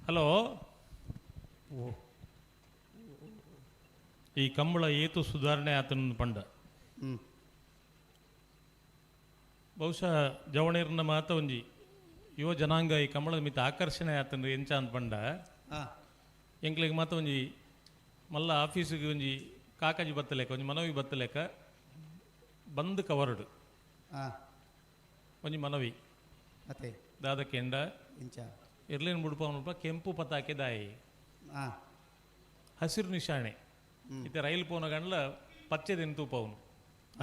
Hello. ಈ ಕಂಬಳ ಏತು ಸುಧಾರಣೆ ಆತನ ಪಂಡ. ಬಹುಶಃ ಜವಣೀರ್ನ ಮಾತ ಒಂಜಿ ಯುವ ಜನಾಂಗ ಈ ಕಂಬಳದ ಮಿತ್ತ ಆಕರ್ಷಣೆ ಆತನ ಎಂಚ ಅಂತ ಪಂಡ. ಎಂಕ್ಲೆಗ್ ಮಾತ ಒಂಜಿ ಮಲ್ಲ ಆಫೀಸಿಗೆ ಒಂಜಿ ಕಾಕಾಜಿ ಬತ್ತಲೇಕ, ಒಂಜಿ ಮನವಿ ಬತ್ತಲೇಕ ಬಂದ್ ಕವರ್ಡ್. ಒಂಜಿ ಮನವಿ. ಅತ್ತೆ. ದಾದ ಕೆಂಡ. ಇಂಚ. ಇರ್ಲೇನು ಬುಡ್ಪ ಕೆಂಪು ಪತಾಕೆ ದಾಯಿ. ಹಸಿರು ನಿಶಾನೆ. ಇತ್ತೆ ರೈಲ್ ಪೋನ ಗಂಡ್ಲ ಪಚ್ಚೆ ತೂಪವನು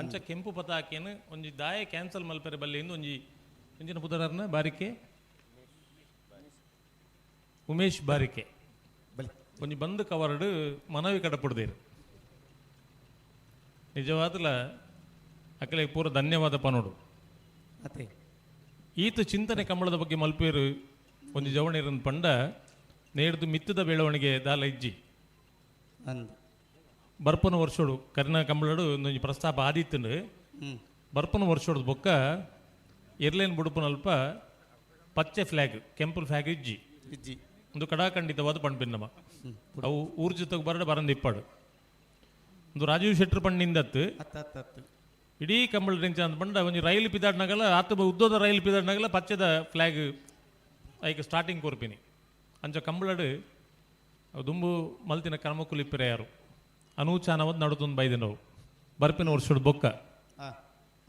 ಅಂಚ ಕೆಂಪು ಪತಾಕೆನು ಒಂಜಿ ದಾಯ ಕ್ಯಾನ್ಸಲ್ ಮಲ್ಪೆರೆ ಬಲ್ಲೆ ಇಂದು ಒಂಜಿ ಎಂಚಿನ ಪುದರರ್ನ ಬಾರಿಕೆ ಉಮೇಶ್ ಬಾರಿಕೆ. ಬಲಿ. ಒಂಜಿ ಬಂದ್ ಕವರ್ಡ್ ಮನವಿ ಕಡಪುಡ್ದೇರು. ನಿಜವಾದಲ ಅಕಲೆ ಪೂರ ಧನ್ಯವಾದ ಪನೋಡು. ಅತ್ತೆ. ಈತ ಚಿಂತನೆ ಕಂಬಳದ ಬಗ್ಗೆ ಮಲ್ಪೇರು ಒಂಜಿ ಜವಣಿರನ್ ಪಂಡ ನೇಡ್ದು ಮಿತ್ತದ ಬೆಳವಣಿಗೆ ದಾಲ ಇಜ್ಜಿ. ಅಂದ್. ಬರ್ಪನ ವರ್ಷೋಡು ಕರ್ನ ಕಂಬಳಡು ಒಂದೊಂಜಿ ಪ್ರಸ್ತಾಪ ಆದಿತ್ತಂಡು. ಬರ್ಪನ ವರ್ಷೋಡು ಬೊಕ್ಕ ಎರ್ಲೇನ್ ಬುಡುಪನಲ್ಪ ಪಚ್ಚೆ ಫ್ಲಾಗ್, ಕೆಂಪು ಫ್ಲಾಗ್ ಇಜ್ಜಿ. ಇಜ್ಜಿ. ಒಂದು ಕಡಾಖಂಡಿತವಾದ ಪಣ್ಪಿನ್ನಮ ಅವು ಊರ್ಜಿತಕ್ಕೆ ಬರಡ ಬರಂದಿಪ್ಪಾಡು. ಒಂದು ರಾಜೀವ್ ಶೆಟ್ಟರ್ ಪಣ್ಣಿಂದತ್ತು. ಅತ್ತ ಅತ್ತ ಅತ್ತು. ಇಡೀ ಕಂಬಳ ರೆಂಚ ಅಂತ ಪಂಡ ಒಂಜಿ ರೈಲು ಪಿದಾಡ್ನಾಗಲ ಆತ ಉದ್ದೋದ ರೈಲು ಪಿದಾಡ್ನಾಗಲ ಪಚ್ಚೆದ ಫ್ಲಾಗ್ ಐಕ್ ಸ್ಟಾರ್ಟಿಂಗ್ ಕೊರ್ಪಿನಿ. ಅಂಚ ಕಂಬಳಡು ಅವು ದುಂಬು ಮಲ್ತಿನ ಕ್ರಮಕ್ಕುಲಿಪ್ಪರೆ ಯಾರು ಅನೂಚಾನವದ್ ನಡುತೊಂದು ಬೈದಿನವು ಬರ್ಪಿನ ವರ್ಷಡ್ ಬೊಕ್ಕ.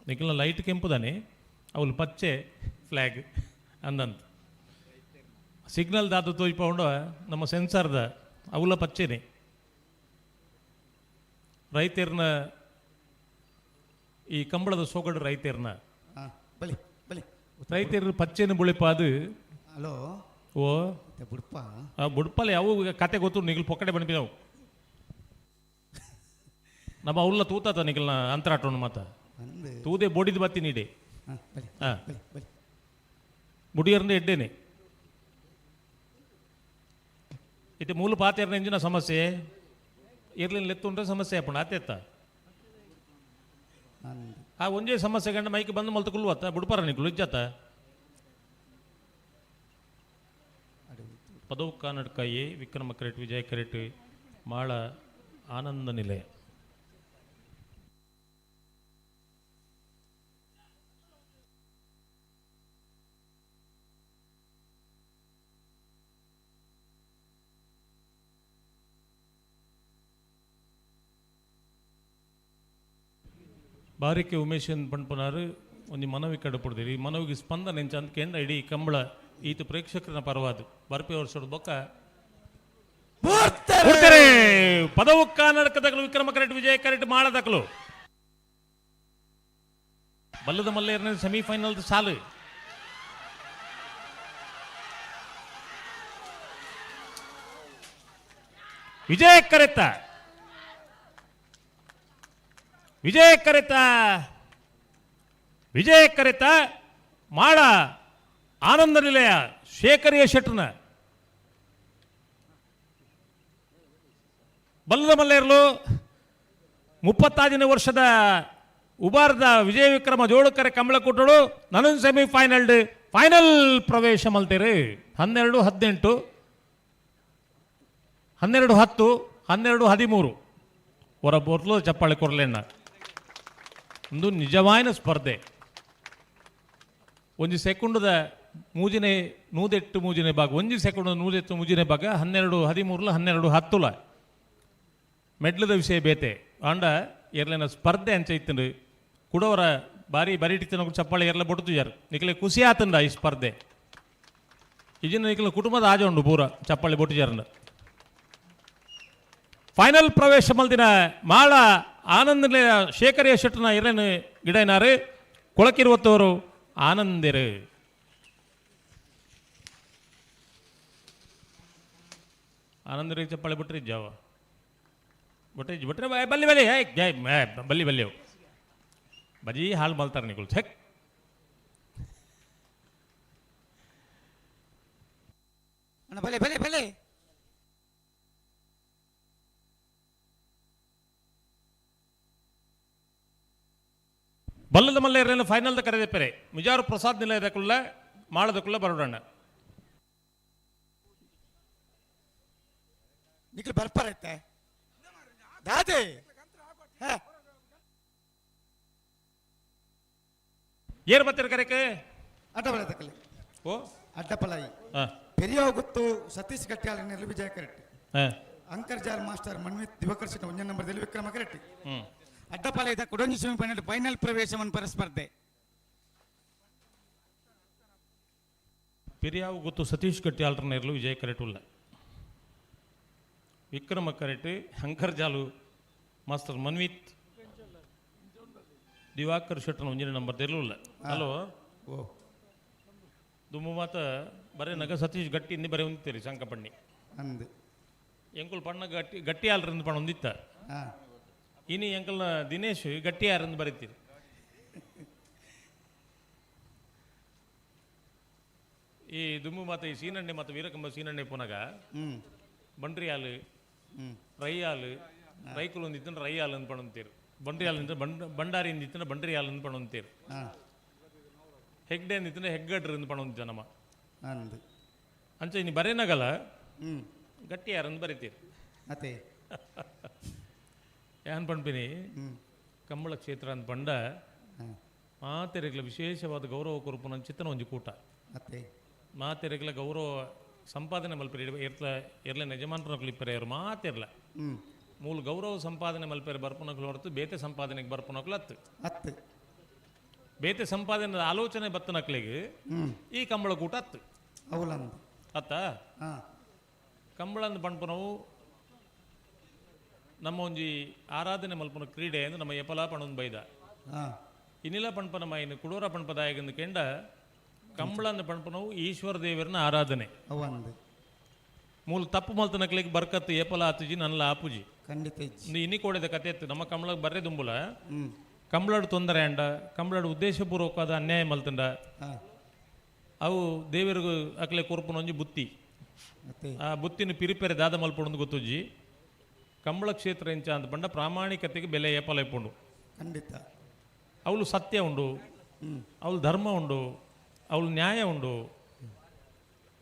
ನಿಖಿಲ್ನ ಲೈಟ್ ಕೆಂಪುದಾನೆ, ಅವಳು ಪಚ್ಚೆ ಫ್ಲ್ಯಾಗ್ ಅಂದಂತ. ಸಿಗ್ನಲ್ ದಾದ ತೋಯ್ಪೌಂಡ ನಮ್ಮ ಸೆನ್ಸಾರ್ದ ಅವಲ ಪಚ್ಚೆನೆ. ರೈತರ್ನ ಈ ಕಂಬಳದ ಸೊಗಡು ರೈತರ್ನ. ಬಲಿ ಬಲಿ. ರೈತರು ಪಚ್ಚೆನ ಬುಳಿಪಾದು. ಹಲೋ. ಓ. ಅತ್ತೆ ಬುಡ್ಪ. ಆ ಬುಡ್ಪಲ್ ಯಾವ ಕತೆ ಗೊತ್ತು ನಿಖಿಲ್ ಪೊಕ್ಕಡೆ ಬಣಿಪಿದವು. ನಮ್ಮ ಅವಲ್ಲ ತೂತಾತ ನಿಖಿಲ್ನ ಅಂತರಾಟವನ್ನು ಮಾತ. ಅಂದ್. ತೂದೆ ಬೋಡಿದ ಬತ್ತಿ ನೀಡೆ. ಬಲಿ. ಬಲಿ ಬಲಿ. ಮುಡಿಯರ್ನ ಎಡ್ಡೇನೆ ಇತ್ತೆ ಮೂಲ ಪಾತೆರ್ನ ಎಂಜಿನ ಸಮಸ್ಯೆ ಇರ್ಲಿನ ಲೆತ್ತುಂಡ್ರೆ ಸಮಸ್ಯೆ ಅಪ್ಪಣ ಆತೆತ್ತ. ಅಂದ್. ಆ ಒಂಜೇ ಸಮಸ್ಯೆ ಗಂಡ ಮೈಕ್ ಬಂದು ಮಲ್ತು ಕುಲ್ವತ್ತ ಬುಡ್ಪಾರ ನಿಕ್ಲು ಇಜ್ಜತ್ತ. ಪದವು ಕಾನಡ್ಕಾಯಿ ವಿಕ್ರಮ ಕರೆಟ್ ವಿಜಯ ಕರೆಟ್ ಮಾಳ ಆನಂದ ನಿಲಯ. ಬಾರಿಕೆ ಉಮೇಶನ್ ಪಣ್ಪುನಾರು ಒಂಜಿ ಮನವಿ ಕಡಪುಡ್ದಿರಿ. ಈ ಮನವಿಗೆ ಸ್ಪಂದನೆ ಎಂಚ ಅಂತ ಕೇಂದ್ರ ಇಡೀ ಕಂಬಳ ಈತ ಪ್ರೇಕ್ಷಕರನ ಪರವಾದು ಬರ್ಪೆ ವರ್ಷದ ಬೊಕ್ಕ ಕೊಡ್ತಾರೆ. ಪದವು ಕಾನರ್ಕದಕಲು ವಿಕ್ರಮ ಕರೆಟ್ ವಿಜಯ ಕರೆಟ್ ಮಾಳದಕಲು ಬಲ್ಲದ ಮಲ್ಲೇರ್ನ ಸೆಮಿಫೈನಲ್ ಸಾಲು. ವಿಜಯ ಕರೆತ, ವಿಜಯ ಕರೆತ, ವಿಜಯ ಕರೆತ ಮಾಳ ಆನಂದ ನಿಲಯ ಶೇಖರಿಯ ಶೆಟ್ರನ. ಬಲ್ಲದ ಮಲ್ಲೇರ್ಲು 36ನೇ ವರ್ಷದ ಉಬಾರದ ವಿಜಯ ವಿಕ್ರಮ ಜೋಡುಕರೆ ಕಂಬಳ ಕೊಟ್ಟಳು ನನೊಂದು ಸೆಮಿಫೈನಲ್ ಫೈನಲ್ ಪ್ರವೇಶ ಮಲ್ತೇರು. 12-18, 12-10, 12-13. ಹೊರ ಬೋರ್ಲು ಚಪ್ಪಾಳೆ ಕೊರಲೆಣ್ಣ. ಒಂದು ನಿಜವಾಯಿನ ಸ್ಪರ್ಧೆ. ಒಂಜಿ ಸೆಕೆಂಡದ ಮೂಜಿನೆ ನೂದೆಟ್ಟು ಮೂಜಿನೆ ಭಾಗ, ಒಂಜಿ ಸೆಕೆಂಡ್ ನೂದೆಟ್ಟು ಮೂಜಿನೆ ಭಾಗ. 12-13ಲ 12-10ಲ ಮೆಡ್ಲದ ವಿಷಯ ಬೇತೆ. ಆಂಡ ಎರ್ಲೆನ ಸ್ಪರ್ಧೆ ಅಂಚ ಇತ್ತಂಡು. ಕುಡವರ ಬಾರಿ ಬರೀಟಿತ್ತನ ಚಪ್ಪಾಳೆ ಎರ್ಲ ಬೊಡ್ತುಜಾರು. ನಿಕ್ಲೆ ಖುಷಿ ಆತಂಡ ಈ ಸ್ಪರ್ಧೆ. ಇಜಿನ ನಿಕ್ಲ ಕುಟುಂಬದ ಆಜ ಉಂಡು ಪೂರ ಚಪ್ಪಾಳೆ ಬೊಟ್ಟುಜಾರಂಡ. ಫೈನಲ್ ಪ್ರವೇಶ ಮಲ್ದಿನ ಮಾಳ ಆನಂದ ಶೇಖರಿಯ ಶೆಟ್ಟನ ಇರನ್ ಗಿಡೈನಾರು ಕೊಳಕಿರುವತ್ತವರು ಆನಂದಿರು. ಆನಂದರಿಗೆ ಚಪ್ಪಾಳೆ ಬಿಟ್ರಿ ಜಾವ ಬಿಟ್ರಿ ಬಿಟ್ರೆ ಬಲ್ಲಿ ಬಲ್ಲಿ ಹೇ ಜೈ ಬಲ್ಲಿ ಬಲ್ಲಿ ಅವು ಬಜಿ ಹಾಳು ಮಲ್ತಾರೆ ನಿಕುಲು ಛೆಕ್. ಅಣ್ಣ ಬಲೆ ಬಲೆ ಬಲೆ. ಬಲ್ಲದ ಮಲ್ಲೇರನ್ನ ಫೈನಲ್ ಕರೆದೆಪ್ಪರೆ ಮಿಜಾರು ಪ್ರಸಾದ್ ನಿಲಯದಕುಲ್ಲ ಮಾಳದಕುಲ್ಲ ಬರೋಡಣ್ಣ. ನಿಕ್ಲು ಬರ್ಪಾರೈತೆ ದಾದೆ. ಹಾ. ಏರ್ ಬತ್ತರ ಕರೆಕ್? ಅಡ್ಡಪಲ ತಕಲಿ. ಓ. ಅಡ್ಡಪಲಾಯಿ. ಹಾ. ಪೆರಿಯ ಗುತ್ತು ಸತೀಶ್ ಗಟ್ಟಿಯಾಲ ನೆಲ್ಲು ವಿಜಯ ಕರೆಟ್ಟಿ. ಹಾ. ಅಂಕರ್ಜಾಲ್ ಮಾಸ್ಟರ್ ಮನ್ವಿತ್ ದಿವಾಕರ್ ಶೆಟ್ಟಿ ಒಂಜನೇ ನಂಬರ್ ದೆಲ್ ವಿಕ್ರಮ ಕರೆಟ್ಟಿ. ಹ್ಮ್. ಅಡ್ಡಪಾಲಯದ ಕುಡೊಂಜಿ ಸೆಮಿಫೈನಲ್ ಫೈನಲ್ ಪ್ರವೇಶ ಪರಸ್ಪರ್ಧೆ. ಪಿರಿಯಾವು ಗೊತ್ತು ಸತೀಶ್ ಗಟ್ಟಿ ಆಲ್ಟರ್ನೇರ್ಲು ವಿಜಯ ಕರೆಟ್ ಉಲ್ಲ. ವಿಕ್ರಮ ಕರೆಟ್, ಅಂಕರ್ಜಾಲು ಮಾಸ್ಟರ್ ಮನ್ವಿತ್ ದಿವಾಕರ್ ಶೆಟ್ಟನ ಒಂಜಿನ ನಂಬರ್ ತೆರಲಿಲ್ಲ. ಹಲೋ. ಓ. ದುಮ್ಮು ಮಾತ ಬರೇ ನಗ ಸತೀಶ್ ಗಟ್ಟಿ ಇಂದಿ ಬರೇ ಹೊಂದಿತ್ತೀರಿ ಶಂಕಪಣ್ಣಿ. ಅಂದು. ಎಂಕುಲ್ ಪಣ್ಣ ಗಟ್ಟಿ ಗಟ್ಟಿ ಆಲ್ರಿಂದ ಪಣ ಹೊಂದಿತ್ತ. ಹಾ. ಇನಿ ಎಂಕಲ್ನ ದಿನೇಶ್ ಗಟ್ಟಿ ಯಾರಂದು ಬರೀತೀರಿ. ಈ ದುಮ್ಮು ಮಾತ ಈ ಸೀನಣ್ಣೆ ಮತ್ತು ವೀರಕಂಬ ಸೀನಣ್ಣೆ ಪುನಗ ಬಂಡ್ರಿ ಹಾಲು, ರೈಯಾಲು, ರೈಕುಲು ಒಂದಿತ್ತಂದ್ರೆ ರೈಯಾಲು ಅಂತ ಪಣಂತೀರು. ಬಂಡ್ರಿ ಹಾಲು ಅಂತ ಬಂಡಾರಿ ಅಂದಿತ್ತಂದ್ರೆ ಬಂಡ್ರಿ ಹಾಲು ಅಂತ ಪಣಂತೀರು. ಹೆಗ್ಡೆ ಅಂದಿತ್ತಂದ್ರೆ ಹೆಗ್ಗಡ್ರು ಅಂತ ಪಣಂತ ನಮ್ಮ. ಅಂದು. ಅಂಚ ಇನ್ನು ಬರೇನಗಲ ಗಟ್ಟಿ ಯಾರಂದು ಬರೀತೀರಿ. ಅದೇ. ಏನ್ ಪಣ್ಪಿನಿ, ಕಂಬಳ ಕ್ಷೇತ್ರ ಅಂತ ಪಂಡ ಮಾತೆರೆಗ್ಲ ವಿಶೇಷವಾದ ಗೌರವ ಕೊರುಪುನ ಚಿತ್ತನ ಒಂಜಿ ಕೂಟ. ಅತ್ತೆ. ಮಾತೆರೆಗ್ಲ ಗೌರವ ಸಂಪಾದನೆ ಮಲ್ಪೆರೆ ಎರ್ಲ ಎರ್ಲ ಯಜಮಾನ್ರನಕುಲು ಇಪ್ಪರೆ ಯಾರು ಮಾತೆರ್ಲ ಮೂಲ ಗೌರವ ಸಂಪಾದನೆ ಮಲ್ಪೆರೆ ಬರ್ಪುನಕುಲು ಹೊರತು ಬೇತೆ ಸಂಪಾದನೆಗೆ ಬರ್ಪುನಕುಲು ಅತ್ತು. ಅತ್ತು. ಬೇತೆ ಸಂಪಾದನೆ ಆಲೋಚನೆ ಬತ್ತನಕ್ಲಿಗೆ ಈ ಕಂಬಳ ಕೂಟ ಅತ್ತು. ಅವಲಂದು. ಅತ್ತ. ಹಾ. ಕಂಬಳ ಅಂದ್ ಪಣ್ಪುನವು ನಮ್ಮ ಒಂಜಿ ಆರಾಧನೆ ಮಲ್ಪುನ ಕ್ರೀಡೆ ಅಂದ್ರೆ ನಮ್ಮ ಎಪಲ ಪಣೊಂದು ಬೈದ. ಹಾ. ಇನಿಲ ಪಣ್ಪನ ಮಾಯಿನ ಕುಡೋರ ಪಣ್ಪದಾಯಗಂದು ಕೆಂಡ ಕಂಬಳ ಅಂದ್ ಪಣ್ಪುನವು ಈಶ್ವರ ದೇವರನ ಆರಾಧನೆ. ಅವಂದು. ಮೂಲ ತಪ್ಪು ಮಲ್ತನಕ್ಲಿಗೆ ಬರ್ಕತ್ತು ಏಪಲ ಆತುಜಿ ನನ್ಲ ಆಪುಜಿ. ಖಂಡಿತ ಇಜ್ಜಿ. ಇಂದು ಇನಿ ಕೋಡೆದ ಕತೆ ಇತ್ತು ನಮ್ಮ ಕಂಬಳಗ್ ಬರ್ರೆ ದುಂಬುಲ. ಕಂಬಳಡ್ ತೊಂದರೆ ಅಂಡ ಕಂಬಳಡ್ ಉದ್ದೇಶಪೂರ್ವಕವಾದ ಅನ್ಯಾಯ ಮಲ್ತಂಡ ಅವು ದೇವರಿಗೂ ಅಕ್ಲೆ ಕೊರ್ಪುನ ಒಂಜಿ ಬುತ್ತಿ. ಅತ್ತೆ. ಆ ಬುತ್ತಿನ ಪಿರಿಪೆರೆ ದಾದ ಮಲ್ಪೊಂದು ಗೊತ್ತುಜ್ಜಿ. ಕಂಬಳ ಕ್ಷೇತ್ರ ಎಂಚ ಅಂತ ಪಂಡ ಪ್ರಾಮಾಣಿಕತೆಗೆ ಬೆಲೆ ಏಪಲ ಇಪ್ಪುಂಡು. ಖಂಡಿತ. ಅವಳು ಸತ್ಯ ಉಂಡು, ಅವಳು ಧರ್ಮ ಉಂಡು, ಅವಳು ನ್ಯಾಯ ಉಂಡು.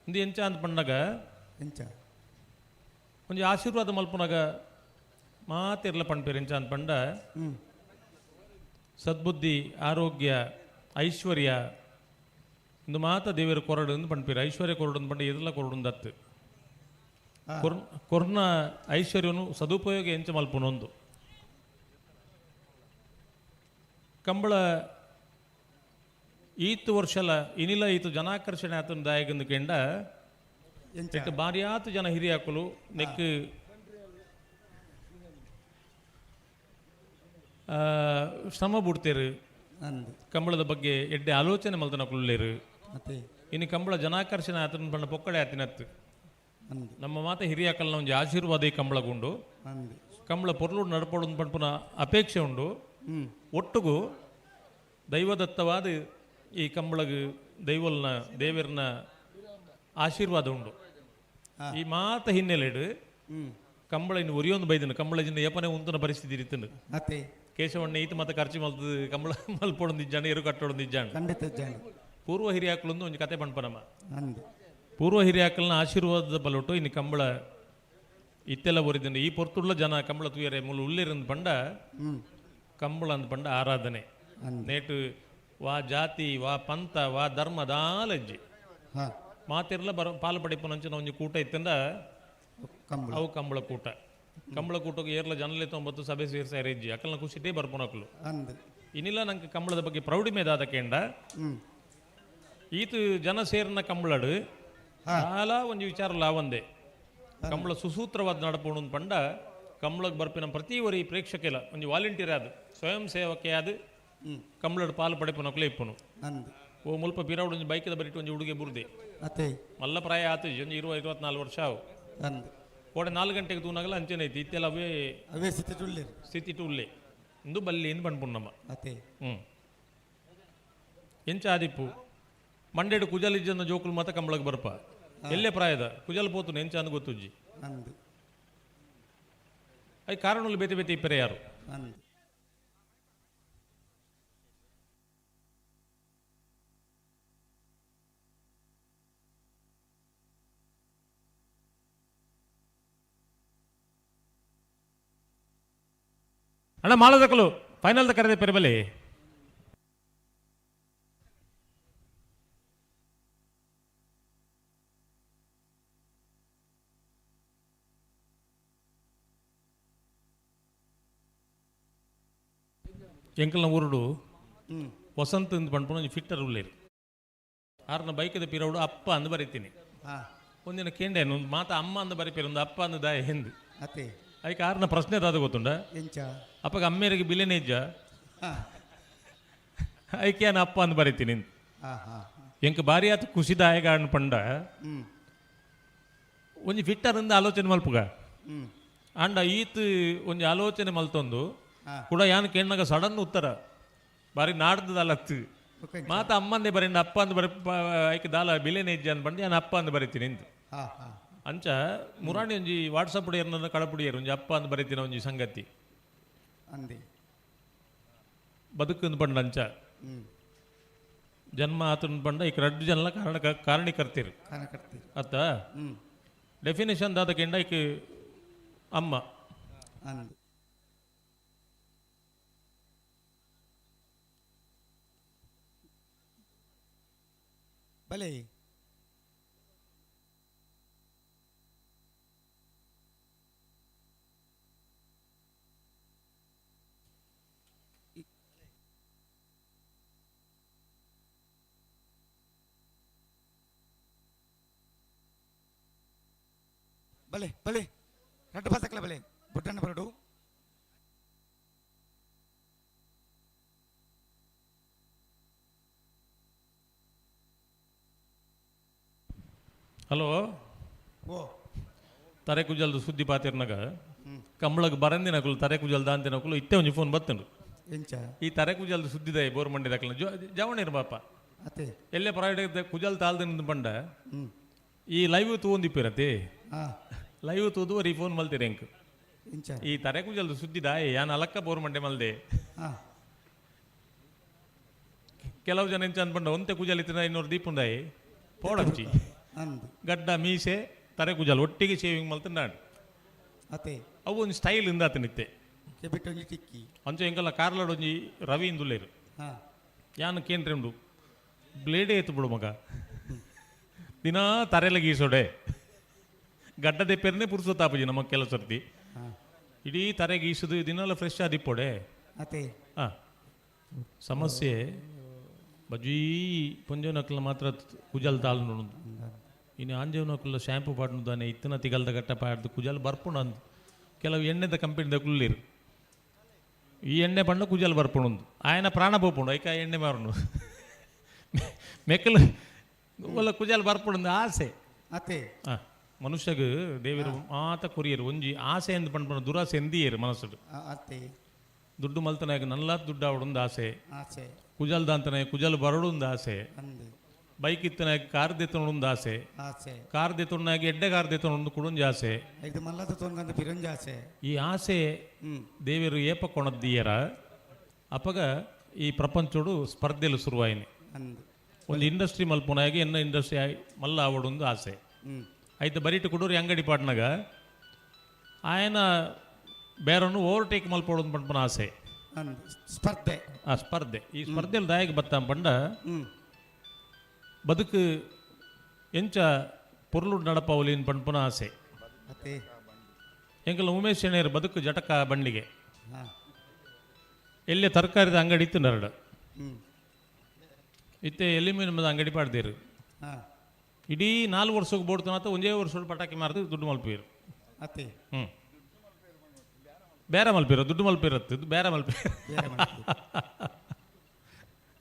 ಇಂದು ಎಂಚ ಅಂತ ಪಂಡಾಗ ಎಂಚ? ಒಂಜಿ ಆಶೀರ್ವಾದ ಮಲ್ಪುನಾಗ ಮಾತಿರ್ಲ ಪಣ್ಪೇರು ಎಂಚ ಅಂತ ಪಂಡ ಸದ್ಬುದ್ಧಿ, ಆರೋಗ್ಯ, ಐಶ್ವರ್ಯ ಇಂದು ಮಾತ ದೇವರು ಕೊರಡು ಎಂದು ಪಣ್ಪೇರು. ಐಶ್ವರ್ಯ ಕೊರಡು ಅಂತ ಪಂಡ ಎದುರ್ಲ ಕೊರಡು ದತ್ತು. ಕೊರ್ನ ಐಶ್ವರ್ಯನು ಸದುಪಯೋಗ ಎಂಚ ಮಲ್ಪುನೊಂದು ಕಂಬಳ ಈತು ವರ್ಷಲ ಇನಿಲ ಈತು ಜನಾಕರ್ಷಣೆ ಆತನ ದಾಯಗಂದು ಕೆಂಡ ಎಂಚ? ಎಟ್ಟು ಬಾರಿಯಾತು ಜನ ಹಿರಿಯಾಕುಲು ನೆಕ್ ಶ್ರಮ ಬಿಡ್ತೇರು. ಅಂದು. ಕಂಬಳದ ಬಗ್ಗೆ ಎಡ್ಡೆ ಆಲೋಚನೆ ಮಲ್ತನಕುಲ್ಲೇರು. ಮತ್ತೆ. ಇನ್ನು ಕಂಬಳ ಜನಾಕರ್ಷಣೆ ಆತನ ಬಣ್ಣ ಪೊಕ್ಕಡೆ ಆತಿನತ್ತು. ಅಂದು. ನಮ್ಮ ಮಾತ ಹಿರಿಯಾಕಲ್ನ ಒಂಜಿ ಆಶೀರ್ವಾದ ಈ ಕಂಬಳಗುಂಡು. ಅಂದು. ಕಂಬಳ ಪೊರ್ಲು ನಡ್ಪೊಡು ಪನ್ಪುನ ಅಪೇಕ್ಷೆ ಉಂಡು. ಒಟ್ಟುಗು ದೈವದತ್ತವಾದ ಈ ಕಂಬಳಗ್ ದೈವಲ್ನ ದೇವರನ ಆಶೀರ್ವಾದ ಉಂಡು. ಈ ಮಾತ ಹಿನ್ನೆಲೆಡು ಕಂಬಳ ಇನ್ನು ಒರಿಯೊಂದು ಬೈದನು ಕಂಬಳ ಜಿಂದ ಏಪನೆ ಉಂತನ ಪರಿಸ್ಥಿತಿ ಇರ್ತಂಡು. ಅತ್ತೆ. ಕೇಶವಣ್ಣ ಈತ ಮಾತ ಖರ್ಚು ಮಲ್ತದ ಕಂಬಳ ಮಲ್ಪೊಡೊಂದು ಇಜ್ಜಾಂಡ ಎರು ಕಟ್ಟೊಡೊಂದು ಇಜ್ಜಾಂಡ. ಖಂಡಿತ ಇಜ್ಜಾಂಡ. ಪೂರ್ವ ಹಿರಿಯಾಕುಲೊಂದು ಒಂಜಿ ಕತೆ ಪಣ್ಪನಮ್ಮ. ಅಂದು. ಪೂರ್ವ ಹಿರಿಯಾಕಲ್ನ ಆಶೀರ್ವಾದದ ಬಲೊಟ್ಟು ಇನ್ನು ಕಂಬಳ ಇತ್ತೆಲ್ಲ ಒರಿದಂಡ ಈ ಪೊರ್ತುಳ್ಳ ಜನ ಕಂಬಳ ತೂಯರೆ ಮುಲು ಉಳ್ಳಿರಂದು ಪಂಡ ಕಂಬಳ ಅಂದ್ ಪಂಡ ಆರಾಧನೆ. ಅಂದು. ನೇಟು ವಾ ಜಾತಿ ವಾ ಪಂಥ ವಾ ಧರ್ಮ ದಾಲಜ್ಜಿ. ಮಾತಿರ್ಲ ಬರ ಪಾಲು ಪಡಿಪುನಂಚಿನ ಒಂಜಿ ಕೂಟ ಇತ್ತಂದ ಕಂಬಳ. ಅವು ಕಂಬಳ ಕೂಟ. ಕಂಬಳ ಕೂಟಕ್ಕೆ ಏರ್ಲ ಜನಲೆ ತೊಂಬತ್ತು ಸಭೆ ಸೇರ್ಸಾರ ಇಜ್ಜಿ ಅಕಲ್ನ ಖುಷಿಟೇ ಬರ್ಪುನಕ್ಲು. ಅಂದು. ಇನ್ನಿಲ್ಲ ನಂಗೆ ಕಂಬಳದ ಬಗ್ಗೆ ಪ್ರೌಢಿಮೆ ದಾದ ಕೇಂಡ. ಈತು ಜನ ಸೇರ್ನ ಕಂಬಳಡು చాలా ಒಂಜಿ ವಿಚಾರ ಲಾವಂದೆ ಕಂಬಳ ಸುಸೂತ್ರವಾದ ನಡಪುಣು ಪಂಡ ಕಂಬಳಗ್ ಬರ್ಪಿನ ಪ್ರತಿ ಒರಿ ಪ್ರೇಕ್ಷಕೆಲ ಒಂಜಿ ವಾಲಂಟಿಯರ್ ಆದ್ ಸ್ವಯಂ ಸೇವಕೆ ಆದ್ ಕಂಬಳಡ್ ಪಾಲು ಪಡೆಪುನಕ್ಲೆ ಇಪ್ಪುನು. ಅಂದು. ಓ ಮುಲ್ಪ ಪಿರೌಡ್ ಒಂಜಿ ಬೈಕದ ಬರಿಟ್ ಒಂಜಿ ಹುಡುಗೆ ಬುರ್ದೆ. ಅತ್ತೆ. ಮಲ್ಲ ಪ್ರಾಯ ಆತು ಒಂಜಿ 24 ವರ್ಷ ಆವು. ಅಂದು. ಕೋಡೆ 4 ಗಂಟೆಗೆ ತೂನಾಗಲ ಅಂಚೆನೆ ಐತಿ ಇತ್ತೆಲ್ಲ ಅವೇ ಅವೇ ಸ್ಥಿತಿ ಉಳ್ಳೇರು. ಸ್ಥಿತಿ ಉಲ್ಲೆ ಇಂದು ಬಲ್ಲಿ ಇಂದು ಪಣ್ಪುಣ್ಣಮ್ಮ. ಅತ್ತೆ. ಎಂಚ ಆದಿಪ್ಪು ಮಂಡೇಡು ಕುಜಲ್ ಇಜ್ಜಂದ ಜೋಕುಲು ಮಾತ ಕಂಬಳಗ್ ಬರ್ಪ ಎಲ್ಲೇ ಪ್ರಾಯದ ಕುಜಲ್ ಪೋತುನು ಎಂಚ ಅಂದ್ ಗೊತ್ತುಜ್ಜಿ. ಅಂದು. I ಕಾರಣಗಳು ಬೇತೆ ಬೇತೆ ಇಪ್ಪರೆ ಯಾರು. ಅಂದು. ಅಣ್ಣ ಮಾಳದಕಲು ಫೈನಲ್ ಕರೆದೆ ಪೆರಬಲಿ. ಎಂಕಲ್ನ ಊರುಡು ವಸಂತ ಇಂದು ಪನ್ಪುನ ಒಂಜಿ ಫಿಟ್ಟರ್ ಉಲ್ಲೇರು. ಆರ್ನ ಬೈಕದ ಪಿರವುಡು ಅಪ್ಪ ಅಂದ್ ಬರಿತೀನಿ. ಒಂದಿನ ಕೇಂಡೆ ಒಂದು ಮಾತ ಅಮ್ಮ ಅಂದ್ ಬರಿಪೇರು, ಒಂದು ಅಪ್ಪ ಅಂದ್ ದಾಯ ಹಿಂದ್. ಅತ್ತೆ. ಐಕ್ ಆರ್ನ ಪ್ರಶ್ನೆ ದಾದ ಗೊತ್ತುಂಡ? ಎಂಚ? ಅಪ್ಪಗ ಅಮ್ಮೇರಿಗೆ ಬಿಲೆನೇ ಇಜ್ಜ, ಐಕೆ ನಾನು ಅಪ್ಪ ಅಂದ್ ಬರಿತೀನಿ. ಹಾ ಹಾ ಎಂಕ್ ಬಾರಿ ಆತ ಖುಷಿದಾಯಕ ಅಣ್ಣ ಪಂಡ ಒಂಜಿ ಫಿಟ್ಟರ್ ಇಂದ ಆಲೋಚನೆ ಮಲ್ಪುಗ. ಅಂಡ ಈತ್ ಒಂಜಿ ಆಲೋಚನೆ ಮಲ್ತೊಂದು ಕೂಡ ಯಾನ್ ಕೇಣ್ಣಗ ಸಡನ್ ಉತ್ತರ ಬಾರಿ ನಾಡ್ದದಲ್ಲತ್ತು. ಬೊಕ್ಕ ಎಂಚ? ಮಾತ ಅಮ್ಮಂದೇ ಬರೀಂಡ ಅಪ್ಪ ಅಂದ್ ಬರಿ ಐಕ್ ದಾಲ ಬಿಲೆನೇ ಇಜ್ಜ ಅಂದ್ ಪಂಡ ಯಾನ್ ಅಪ್ಪ ಅಂದ್ ಬರಿತೀನಿ ಇಂದ್. ಹಾ ಹಾ ಅಂಚ ಮುರಾಣಿ ಒಂಜಿ ವಾಟ್ಸಪ್ ಏರ್ನ ಕಳಪುಡಿಯರು ಒಂಜಿ ಅಪ್ಪ ಅಂದ್ ಬರಿತಿನ ಒಂಜಿ ಸಂಗತಿ. ಅಂದೆ. ಬದುಕಂದು ಪಂಡ ಅಂಚ ಜನ್ಮ ಆತನ ಪಂಡ ಈ ರಡ್ಡು ಜನಲ ಕಾರಣ ಕಾರಣಿಕರ್ತಿರು. ಕಾರಣಕರ್ತಿರು. ಅತ್ತ ಡೆಫಿನೇಷನ್ ದಾದ ಕೆಂಡ ಐಕ್ ಅಮ್ಮ. ಅಂದು. ಬಲೆ. ಬಲೆ ಬಲೆ ರಡ್ಡು ಬಸಕ್ಲ ಬಲೆ ಬುಡ್ಡಣ್ಣ ಬರಡು. ಹಲೋ. ಓ. ತರೆ ಕುಜಲ್ದು ಸುದ್ದಿ ಪಾತಿರ್ನಾಗ ಕಂಬಳಗ್ ಬರಂದಿನಕುಲು ತರೆ ಕುಜಲ್ ದಾಂತಿನಕುಲು ಇತ್ತೆ ಒಂಜಿ ಫೋನ್ ಬತ್ತುಂಡು. ಎಂಚ? ಈ ತರೆ ಕುಜಲ್ದು ಸುದ್ದಿದ ಬೋರ್ ಮಂಡಿದಕಲು ಜವಣಿರು ಬಾಪ. ಅತ್ತೆ. ಎಲ್ಲೇ ಪ್ರೈವೇಟ್ ಕುಜಲ್ ತಾಲ್ದಿನ ಪಂಡ ಈ ಲೈವ್ ತೂವೊಂದಿಪ್ಪಿರತಿ. ಲೈವ್ ತೂದು ಈ ಫೋನ್ ಮಲ್ತಿರ ಎಂಕ್. ಎಂಚ? ಈ ತರೆ ಕುಜಲ್ದು ಸುದ್ದಿದ ಯಾನ್ ಅಲಕ್ಕ ಬೋರ್ ಮಂಡೆ ಮಲ್ದೆ. ಕೆಲವು ಜನ ಎಂಚ ಅನ್ಪಂಡ ಒಂತೆ ಕುಜಲ್ ಇತ್ತಿನ ಇನ್ನೂರು ದೀಪುಂದಾಯಿ ಪೋಡಂಚಿ. ಅಂದು. ಗಡ್ಡ ಮೀಸೆ ತರೆ ಕುಜಲ್ ಒಟ್ಟಿಗೆ ಶೇವಿಂಗ್ ಮಲ್ತಂಡಾಡು. ಅತ್ತೆ. ಅವು ಒಂಜಿ ಸ್ಟೈಲ್ ಇಂದ ಆತನಿತ್ತೆ. ಕೆಬಿಟ್ ಒಂಜಿ ಟಿಕ್ಕಿ. ಅಂಚ ಎಂಕಲ್ಲ ಕಾರ್ಲಡ್ ಒಂಜಿ ರವಿ ಇಂದುಲ್ಲೇರು. ಯಾನ್ ಕೇಂದ್ರ ಉಂಡು ಬ್ಲೇಡೇ ಎತ್ತು ಬಿಡು ಮಗ, ದಿನಾ ತರೆಲ ಗೀಸೋಡೆ ಗಡ್ಡ ದೆಪ್ಪೆರ್ನೆ ಪುರ್ಸೊತ್ತಾಪುಜಿ ನಮ್ಮ ಕೆಲಸ ಸರ್ತಿ. ಇಡೀ ತರೆ ಗೀಸುದು ದಿನಲ ಫ್ರೆಶ್ ಆದಿಪ್ಪೊಡೆ. ಅತ್ತೆ. ಸಮಸ್ಯೆ ಬಜೀ ಪೊಂಜೋನಕ್ಲ ಮಾತ್ರ ಕುಜಲ್ ತಾಳು ನೋಡುದು. ಇನ್ನು ಆಂಜೋನಕ್ಲ ಶ್ಯಾಂಪು ಪಾಡ್ನುದಾನೆ ಇತ್ತನ ತಿಗಲ್ದ ಗಟ್ಟ ಪಾಡ್ದು ಕುಜಲ್ ಬರ್ಪುಂಡು ಅಂದ್. ಕೆಲವು ಎಣ್ಣೆದ ಕಂಪನಿದ ಕುಲ್ಲಿರು ಈ ಎಣ್ಣೆ ಪಂಡ ಕುಜಲ್ ಬರ್ಪುಂಡು ಆಯನ ಪ್ರಾಣ ಪೋಪುಂಡು ಐಕ ಎಣ್ಣೆ ಮಾರುಂಡು ಮೆಕ್ಕಲು ಒಲ್ಲ ಕುಜಲ್ ಬರ್ಪುಂಡು ಆಸೆ. ಅತ್ತೆ. ಮನುಷ್ಯಗ್ ದೇವರು ಮಾತ ಕೊರಿಯರು ಒಂಜಿ ಆಸೆ ಎಂದು ಪಂಡ್ಪುಂಡು ದುರಾಸೆ ಎಂದಿಯರು ಮನಸ್ಸುಡು. ಅತ್ತೆ. ದುಡ್ಡು ಮಲ್ತನಾಗ ನಲ್ಲ ದುಡ್ಡು ಆವಡೊಂದು ಆಸೆ. ಆಸೆ. ಕುಜಲ್ ದಾಂತನಾಗ ಕುಜಲ್ ಬರಡೊಂದು ಆಸೆ. ಅಂದು. ಬೈಕ್ ಇತ್ತನಾಗ ಕಾರ್ ದೆತ್ತೊಂದು ಆಸೆ. ಆಸೆ. ಕಾರ್ ದೆತ್ತೊಂಡಾಗ ಎಡ್ಡೆ ಕಾರ್ ದೆತ್ತೊಂದು ಕುಡೊಂಜಿ ಆಸೆ. ಇದು ಮಲ್ಲದ ತೊಂಗಂದು ಪಿರೊಂಜಿ ಆಸೆ. ಈ ಆಸೆ ದೇವರು ಏಪ ಕೊಣದ್ದೀಯರ ಅಪಗ ಈ ಪ್ರಪಂಚೋಡು ಸ್ಪರ್ಧೆಲು ಶುರುವಾಯಿನಿ. ಅಂದು. ಒಂದು ಇಂಡಸ್ಟ್ರಿ ಮಲ್ಪುನಾಗ ಎನ್ನ ಇಂಡಸ್ಟ್ರಿ ಮಲ್ಲ ಆವಡೊಂದು ಆಸೆ. ಐತ ಬರಿಟು ಕುಡೂರಿ ಅಂಗಡಿ ಪಾಟ್ನಾಗ ಆಯನ ಬೇರನ್ನು ಓವರ್ಟೇಕ್ ಮಲ್ಪೋಡು ಪಂಪನ ಆಸೆ. ಅಂದು. ಸ್ಪರ್ಧೆ. ಆ ಸ್ಪರ್ಧೆ. ಈ ಸ್ಪರ್ಧೆಯಲ್ಲಿ ದಾಯಕ ಬತ್ತ ಪಂಡ ಬದುಕು ಎಂಚ ಪೊರ್ಲು ನಡಪವಲಿನ್ ಪಂಪನ ಆಸೆ. ಅತ್ತೆ. ಎಂಕಲ ಉಮೇಶ್ ಶೆಣೆಯರ್ ಬದುಕು ಜಟಕ ಬಂಡಿಗೆ. ಎಲ್ಲೇ ತರಕಾರಿದ ಅಂಗಡಿ ಇತ್ತು ನರಡು. ಇತ್ತೆ ಎಲ್ಲಿ ಮೀನು ಅಂಗಡಿ ಪಾಡ್ದಿರು. ಇಡೀ 4 ವರ್ಷಕ್ಕೆ ಬೋಡ್ತಾನ ಒಂದೇ ವರ್ಷ ಪಟಾಕಿ ಮಾರಿದು ದುಡ್ಡು ಮಲ್ಪೀರು. ಅತ್ತೆ. ಬೇರೆ ಮಲ್ಪೀರ ದುಡ್ಡು ಮಲ್ಪಿರತ್ತು ಬೇರೆ ಮಲ್ಪೀರು. ಬೇರೆ ಮಲ್ಪೀರು.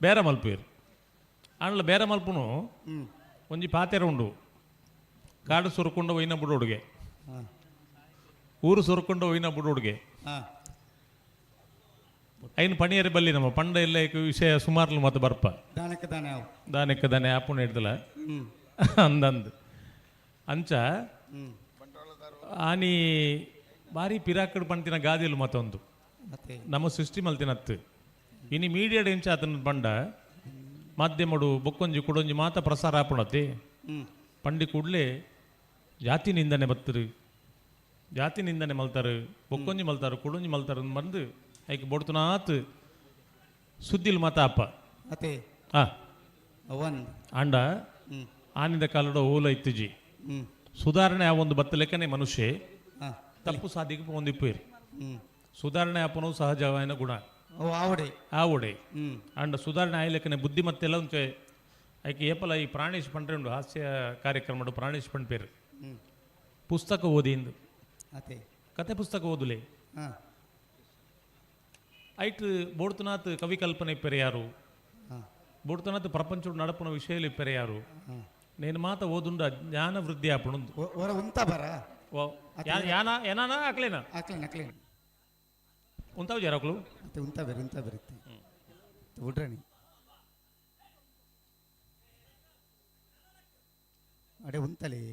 ಬೇರೆ ಮಲ್ಪೀರು ಆಂಡ್ಲ ಬೇರೆ ಮಲ್ಪುನು ಒಂಜಿ ಪಾತೆರ ಉಂಡು. ಕಾಡು ಸುರುಕೊಂಡ ಒಯ್ನ ಬುಡೋಡುಗೆ, ಊರು ಸುರುಕೊಂಡ ಒಯ್ನ ಬುಡೋಡುಗೆ. ಐನ್ ಪಣಿಯರೆ ಬಲ್ಲಿ ನಮ್ಮ ಪಂಡ ಎಲ್ಲ ವಿಷಯ ಸುಮಾರ್ಲು ಮತ್ತೆ ಬರ್ಪ. ದಾನಕ್ಕೆ ದಾನೆ ಅವು. ದಾನಕ್ಕೆ ದಾನೆ ಆಪುಣ ಹಿಡ್ದಲ ಅಂದಂದು ಅಂಚ ಆನಿ ಬಾರಿ ಪಿರಾಕಡ್ ಪಂತಿನ ಗಾದಿಲು ಮತ್ತೊಂದು ನಮ್ಮ ಸೃಷ್ಟಿ ಮಲ್ತಿನತ್ತು. ಇನಿ ಮೀಡಿಯಾಡ್ ಎಂಚ ಆತನ ಪಂಡ ಮಾಧ್ಯಮಡು ಬೊಕ್ಕೊಂಜಿ ಕುಡೊಂಜಿ ಮಾತ ಪ್ರಸಾರ ಆಪುಣತಿ. ಪಂಡಿ ಕೂಡಲೇ ಜಾತಿ ನಿಂದನೆ ಬತ್ತರು, ಜಾತಿ ನಿಂದನೆ ಮಲ್ತಾರು, ಬೊಕ್ಕೊಂಜಿ ಮಲ್ತಾರು, ಕುಡೊಂಜಿ ಮಲ್ತಾರು ಬಂದು ಐಕ್ ಬೊಡ್ತುನಾತ್ ಸುದ್ದಿಲ್ ಮಾತ ಅಪ್ಪ. ಅತೆ. ಆ. ಒಂದ್. ಆಂಡ ಆನಿದ ಕಾಲದ ಓಲ ಇತ್ತುಜಿ. ಸುಧಾರಣೆ ಆ ಒಂದು ಬತ್ತ ಲೆಕ್ಕನೆ ಮನುಷ್ಯ ತಪ್ಪು ಸಾದಿಗೆ ಪೋಂದಿಪ್ಪೇರು. ಸುಧಾರಣೆ ಆಪನು ಸಹಜವಾದ ಗುಣ. ಓ ಆವಡೆ. ಆವಡೆ. ಅಂಡ ಸುಧಾರಣೆ ಆಯ್ಲೆಕ್ಕನೆ ಬುದ್ಧಿಮತ್ತೆಲ್ಲ ಒಂಚೆ ಐಕೆ ಏಪಲ ಈ ಪ್ರಾಣೇಶ್ ಪಂಡ್ರೆ ಉಂಡು ಹಾಸ್ಯ ಕಾರ್ಯಕ್ರಮ ಪ್ರಾಣೇಶ್ ಪಂಡ್ಪೇರು. ಪುಸ್ತಕ ಓದಿ ಇಂದು. ಅತೆ. ಕತೆ ಪುಸ್ತಕ ಓದುಲೆ. ಐಟ್ ಬೋಡ್ತನಾಥ್ ಕವಿ ಕಲ್ಪನೆ ಇಪ್ಪೆರೆ ಯಾರು, ಬೋಡ್ತನಾಥ್ ಪ್ರಪಂಚಡ್ ನಡಪುನ ವಿಷಯలు ಇಪ್ಪೆರೆ ಯಾರು, ನೇನು ಮಾತ ಓದುಂಡ ಜ್ಞಾನ ವೃದ್ಧಿ ಆಪುಣುಂದು. ಒರ ಉಂತ ಬರ. ಓ ಯಾನ ಏನಾನ ಆಕ್ಲೇನ. ಅಕ್ಲೇನ್ ಅಕ್ಲೇನ್. ಉಂತಾವ್ ಜರಾಕ್ಲು. ಅತೆ ಉಂತ ಬೇರೆ ಉಂತ ಬೇರೆ ಉಡ್ರಣಿ ಅಡೆ ಉಂತಲೆ.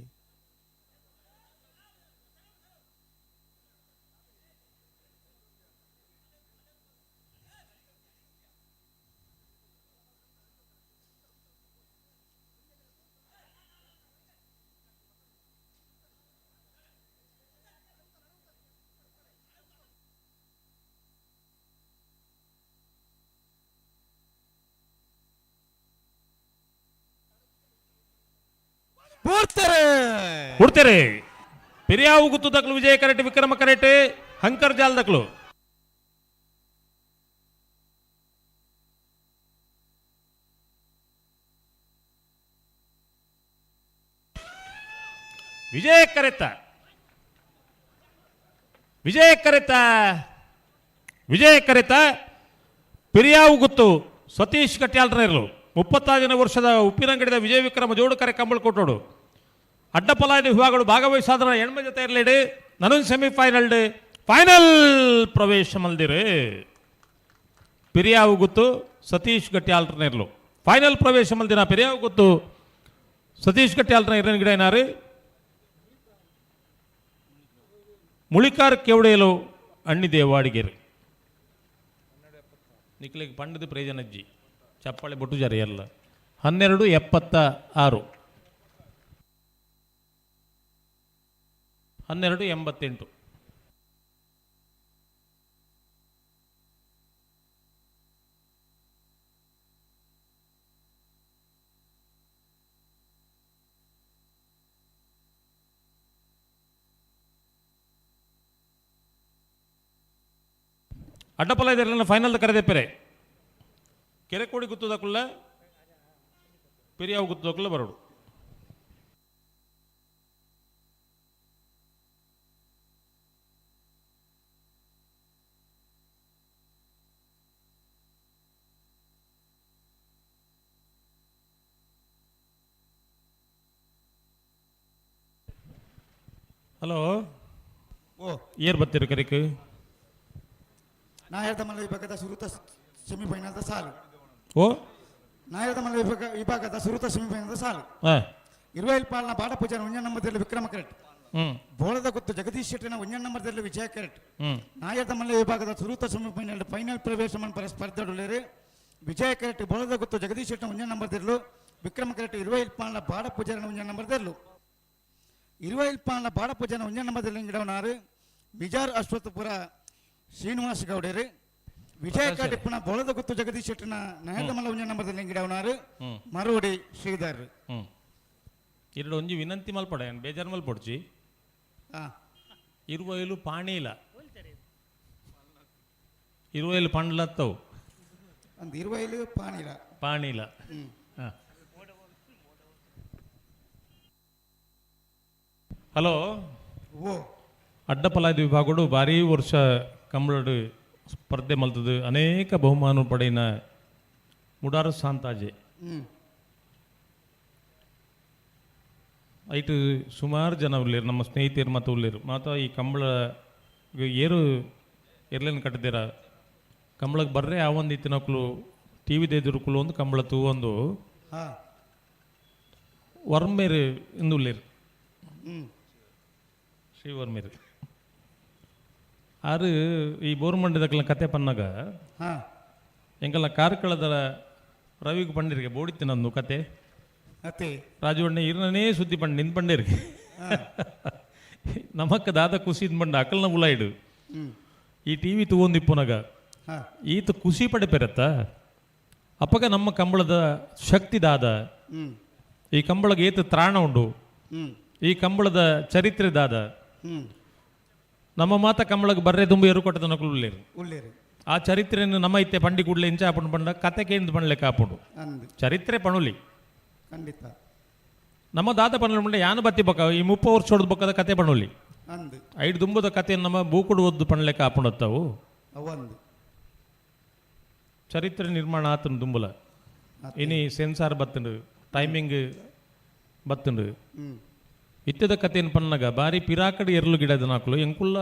ಕೊಡ್ತೇರೆ ಪೆರಿಯಾವು ಗುತ್ತು ದಕ್ಲು ವಿಜಯ ಕರೆಟ್ ವಿಕ್ರಮ ಕರೆಟ್ ಹಂಕರ್ ಜಾಲ್ ದಕ್ಲು. ವಿಜಯ ಕರೆತ ವಿಜಯ ಕರೆತ ವಿಜಯ ಕರೆತ ಪೆರಿಯಾವು ಗುತ್ತು ಸತೀಶ್ ಕಟ್ಯಾಲ್ರರು 36ನೇ ವರ್ಷದ ಉಪ್ಪಿನಂಗಡಿದ ವಿಜಯ ವಿಕ್ರಮ ಜೋಡು ಕರೆ ಕಂಬಳ ಕೊಟ್ಟೋಡು. ಅಡ್ಡಪಲಾಯದ ವಿಭಾಗಗಳು ಭಾಗವಹಿಸಾದ್ರ ಎಣ್ಮ ಜೊತೆ ಇರಲಿಡು ನನೊಂದು ಸೆಮಿಫೈನಲ್ ಫೈನಲ್ ಪ್ರವೇಶ ಮಲ್ದಿರು. ಪೆರಿಯಾವು ಗುತ್ತು ಸತೀಶ್ ಗಟ್ಟಿ ಫೈನಲ್ ಪ್ರವೇಶ ಮಲ್ದಿನ ಪೆರಿಯಾವು ಗುತ್ತು ಸತೀಶ್ ಗಟ್ಟಿ ಆಲ್ಟರ್ ಇರನ್ ಗಿಡ ಏನಾರು ಮುಳಿಕಾರ್ ಕೆವಡೆಯಲು ಅಣ್ಣಿದೆ ವಾಡಿಗೆರು ನಿಕ್ಲಿಗೆ ಪಂಡದ ಪ್ರಯೋಜನಜ್ಜಿ ಚಪ್ಪಾಳೆ ಬೊಟ್ಟು ಜಾರಿ ಎಲ್ಲ 12:76 12:88. ಅಡ್ಡಪಲ ಇದೆಲ್ಲ ಫೈನಲ್ ಕರೆದೆಪ್ಪರೆ ಕೆರೆಕೋಡಿ ಗುತ್ತದಕ್ಕುಲ್ಲ ಪೆರಿಯಾವು ಗುತ್ತದಕ್ಕುಲ್ಲ ಬರೋಡು. ಹಲೋ. ಓ. ಏರ್ ಬತ್ತೀರಿ ಕರಿಕ್? ನಾಯರ್ದ ಮಲ್ಲ ವಿಭಾಗದ ಸುರುತ ಸೆಮಿಫೈನಲ್ದ ಸಾಲು. ಓ. ನಾಯರ್ದ ಮಲ್ಲ ವಿಭಾಗದ ಸುರುತ ಸೆಮಿಫೈನಲ್ದ ಸಾಲು. ಇರುವೈಲ್ ಪಾಲ್ನ ಬಾಡಪೂಜಾರ ಒಂಜ ನಂಬರ್ದಲ್ಲಿ ವಿಕ್ರಮ ಕರೆಟ್. ಬೋಳದ ಗುತ್ತು ಜಗದೀಶ್ ಶೆಟ್ಟಿನ ಒಂಜ ನಂಬರ್ದಲ್ಲಿ ವಿಜಯ ಕರೆಟ್. ನಾಯರ್ದ ಮಲ್ಲ ವಿಭಾಗದ ಸುರುತ ಸೆಮಿಫೈನಲ್ ಫೈನಲ್ ಪ್ರವೇಶ ಮನ್ಪರ ಸ್ಪರ್ಧೆಡುಳ್ಳೇರು ವಿಜಯ ಕರೆಟ್ ಬೋಳದ ಗುತ್ತು ಜಗದೀಶ್ ಶೆಟ್ಟಿನ ಒಂಜ ನಂಬರ್ದಿರ್ಲು ವಿಕ್ರಮ ಕರೆಟ್ ಇರುವೈಲ್ ಪಾಲ್ನ ಬಾಡಪೂಜಾರನ ಒಂಜ ನಂಬರ್ದಿರ್ಲು. ಇರುವೈಲ್ ಪಾಲ್ನ ಬಾಡಪೂಜಾರನ ಒಂಜ ನಂಬರ್ದಲ್ಲಿ ಗಿಡವನಾರು ಬಿಜಾರ್ ಅಶ್ವತ್ಥಪುರ ಶ್ರೀನಿವಾಸ ಗೌಡರು. ವಿಜಯ ಕರೆಟ್ ಪುನಃ ಬೋಳದ ಗುತ್ತು ಜಗದೀಶ್ ಶೆಟ್ಟಿನ ನಾಯರ್ದ ಮಲ್ಲ ಒಂಜ ನಂಬರ್ದಲ್ಲಿ ಗಿಡವನಾರು ಮರೋಡಿ ಶ್ರೀಧರ್. ಎರಡು ಒಂಜಿ ವಿನಂತಿ ಮಲ್ಪಡ ಏನು ಬೇಜಾರು ಮಲ್ಪೊಡ್ಚಿ. ಇರುವೈಲು ಪಾಣಿಲ ಇರುವೈಲು ಪಂಡ್ಲತ್ತವು. ಅಂದ್ ಇರುವೈಲು ಪಾಣಿಲ. ಪಾಣಿಲ. ಹಲೋ. ಓ. ಅಡ್ಡಪಲಾದ ವಿಭಾಗಡು ಭಾರೀ ವರ್ಷ ಕಂಬಳಡು ಸ್ಪರ್ಧೆ ಮಲ್ತದು ಅನೇಕ ಬಹುಮಾನ ಪಡೆಯಿನ ಮುಡಾರ ಸಾಂತಾಜೆ. ಐಟ್ ಸುಮಾರು ಜನ ಉಳ್ಳೇರು ನಮ್ಮ ಸ್ನೇಹಿತರು ಮತ್ತು ಉಳ್ಳೇರು ಮಾತ ಈ ಕಂಬಳ ಏರು ಎರ್ಲೇನು ಕಟ್ಟದಿರ ಕಂಬಳಕ್ಕೆ ಬರ್ರೆ ಆ ಒಂದು ಇತ್ತಿನಕ್ಲು ಟಿ ವಿ ದೇದುರುಕುಲು ಒಂದು ಕಂಬಳ ತೂವೊಂದು ವರ್ಮೇರು ಇಂದು ಉಳ್ಳೇರು. ಶ್ರೀ ವರ್ಮೇರು ಆರು ಈ ಬೋರ್ಮಂಡಿದಕ್ಲ ಕತೆ ಪನ್ನಾಗ ಎಂಕಲ್ನ ಕಾರ್ಕಳದ ರವಿಗೆ ಪಂಡಿರಿಗೆ ಬೋಡಿತ್ತು ನಂದು ಕತೆ. ಅತ್ತೆ. ರಾಜವಣ್ಣ ಇರನೇ ಸುದ್ದಿ ಪಂಡ್ ನಿಂದು ಪಂಡೇರಿಗೆ ನಮಕ್ಕ ದಾದ ಖುಷಿ ಬಂಡ ಅಕಲ್ನ ಉಲಾಯಿಡು. ಈ ಟಿ ವಿ ತೂವೊಂದು ಇಪ್ಪುನಗ ಈತ ಖುಷಿ ಪಡೆಪೆರತ್ತ ಅಪ್ಪಗ ನಮ್ಮ ಕಂಬಳದ ಶಕ್ತಿ ದಾದ, ಈ ಕಂಬಳಗೆ ಏತು ತ್ರಾಣ ಉಂಡು, ಈ ಕಂಬಳದ ಚರಿತ್ರೆ ದಾದ, ನಮ್ಮ ಮಾತ ಕಂಬಳಗೆ ಬರ್ರೆ ತುಂಬು ಎರು ಕೊಟ್ಟದ ನಕಲು ಉಳ್ಳೇರು. ಆ ಚರಿತ್ರೆಯನ್ನು ನಮ್ಮ ಇತ್ತೆ ಪಂಡಿ ಕೂಡಲೇ ಇಂಚ ಆಪುಂಡು ಪಂಡ ಕತೆ ಕೇಂದ್ರ ಪಂಡ್ಲೆಕ್ಕ ಆಪುಂಡು. ಅಂದ್. ಚರಿತ್ರೆ ಪಣುಲಿ. ಖಂಡಿತ. ನಮ್ಮ ದಾದ ಪನ್ಲ ಪಂಡ ಯಾನು ಬತ್ತಿ ಬೊಕ್ಕ ಈ 30 ವರ್ಷ ಹೊಡೆದ ಬೊಕ್ಕದ ಕತೆ ಪಣುಲಿ. ಅಂದ್. ಐಡ್ ದುಂಬದ ಕತೆಯನ್ನು ನಮ್ಮ ಬೂಕುಡು ಒದ್ದು ಪಣ್ಲೆಕ್ಕ ಆಪುಂಡತ್ತವು. ಅವಂದು. ಚರಿತ್ರೆ ನಿರ್ಮಾಣ ಆತನ ದುಂಬುಲ. ಇನಿ ಸೆನ್ಸಾರ್ ಬತ್ತುಂಡು, ಟೈಮಿಂಗ್ ಬತ್ತುಂಡು. ಇತ್ತದ ಕತೆಯನ್ನು ಪನ್ನಗ ಬಾರಿ ಪಿರಾಕಡಿ ಎರ್ಲು ಗಿಡದ ನಾಕುಲು ಎಂಕುಲ್ಲ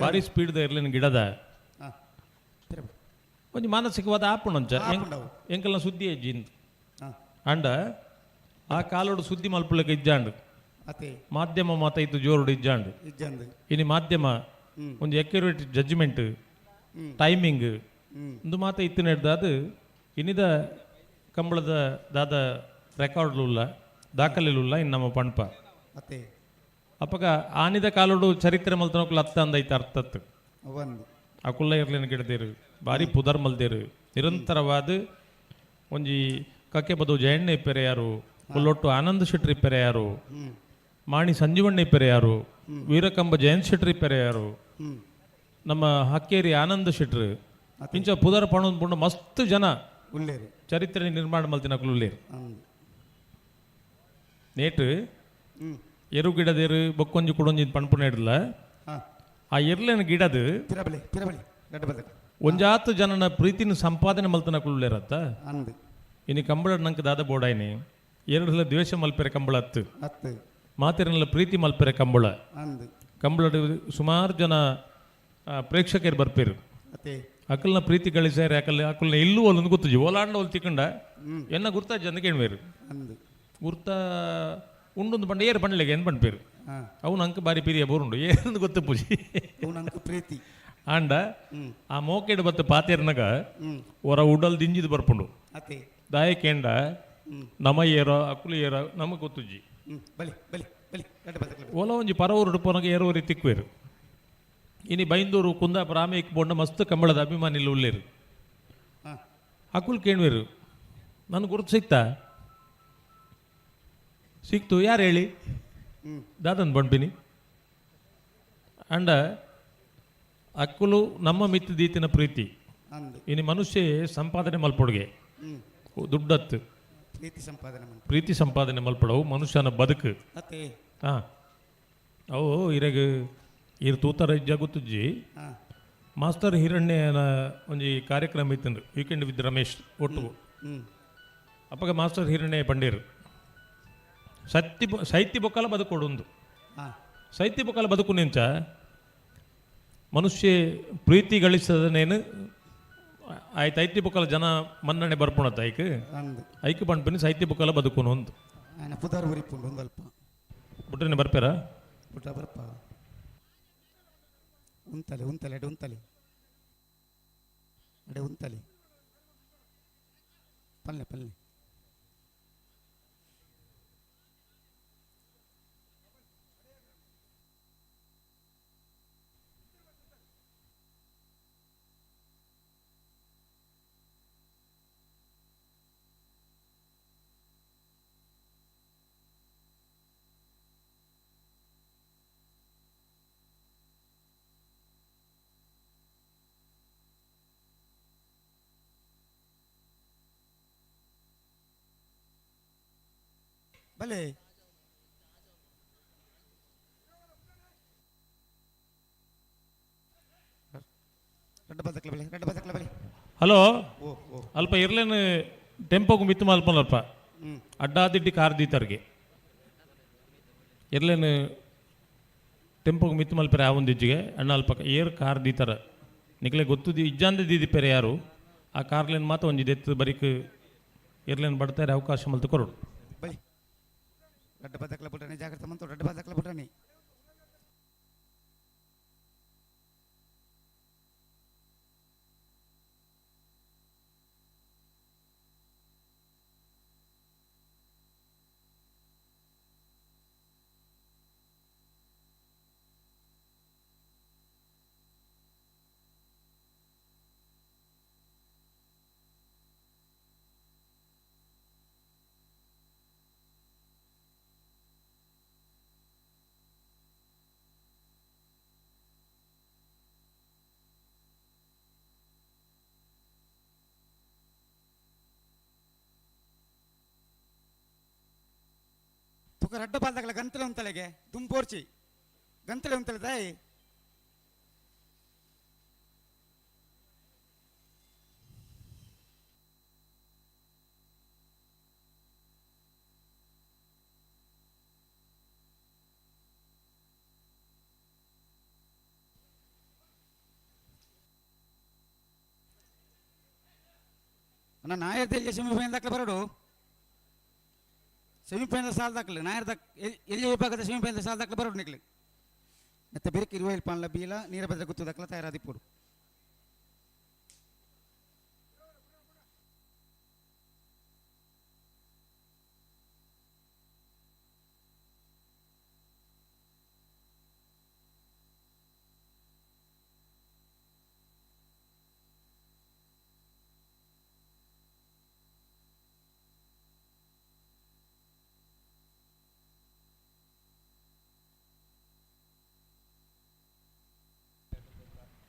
ಬಾರಿ ಸ್ಪೀಡ್ದ ಎರ್ಲಿನ ಗಿಡದ ಒಂಜಿ ಮಾನಸಿಕವಾದ ಆಪುಂಡಂಚ. ಆಪುಂಡವು. ಎಂಕಲ್ನ ಸುದ್ದಿ ಅಜ್ಜಿ ಅಂಡ ಆ ಕಾಲೋಡು ಸುದ್ದಿ ಮಲ್ಪುಲಕ ಇಜ್ಜಾಂಡು. ಅತೆ. ಮಾಧ್ಯಮ ಮಾತೈತು ಜೋರುಡು ಇಜ್ಜಾಂಡು. ಇಜ್ಜಂದು. ಇನಿ ಮಾಧ್ಯಮ ಒಂಜಿ ಅಕ್ಯುರೇಟ್ ಜಡ್ಜ್ಮೆಂಟ್, ಟೈಮಿಂಗ್ ಇಂದು ಮಾತ ಇತ್ತಿನ ಅದು ಇನಿದ ಕಂಬಳದ ದಾದ ರೆಕಾರ್ಡ್ಲುಲ್ಲ ದಾಖಲೆಲುಲ್ಲ ಇನ್ನು ನಮ್ಮ ಪಣ್ಪ. ಅತೆ. ಅಪ್ಪಗ ಆನಿದ ಕಾಲೋಡು ಚರಿತ್ರೆ ಮಲ್ತನಕುಲು ಅತ್ತ ಅಂದೈತೆ ಅರ್ಥತ್ತು. ಅವಂದು. ಅಕುಲ್ಲ ಇರ್ಲಿನ ಗಿಡದೇರು ಬಾರಿ ಪುದರ್ ಮಲ್ದೇರು ನಿರಂತರವಾದ ಒಂಜಿ ಕಕ್ಕೆ ಬದು ಜಯಣ್ಣ ಇಪ್ಪೆರೆ ಯಾರು, ಕೊಲ್ಲೊಟ್ಟು ಆನಂದ ಶೆಟ್ಟಿ ಇಪ್ಪೆರೆ ಯಾರು, ಮಾಣಿ ಸಂಜೀವಣ್ಣ ಇಪ್ಪೆರೆ ಯಾರು, ವೀರಕಂಬ ಜಯಂತ್ ಶೆಟ್ಟಿ ಇಪ್ಪೆರೆ ಯಾರು, ನಮ್ಮ ಹಕ್ಕೇರಿ ಆನಂದ ಶೆಟ್ರು ಇಂಚ ಪುದರ್ ಪಣೊಂದು ಪುಂಡ ಮಸ್ತ್ ಜನ ಉಳ್ಳೇರು. ಚರಿತ್ರೆ ನಿರ್ಮಾಣ ಮಲ್ತಿನ ಅಕುಲು ಉಲ್ಲೇರು. ಅಂದ್. ನೇಟ್ ಎರು ಗಿಡದೇರು ಬೊಕ್ಕೊಂಜಿ ಕುಡೊಂಜಿ ಪಣ್ಪುನ ಇಡ್ಲ ಆ ಎರ್ಲೆನ ಗಿಡದು ಪಿರಬಲಿ ಪಿರಬಲಿ ಗಡ್ಡ ಬದಕ. ಒಂಜಾತು ಜನನ ಪ್ರೀತಿನ ಸಂಪಾದನೆ ಮಲ್ತನ ಉಲ್ಲೇರತ್ತ. ಅಂದ್. ಇನಿ ಕಂಬಳ ನಂಗೆ ದಾದ ಬೋಡಾಯ್ನಿ ಎರಡಲ್ಲ ದ್ವೇಷ ಮಲ್ಪೆರೆ ಕಂಬಳ ಅತ್ತು. ಅತ್ತು. ಮಾತೆರನೆಲ್ಲ ಪ್ರೀತಿ ಮಲ್ಪೆರೆ ಕಂಬಳ. ಅಂದ್. ಕಂಬಳಡ್ ಸುಮಾರು ಜನ ಪ್ರೇಕ್ಷಕರು ಬರ್ಪೇರು. ಅತೆ. ಅಕಲ್ನ ಪ್ರೀತಿ ಗಳಿಸಾರೆ ಅಕಲ್ ಅಕಲ್ನ ಇಲ್ಲೂ ಒಲ್ಲೊಂದು ಗೊತ್ತುಜಿ ಓಲಾಂಡ ಒಲ್ ತಿಕ್ಕಂಡ ಎನ್ನ ಗುರ್ತ ಜನ ಕೇಳ್ವೇರು. ಅಂದ್. ಗುರ್ತ ಉಂಡೊಂದು ಪಂಡ ಏರು ಪಂಡ್ಲೆಗೆ ಏನು ಪಂಡ್ಪೇರು. ಅವು ನಂಗೆ ಬಾರಿ ಪಿರಿಯ ಬೋರುಂಡು ಏರಂದು ಗೊತ್ತು ಪೂಜಿ. ಅವು ನಂಗೆ ಪ್ರೀತಿ. ಆಂಡ ಆ ಮೋಕೆಡ್ ಬತ್ತು ಪಾತೇರ್ನಗ ಹೊರ ಉಡಲ್ ದಿಂಜಿದ್ ಬರ್ಪುಂಡು. ಅತೆ. ದಾಯ ಕೇಂಡ ನಮ ಏರೋ ಅಕುಲು ಏರೋ ನಮಗೆ ಗೊತ್ತುಜ್ಜಿ. ಬಲಿ ಬಲಿ ಬಲಿ ಗಡ್ಡ ಬದಕ. ಓಲ ಒಂಜಿ ಪರವೂರು ಪೋನಗ ಏರೋರಿ ತಿಕ್ವೇರು. ಇನಿ ಬೈಂದೂರು ಕುಂದಾಪುರ ಆಮೇಕ್ ಬೋಂಡ ಮಸ್ತ್ ಕಂಬಳದ ಅಭಿಮಾನಿಲು ಉಲ್ಲೇರು. ಅಕುಲ್ ಕೇಣ್ವೇರು ನನ್ ಗುರುತು ಸಿಕ್ತಾ ಸಿಕ್ತು ಯಾರು ಹೇಳಿ ದಾದನ್ ಬಂಡ್ಪಿನಿ ಅಂಡ ಅಕ್ಕುಲು ನಮ್ಮ ಮಿತ್ತು ದೀತಿನ ಪ್ರೀತಿ. ಅಂದ್. ಇನಿ ಮನುಷ್ಯ ಸಂಪಾದನೆ ಮಲ್ಪೊಡುಗೆ ದುಡ್ಡತ್ತು ಪ್ರೀತಿ ಸಂಪಾದನೆ ಮಲ್ಪ. ಪ್ರೀತಿ ಸಂಪಾದನೆ ಮಲ್ಪಡವು ಮನುಷ್ಯನ ಬದುಕು. ಅತೆ. ಅವು ಇರಗ ಇರ್ ತೂತರ ಇಜ್ಜ ಗೊತ್ತುಜ್ಜಿ. ಮಾಸ್ಟರ್ ಹಿರಣ್ಯನ ಒಂಜಿ ಕಾರ್ಯಕ್ರಮ ಇತ್ತಂದು ವೀಕೆಂಡ್ ವಿತ್ ರಮೇಶ್ ಒಟ್ಟು. ಅಪ್ಪಗ ಮಾಸ್ಟರ್ ಹಿರಣ್ಯ ಪಂಡೇರು ಸತ್ತಿ ಸೈತಿ ಬೊಕ್ಕಲ ಬದುಕೊಡುಂದು. ಸೈತಿ ಬೊಕ್ಕಲ ಬದುಕು ನಿಂಚ ಮನುಷ್ಯ ಪ್ರೀತಿ ಗಳಿಸದನೇನು ಆಯ್ತು ಐತಿ ಬೊಕ್ಕಲ ಜನ ಮನ್ನಣೆ ಬರ್ಪುಣತ್ತ ಐಕ್ ಅಂದ್. ಐಕ್ ಪಂಡ್ಪಿನಿ ಸೈತಿ ಬೊಕ್ಕಲ ಬದುಕುನು ಅಂದು. ಆಯ್ನ ಪುದರ್ ಉರಿಪುಂಡು ಒಂದಲ್ಪ. ಬುಟ್ರನೆ ಬರ್ಪೇರ? ಪುಟ್ಟ ಬರ್ಪ ಉಂತಲೆ ಉಂತಲೆ ಅಡೆ ಉಂತಲೆ ಅಡೆ ಉಂತಲೆ ಪಲ್ಲೆ ಪಲ್ಲೆ ಬಲೆ ರಡ್ಡ ಬದಕ್ಲ ಬಲೆ ರಡ್ಡ ಬದಕ್ಲ ಬಲೆ. ಹಲೋ. ಓ ಓ. ಅಲ್ಪ ಇರ್ಲೇನು ಟೆಂಪೋಗು ಮಿತ್ತು ಮಲ್ಪನಲ್ಪ ಅಡ್ಡಾದಿಡ್ಡಿ ಕಾರ್ ದೀತರ್ಗೆ ಇರ್ಲೇನು ಟೆಂಪೋಗು ಮಿತ್ತು ಮಲ್ಪರೆ ಆ ಒಂದು ಇಜ್ಜಿಗೆ ಅಣ್ಣ ಅಲ್ಪ ಏರ್ ಕಾರ್ ದೀತರ ನಿಕ್ಲೆ ಗೊತ್ತು ಇಜ್ಜಾಂದೆ ದೀದಿಪ್ಪೆರೆ ಯಾರು ಆ ಕಾರ್ಲೇನು ಮಾತ್ರ ಒಂಜಿ ದೆತ್ತು ಬರಿಕ್ ಇರ್ಲೇನು ಬಡ್ತಾರೆ ಅವಕಾಶ ಮಲ್ತು ಕೊರಡು. ಬಲಿ ರಡ್ಡ ಬದಕ್ಲ ಬುಟ್ಟಾನೆ ಜಾಗ್ರತೆ ಮಂತು ರಡ್ಡ ಬದಕ್ಲ ಬುಟ್ಟಾನೆ. ಬೊಕ ರಡ್ಡ ಪಾಲ್ದಕಲ ಗಂತಲೆ ಉಂತಲೆಗೆ ದುಂಪೋರ್ಚಿ ಗಂತಲೆ ಉಂತಲೆ ತಾಯಿ. ಅಣ್ಣ ನಾಯರ್ದಲ್ಲಿ ಸೆಮಿಫೈನಲ್ ದಾಖಲೆ ಬರೋಡು, ಸೆಮಿಫೈನಲ್ ಸಾಲ ದಾಖಲೆ ನಾಯರ್ ದಾಖ ಎಲ್ಲಿ ವಿಭಾಗದ ಸೆಮಿಫೈನಲ್ ಸಾಲ ದಾಖಲೆ ಬರೋಡು ನಿಕ್ಲೆ. ಮತ್ತೆ ಬೆರಕ್ ಇರುವೈಲ್ ಪಾನ್ಲ ಬೀಲ ನೀರಭದ್ರ ಗುತ್ತು ದಾಖಲೆ ತಯಾರಾದಿಪ್ಪುಡು.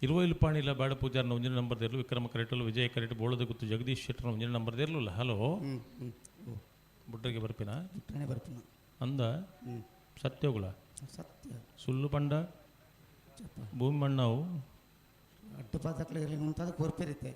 ಇರುವೈಲು ಪಾಣಿಲ ಬಾಡ ಪೂಜಾರನ ಒಂಜಿನ ನಂಬರ್ ದೇರ್ಲು ವಿಕ್ರಮ ಕರೆಟಲು ವಿಜಯ ಕರೆಟ್ ಬೋಳದ ಗುತ್ತು ಜಗದೀಶ್ ಶೆಟ್ಟರ್ ಒಂಜಿನ ನಂಬರ್ ದೇರ್ಲು. ಹಲೋ ಬುಡ್ರಿಗೆ ಬರ್ಪಿನ ಬರ್ಪಿನ ಅಂದ ಸತ್ಯೋಗುಲ ಸತ್ಯ ಸುಳ್ಳು ಪಂಡ ಭೂಮಿ ಮಣ್ಣವು ಅಡ್ಡ ಪಾದಕ್ಲೆ ಇರಲಿ ಮುಂತಾದ ಕೋರ್ಪಿರುತ್ತೆ.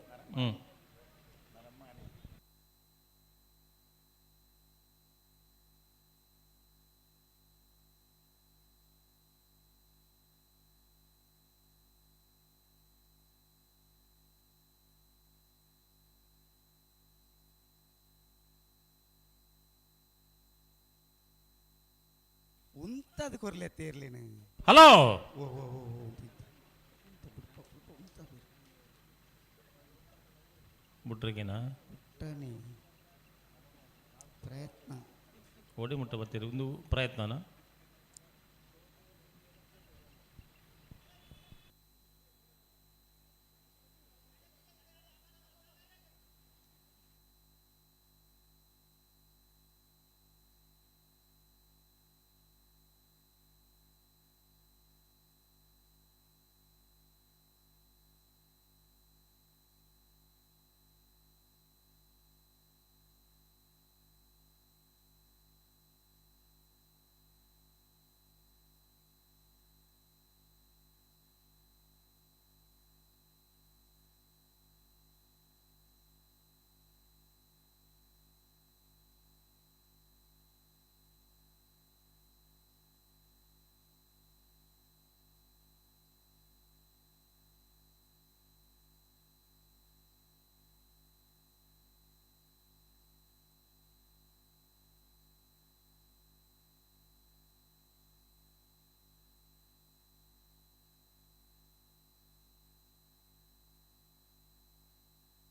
ಉಂತದ ಕೊರ್ಲೆ ತೇರ್ಲಿನ. ಹಲೋ ಓ ಓ ಓ ಓ ಬುಡ್ರಿಗೆನಾ ಪುಟ್ಟನೆ ಪ್ರಯತ್ನ ಓಡಿ ಮುಟ್ಟ ಬರ್ತೀರಿ ಒಂದು ಪ್ರಯತ್ನನ.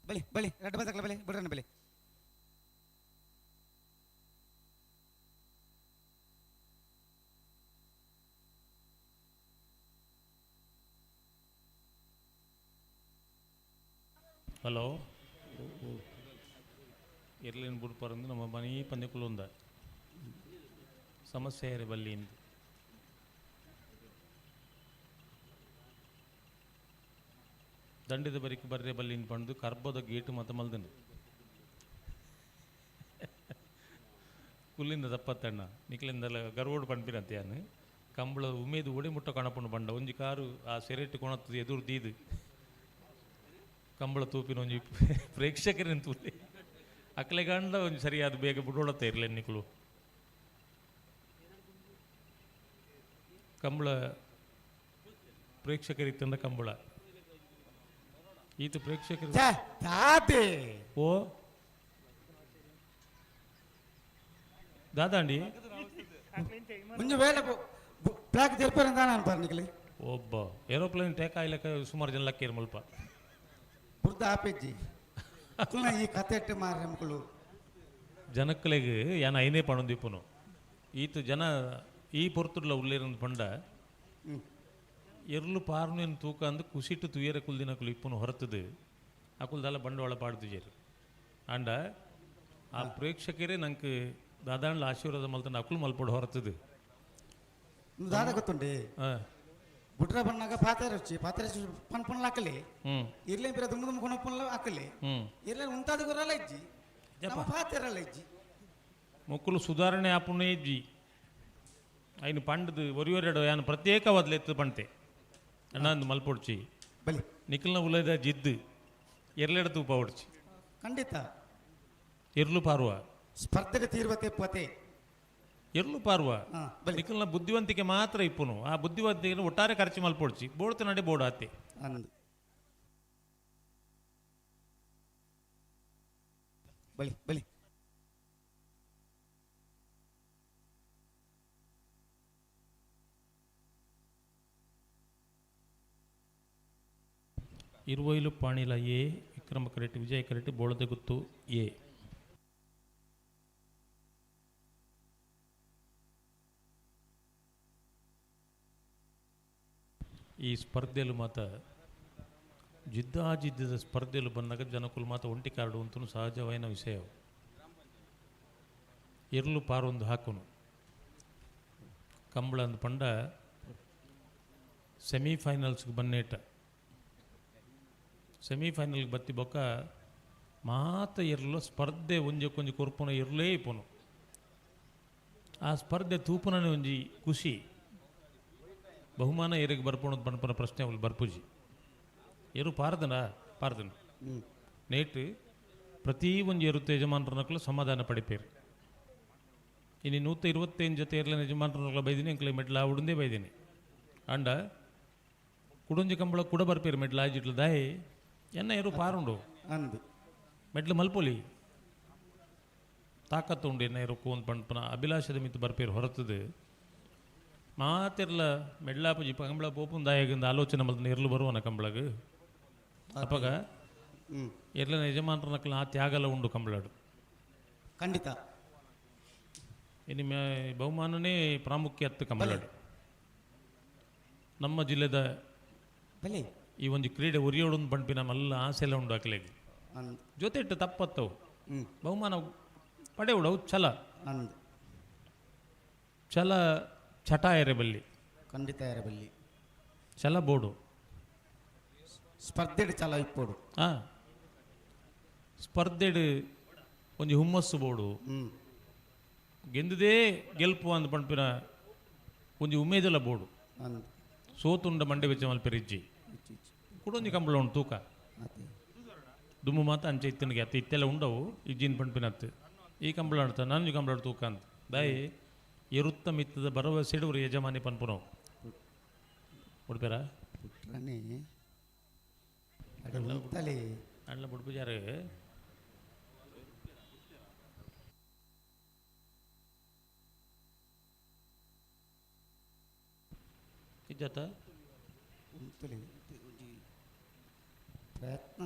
ಬಲಿ ಬಲಿ ರಡ್ಡ ಬದಕ್ಲ ಬಲಿ ಬಿಡ್ರಣ ಬಲಿ. ಹಲೋ ಇರ್ಲಿನ ಬುಡ್ಪರಂದು ನಮ್ಮ ಮನೆ ಪಂದ್ಯಕುಲುಂದ ಸಮಸ್ಯೆ ಇರ ಬಲ್ಲಿ ಇಂದು. ದಂಡಿದ ಬರಿಕ್ ಬರ್ರೆ ಬಲ್ಲಿನ ಪಂಡು ಕರ್ಬದ ಗೇಟು ಮತ ಮಲ್ದನು ಕುಲ್ಲಿಂದ ತಪ್ಪತ್ತಣ್ಣ ನಿಕ್ಲಿಂದಲ ಗರ್ವೋಡು ಪನ್ಪಿನಂತೆ ಯಾನು ಕಂಬಳ ಉಮೇದು ಒಡಿ ಮುಟ್ಟ ಕಣಪುಂಡು ಬಂಡ ಒಂಜಿ ಕಾರು ಆ ಸೆರೆಟ್ಟು ಕೊಣತ್ತದು ಎದುರು ದೀದು ಕಂಬಳ ತೂಪಿನ ಒಂಜಿ ಪ್ರೇಕ್ಷಕರಿನ ತೂಲೆ ಅಕ್ಲೆ ಗಂಡ ಒಂಜಿ ಸರಿಯಾದ ಬೇಗ ಬುಡೋಳತ್ತೆ ಇರಲಿ ನಿಕ್ಲು ಕಂಬಳ ಪ್ರೇಕ್ಷಕರಿತ್ತಂದ ಕಂಬಳ ಈತ ಪ್ರೇಕ್ಷಕರು ತಾತೆ ಓ ದಾದಾಂಡಿ ಮುಂಜು ವೇಳೆ ಬ್ಲಾಕ್ ಜರ್ಪೇರ್ ಅಂತ ನಾನು ಪಾರ್ನಿಕಲಿ. ಒಬ್ಬ ಏರೋಪ್ಲೇನ್ ಟೇಕ್ ಆಯ್ಲಕ್ಕ ಸುಮಾರು ಜನ ಲಕ್ಕೇರ್ ಮುಲ್ಪ ಬುರ್ದ ಆಪೆಜ್ಜಿ ಕುಲ್ನ ಈ ಕತೆ ಇಟ್ಟು ಮಾರ್ರೆ ಮಕ್ಕಳು. ಜನಕ್ಕಲೆಗ್ ಯಾನ ಐನೇ ಪಣೊಂದಿಪ್ಪುನು ಈತ ಜನ ಈ ಪೊರ್ತುಡ್ಲ ಉಲ್ಲೇರಂದು ಪಂಡ ಎರ್ಲು ಪಾರ್ನೇನು ತೂಕ ಅಂದು ಕುಸಿಟ್ಟು ತುಯರ ಕುಲ್ದಿನಕುಲು ಇಪ್ಪುನು ಹೊರತದು ಅಕುಲ್ದಲ್ಲ ಬಂಡವಾಳ ಪಾಡ್ದುಜೇರು ಆಂಡ ಆ ಪ್ರೇಕ್ಷಕರೇ ನಂಗೆ ದಾದಾಂಡ್ಲ ಆಶೀರ್ವಾದ ಮಲ್ತನ ಅಕುಲು ಮಲ್ಪಡು ಹೊರತದು. ದಾದ ಗೊತ್ತುಂಡೆ ಬುಡ್ರ ಬಣ್ಣಾಗ ಪಾತ್ರೆ ರುಚಿ ಪಾತ್ರೆ ಪನ್ ಪನ್ಲ ಹಾಕಲಿ ಇರ್ಲೇ ಬೇರೆ ದುಮ್ಮು ದುಮ್ಮು ಕೊಣ ಪನ್ಲ ಹಾಕಲಿ ಇರ್ಲೇ ಉಂತಾದ ಗುರಲ್ಲ ಇಜ್ಜಿ ನಮ್ಮ ಪಾತ್ರೆಲ್ಲ ಇಜ್ಜಿ. ಮೊಕ್ಕಲು ಸುಧಾರಣೆ ಆಪುನೇ ಇಜ್ಜಿ. ಐನು ಪಂಡದು ಒರಿಯೊರೆಡು ಯಾನ್ ಪ್ರತ್ಯೇಕವಾದ ಎತ್ತು ಪಂತೆ ಅಣ್ಣಂದು ಮಲ್ಪೊಡ್ಚಿ. ಬಲಿ. ನಿಖಲ್ನ ಉಲದ ಜಿದ್ದು ಎರ್ಲೆಡ ತೂಪ ಹೊಡ್ಚಿ. ಖಂಡಿತ. ಎರ್ಲು ಪಾರುವ. ಸ್ಪರ್ಧೆಗೆ ತೀರ್ವತೆ ಪತೆ. ಎರ್ಲು ಪಾರುವ. ಬಲಿ. ನಿಖಲ್ನ ಬುದ್ಧಿವಂತಿಕೆ ಮಾತ್ರ ಇಪ್ಪುನು, ಆ ಬುದ್ಧಿವಂತಿಕೆ ಒಟ್ಟಾರೆ ಖರ್ಚು ಮಲ್ಪೊಡ್ಚಿ, ಬೋಡ್ತ ನಡೆ ಬೋಡ್ ಆತೆ. ಅಂದು ಬಲಿ ಬಲಿ. ಇರುವೈಲು ಪಾಣಿಲ ಎ, ವಿಕ್ರಮ ಕರೆಟ್, ವಿಜಯ ಕರೆಟ್, ಬೋಳದಗುತ್ತು ಎ. ಈ ಸ್ಪರ್ಧೆಲು ಮಾತ ಜಿದ್ದಾಜಿದ್ದಿದ ಸ್ಪರ್ಧೆಲು ಬಂದಾಗ ಜನಕುಲು ಮಾತ ಒಂಟಿ ಕಾರ್ಡು ಅಂತೂ ಸಹಜವಾಯಿನ ವಿಷಯ. ಎರ್ಲು ಪಾರೊಂದು ಹಾಕುನು ಕಂಬಳ ಅಂದ್ ಪಂಡ ಸೆಮಿಫೈನಲ್ಸ್ಗೆ ಬನ್ನೇಟ ಸೆಮಿಫೈನಲ್ಗೆ ಬತ್ತಿ ಬೊಕ್ಕ ಮಾತ ಎರ್ಲು ಸ್ಪರ್ಧೆ ಒಂಜಕ್ಕೊಂಜಿ ಕೊರ್ಪುನ ಎರ್ಲೇ ಇಪ್ಪುನು. ಆ ಸ್ಪರ್ಧೆ ತೂಪುನನೇ ಒಂಜಿ ಖುಷಿ. ಬಹುಮಾನ ಏರಿಗೆ ಬರ್ಪುಣ ಪನ್ಪುನ ಪ್ರಶ್ನೆ ಅವ್ಲು ಬರ್ಪುಜಿ. ಎರು ಪಾರ್ದನ ಪಾರ್ದನ ನೇಟ್ ಪ್ರತಿ ಒಂಜಿ ಎರುತ್ತ ಯಜಮಾನ್ರನಕ್ಲು ಸಮಾಧಾನ ಪಡಿಪೇರು. ಇನ್ನು 125 ಜೊತೆ ಇರಲಿನ ಯಜಮಾನ್ರನಕ್ಲ ಬೈದಿನಿ, ಅಂಕ್ಲೆ ಮೆಡ್ಲ ಆವುಡುಂದೇ ಬೈದಿನಿ. ಅಂಡ ಕುಡೊಂಜಿ ಕಂಬಳ ಕುಡ ಬರ್ಪೇರು ಮೆಡ್ಲ ಆಜಿಟ್ಲು ದಾಯಿ ಎನ್ನ ಎರು ಪಾರುಂಡು. ಅಂದು ಮೆಡ್ಲು ಮಲ್ಪೊಲಿ ತಾಕತ್ತು ಉಂಡು ಎನ್ನ ಎರು ಕೋನ್ ಪನ್ಪುನ ಅಭಿಲಾಷದ ಮಿತ್ತು ಬರ್ಪೇರು ಹೊರತದು ಮಾತಿರ್ಲ ಮೆಡ್ಲಾಪುಜಿ ಕಂಬಳ ಪೋಪುನ್ ದಾಯಗಂದು ಆಲೋಚನೆ ಮಲ್ತನ ಎರ್ಲು ಬರುವನ ಕಂಬಳಗ್ ಅಪಗ ಎರ್ಲನ ಯಜಮಾನ್ರನಕ್ಲ ಆ ತ್ಯಾಗಲ ಉಂಡು ಕಂಬಳಡು. ಖಂಡಿತ. ಇನ್ನು ಬಹುಮಾನನೇ ಪ್ರಾಮುಖ್ಯ ಅತ್ತು ಕಂಬಳಡು. ನಮ್ಮ ಜಿಲ್ಲೆದ ಬಲಿ ಈ ಒಂದು ಕ್ರೀಡೆ ಉರಿಯೋಡೊಂದು ಪಂಪಿನ ಮಲ್ಲ ಆಸೆಲ್ಲ ಉಂಡು ಅಕ್ಲೆಗ್. ಅಂದು ಜೊತೆ ಇಟ್ಟು ತಪ್ಪತ್ತವು ಬಹುಮಾನ ಪಡೆಯುಡವು ಛಲ. ಅಂದು ಛಲ ಛಟ ಎರೆಬಲ್ಲಿ. ಖಂಡಿತ ಎರೆಬಲ್ಲಿ. ಛಲ ಬೋಡು. ಸ್ಪರ್ಧೆಡ್ ಛಲ ಇಪ್ಪೋಡು. ಸ್ಪರ್ಧೆಡ್ ಒಂಜಿ ಹುಮ್ಮಸ್ಸು ಬೋಡು. ಗೆಂದುದೇ ಗೆಲ್ಪು ಅಂದ್ ಪಂಪಿನ ಒಂಜಿ ಉಮೇದಲ ಬೋಡು. ಅಂದು ಸೋತುಂಡ ಮಂಡೆ ಬೆಚ್ಚ ಮಲ್ಪೆರಿಜ್ಜಿ. ಕುಡೊಂಜಿ ಕಂಬಳ ಉಂಡು ತೂಕ. ಅತೆ. ದುಮ್ಮು ಮಾತ ಅಂಚೆ ಇತ್ತನಿಗೆ ಅತ್ತ ಇತ್ತೆಲ್ಲ ಉಂಡವು ಇಜ್ಜಿನ ಪಂಪಿನತ್ತು ಈ ಕಂಬಳ ಆಡ್ತ ನಾನೊಂಜಿ ಕಂಬಳ ತೂಕ ಅಂತ ದಾಯಿ ಎರುತ್ತ ಮಿತ್ತದ ಭರವಸೆಡುವರು ಯಜಮಾನಿ ಪನ್ಪುನವು ಉಡ್ಪೇರ. ಪುಟ್ರನೆ ಅಡೆ ಉಂತಲೆ. ಅಣ್ಣ ಬುಡ್ಪುಜಾರು. ಇಜ್ಜತ್ತ. ಉಂತಲೆ ಒಂಜಿ ಪ್ರಯತ್ನ.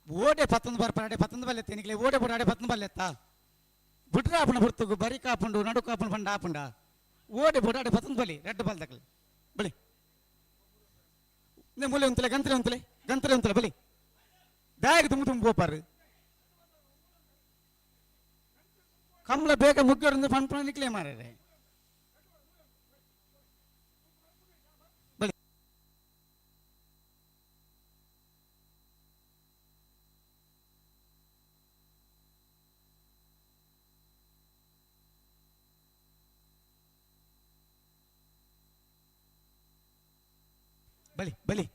ಓಡೆ ಪತ್ತೊಂದು ಬರ್ಪನ ಅಡೆ ಪತ್ತೊಂದು ಬಲ್ಲೆತ್ತ ನಿಕ್ಲೆ ಓಡೆ ಬುಡ ಅಡೆ ಪತ್ತೊಂದು ಬಲ್ಲೆತ್ತ ಬುಡ್ರ ಆಪುಣ ಬುಡ್ತುಗು ಬರಿ ಕಾಪುಂಡು ನಡು ಕಾಪುಂಡು ಪಂಡ ಆಪುಂಡ ಓಡೆ ಬುಡ ಅಡೆ ಪತ್ತೊಂದು ಬಲಿ ರೆಡ್ ಬಾಲ್ ದಕಲೆ ಬಲಿ ನೇ ಮೂಲೆ ಉಂತಲೆ ಗಂತ್ರೆ ಉಂತಲೆ ಗಂತ್ರೆ ಉಂತಲೆ ಬಲಿ ಬ್ಯಾಗ್ ತುಂಬ ತುಂಬ ಗೋಪಾರು ಕಮ್ಲ ಬೇಗ ಮುಗ್ಗರು ಪನ್ಪುಣ ನಿಕ್ಲೆ ಮಾರ್ರೆ ಬಲಿ. ಬಲಿ ಬಲಿ.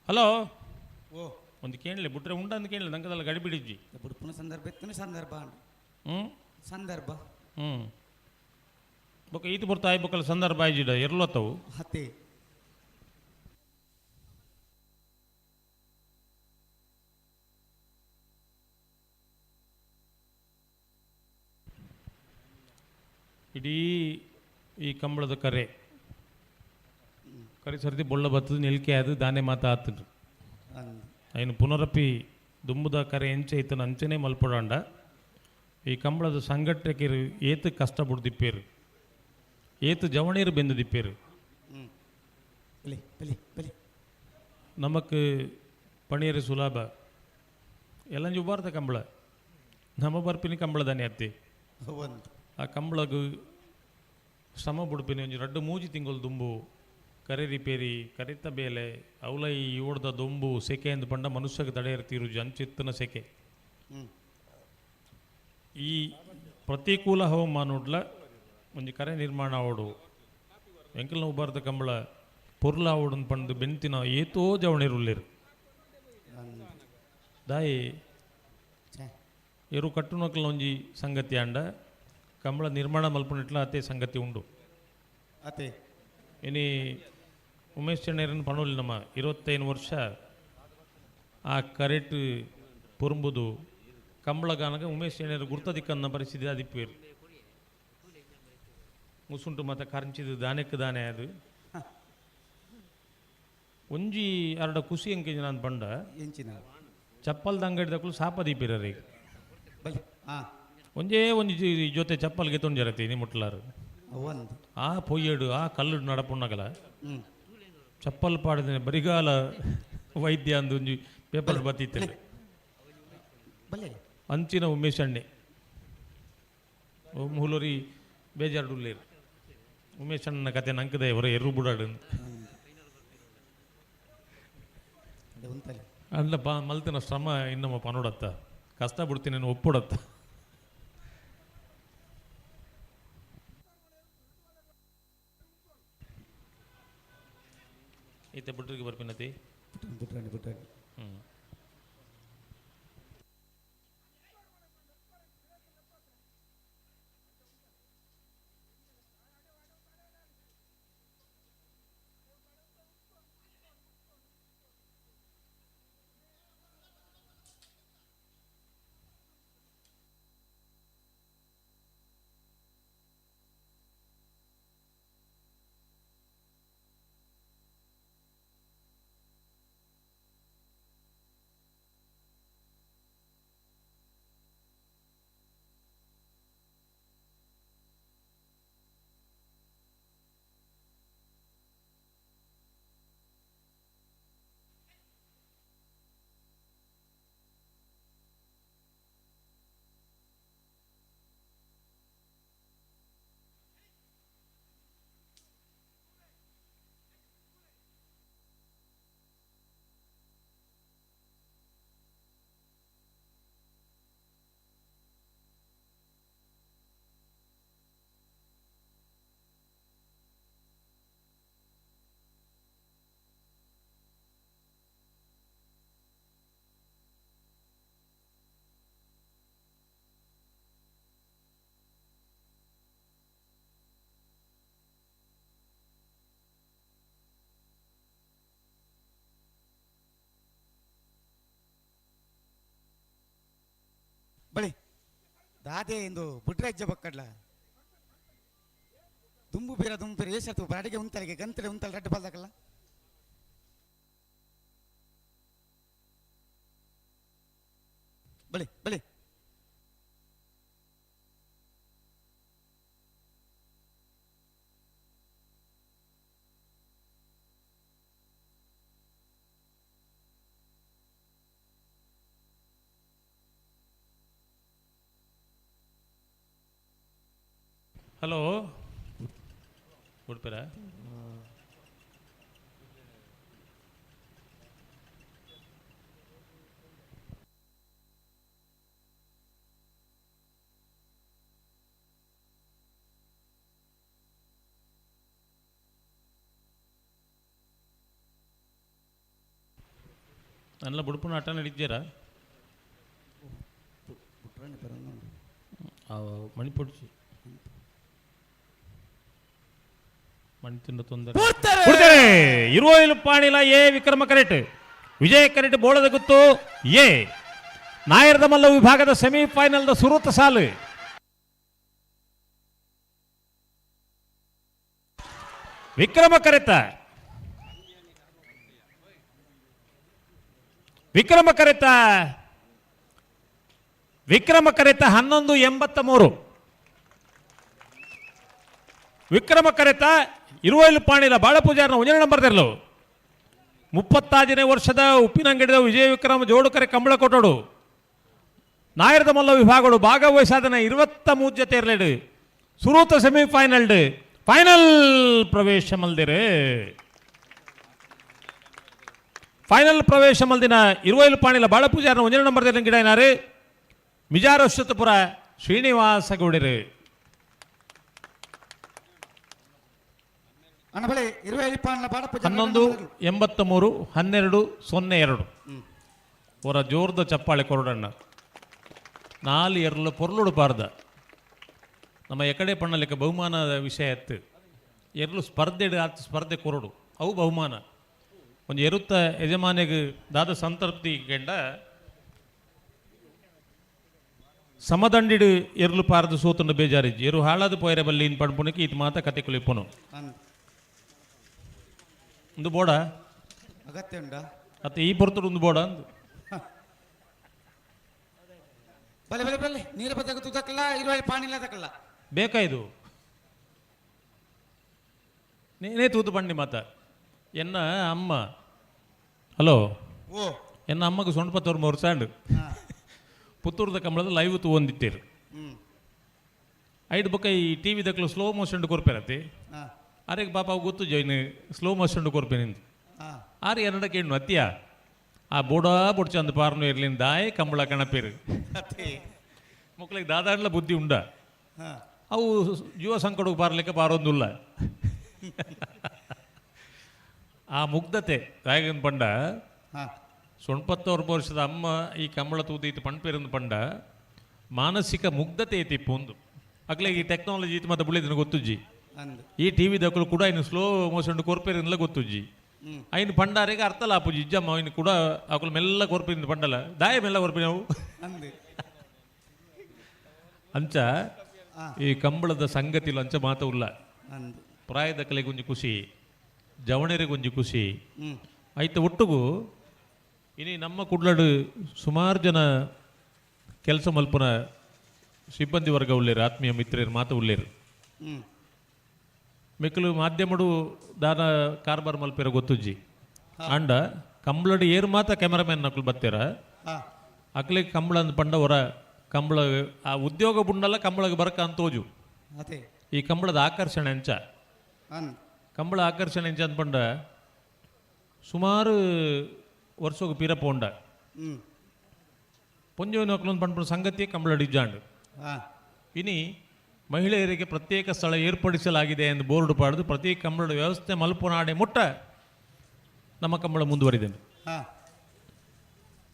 ಹಲೋ. ಓ. ಒಂದು ಕೇಳಲಿ ಬಿಟ್ರೆ ಉಂಡ ಅಂತ ಕೇಳಲಿ ನಂಗದಲ್ಲ ಗಡಿ ಬಿಡಿಜ್ಜಿ. ಬುಡ್ಪುನ ಸಂದರ್ಭ ಇತ್ತನ ಸಂದರ್ಭ. ಸಂದರ್ಭ. ಬೊಕ್ಕ ಈತ ಬರ್ತಾ ಬೊಕ್ಕಲ ಸಂದರ್ಭ ಆಯ್ಜಿಡ ಎರ್ಲತ್ತವು. ಹತ್ತಿ. ಇಡೀ ಈ ಕಂಬಳದ ಕರೆ ಕರೆ ಸರ್ತಿ ಬೊಳ್ಳ ಬತ್ತದ ನಿಲ್ಕೆ ಅದು ದಾನೆ ಮಾತ ಆತಂಡು. ಅಂದ್. ಐನು ಪುನರಪಿ ದುಂಬುದ ಕರೆ ಎಂಚೆ ಇತ್ತನ ಅಂಚನೆ ಮಲ್ಪಡಾಂಡ ಈ ಕಂಬಳದ ಸಂಘಟಕರು ಏತು ಕಷ್ಟ ಬುಡ್ದಿಪ್ಪೇರು, ಏತು ಜವಣೀರು ಬೆಂದು ದಿಪ್ಪೇರು. ಬಲಿ ಬಲಿ ಬಲಿ. ನಮಕ್ ಪಣೀರು ಸುಲಭ ಎಲ್ಲಂಜಿ ಉಬಾರ್ದ ಕಂಬಳ, ನಮ್ಮ ಬರ್ಪಿನಿ ಕಂಬಳದಾನೆ ಅತ್ತಿ. ಒಂದು. ಆ ಕಂಬಳಗು ಶ್ರಮ ಬುಡ್ಪಿನಿ ಒಂಜಿ ರಡ್ಡು ಮೂಜಿ ತಿಂಗಳು ದುಂಬು ಕರೆ ರಿಪೇರಿ ಕರಿತ ಬೇಲೆ ಅವಲ ಈ ಓಡ್ದ ದೊಂಬು ಸೆಕೆ ಎಂದು ಪಂಡ ಮನುಷ್ಯಗೆ ತಡೆಯರ್ ತೀರು ಅಂಚಿತ್ತನ ಸೆಕೆ. ಈ ಪ್ರತಿಕೂಲ ಹವಾಮಾನೋಡ್ಲ ಒಂಜಿ ಕರೆ ನಿರ್ಮಾಣ ಆವಡು, ಎಂಕಲ್ನ ಉಬಾರ್ದ ಕಂಬಳ ಪೊರ್ಲ ಆವಡು ಪಂದು ಬೆಂತಿನ ಏತೋ ಜವಣಿರುಲ್ಲೇರು. ದಾಯಿ ಎರು ಕಟ್ಟುನಕ್ಲ ಒಂಜಿ ಸಂಗತಿ ಆಂಡ ಕಂಬಳ ನಿರ್ಮಾಣ ಮಲ್ಪುನಿಟ್ಲ ಅತೆ ಸಂಗತಿ ಉಂಡು. ಅತೆ. ಇನಿ ಉಮೇಶ್ ಚೆಣ್ಣೇರನ್ ಪಣೋಲಿ ನಮ್ಮ 25 ವರ್ಷ ಆ ಕರೆಟ್ ಪೊರುಂಬುದು ಕಂಬಳಗಾನಗ ಉಮೇಶ್ ಚೆಣ್ಣೇರು ಗುರ್ತ ದಿಕ್ಕನ್ನ ಪರಿಸ್ಥಿತಿ ಅದಿಪ್ಪೇರು ಮುಸುಂಟು ಮತ ಕರಂಚಿದು ದಾನೆಕ್ ದಾನೆ ಅದು ಒಂಜಿ ಅರಡ ಖುಷಿ ಎಂಕೆಜಿ ನಾನು ಪಂಡ. ಎಂಚಿನ? ಚಪ್ಪಲ್ದ ಅಂಗಡಿ ದಕ್ಕಲು ಸಾಪ ದೀಪಿರರಿ. ಬಲಿ ಹಾ. ಒಂಜೇ ಒಂಜಿ ಜೊತೆ ಚಪ್ಪಲ್ಗೆ ತೊಂಜರತಿ ನಿ ಮುಟ್ಲಾರು. ಒಂದು. ಆ ಪೊಯ್ಯಡು ಆ ಕಲ್ಲು ನಡಪುಣ್ಣಗಲ ಚಪ್ಪಲ್ ಪಾಡಿದ ಬರಿಗಾಲ ವೈದ್ಯ ಅಂದು ಒಂಜಿ ಪೇಪರ್ ಬತ್ತಿತ್ತಲ್ಲ. ಬಲೆ. ಅಂಚಿನ ಉಮೇಶ್ ಅಣ್ಣೆ ಓ ಮೂಲರಿ ಬೇಜಾರುಲ್ಲೇರು ಉಮೇಶ್ ಅಣ್ಣನ ಕತೆ ನಂಕದೆ ಅವರ ಎರು ಬುಡಾಡು. ಅದೇ ಉಂತಲೆ. ಅಂದ್ಲ ಪಾ ಮಲ್ತಿನ ಶ್ರಮ ಇನ್ನಮ್ಮ ಪನೋಡತ್ತ ಕಷ್ಟ ಬಿಡ್ತೀನಿ ಒಪ್ಪುಡತ್ತ. ಈತ ಬಿಟ್ರಿಗೆ ಬರ್ಪಿನತಿ. ಬಿಟ್ರಾಣಿ ಬಿಟ್ರಾಣಿ. ಹ್ಞೂ. ಬಳಿ ದಾದೆ ಎಂದು ಬುಡ್ರಾಜ್ಯ ಬಕ್ಕಡ್ಲ ದುಂಬು ಬೀರ ದುಂಬು ಬೀರ ಏಸತ್ತು ಬಾಡಿಗೆ ಉಂತಲಿಗೆ ಗಂತಲೆ ಉಂತಲೆ ರಡ್ಡು ಬಲ್ದಕಲ್ಲ. ಬಳಿ ಬಳಿ. ಹಲೋ, ಉಡುಪಿರ ನಲ್ಲ ಬುಡುಪುನ ಆಟ ನಡೀತೀರಾ? ಮಣಿಪೊಡ್ಚಿ ಮಣಿ ತಿಂಡ ತೊಂದರೆ. ಇರುವೈಲು ಪಾಣಿಲ ಎ ವಿಕ್ರಮ ಕರೆಟ್, ವಿಜಯ ಕರೆಟ್ ಬೋಳದ ಗುತ್ತು ಎ ನಾಯರ್ದ ಮಲ್ಲ ವಿಭಾಗದ ಸೆಮಿಫೈನಲ್ದ ಸುರುತ ಸಾಲು. ವಿಕ್ರಮ ಕರೆತ, ವಿಕ್ರಮ ಕರೆತ, ವಿಕ್ರಮ ಕರೆತ 11.83. ವಿಕ್ರಮ ಕರೆತ ಇರುವೈಲು ಪಾಣಿಲ ಬಾಳಪೂಜಾರನ ಒಂಜನೇ ನಂಬರ್ ತೆರಲು. 36ನೇ ವರ್ಷದ ಉಪ್ಪಿನಂಗಡಿದ ವಿಜಯ ವಿಕ್ರಮ ಜೋಡುಕರೆ ಕಂಬಳ ಕೊಟ್ಟೋಡು. ನಾಯರದ ಮಲ್ಲ ವಿಭಾಗಗಳು ಭಾಗವಹಿಸಾದನ 23 ಜೊತೆ ಇರಲೇಡು ಸುರೂತ ಸೆಮಿಫೈನಲ್ ಫೈನಲ್ ಪ್ರವೇಶ ಮಲ್ದಿರು. ಫೈನಲ್ ಪ್ರವೇಶ ಮಲ್ದಿನ ಇರುವೈಲು ಪಾಣಿಲ ಬಾಳಪೂಜಾರನ ಒಂಜನೇ ನಂಬರ್ ಗಿಡ ಮಿಜಾರ ಅಶ್ವತ್ಥಪುರ ಶ್ರೀನಿವಾಸ ಗೌಡರು. 11.83, 12.02. ಅವರ ಜೋರ್ದ ಚಪ್ಪಾಳೆ ಕೊರಡಣ್ಣ. ನಾಲು ಎರಲು ಪೊರ್ಲುಡು ಪಾರ್ದ ನಮ್ಮ ಎಕಡೆ ಪಣ್ಣಲಿಕ್ಕೆ ಬಹುಮಾನದ ವಿಷಯ ಎತ್ತು. ಎರಲು ಸ್ಪರ್ಧೆ ಆತ ಸ್ಪರ್ಧೆ ಕೊರಡು ಅವು ಬಹುಮಾನ. ಒಂದು ಎರುತ್ತ ಯಜಮಾನಿಗೆ ದಾದ ಸಂತೃಪ್ತಿ ಕೆಂಡ ಸಮದಂಡಿಡು ಎರ್ಲು ಪಾರ್ದು ಸೋತುಂಡು ಬೇಜಾರಿಜ್ಜಿ ಎರು ಹಾಳಾದ ಪೋಯರೆ ಬಲ್ಲಿ ಇನ್ ಪಣ್ಪುನಕ್ಕೆ ಈತ ಮಾತ ಕತೆ ಕುಲಿಪುನು. ಒಂದು ಬೋಡ ಅಗತ್ಯ ಉಂಡ ಅತ್ತ ಈ ಪೊರ್ತುಡು ಒಂದು ಬೋಡ ಅಂದು. ಬಲೆ ಬಲೆ ಬಲೆ ನೀರು ಬತ್ತಕ ತುದಕ್ಕಲ್ಲ ಇರುವ ಪಾಣಿಲ್ಲ ತಕ್ಕಲ್ಲ ಬೇಕಾ ಇದು ನೇನೇ ತೂತು ಪಂಡಿ ಮಾತ ಎನ್ನ ಅಮ್ಮ ಹಲೋ ಓ ಎನ್ನ ಅಮ್ಮಗೆ ಸೊಂಡ್ಪತ್ತವ್ರ ಮೊರ್ಸಾಂಡು ಪುತ್ತೂರ್ದ ಕಂಬಳದ ಲೈವ್ ತೂವೊಂದಿತ್ತೀರು. ಐದು ಬೊಕ್ಕ ಈ ಟಿ ವಿ ದಕ್ಲು ಸ್ಲೋ ಮೋಷನ್ ಕೊರ್ಪೇರತಿ. ಅರೆಗೆ ಪಾಪ ಅವು ಗೊತ್ತು ಜೈನ್ ಸ್ಲೋ ಮೋಷನ್ ಕೊರ್ಪೆ ನಿಂದು. ಆರು ಎರಡಕ್ಕೆ ಹೆಣ್ಣು ಅತ್ತಿಯ ಆ ಬೋಡಾ ಬೊಡ್ಚಂದು ಪಾರ್ನು ಇರ್ಲಿಂದ ದಾಯೆ ಕಂಬಳ ಕಣಪೇರು ಮಕ್ಕಳಿಗೆ ದಾದಾಡ್ಲ ಬುದ್ಧಿ ಉಂಡ. ಅವು ಜೀವ ಸಂಕಟಕ್ಕೆ ಪಾರ್ಲಿಕ್ಕೆ ಪಾರೊಂದುಲ್ಲ. ಆ ಮುಗ್ಧತೆ ದಾಯಗನ್ ಪಂಡ ಸೊಣ್ಪತ್ತೊರ್ಬ ವರ್ಷದ ಅಮ್ಮ ಈ ಕಂಬಳ ತೂದೀತು ಪಣ್ಪೇರಂದು ಪಂಡ ಮಾನಸಿಕ ಮುಗ್ಧತೆ ಐತಿ ಒಂದು. ಅಕ್ಲೆ ಈ ಟೆಕ್ನಾಲಜಿ ಇತ್ತು ಮತ್ತೆ ಬುಳಿದಿನ ಗೊತ್ತುಜ್ಜಿ. ಈ ಟಿ ವಿ ದಕ್ಕಲು ಕೂಡ ಇನ್ನು ಸ್ಲೋ ಮೋಷನ್ ಕೊರ್ಪೇರಿಂದಲ ಗೊತ್ತುಜ್ಜಿ. ಐನು ಪಂಡಾರಿಗೆ ಅರ್ಥ ಲಾಪುಜಿ ಇಜ್ಜಮ್ಮ ಇನ್ನು ಕೂಡ ಅಕುಲು ಮೆಲ್ಲ ಕೊರ್ಪಿಂದ ಪಂಡಲ ದಾಯ ಮೆಲ್ಲ ಕೊರ್ಪಿ ನಾವು ಅಂಚ ಈ ಕಂಬಳದ ಸಂಗತಿಲು ಅಂಚ ಮಾತ ಉಲ್ಲ. ಪ್ರಾಯದ ಒಂಜಿ ಖುಷಿ, ಜವಣರಿಗೆ ಒಂಜಿ ಖುಷಿ ಐತ ಒಟ್ಟುಗು. ಇನಿ ನಮ್ಮ ಕುಡ್ಲಡು ಸುಮಾರು ಜನ ಕೆಲಸ ಮಲ್ಪುನ ಸಿಬ್ಬಂದಿ ವರ್ಗ ಉಳ್ಳೇರು, ಆತ್ಮೀಯ ಮಿತ್ರರು ಮಾತ ಉಳ್ಳೇರು. ಮಿಕ್ಕಲು ಮಾಧ್ಯಮಡು ದಾನ ಕಾರ್ಬಾರ್ ಮಲ್ಪೆರ ಗೊತ್ತುಜ್ಜಿ. ಅಂಡ ಕಂಬಳಡು ಏರು ಮಾತ ಕ್ಯಾಮರಾಮ್ಯಾನ್ ನಕಲು ಬತ್ತೀರ ಅಕ್ಲಿಗೆ ಕಂಬಳ ಅಂದ್ ಪಂಡ ಹೊರ ಕಂಬಳ ಆ ಉದ್ಯೋಗ ಬುಂಡಲ್ಲ ಕಂಬಳಗೆ ಬರಕ ಅಂತೋಜು. ಈ ಕಂಬಳದ ಆಕರ್ಷಣೆ ಅಂಚ ಕಂಬಳ ಆಕರ್ಷಣೆ ಅಂಚ ಅಂದ್ಪಂಡ ಸುಮಾರು ವರ್ಷಕ್ಕೆ ಪೀರ ಪೋಂಡ ಪೊಂಜೋವಿನ ಅಕ್ಲೊಂದು ಪಂಡ್ಪುನ ಸಂಗತಿ ಕಂಬಳ ಇಜ್ಜಾಂಡು. ಇನಿ ಮಹಿಳೆಯರಿಗೆ ಪ್ರತ್ಯೇಕ ಸ್ಥಳ ಏರ್ಪಡಿಸಲಾಗಿದೆ ಎಂದು ಬೋರ್ಡ್ ಪಾಡ್ದು ಪ್ರತಿ ಕಂಬಳದ ವ್ಯವಸ್ಥೆ ಮಲ್ಪುನಾಡೆ ಮುಟ್ಟ ನಮ್ಮ ಕಂಬಳ ಮುಂದುವರಿದೆ.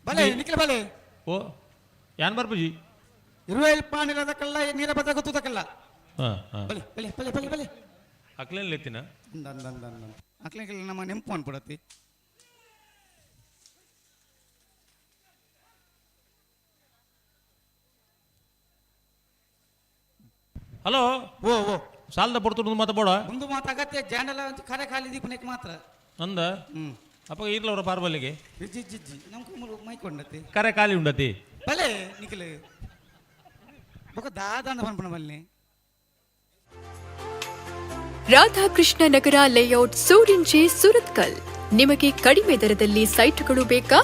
ಬಲೆ ನಿಖಿಲ ಬಲೆ ಓ ಯಾನ್ ಬರ್ಪುಜಿ ಇರುವೆಲ್ ಪಾಣಿಲದಕ್ಕಲ್ಲ ನೀರ ಬತ್ತಕ ತುದಕ್ಕಲ್ಲ. ಬಲೆ ಬಲೆ ಬಲೆ ಬಲೆ ಬಲೆ ಅಕ್ಲೇನ್ ಲೆತ್ತಿನ ಅಂದ ಅಂದ ಅಂದ ಅಂದ ಅಕ್ಲೇನ್ ನಮ್ಮ ನೆಂಪು ಅನ್ಬಿಡತ್ತಿ. ಹಲೋ ಓ ಓ ಸಾಲದ ಪೊರ್ತುಡು ಮಾತ ಬೋಡ ಮುಂದು ಮಾತ ಅಗತ್ಯ ಜಾಂಡಲ ಖರೆ ಖಾಲಿ ದೀಪನೇಕ್ ಮಾತ್ರ. ಅಂದ ಅಪ್ಪ ಇರ್ಲವರ ಪಾರ್ಬಲ್ಲಿಗೆ ಇಜ್ಜಿ ಇಜ್ಜಿ ನಮ್ಗೆ ಮೈಕ್ ಉಂಡತಿ ಕರೆ ಖಾಲಿ ಉಂಡತಿ. ಬಲೆ ನಿಖಿಲ ಬೊಕ ದಾದ ಅಂದ ಪನ್ಪುನ ಬಲ್ಲಿ. ರಾಧಾಕೃಷ್ಣ ನಗರ ಲೇಔಟ್, ಸೂರಿಂಜೆ, ಸುರತ್ಕಲ್. ನಿಮಗೆ ಕಡಿಮೆ ದರದಲ್ಲಿ ಸೈಟ್ಗಳು ಬೇಕಾ?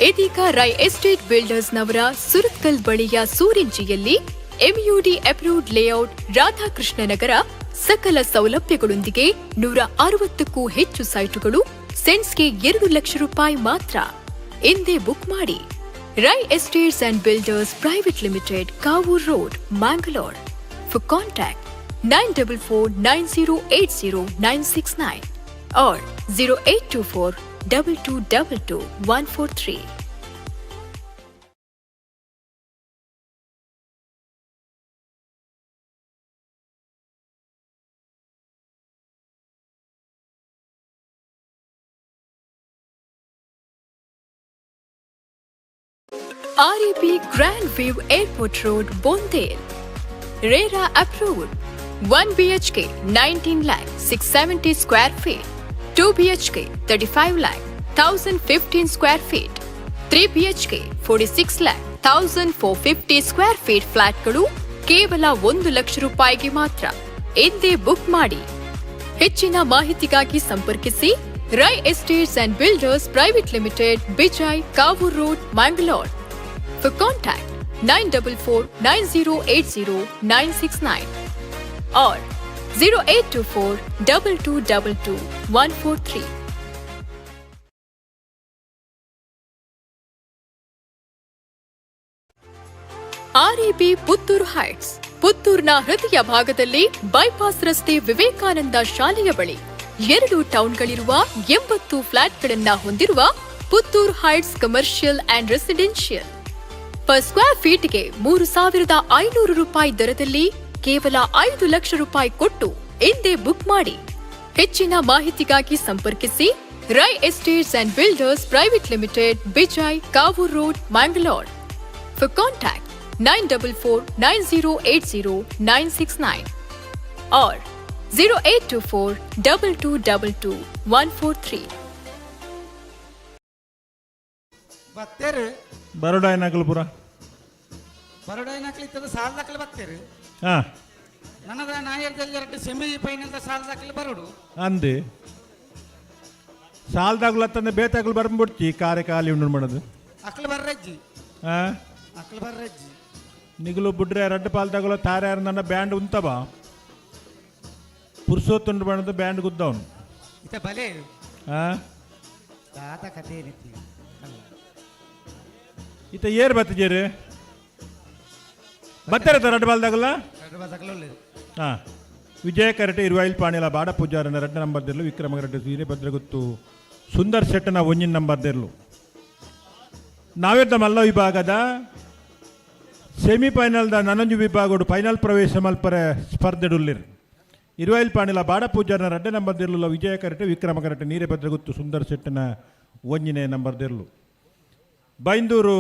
ಇದೀಗ ರೈ ಎಸ್ಟೇಟ್ ಬಿಲ್ಡರ್ಸ್ನವರ ಸುರತ್ಕಲ್ ಬಳಿಯ ಸೂರಿಂಜೆಯಲ್ಲಿ ಎಂಯುಡಿ ಅಪ್ರೂವ್ಡ್ ಲೇಔಟ್ ರಾಧಾಕೃಷ್ಣ ನಗರ ಸಕಲ ಸೌಲಭ್ಯಗಳೊಂದಿಗೆ 160ಕ್ಕೂ ಹೆಚ್ಚು ಸೈಟುಗಳು ಸೆಂಟ್ಸ್ಗೆ 2 ಲಕ್ಷ ರೂಪಾಯಿ ಮಾತ್ರ. ಇಂದೇ ಬುಕ್ ಮಾಡಿ. Rai estates and builders private limited, Kavoor road, Mangalore. For contact 9449080969 or 0824 2222 143. RAP Grand View Airport Road, Bondel. RERA approved. One BHK 19 lakh 670 square feet, 2 BHK 35 lakh 1015 square feet, 3 BHK 46 lakh 1450 square feet ಫ್ಲಾಟ್ಗಳು ಕೇವಲ 1 ಲಕ್ಷ ರೂಪಾಯಿಗೆ ಮಾತ್ರ. ಇಂದೇ book ಮಾಡಿ. ಹೆಚ್ಚಿನ ಮಾಹಿತಿಗಾಗಿ ಸಂಪರ್ಕಿಸಿ Rai estates and builders private limited, Bejai, Kavoor road, Mangalore. For contact 9449080969 or 0824 2222143. RAB Puttur heights, ಪುತ್ತೂರ್ನ ಹೃದಯ ಭಾಗದಲ್ಲಿ, ಬೈಪಾಸ್ ರಸ್ತೆ, ವಿವೇಕಾನಂದ ಶಾಲೆಯ ಬಳಿ, ಎರಡು ಟೌನ್ಗಳಿರುವ 80 ಫ್ಲಾಟ್ಗಳನ್ನ ಹೊಂದಿರುವ Puttur heights commercial and residential. Per square ಫೀಟ್ಗೆ 3500 ರೂಪಾಯಿ ದರದಲ್ಲಿ ಕೇವಲ 5 ಲಕ್ಷ ರೂಪಾಯಿ ಕೊಟ್ಟು ಇಂದೇ ಬುಕ್ ಮಾಡಿ. ಹೆಚ್ಚಿನ ಮಾಹಿತಿಗಾಗಿ ಸಂಪರ್ಕಿಸಿ Rai estates and builders private limited, Bejai, Kavoor road, Mangalore. For contact 9449080969 or 0824 2222143. ಬತ್ತೇರು. ಬರೋಡಾಯನಕಲು ಪೂರ. ಬರೋಡಾಯಿನಕ್ಲು ಇತ್ತದ ಸಾಲದಕ್ಲು ಬತ್ತೇರು. ನನದ ನಾಯರ್ದಲ್ಲಿ ಎರಡು ಸೆಮಿ ಫೈನಲ್ ಸಾಲದಕ್ಲು ಬರೋಡು. ಅಂದು ಸಾಲ್ದಾಗ್ಲತ್ತಂದ್ರೆ ಬೇತಾಗ್ಲು ಬರ್ಬಿಡ್ತಿ ಕಾರೆ ಖಾಲಿ ಉಂಡು ಮಾಡೋದು. ಅಕ್ಲು ಬರ್ರಜ್ಜಿ. ಹಾಂ. ಅಕ್ಲು ಬರ್ರಜ್ಜಿ. ನಿಗುಲು ಬುಡ್ರೆ ರಡ್ಡು ಪಾಲ್ದಾಗಲ ತಾರೆ ನನ್ನ ಬ್ಯಾಂಡ್ ಉಂತಬ ಪುರ್ಸೋತ್ತುಂಡು ಬಣ್ಣದ ಬ್ಯಾಂಡ್ ಗುದ್ದವನು. ಇತ ಬಲೆ. ಹಾಂ. ದಾತ ಕಥೆ ಏನಿತ್ತು ಅಲ್ಲ. ಈತ ಏರ್ ಬತ್ತಿಜೇರು ಬತ್ತಾರೆ ರಡ್ಡು ಪಾಲ್ದಾಗಲ್ಲ. ಎರಡು ಬದಕ್ಲು ಒಳ್ಳೇದು. ಹಾಂ, ವಿಜಯ ಕರಟೆ ಇರುವಾಯಿಲ್ ಪಾಣಿಲ ಬಾಡ ಪೂಜಾರನ ರಡ್ಡು ನಂಬರ್ ದಿರ್ಲು, ವಿಕ್ರಮ ಕರಟೆ ವೀರಭದ್ರಗುತ್ತು ಸುಂದರ್ ಶೆಟ್ಟನ ಒಂಜಿನ ನಂಬರ್ ದಿರ್ಲು. ನಾವೆದ್ದ ಮಲ್ಲ ವಿಭಾಗದ ಸೆಮಿಫೈನಲ್ದ ನನಂಜು ವಿಭಾಗಡು ಫೈನಲ್ ಪ್ರವೇಶ ಮಲ್ಪರೆ ಸ್ಪರ್ಧೆಡುಲ್ಲಿರ್. ಇರುವಾಯಿಲ್ ಪಾಣಿಲ ಬಾಡ ಪೂಜಾರನ ರಡ್ಡೆ ನಂಬರ್ ದಿರ್ಲು ವಿಜಯ karate, Vikrama karate ನೀರಭದ್ರಗುತ್ತು Sundar ಶೆಟ್ಟನ ಒಂಜಿನೇ number ದಿರ್ಲು. Byndoor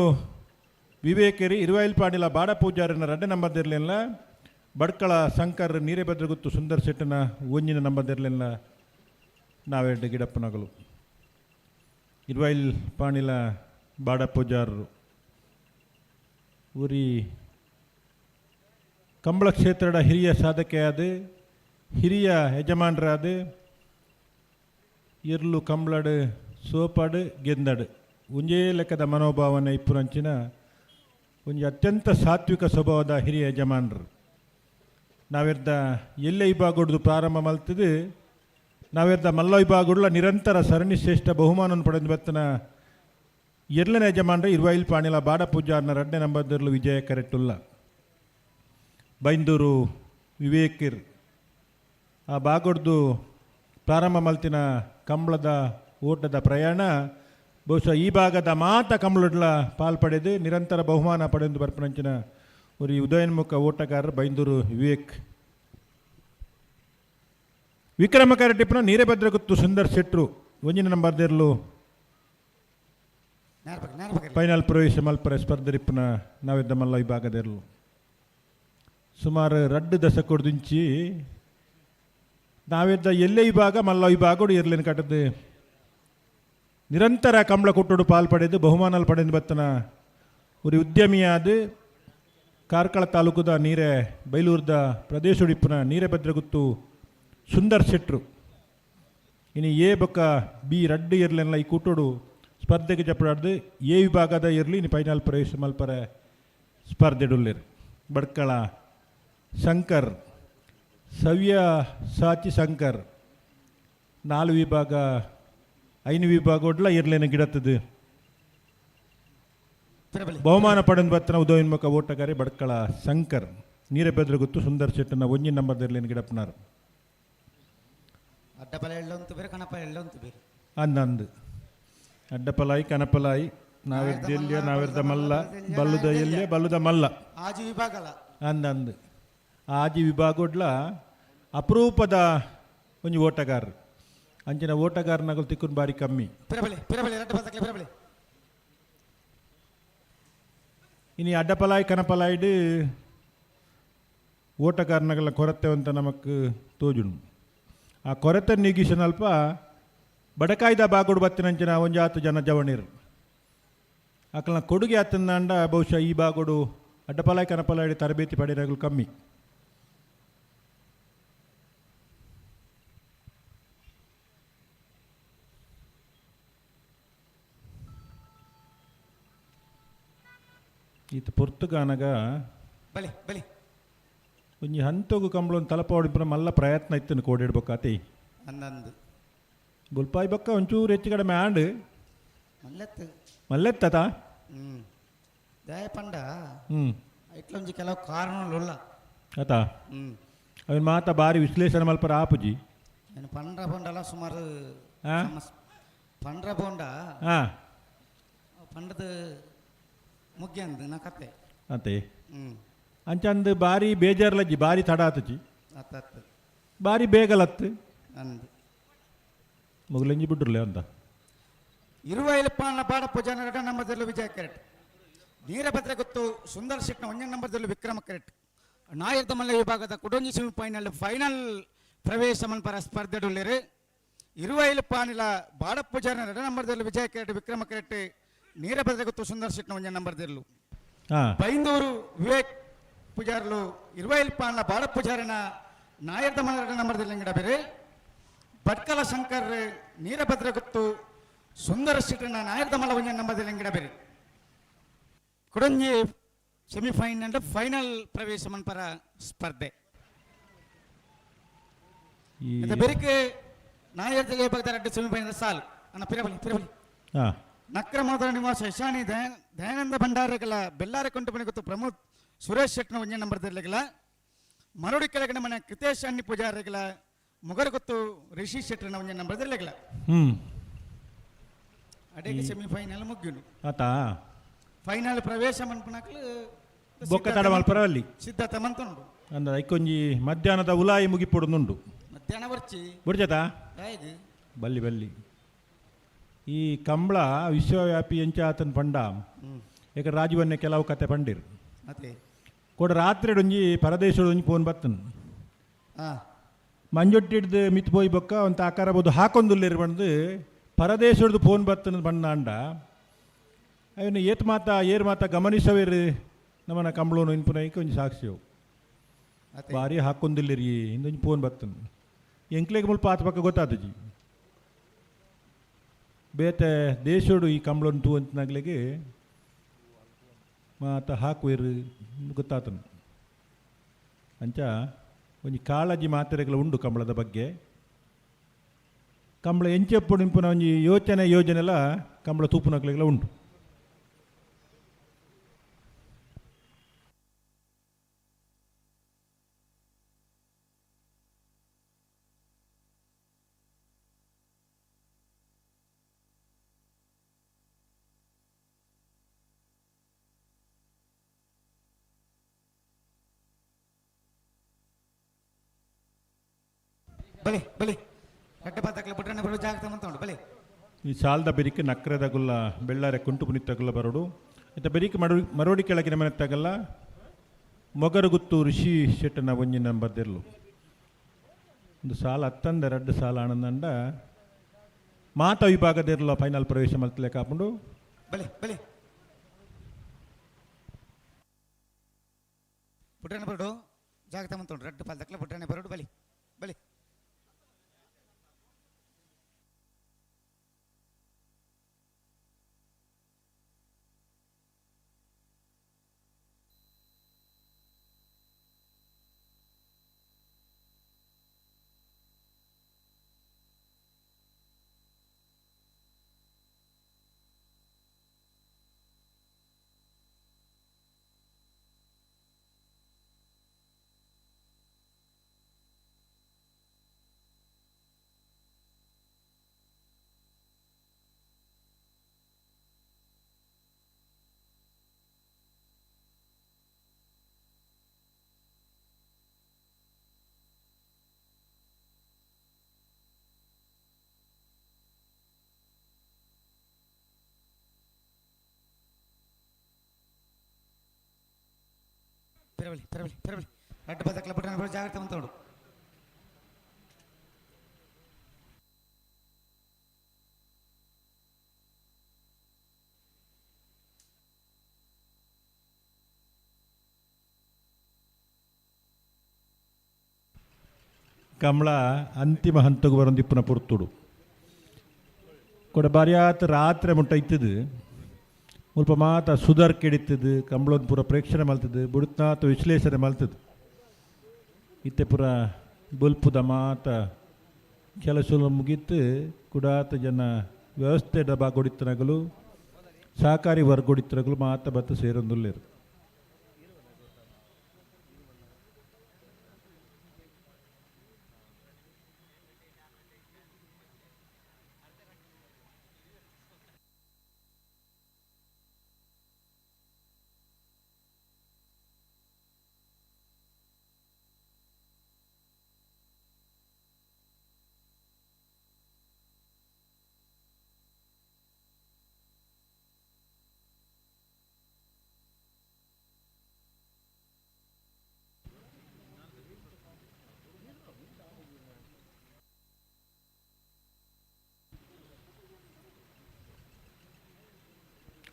ವಿವೇಕರಿ ಇರುವಾಯಿಲ್ Panila ಬಾಡ ಪೂಜಾರನ ರಡ್ಡೆ ನಂಬರ್ ದಿರ್ಲಿಲ್ಲ, ಬಡ್ಕಳ ಶಂಕರ್ ನೀರೇಭದ್ರಗುತ್ತು ಸುಂದರ್ ಶೆಟ್ಟನ ಒಂಜಿನ ನಂಬರ್ ದಿರ್ಲಿಲ್ಲ. ನಾವೆರಡು ಗಿಡಪ್ಪನಗಲು ಇರುವಾಯಿಲ್ ಪಾಣಿಲ ಬಾಡ ಪೂಜಾರರು ಊರಿ ಕಂಬಳ ಕ್ಷೇತ್ರದ ಹಿರಿಯ ಸಾಧಕೆಯಾದ, ಹಿರಿಯ ಯಜಮಾನರಾದ. ಇರ್ಲು ಕಂಬಳಡು ಸೋಪಾಡು ಗೆಂದಡು ಒಂಜೇ ಲೆಕ್ಕದ ಮನೋಭಾವನೆ ಇಪ್ಪುರಂಚಿನ ಒಂಜಿ ಅತ್ಯಂತ ಸಾತ್ವಿಕ ಸ್ವಭಾವದ ಹಿರಿಯ ಯಜಮಾನರು. ನಾವೆರ್ದ ಎಲ್ಲೆ ವಿಭಾಗಡ್ದು ಪ್ರಾರಂಭ ಮಲ್ತದು ನಾವೆರ್ದ ಮಲ್ಲ ವಿಭಾಗಡ್ಲ ನಿರಂತರ ಸರಣಿ ಶ್ರೇಷ್ಠ ಬಹುಮಾನವನ್ನು ಪಡೆದು ಬತ್ತನ ಎರಡನೇ ಯಜಮಾನ್ರ ಇರುವೈಲ್ ಪಾಣಿಲ ಬಾಡ ಪೂಜಾರ್ನ ರಡ್ಡೆ ನಂಬರ್ದರ್ಲು ವಿಜಯ ಕರೆಟ್ಟುಲ್ಲ. ಬೈಂದೂರು ವಿವೇಕಿರ್ ಆ ಬಾಗೊಡ್ದು ಪ್ರಾರಂಭ ಮಲ್ತಿನ ಕಂಬಳದ ಓಟದ ಪ್ರಯಾಣ ಬಹುಶಃ ಈ ಭಾಗದ ಮಾತ ಕಂಬಳಡ್ಲ ಪಾಲ್ ಪಡೆದು ನಿರಂತರ ಬಹುಮಾನ ಪಡೆದು ಬರ್ಪನಂಚಿನ ಒಂದು ಉದಯೋನ್ಮುಖ ಓಟಗಾರರು ಬೈಂದೂರು ವಿವೇಕ್. ವಿಕ್ರಮ ಕರಟಿಪ್ಪನ ನೀರೇಭದ್ರಗುತ್ತು ಸುಂದರ್ ಶೆಟ್ರು ಒಂಜಿನ ನಂಬರ್ ದೇರ್ಲು. ನೇರ ನೇರ ಬಗ್ಗೆ. ಫೈನಲ್ ಪ್ರವೇಶ ಮಲ್ಪರೆ ಸ್ಪರ್ಧರಿಪ್ಪನ ನಾವಿದ್ದ ಮಲ್ಲ ವಿಭಾಗದಿರಲು. ಸುಮಾರು ರಡ್ಡು ದಶಕೊಡ್ದಿಂಚಿ ನಾವಿದ್ದ ಎಲ್ಲೇ ವಿಭಾಗ ಮಲ್ಲ ವಿಭಾಗಡು ಇರ್ಲಿನ ಕಟ್ಟದು ನಿರಂತರ ಕಂಬಳ ಕೊಟ್ಟುಡು ಪಾಲ್ ಪಡೆದು ಬಹುಮಾನಲ್ ಪಡೆದು ಬತ್ತನ ஒரு ಉದ್ಯಮಿಯಾದ ಕಾರ್ಕಳ ತಾಲೂಕುದ ನೀರೆ ಬೈಲೂರ್ದ ಪ್ರದೇಶುಡಿಪ್ಪುನ ನೀರೆ ಭದ್ರಗುತ್ತು ಸುಂದರ್ ಶೆಟ್ರು. ಇನ್ನು ಎ ಬೊಕ್ಕ ಬಿ ರಡ್ಡು ಇರ್ಲೆಲ್ಲ ಈ ಕೂಟೋಡು ಸ್ಪರ್ಧೆಗೆ ಜಪಡಾಡ್ದು ಎ ವಿಭಾಗದ ಇರಲಿ ಇನ್ನು ಫೈನಲ್ ಪ್ರವೇಶ ಮಲ್ಪರೆ ಸ್ಪರ್ಧೆಡುಲ್ಲೇರು. ಬಡ್ಕಳ ಶಂಕರ್, ಸವ್ಯ ಸಾಚಿ ಶಂಕರ್, ನಾಲು ವಿಭಾಗ ಐನು ವಿಭಾಗ ಒಡ್ಲ ಇರ್ಲೇನ ಗಿಡತ್ತದು. ಪಿರಬಲಿ. ಬಹುಮಾನ ಪಡೆದು ಬತ್ತನ ಉದಯೋನ್ಮುಖ ಓಟಗಾರಿ ಬಡ್ಕಳ ಶಂಕರ್. ನೀರಬೆದ್ರಗುತ್ತು ಸುಂದರ್ ಶೆಟ್ಟನ ಒಂಜಿ ನಂಬರ್ ಇರ್ಲೇನ ಗಿಡಪ್ಪನಾರು. ಅಡ್ಡಪಲ ಎಳ್ಳೊಂತು ಬೇರೆ, ಕಣಪ ಎಳ್ಳೊಂತು ಬೇರೆ. ಅಂದಂದು ಅಡ್ಡಪಲಾಯಿ ಕನಪಲಾಯಿ ನಾವೆರ್ದ ಎಲ್ಲಿಯ ನಾವೆರ್ದ ಮಲ್ಲ ಬಲ್ಲುದ ಎಲ್ಲಿಯ ಬಲ್ಲುದ ಮಲ್ಲ. ಆಜಿ ವಿಭಾಗಲ. ಅಂದಂದು ಆಜಿ ವಿಭಾಗೊಡ್ಲ ಅಪರೂಪದ ಒಂಜಿ ಓಟಗಾರರು. ಅಂಚಿನ ಓಟಗಾರನಗಳು ತಿಕ್ಕುನ್ ಬಾರಿ ಕಮ್ಮಿ. ಪಿರಬಲಿ ಪಿರಬಲಿ ರಡ್ಡು ಬದಕ್ಲೆ ಪಿರಬಲಿ. ಇನಿ ಅಡ್ಡಪಲಾಯಿ ಕನಪಲಾಯಿಡು ಓಟಗಾರನಗಲ ಕೊರತೆ ಅಂತ ನಮಕ್ ತೋಜುಂಡು. ಆ ಕೊರತೆ ನೀಗಿಸನಲ್ಪ ಬಡಕಾಯ್ದ ಬಾಗುಡು ಬತ್ತಿನಂಚಿನ ಒಂಜಾತು ಜನ ಜವಣಿರು ಅಕಲ್ನ ಕೊಡುಗೆ ಆತಂದಾಂಡ ಬಹುಶಃ ಈ ಬಾಗೋಡು ಅಡ್ಡಪಲಾಯ್ ಕನಪಲಾಡಿ ತರಬೇತಿ ಪಡೆಯಲು ಕಮ್ಮಿ. ಈತ ಪೊರ್ತುಗಾನಗ ಬಲಿ ಬಲಿ ಒಂಜಿ ಹಂತಗು ಕಂಬಳೊಂದು ತಲಪಾವಡಿ ಮಲ್ಲ ಪ್ರಯತ್ನ ಇತ್ತು ಕೋಡಿಡ್ಬೇಕಾತಿ ಅಂದಂದು ಬುಲ್ಪಾಯಿ ಬಕ್ಕ ಒಂಚೂರು ಹೆಚ್ಚು ಕಡಿಮೆ ಆಂಡ್ ಮಲ್ಲೆತ್ತು. ಮಲ್ಲೆತ್ತತ. ದಾಯ ಪಂಡ ಹ್ಞೂ ಇಟ್ಲೊಂಜಿ ಕೆಲವು ಕಾರಣಗಳು ಉಲ್ಲ. ಆತ ಅವನ ಮಾತ ಬಾರಿ ವಿಶ್ಲೇಷಣೆ ಮಲ್ಪರ ಆಪುಜಿ. నేను పండ్ర బొండల ಸುಮಾರು ಆ? ಪಂಡ್ರ ಬೋಂಡ ಹಾಂ ಪಂಡದ ಮುಗ್ಯಂದು ನಾ ಕತೆ. ಅಂತೆ ಅಂಚಂದು ಬಾರಿ ಬೇಜಾರ್ಲಜ್ಜಿ ಬಾರಿ ತಡ ಆತುಜಿ. ಅತ್ತ ಬಾರಿ ಬೇಗಲತ್ತು ಅಂದು ಮೊಗಲೆಂಜಿ ಬಿಡ್ರಲೆ ಅಂತ. ಇರುವೈಲಪ್ಪ ಬಾಡಪ್ಪ ಜನರ ನಂಬರ್ದಲ್ಲಿ ವಿಜಯ ಕೆರೆಟ್, ವೀರಭದ್ರ ಗೊತ್ತು ಸುಂದರ್ ಶೆಟ್ನ ಒಂಜನೇ ನಂಬರ್ದಲ್ಲಿ ವಿಕ್ರಮ ಕೆರೆಟ್, ನಾಯರ್ದಮಲ್ಲ ವಿಭಾಗದ ಕುಡೊಂಜಿ ಸೆಮಿಫೈನಲ್ ಫೈನಲ್ ಪ್ರವೇಶ ಮನ್ಪರ ಸ್ಪರ್ಧೆಡುಳ್ಳಿರು. ಇರುವೈಲಪ್ಪಾನಿಲ ಬಾಡಪ್ಪ ಜನರ ಎರಡ ನಂಬರ್ದಲ್ಲಿ ವಿಜಯ ಕೆರೆಟ್, ವಿಕ್ರಮ ಕೆರೆಟ್, ನೀರಭದ್ರ ಗೊತ್ತು ಸುಂದರ್ ಶೆಟ್ನ ಒಂಜನೇ ನಂಬರ್ದಲ್ಲಿ ಹಾಂ ಬೈಂದೂರು ವಿವೇಕ್ ಪೂಜಾರ್ಲು ಇರುವೈಲ್ಪಾನ್ಲ ಬಾಡಪ್ಪ ಪೂಜಾರಿನ ನಾಯರ್ದಮಲ್ಲ ಎರಡ ನಂಬರ್ದಲ್ಲಿ ಅಂಗಡ ಬೇರೆ ಭಟ್ಕಲ ಶಂಕರ್ ನೀರಭದ್ರ ಗುತ್ತು ಸುಂದರ ಶೆಟ್ಟನ ನಾಯರ್ದಮಲ್ಲ ಒಂಜನೇ ನಂಬರ್ದಲ್ಲಿ ಅಂಗಡ ಬೇರೆ ಕುಡಂಜಿ ಸೆಮಿಫೈನಲ್ ಫೈನಲ್ ಪ್ರವೇಶ ಮನ್ಪರ ಸ್ಪರ್ಧೆ. ಈ ಇದು ಬೆರಿಕೆ ನಾಯರ್ದ ಭಕ್ತರ ಅಡ್ಡ ಸೆಮಿಫೈನಲ್ ಸಾಲ್ ಅನ್ನ ಪಿರಬಲಿ ಪಿರಬಲಿ. ಹಾಂ ನಕ್ರಮೋದರ ನಿವಾಸ ಯಶಾನಿ ದಯಾನಂದ ಭಂಡಾರಗಳ ಬೆಲ್ಲಾರ ಕೊಂಟುಮನೆ ಗೊತ್ತು ಪ್ರಮೋದ್ ಸುರೇಶ್ ಶೆಟ್ನ ಒಂಜನೇ ನಂಬರ್ ದಿರ್ಲಿಗಳ ಮರಡಿ ಕೆಳಗಡೆ ಮನೆ ಕೃತೇಶ್ ಅಣ್ಣಿ ಪೂಜಾರಿಗಳ ಮುಗರ ಗೊತ್ತು ರಿಷಿ ಶೆಟ್ಟರ್ನ ಒಂಜನೇ ನಂಬರ್ ದಿರ್ಲಿಗಳ ಹ್ಞೂ ಅಡೇಗೆ ಸೆಮಿಫೈನಲ್ ಮುಗ್ಯುನು. ಆತ ಫೈನಲ್ ಪ್ರವೇಶ ಮನ್ಪುನಕ್ಲು ಬೊಕ್ಕ ತಡ ಮಲ್ಪರ ಅಲ್ಲಿ ಸಿದ್ಧತೆ ಮಂತುಂಡು. ಅಂದ ಐಕೊಂಜಿ ಮಧ್ಯಾಹ್ನದ ಉಲಾಯಿ ಮುಗಿಪೊಡುಂದುಂಡು. ಮಧ್ಯಾಹ್ನ ಬರ್ಚಿ. ಬುಡ್ಜತಾ ದಾಯಗ್ ಬಲ್ಲಿ ಬಲ್ಲಿ ಈ ಕಂಬಳ ವಿಶ್ವವ್ಯಾಪಿ ಎಂಚ ಆತನ ಪಂಡ ಏಕ ರಾಜೀವನ್ನೇ ಕೆಲವು ಕತೆ ಪಂಡಿರು. ಅದೇ ಕೂಡ ರಾತ್ರಿ ಒಂಜಿ ಪರದೇಶದ ಒಂಜಿ ಫೋನ್ ಬತ್ತನು. ಹಾ ಮಂಜೊಟ್ಟಿಡ್ದು ಮಿತ್ ಪೋಯಿ ಬೊಕ್ಕ ಒಂದು ಆಕಾರ ಬೋದು ಹಾಕೊಂದುಲ್ಲೇರು ಬಂದು ಪರದೇಶದ ಫೋನ್ ಬತ್ತನ ಬಂದಾಂಡ ಅವನು ಏತ್ ಮಾತ ಏರ್ ಮಾತ ಗಮನಿಸವೇರು ನಮ್ಮನ ಕಂಬಳೋನು ಇನ್ಪುನೈಕೆ ಒಂಜಿ ಸಾಕ್ಷಿಯವು. ಅದೇ ಬಾರಿ ಹಾಕೊಂದಿಲ್ಲಿರಿ ಇಂದೊಂಜಿ ಫೋನ್ ಬತ್ತನು ಎಂಕ್ಲೆಗ್ ಮುಲ್ಪ ಆತ ಪಕ್ಕ ಗೊತ್ತಾತಜಿ ಬೇತೆ ದೇಶೋಡು ಈ ಕಂಬಳನ್ ತೂ ಅಂತನಾಗ್ಲಿಗೆ ಮಾತ ಹಾಕುವೇರು ಗೊತ್ತಾತನು. ಅಂಚ ಒಂಜಿ ಕಾಳಜಿ ಮಾತೆರೆಗಳ ಉಂಡು ಕಂಬಳದ ಬಗ್ಗೆ. ಕಂಬಳ ಎಂಚೆಪ್ಪು ನಿಂಪುನ ಒಂಜಿ ಯೋಚನೆ ಯೋಜನೆಲ್ಲ ಕಂಬಳ ತೂಪುನಕ್ಲೆಗಳ ಉಂಟು. ಬಲಿ ಬಲಿ ರಡ್ಡ ಪಾತಕ್ಲೆ ಬುಡ್ರಣ್ಣ ಬರು ಜಾಗ್ರತೆ ಮಂತುಂಡು ಬಲಿ. ಈ ಸಾಲದ ಬೆರಿಕೆ ನಕ್ರದಗುಲ್ಲ ಬೆಳ್ಳಾರೆ ಕುಂಟು ಪುನಿತಗುಲ್ಲ ಬರೋಡು ಇತ್ತ ಬೆರಿಕೆ ಮರು ಮರೋಡಿ ಕೆಳಗಿನ ಮನೆ ತಗಲ್ಲ ಮೊಗರುಗುತ್ತು ಋಷಿ ಶೆಟ್ಟನ ಒಂಜಿ ನಂಬರ್ದಿರ್ಲು ಒಂದು ಸಾಲ ಹತ್ತಂದ ರಡ್ಡು ಸಾಲ ಆನಂದಂಡ ಮಾತ ವಿಭಾಗದಿರ್ಲ ಫೈನಲ್ ಪ್ರವೇಶ ಮಲ್ತಲೆ ಕಾಪುಂಡು. ಬಲಿ ಬಲಿ ಬುಡ್ರಣ್ಣ ಬರುಡು ಜಾಗ್ರತೆ ಮಂತುಂಡು ರಡ್ಡು ಪಾಲ್ದಕ್ಲೆ ಬುಡ್ರಣ್ಣ ಬರುಡು ಬಲಿ ಬಲಿ. ಪೆರವಳಿ ಪೆರವಳಿ ಪೆರವಳಿ. ರಡ್ಡ್ ಪದಕ್ಲ ಪುಟ್ಟನ ಜಾಗ್ರತೆ ಮಂತೋಡು. ಕಮಲ ಅಂತಿಮ ಹಂತಕ್ಕೆ ಬರೊಂದಿಪ್ಪುನ ಪೊರ್ತುಡು ಕೊಡ ಬಾರ್ಯಾತ್ ರಾತ್ರೆ ಮುಟ್ಟ ಇತ್ತದು ಮುಲ್ಪ ಮಾತ ಸುದರ್ ಕೆಡಿತ್ತದು ಕಂಬಳೊಂದು ಪೂರ ಪ್ರೇಕ್ಷಣೆ ಮಲ್ತದು ಬುಡುತ್ನಾಥ ವಿಶ್ಲೇಷಣೆ ಮಲ್ತದು ಇತ್ತೆ ಪೂರ ಬೊಲ್ಪುದ ಮಾತ ಕೆಲಸ ಮುಗಿತ್ತು ಕುಡಾತ ಜನ ವ್ಯವಸ್ಥೆ ಡಬಾ ಕೊಡಿತ್ತನಗಲು ಸಹಕಾರಿ ವರ್ಗೊಡಿತ್ತನಗಲು ಮಾತ ಬತ್ತು ಸೇರೊಂದುಲ್ಲೇರು.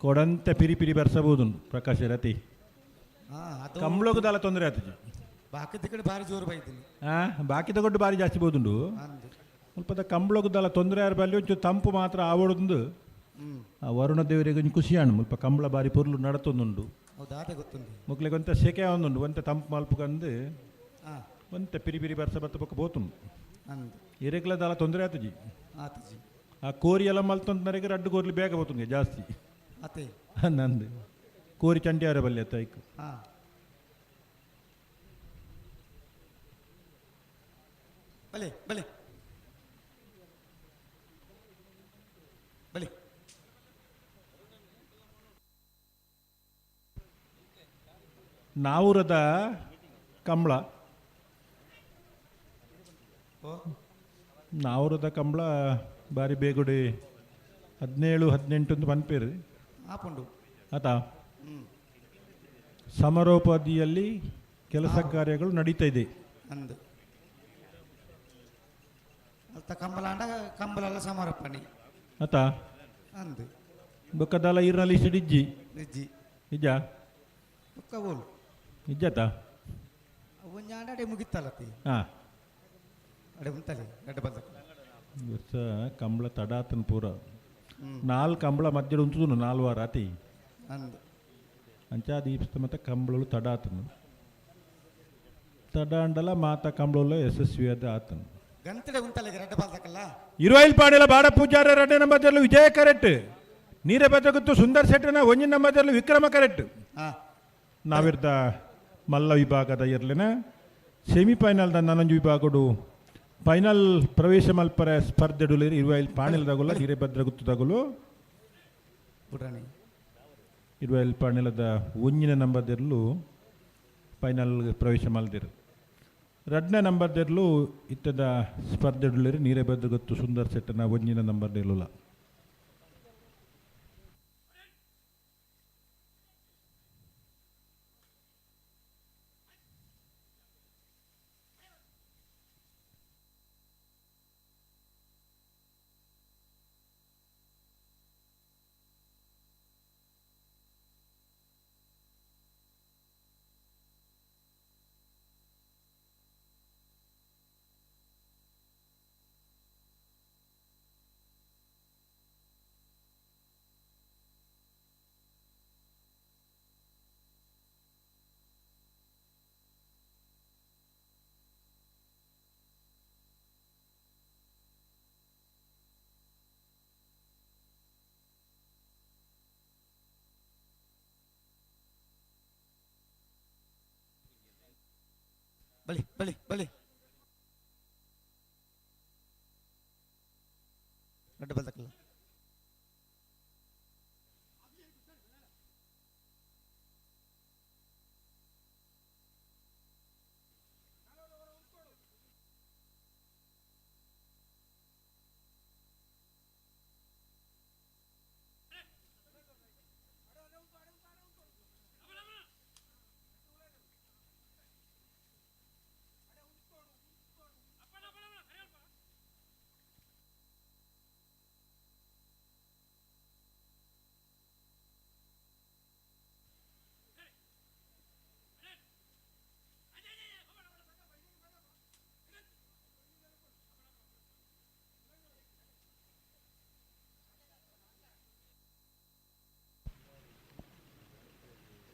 ಕೊಡಂತೆ ಪಿರಿ ಪಿರಿ ಬರ್ಸಬಹುದು ಪ್ರಕಾಶ ರತಿ. ಕಂಬಳೋಗದಲ್ಲ ತೊಂದರೆ ಆತಜಿ. ಬಾಕಿ ಕಡೆ ಭಾರಿ ಜೋರು ಬೈತೀನಿ. ಬಾಕಿ ತಗೊಂಡು ಭಾರಿ ಜಾಸ್ತಿ ಬೋದುಂಡು. ಮುಲ್ಪದ ಕಂಬಳೋಗದಲ್ಲ ತೊಂದರೆ ಯಾರು ಬಲ್ಲಿ ಒಂಚೂರು ತಂಪು ಮಾತ್ರ ಆವಡೊಂದು. ಆ ವರುಣ ದೇವರಿಗೆ ಒಂಜಿ ಖುಷಿಯಾಣು ಮುಲ್ಪ ಕಂಬಳ ಬಾರಿ ಪೊರ್ಲು ನಡತೊಂದುಂಡು. ಮುಕ್ಲೆಗ್ ಒಂತೆ ಸೆಕೆ ಆವೊಂದುಂಡು ಒಂತೆ ತಂಪು ಮಲ್ಪುಗಂದು ಒಂತೆ ಪಿರಿ ಪಿರಿ ಬರ್ಸ ಬತ್ತ ಬೊಕ್ಕ ಪೋತುಂಡು. ಇರೆಗ್ಲ ದಾಲ ತೊಂದರೆ ಆತಜಿ. ಆ ಕೋರಿ ಎಲ್ಲ ಮಲ್ತೊಂದು ರಡ್ಡು ಕೋರ್ಲಿ ಬೇಗ ಪೋತುಂಗೆ ಜಾಸ್ತಿ. ನಂದು ಕೋರಿ ಚಂಡಿಯಾರ ಬಲ್ಲಿ ಆತ ಐಕ್. ಬಲೆ ಬಲೆ ಬಲೆ ನಾವುರದ ಕಂಬಳ. ನಾವುರದ ಕಂಬಳ ಬಾರಿ ಬೇಗುಡಿ 17 18 ಅಂತ ಪನ್ಪೇರು. ಆತ ಸಮರೋಪಾದಿಯಲ್ಲಿ ಕೆಲಸ ಕಾರ್ಯಗಳು ನಡೀತಾ ಇದೆ. ಆತ ಬೊಕ್ಕದಲ್ಲ ಈರ್ನಲ್ಲಿ ಇಜ್ಜಿ ನಿಜ ನಿಜಾತ ವರ್ಷ ಕಂಬಳ ತಡಾತನ ಪೂರ ನಾಲ್ಕು ಕಂಬಳ ಮಧ್ಯೆ ಉಂಚುದು ನಾಲ್ಕು ವಾರ ಆತಿ ಅಂಚಾ ದೀಪ್ಸ್ತ ಮತ್ತೆ ಕಂಬಳಲು ತಡಾತನು ತಡ ಅಂಡಲ ಮಾತಾ ಕಂಬಳಲ್ಲ ಯಶಸ್ವಿಯಾದ ಆತನು. ಇರುವೈಲ್ ಪಾಡಿಲ ಬಾಡ ಪೂಜಾರ ಎರಡನೇ ನಂಬರ್ದಲ್ಲಿ ವಿಜಯ ಕರೆಕ್ಟ್, ನೀರ ಬದಗುತ್ತು ಸುಂದರ್ ಶೆಟ್ಟನ ಒಂಜಿನ ನಂಬರ್ದಲ್ಲಿ ವಿಕ್ರಮ ಕರೆಕ್ಟ್. ನಾವಿರ್ದ ಮಲ್ಲ ವಿಭಾಗದ ಇರ್ಲಿನ ಸೆಮಿಫೈನಲ್ the ನಾನೊಂಜಿ ವಿಭಾಗಡು ಫೈನಲ್ ಪ್ರವೇಶ ಮಲ್ಪರ ಸ್ಪರ್ಧೆಡುಲೇರಿ ಇರುವೈಲ್ ಪಾಣಿಲ ತಗುಲ ನೀರೇಭದ್ರ ಗುತ್ತು ತಗುಲು ಇರುವೈಲ್ ಪಾಣಿಲದ ಒಂಜಿನ ನಂಬರ್ದಿರ್ಲು ಫೈನಲ್ ಪ್ರವೇಶ ಮಲ್ದಿರು. ರಡ್ನೇ ನಂಬರ್ದಿರ್ಲು ಇತ್ತದ ಸ್ಪರ್ಧೆಡುಲೇರಿ ನೀರೇಭದ್ರ ಗೊತ್ತು ಸುಂದರ್ ಸೆಟ್ಟನ ಒಂಜಿನ ನಂಬರ್ದಿರ್ಲುಲ. ಬಲಿ ಬಲಿ ಬಲಿ ರಡ್ಡು ಬಲ್ದಕ್ಕಲ್ಲ.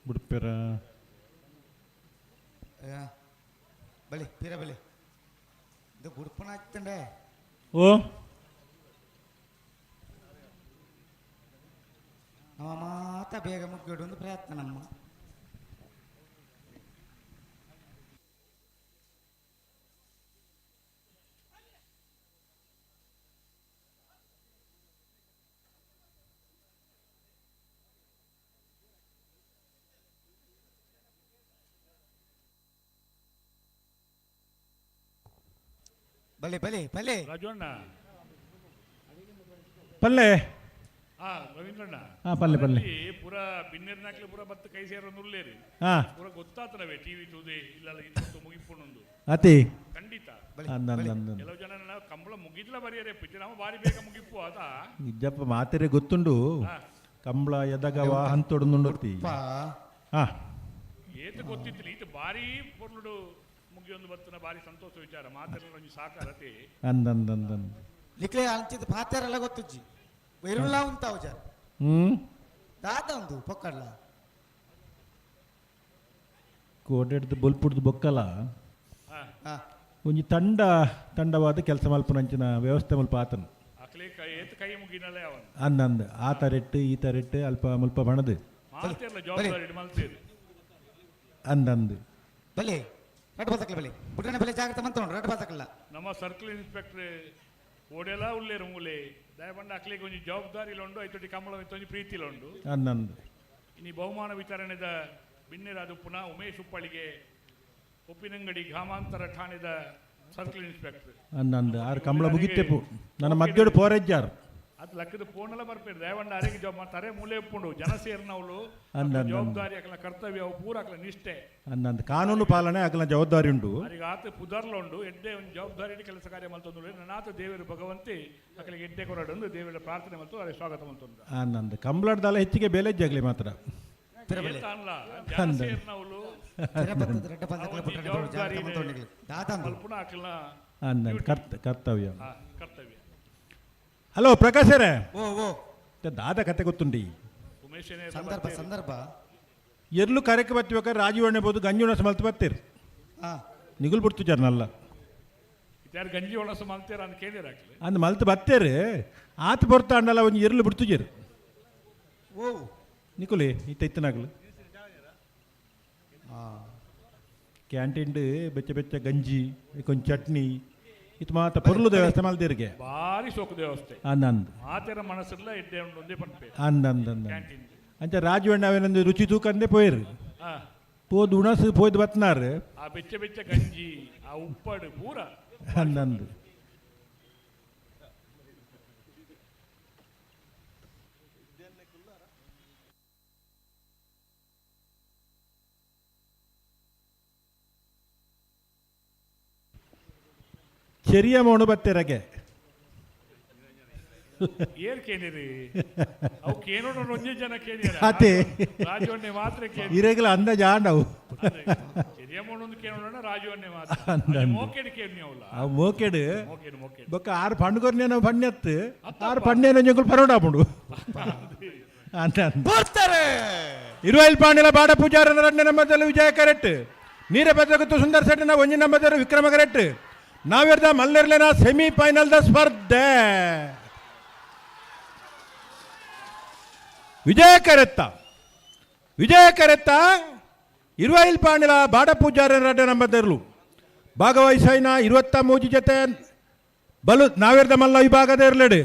ಬುಡ್ಪೆರ. ಬಲಿ ಪೀರ ಬಲಿ ಇದು ಗುಡ್ಪನ ಆಗ್ತಂಡೆ. ಓ. ನಮ್ಮ ಮಾತ ಬೇಗ ಮುಗಿಯೋಡು ಒಂದು ಪ್ರಯತ್ನ ನಮ್ಮ. ಬಲಿ ಬಲಿ ಬಲಿ. ರಾಜಣ್ಣ. ಪಲ್ಲೆ. ಹಾ ರವೀಂದ್ರಣ್ಣ. ಹಾ, ಪಲ್ಲೆ, ಪಲ್ಲೆ. ಅಲ್ಲಿ ಪೂರ ಬಿನ್ನೆರ್ನಾಕ್ಲೆ ಪೂರ ಬತ್ತು ಕೈ ಸೇರೋದು ಉಲ್ಲೇರಿ. ಪೂರ ಗೊತ್ತಾತನವೇ ಟಿವಿ ತೂದೆ ಇಲ್ಲ ಇದು ಮುಗಿಪುಣೊಂದು. ಅತಿ. ಖಂಡಿತ. ಬಲಿ. ಅಂದ ಅಂದ ಅಂದ. ಕೆಲವು ಜನ ನಾವು ಕಂಬಳ ಮುಗಿದ್ಲ ಬರಿಯರೆ ಪಿಚ್ಚ ನಾವು ಬಾರಿ ಬೇಗ ಮುಗಿಪ್ಪು ಆತ. ನಿಜಪ್ಪ ಮಾತೆರೆ ಗೊತ್ತುಂಡು. ಕಂಬಳ ಎದಗವ ಹಂತೊಡು. ಪಾ. ಹಾ. ಏತ ಗೊತ್ತಿತ್ತಿಲ್ಲ ಈತ ಬಾರಿ ಪೊರ್ಲುಡು ಮುಗಿಯೊಂದು ಬತ್ತನ ಬಾರಿ ಸಂತೋಷ ವಿಚಾರ ಮಾತೆಲ್ಲ ಒಂಜಿ ಸಾಕಾರತೆ. ಅಂದ ಅಂದ ಅಂದ ಅಂದ. ಲಿಕ್ಲೆ ಅಂಚಿದ ಪಾತೆರೆಲ್ಲ ಗೊತ್ತುಜ್ಜಿ ಇರುಲ್ಲ ಉಂತಾವು ಜರ. ದಾದ ಉಂದು ಪೊಕ್ಕಡ್ಲ. ಕೋಟೆಡ್ದು ಬೊಲ್ಪುಡ್ದು ಬೊಕ್ಕಲ. ಹಾ. ಒಂಜಿ ತಂಡ ತಂಡವಾದ ಕೆಲಸ ಮಲ್ಪುನಂಚಿನ ವ್ಯವಸ್ಥೆ ಮಲ್ಪ ಆತನು. ಅಕ್ಲೆ ಕೈ ಏತ ಕೈ ಮುಗಿನಲ್ಲೇ ಅವನು. ಅಂದ ಅಂದ ಆ ತರೆಟ್ಟು ಈ ತರೆಟ್ಟು ಅಲ್ಪ ಮುಲ್ಪ ಬಣದು. ಮಾತೆಲ್ಲ ಜವಾಬ್ದಾರಿ ಮಲ್ತೇರು. ಅಂದ ಅಂದ. ಬಲಿ ರಡ್ ಬತ್ತಕ್ಲ ಬಲಿ ಬುಡ್ರನೆ ಬಲಿ ಜಾಗ್ರತೆ ಮಂತ ಉಂಡು ರಡ್ ಬತ್ತಕ್ಲ. ನಮ್ಮ ಸರ್ಕಲ್ ಇನ್ಸ್ಪೆಕ್ಟರ್ ಓಡೆಲ್ಲ ಉಲ್ಲೇರು ಮೂಲೆ ದಯಪಂಡ ಅಕ್ಲಿಗೆ ಒಂಜಿ ಜವಾಬ್ದಾರಿ ಉಂಡು ಐತೊಟ್ಟಿ ಕಂಬಳ ಒಂಜಿ ಪ್ರೀತಿಲ ಉಂಡು. ಅಂದ ಅಂದ. ಇನಿ ಬಹುಮಾನ ವಿತರಣೆದ ಬಿನ್ನೆರಾದ ಪುನಃ ಉಮೇಶ್ ಉಪ್ಪಳಿಗೆ ಉಪ್ಪಿನಂಗಡಿ ಗ್ರಾಮಾಂತರ ಠಾಣೆದ ಸರ್ಕಲ್ ಇನ್ಸ್ಪೆಕ್ಟರ್. ಅಂದ ಅಂದ ಆರು ಕಂಬಳ ಮುಗಿತ್ತೆಪು ನನ್ನ ಮಧ್ಯೋಡು ಪೋರೆಜ್ಜಾರು. ಅದು ಲಕ್ಕದ ಫೋನೆಲ್ಲ ಬರ್ಪೇರು ದಯವಂಡ ಅರೆಗೆ ಜವಾಬ್ ಮಾಡ್ತಾರೆ ಮೂಲೆ ಉಪ್ಪುಂಡು ಜನ ಸೇರಿನವಳು. ಅಂದ ಅಂದ. ಜವಾಬ್ದಾರಿ ಅಕಲ ಕರ್ತವ್ಯ ಅವು ಪೂರ ಅಕಲ ನಿಷ್ಠೆ. ಅಂದ ಅಂದ ಕಾನೂನು ಪಾಲನೆ ಅಕಲ ಜವಾಬ್ದಾರಿ ಉಂಡು. ಅರಿಗೆ ಆತ ಪುದರ್ಲ ಉಂಡು ಎಡ್ಡೆ ಒಂದು ಜವಾಬ್ದಾರಿ ಕೆಲಸ ಕಾರ್ಯ ಮಲ್ತೊಂದು ನನ್ನಾತ ದೇವರು ಭಗವಂತಿ ಅಕಲಿಗೆ ಎಡ್ಡೆ ಕೊರಡೊಂದು ದೇವರ ಪ್ರಾರ್ಥನೆ ಮತ್ತು ಅದಕ್ಕೆ ಸ್ವಾಗತ ಮಲ್ತೊಂದು. ಅಂದ ಅಂದ ಕಂಬಳಡ್ದಲ್ಲ ಹೆಚ್ಚಿಗೆ ಬೆಲೆ ಜಾಗಲಿ ಮಾತ್ರ. ಪಿರ ಬಲಿ. ಏತಾನ್ಲ ಜನ ಸೇರಿನವಳು. ಪಿರ ಬತ್ತದ ರಡ್ಡ ಬತ್ತಕ್ಲ ಬುಡ್ರನೆ ಬಲಿ ಜಾಗ್ರತೆ ಮಂತ ಉಂಡು ದಾದ ಉಂದು. ಪುನಃ ಅಕಲ್ನ ಅಂದ ಅಂದ ಕರ್ತವ್ಯ. ಕರ್ತವ್ಯ. ಹಲೋ ಪ್ರಕಾಶರೇ. ಓ ಓ. ದಾದ ಕತೆ ಗೊತ್ತುಂಡಿ. ಉಮೇಶ್ ಸಂದರ್ಭ ಸಂದರ್ಭ. ಎರ್ಲು ಕರೆಕ್ ಬತ್ತಿಬೇಕಾದ್ರೆ ರಾಜೀವ್ ಬೋದು ಗಂಜಿ ಒಣಸ ಮಲ್ತು ಬತ್ತೀರಿ. ಹಾ. ನಿಗುಲ್ ಬಿಡ್ತು ಜರ್ನಲ್ಲ. ಯಾರು ಗಂಜಿ ಒಣಸು ಮಲ್ತೇರ ಅಂತ ಕೇಳಿರ ಅಕ್ಲೆ. ಅಂದ್ ಮಲ್ತು ಬತ್ತೇರು ಆತ ಬರ್ತಾ ಅಂಡಲ್ಲ ಒಂಜಿ ಎರ್ಲು ಬಿಡ್ತುಜೇರು. ಓ. ನಿಕುಲಿ ಇತ್ತ ಇತ್ತನಾಗ್ಲು. ಹಾ. ಕ್ಯಾಂಟೀನ್ ಬೆಚ್ಚ ಬೆಚ್ಚ ಗಂಜಿ ಕೊಂಚ ಚಟ್ನಿ ಇತ್ತು ಮಾತ ಪೊರ್ಲುದ ವ್ಯವಸ್ಥೆ ಮಲ್ದಿರ್ಗೆ. ಭಾರಿ ಸೋಕುದ ವ್ಯವಸ್ಥೆ. ಅಂದ ಅಂದ. ಮಾತೆರ ಮನಸ್ಸಿಲ್ಲ ಎಡ್ಡೆ ಉಂಡು ಒಂದೇ ಪನ್ಪೆ. ಅಂದ ಅಂದ ಅಂದ. ಕ್ಯಾಂಟೀನ್. ಅಂಚ ರಾಜೀವಣ್ಣ ಅವೇನೊಂದು ರುಚಿ ತೂಕಂದೆ ಪೋಯಿರು. ಹಾ. ಪೋದು ಉಣಸು ಪೋಯ್ದು ಬತ್ನಾರು. ಆ ಬೆಚ್ಚ ಬೆಚ್ಚ ಗಂಜಿ ಆ ಉಪ್ಪಡು ಪೂರ. ಅಂದ ಅಂದ. ಚೆರಿಯ ಮೋಣು ಬತ್ತೆರಗೆ. ಏರ್ ಕೇನಿರಿ ಅವು ಕೇನೋಡ ಒಂಜೇ ಜನ ಕೇನಿರ. ಅತೆ. ರಾಜವನ್ನೇ ಮಾತ್ರ ಕೇನಿ. ಇರೆಗ್ಲ ಅಂದಾಜು ಆಂಡವು. ಚೆರಿಯ ಮೋಣೊಂದು ಕೇನೋಡ ರಾಜವನ್ನೇ ಮಾತ್ರ. ಅಂದ ಅಂದ. ಮೋಕೆಡ್ ಕೇನಿ ಅವಲ್ಲ. ಆ ಮೋಕೆಡು. ಮೋಕೆಡ್ ಮೋಕೆಡ್. ಬೊಕ್ಕ ಆರು ಪಂಡುಗೊರ್ನೇನೋ ಪಣ್ಯತ್ತು ಆರು ಪಣ್ಣೇನೋ ಜಂಗುಲ್ ಪರೋಡ ಆಪುಂಡು ಅಂದ ಅಂದ. ಬರ್ತಾರೆ. ಇರುವೈಲ್ ಪಾಂಡಿಲ ಬಾಡ ಪೂಜಾರನ ರಡ್ನೆ ನಂಬರ್ದಲ್ಲಿ ವಿಜಯ ಕರೆಕ್ಟ್ ನೀರ ಭದ್ರಗುತ್ತು ಸುಂದರ್ ಸೆಟ್ಟಿನ ಒಂಜಿ ನಂಬರ್ ವಿಕ್ರಮ ಕರೆಕ್ಟ್ ನಾವಿರ್ದ ಮಲ್ಲೆರ್ಲೆನ semi final the ಸ್ಪರ್ಧೆ ವಿಜಯ ಕರೆತ್ತ ವಿಜಯ ಕರೆತ್ತ ಇರುವೈಲ್ ಪಾಂಡಿಲ ಬಾಡ ಪೂಜಾರನ ರಡ್ಡೆ ನಂಬರ್ದರ್ಲು ಭಾಗವಹಿಸೈನ 23 ಜೊತೆ ಬಲು ನಾವಿರ್ದ ಮಲ್ಲ ವಿಭಾಗದ ಇರಲೆಡು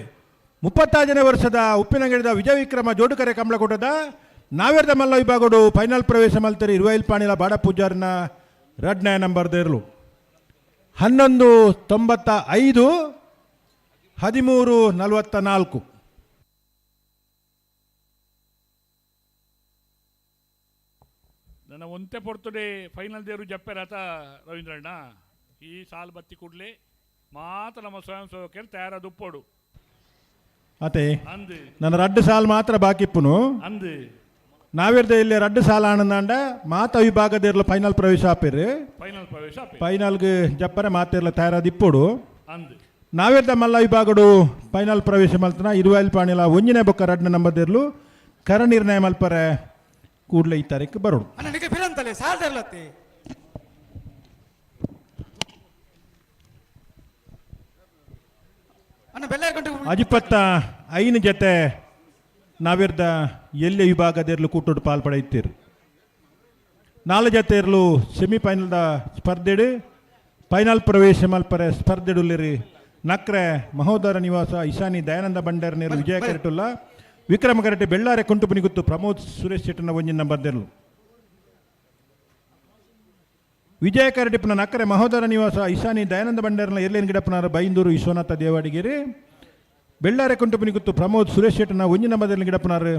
36ನೇ ವರ್ಷದ ಉಪ್ಪಿನಂಗಡಿದ ವಿಜಯ ವಿಕ್ರಮ ಜೋಡುಕರೆ ಕಂಬಳಕೂಟದ ನಾವಿರ್ದ ಮಲ್ಲ ವಿಭಾಗಡು ಫೈನಲ್ ಪ್ರವೇಶ ಮಲ್ತರಿ ಇರುವೈಲ್ ಪಾಣಿಲ ಬಾಡ ಪೂಜಾರನ ರಡ್ನೇ ನಂಬರ್ದ ಇರಲು 11.95 13.44. ನನ್ನ ಒಂತೆ ಪೊರ್ತುಡೆ ಫೈನಲ್ ದೇವರು ಜಪ್ಪೆರಾತ ರವೀಂದ್ರಣ್ಣ ಈ ಸಾಲ್ ಬತ್ತಿ ಕೂಡಲೇ ಮಾತ್ರ ನಮ್ಮ ಸ್ವಯಂ ಸೇವಕರು ತಯಾರಾದ ಉಪ್ಪೋಡು. ಅತೆ. ಅಂದು. ನನ್ನ ರಡ್ಡು ಸಾಲ್ ಮಾತ್ರ ಬಾಕಿಪ್ಪುನು. ಅಂದು. ನಾವಿರ್ದ ಇಲ್ಲಿ ರಡ್ಡು ಸಾಲ ಆನಂದಾಂಡ ಮಾತ ವಿಭಾಗದ ಇರಲು ಫೈನಲ್ ಪ್ರವೇಶ ಆಪಿರು. ಫೈನಲ್ ಪ್ರವೇಶ ಆಪೆ. ಫೈನಲ್ಗೆ ಜಪ್ಪರೆ ಮಾತಿರ್ಲ ತಯಾರಾದ ಇಪ್ಪೋಡು. ಅಂದು. ನಾವಿರ್ದ ಮಲ್ಲ ವಿಭಾಗಡು ಫೈನಲ್ ಪ್ರವೇಶ ಮಲ್ತನ ಇರುವೈಲ್ ಪಾಣಿಲ ಒಂಜಿನೇ ಬೊಕ್ಕ ರಡ್ನ ನಂಬದಿರ್ಲು ಕರ ನಿರ್ಣಯ ಮಲ್ಪರೆ ಕೂಡಲೇ ಈ ತಾರೀಕು ಬರೋಡು. ಅಣ್ಣ ನಿಮಗೆ ಫಿರಂತಲೆ ಸಾಲದರ್ಲತ್ತೆ. ಅಣ್ಣ ಬೆಳ್ಳಾರಿ ಗಂಟೆ. 25 ಜತೆ ನಾವಿರ್ದ ಎಲ್ಲೆ ವಿಭಾಗದಿರ್ಲು ಕೂಟೋಡು ಪಾಲ್ ಪಡೆಯುತ್ತೀರು. 4 ಜತೆ ಇರಲು ಸೆಮಿಫೈನಲ್ದ ಸ್ಪರ್ಧೆಡು ಫೈನಲ್ ಪ್ರವೇಶ ಮಲ್ಪರೆ ಸ್ಪರ್ಧೆಡುಲ್ಲಿರಿ. ನಕ್ರೆ ಮಹೋದರ ನಿವಾಸ ಇಶಾನಿ ದಯಾನಂದ ಬಂಡಾರ ನೇರು ವಿಜಯ ಕರೆಟುಲ್ಲ ವಿಕ್ರಮ ಕರೆಟೆ ಬೆಳ್ಳಾರೆ ಕುಂಟುಪುನಿಗುತ್ತು ಪ್ರಮೋದ್ ಸುರೇಶ್ ಶೆಟ್ಟನ ಒಂಜಿನ ನಂಬರ್ದೆರ್ಲು. ವಿಜಯ ಕರಟಿಪ್ಪನ ನಕ್ಕರೆ ಮಹೋದರ ನಿವಾಸ ಇಶಾನಿ ದಯಾನಂದ ಬಂಡಾರನ ಎರ್ಲೇನ್ ಗಿಡಪ್ಪನಾರ ಬೈಂದೂರು ವಿಶ್ವನಾಥ ದೇವಾಡಿಗೆರೆ ಬೆಳ್ಳಾರೆ ಕುಂಟುಪುನಿಗುತ್ತು ಪ್ರಮೋದ್ ಸುರೇಶ್ ಶೆಟ್ಟನ ಒಂಜಿನ ನಂಬರ್ದಲ್ಲಿ ಗಿಡಪ್ಪನಾರು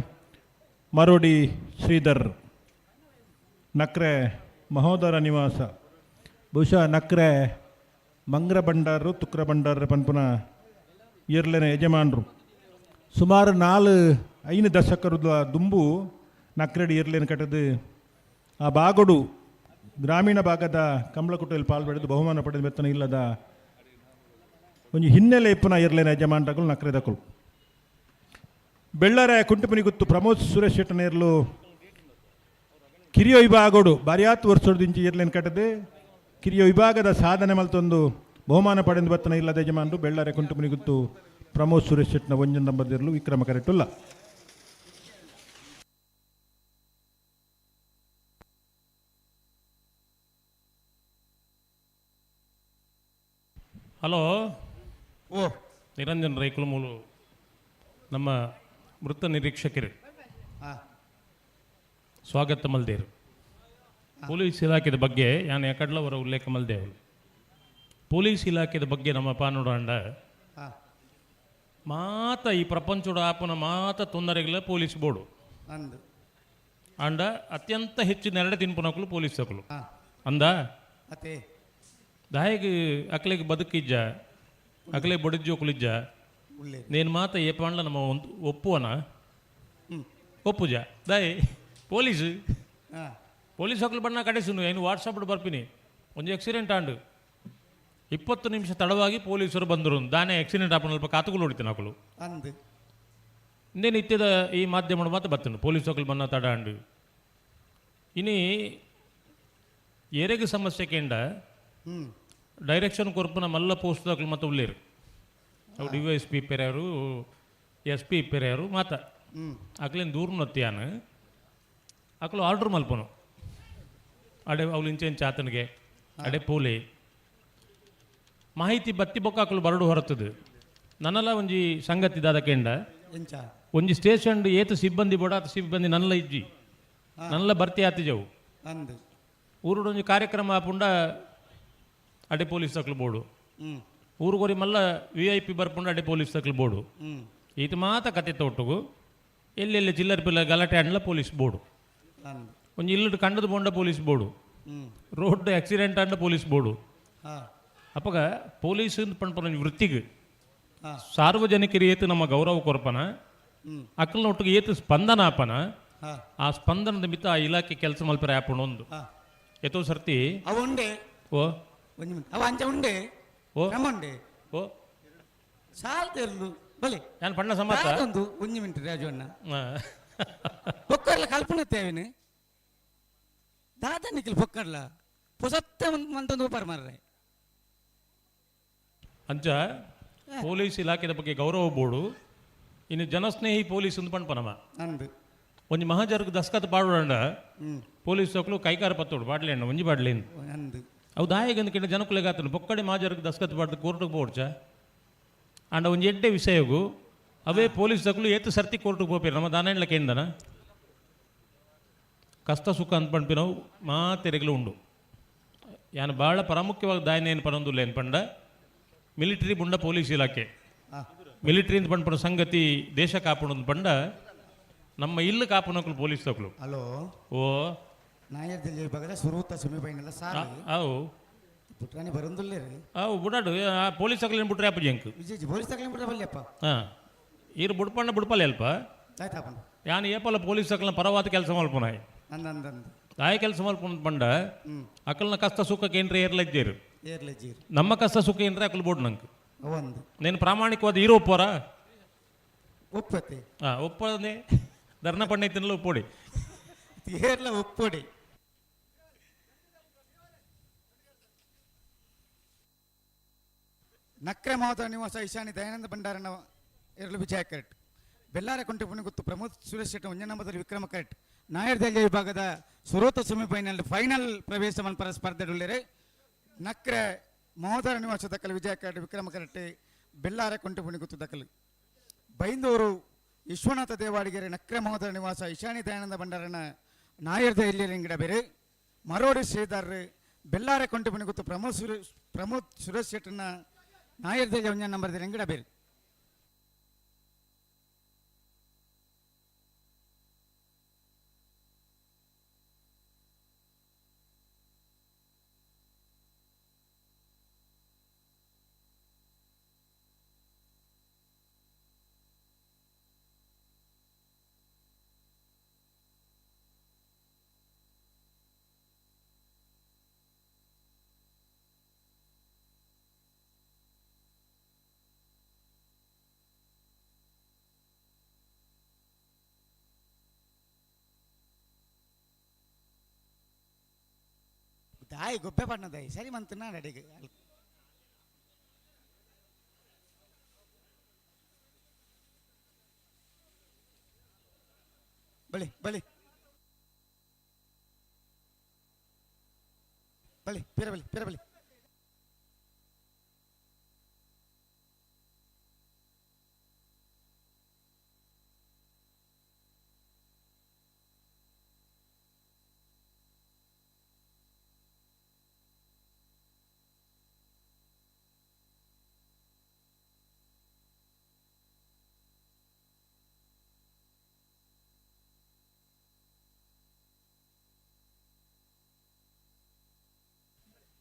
ಮರೋಡಿ ಶ್ರೀಧರ್. ನಕ್ರೆ ಮಹೋದರ ನಿವಾಸ ಬಹುಶಃ ನಕ್ರೆ ಮಂಗ್ರ ಬಂಡಾರರು ತುಕ್ರ ಬಂಡಾರ ಪನ್ಪುನ ಇರ್ಲೆನ ಯಜಮಾನರು ಸುಮಾರು 4-5 ದಶಕರದ ದುಂಬು ನಕ್ರೆಡಿ ಇರ್ಲೇನು ಕಟ್ಟದು ಆ ಬಾಗೋಡು ಗ್ರಾಮೀಣ ಭಾಗದ ಕಂಬಳಕುಟ್ಟಲ್ಲಿ ಪಾಲ್ಪಡೆದು ಬಹುಮಾನ ಪಡೆದ ಮೆತ್ತನ ಇಲ್ಲದ ಒಂಜಿ ಹಿನ್ನೆಲೆ ಇಪ್ಪುನ ಇರ್ಲೇನ ಯಜಮಾನ್ರಗಳು ನಕ್ರೆದಕುಲು. ಬೆಳ್ಳಾರೆ ಕುಂಟುಪುನಿಗುತ್ತು ಪ್ರಮೋದ್ ಸುರೇಶ್ ಶೆಟ್ಟನೇರ್ಲು ಕಿರಿಯ ವಿಭಾಗೋಡು ಬಾರ್ಯಾತ್ ವರ್ಷದಿಂಚಿ ಇರ್ಲೇನು ಕಟ್ಟದೆ ಕಿರಿಯ ವಿಭಾಗದ ಸಾಧನೆ ಮಲ್ತೊಂದು ಬಹುಮಾನ ಪಡೆದು ಬತ್ತನ ಇಲ್ಲದ ಯಜಮಾನರು ಬೆಳ್ಳಾರೆ ಕುಂಟುಪುನಿಗುತ್ತು ಪ್ರಮೋದ್ ಸುರೇಶ್ ಶೆಟ್ಟನ ಒಂಜನ್ ನಂಬರ್ದಿರಲು ವಿಕ್ರಮ ಕರೆಟುಲ್ಲ. ಹಲೋ. ಓ. ನಿರಂಜನ್ ರೈಕುಲು ಮೂಲು ನಮ್ಮ ವೃತ್ತ ನಿರೀಕ್ಷಕರು ಸ್ವಾಗತ ಮಲ್ದೇರು. ಪೊಲೀಸ್ ಇಲಾಖೆದ ಬಗ್ಗೆ ಯಾನ್ ಯಾಕಡ್ಲವರ ಉಲ್ಲೇಖ ಮಲ್ದೇವು. ಪೊಲೀಸ್ ಇಲಾಖೆದ ಬಗ್ಗೆ ನಮ್ಮ ಪಾನುಡಾಂಡ ಮಾತ ಈ ಪ್ರಪಂಚದ ಆಪನ ಮಾತ ತೊಂದರೆಗಳ ಪೊಲೀಸ್ ಬೋರ್ಡು ಅಂದು ಅಂಡ ಅತ್ಯಂತ ಹೆಚ್ಚು ನೆರಡೆ ತಿನ್ಪುನಕುಲು ಪೊಲೀಸ್ ಅಕುಲು ಅಂದ ಅತ್ತೆ ದಾಯಗ್ ಅಕ್ಲೆಗ್ ಬದುಕಿಜ್ಜ ಅಕ್ಲೆ ಬಡಿಜ್ಜೋಕುಲಿಜ್ಜ ಉಳ್ಳೆ ನೇನು ಮಾತ ಏಪಾಂಡ್ಲ ನಮ್ಮ ಒಂದು ಒಪ್ಪುವನ ಒಪ್ಪುಜ ದಾಯ್ ಪೊಲೀಸ್ ಪೊಲೀಸ್ ಅಕ್ಲು ಬಣ್ಣ ಕಡೆಸುನು ಏನು ವಾಟ್ಸಪ್ ಬರ್ಪಿನಿ ಒಂಜಿ ಆಕ್ಸಿಡೆಂಟ್ ಆಂಡು 20 ನಿಮಿಷ ತಡವಾಗಿ ಪೊಲೀಸರು ಬಂದರು ದಾನೆ ಆಕ್ಸಿಡೆಂಟ್ ಆಪನ ಅಲ್ಪ ಕಾತುಗಳು ಹೊಡಿತೀನಿ ಅಕಲು ಅಂದು ಇನ್ನೇನು ಇತ್ಯದ ಈ ಮಾಧ್ಯಮ ಮಾತ್ರ ಬರ್ತನು ಪೊಲೀಸ್ ಅಕಲು ಬಣ್ಣ ತಡ ಆಂಡು ಇನಿ ಏರೆಗ್ ಸಮಸ್ಯೆ ಕೇಂಡ ಡೈರೆಕ್ಷನ್ ಕೊರ್ಪುನ ಮಲ್ಲ ಪೋಸ್ಟ್ ದಾಕಲು ಮತ್ತೆ ಉಳ್ಳೇರು ಅವು ಡಿ ವೈ ಎಸ್ ಪಿ ಪೆರ್ಯಾರು ಎಸ್ ಪಿ ಪೆರ್ಯಾರು ಮಾತ ಅಕ್ಲೇನು ದೂರ ನತ್ತಿಯಾನ ಅಕ್ಲು ಆರ್ಡ್ರ್ ಮಲ್ಪನು ಅಡೆ ಅವ್ಲು ಇಂಚೆಂಚ ಆತನಿಗೆ ಅಡೆ ಪೋಲಿ ಮಾಹಿತಿ ಬತ್ತಿ ಬೊಕ್ಕ ಅಕ್ಲು ಬರಡು ಹೊರತದು ನನ್ನಲ್ಲ ಒಂಜಿ ಸಂಗತಿ ದಾದ ಕೇಂಡ ಎಂಚ ಒಂಜಿ ಸ್ಟೇಷನ್ ಏತು ಸಿಬ್ಬಂದಿ ಬೋಡ ಆತ ಸಿಬ್ಬಂದಿ ನನ್ನಲ ಇಜ್ಜಿ ನನ್ನಲ ಬರ್ತಿ ಆತಿಜವು ಅಂದು ಊರುಡು ಒಂಜಿ ಕಾರ್ಯಕ್ರಮ ಆಪುಂಡ ಅಡೆ ಪೊಲೀಸ್ ತಕ್ಲು ಬೋಡು ಊರುಗೊರಿ ಮಲ್ಲ ವಿ I P ಬರ್ಪುಂಡ ಅಡೆ ಪೊಲೀಸ್ ತಕ್ಲು ಬೋಡು ಈತ ಮಾತ ಕತೆ ತೋಟಗು ಎಲ್ಲೆಲ್ಲಿ ಚಿಲ್ಲರ್ ಪಿಲ್ಲ ಗಲಾಟೆ ಅಂಡ್ಲ ಪೊಲೀಸ್ ಬೋರ್ಡು ಅಂದು ಒಂಜಿ ಇಲ್ಲಡು ಕಂಡದು ಬೋಂಡ ಪೊಲೀಸ್ ಬೋರ್ಡು ರೋಡ್ ಆಕ್ಸಿಡೆಂಟ್ ಅಂಡ ಪೊಲೀಸ್ ಬೋರ್ಡು ಅಪ್ಪಗ ಪೊಲೀಸ್ ಪಂಡ್ಪನ ಒಂಜಿ ವೃತ್ತಿಗೆ ಸಾರ್ವಜನಿಕರು ಏತು ನಮ್ಮ ಗೌರವ ಕೊರ್ಪನ ಅಕ್ಕಲ್ನ ಒಟ್ಟಿಗೆ ಏತು ಸ್ಪಂದನ ಆಪನ ಆ ಸ್ಪಂದನದ ಮಿತ್ತ ಆ ಇಲಾಖೆ ಕೆಲಸ ಮಲ್ಪರೆ ಆಪುಣ ಒಂದು ಎತ್ತೋ ಸರ್ತಿ ಅವ ಉಂಡೆ ಓ ಒಂಜಿ ಮಿನಿಟ್. ಅವ ಅಂಚ ಉಂಡೆ ಓ ಕ್ರಮ ಉಂಡೆ ಓ ಸಾಲ್ತಿರ್ಲು ಬಲೆ ನಾನು ಪಣ್ಣ ಸಮಾತ ಒಂದು ಒಂಜಿ ಮಿನಿಟ್ ರಾಜು ಅಣ್ಣ ಬೊಕ್ಕರ್ಲ ಕಲ್ಪನೆ ತೇವಿನ ದಾದ ನಿಖಿಲ್ ಬೊಕ್ಕರ್ಲ ಪೊಸತ್ತೆ ಮಂತೊಂದು ಉಪಾರ ಮಾರ್ರೆ ಅಂಚ ಪೊಲೀಸ್ ಇಲಾಖೆದ ಬಗ್ಗೆ ಗೌರವ ಬೋಡು ಇನ್ನು ಜನಸ್ನೇಹಿ ಪೊಲೀಸ್ ಅಂತ ಪಣ್ಪನಮ ಅಂದು ಒಂಜಿ ಮಹಾಜರ್ಗ್ ದಸ್ಕತ್ ಪಾಡುಂಡ ಪೊಲೀಸ್ ಅಕ್ಲು ಕೈಕಾರ ಪತ್ತೋಡು ಬಾಡ್ಲೇಣ್ಣ ಒಂಜಿ ಬಾಡ್ಲೇನು ಅಂದು ಅವು ದಾಯಗಂದು ಕೆಟ್ಟ ಜನಕುಲೆಗಾತನು ಬೊಕ್ಕಡೆ ಮಹಾಜರ್ಗ್ ದಸ್ಕತ್ ಪಾಡ್ದು ಕೋರ್ಟ್ಗೆ ಬೋಡ್ಚ ಅಂಡ ಒಂಜಿ ಎಡ್ಡೆ ವಿಷಯಗು ಅವೇ ಪೊಲೀಸ್ ದಕ್ಲು ಏತು ಸರ್ತಿ ಕೋರ್ಟ್ಗೆ ಪೋಪೇರು ನಮ್ಮ ದಾನೇಂಡ್ಲ ಕೇಂದನ ಕಷ್ಟ ಸುಖ ಅಂತ ಪಂಪಿನವು ಮಾತೆರೆಗ್ಲು ಉಂಡು ಯಾನು ಭಾಳ ಪ್ರಾಮುಖ್ಯವಾಗಿ ದಾಯನೇನು ಪನೊಂದುಲ್ಲ ಏನು ಪಂಡ ಮಿಲಿಟರಿ ಬುಂಡ ಪೊಲೀಸ್ ಇಲಾಖೆ ಮಿಲಿಟರಿ ಅಂತ ಪಂಡ್ಪನ ಸಂಗತಿ ದೇಶ ಕಾಪುಣಂದು ಪಂಡ ನಮ್ಮ ಇಲ್ಲು ಕಾಪುನಕ್ಲು ಪೊಲೀಸ್ ತಕ್ಲು ಹಲೋ ಓ ನಾಯರ್ದಲ್ಲಿ ವಿಭಾಗದ ಸುರೂತ ಸೆಮಿಫೈನಲ್ ಸಾಲ ಅವು ಪುಟ್ರಾಣಿ ಬರಂದುಲ್ಲೇರಿ ಅವು ಬುಡಾಡು ಆ ಪೊಲೀಸ್ ಅಕ್ಲೇನು ಬಿಟ್ರೆ ಅಪ್ಪ ಜಂಕ್ ವಿಜಯ್ ಪೊಲೀಸ್ ತಗಲಿ ಬಿಟ್ರೆ ಬಲ್ಯಪ್ಪ ಹಾಂ ಈರು ಬುಡ್ಪಣ್ಣ ಬುಡ್ಪಲ್ಲ ಅಲ್ಪ ಆಯ್ತಾಪಣ್ಣ ಯಾನು ಏಪಲ್ಲ ಪೊಲೀಸ್ ಅಕ್ಲನ ಪರವಾದ ಕೆಲಸ ಮಲ್ಪುನಾಯ್ ಅಂದ ಅಂದ ಅಂದ ದಾಯ ಕೆಲಸ ಮಲ್ಪುನ ಪಂಡ ಅಕಲ್ನ ಕಷ್ಟ ಸುಖಕ್ಕೆ ಏನ್ರ ಏರ್ಲಜ್ಜೇರು ಏರ್ಲೆ ಜೀರು ನಮ್ಮ ಕಷ್ಟ ಸುಖ ಏನ್ರ ಅಕಲ್ ಬೋರ್ಡ್ ನಂಗೆ ಒಂದು నేను ಪ್ರಾಮಾಣಿಕವಾದ ಹೀರೋ ಒಪ್ಪೋರ ಒಪ್ಪತ್ತೆ ಹಾಂ ಒಪ್ಪನೆ ಧರ್ಣ ಪಣ್ಣೈತಿನಲ್ಲ ಒಪ್ಪೋಡಿ. ಏರ್ಲ ಒಪ್ಪೊಡಿ. ನಕ್ರೆ ಮಹೋದರ ನಿವಾಸ ಈಶಾನಿ ದಯಾನಂದ ಭಂಡಾರನ ಎರಳು ವಿಜಯ ಕರೆಟ್. ಬೆಲ್ಲಾರ ಕುಂಟೆ ಪುಣಿಗುತ್ತು ಪ್ರಮೋದ್ ಸುರೇಶ್ ಶೆಟ್ಟಿ ಒಂಜನೇ ನಂಬರ್ದಲ್ಲಿ ವಿಕ್ರಮ ಕರೆಟ್. ನಾಯರ್ ದಲ್ಯ ವಿಭಾಗದ ಸುರೋತ ಸೆಮಿಫೈನಲ್ ಫೈನಲ್ ಪ್ರವೇಶ ಮನ್ಪರ ಸ್ಪರ್ಧೆಡುಳ್ಳೇರೆ. ನಕ್ರೆ ಮಹೋದರ ನಿವಾಸ ದಕ್ಕಲು ವಿಜಯ ಕರೆಟ್, ವಿಕ್ರಮ ಕರೆಟ್, ಬೆಲ್ಲಾರ ಕುಂಟೆ ಪುಣಿಗುತ್ತು ದಕ್ಕಲು. ಬೈಂದೂರು ವಿಶ್ವನಾಥ ದೇವಾಡಿಗೆರೆ ನಕ್ರೆ ಮಹೋದರ ನಿವಾಸ ಈಶಾನಿ ದಯಾನಂದ ಭಂಡಾರನ ನಾಯರ್ದ ಗಿಡ ಬೇರೆ. ಮರೋಡಿ ಶ್ರೀಧರ್ ಬೆಲ್ಲಾರ ಕೊಂಟೆ ಪುಣಿಗುತ್ತು ಪ್ರಮೋದ್ ಸುರೇಶ್ ಶೆಟ್ಟನ ನಾಯರ್ದ ಒಂಜನೇ ನಂಬರ್ ಗಿಡ ಬೇರೆ. ದಾಯಿ ಗೊಬ್ಬೆ ಬಣ್ಣ ದಾಯಿ ಸರಿ ಮಂತನ ಅಡಿಗೆ. ಬಳಿ ಬಳಿ ಬಳಿ ಪೀರ ಬಳಿ ಪೀರ ಬಳಿ.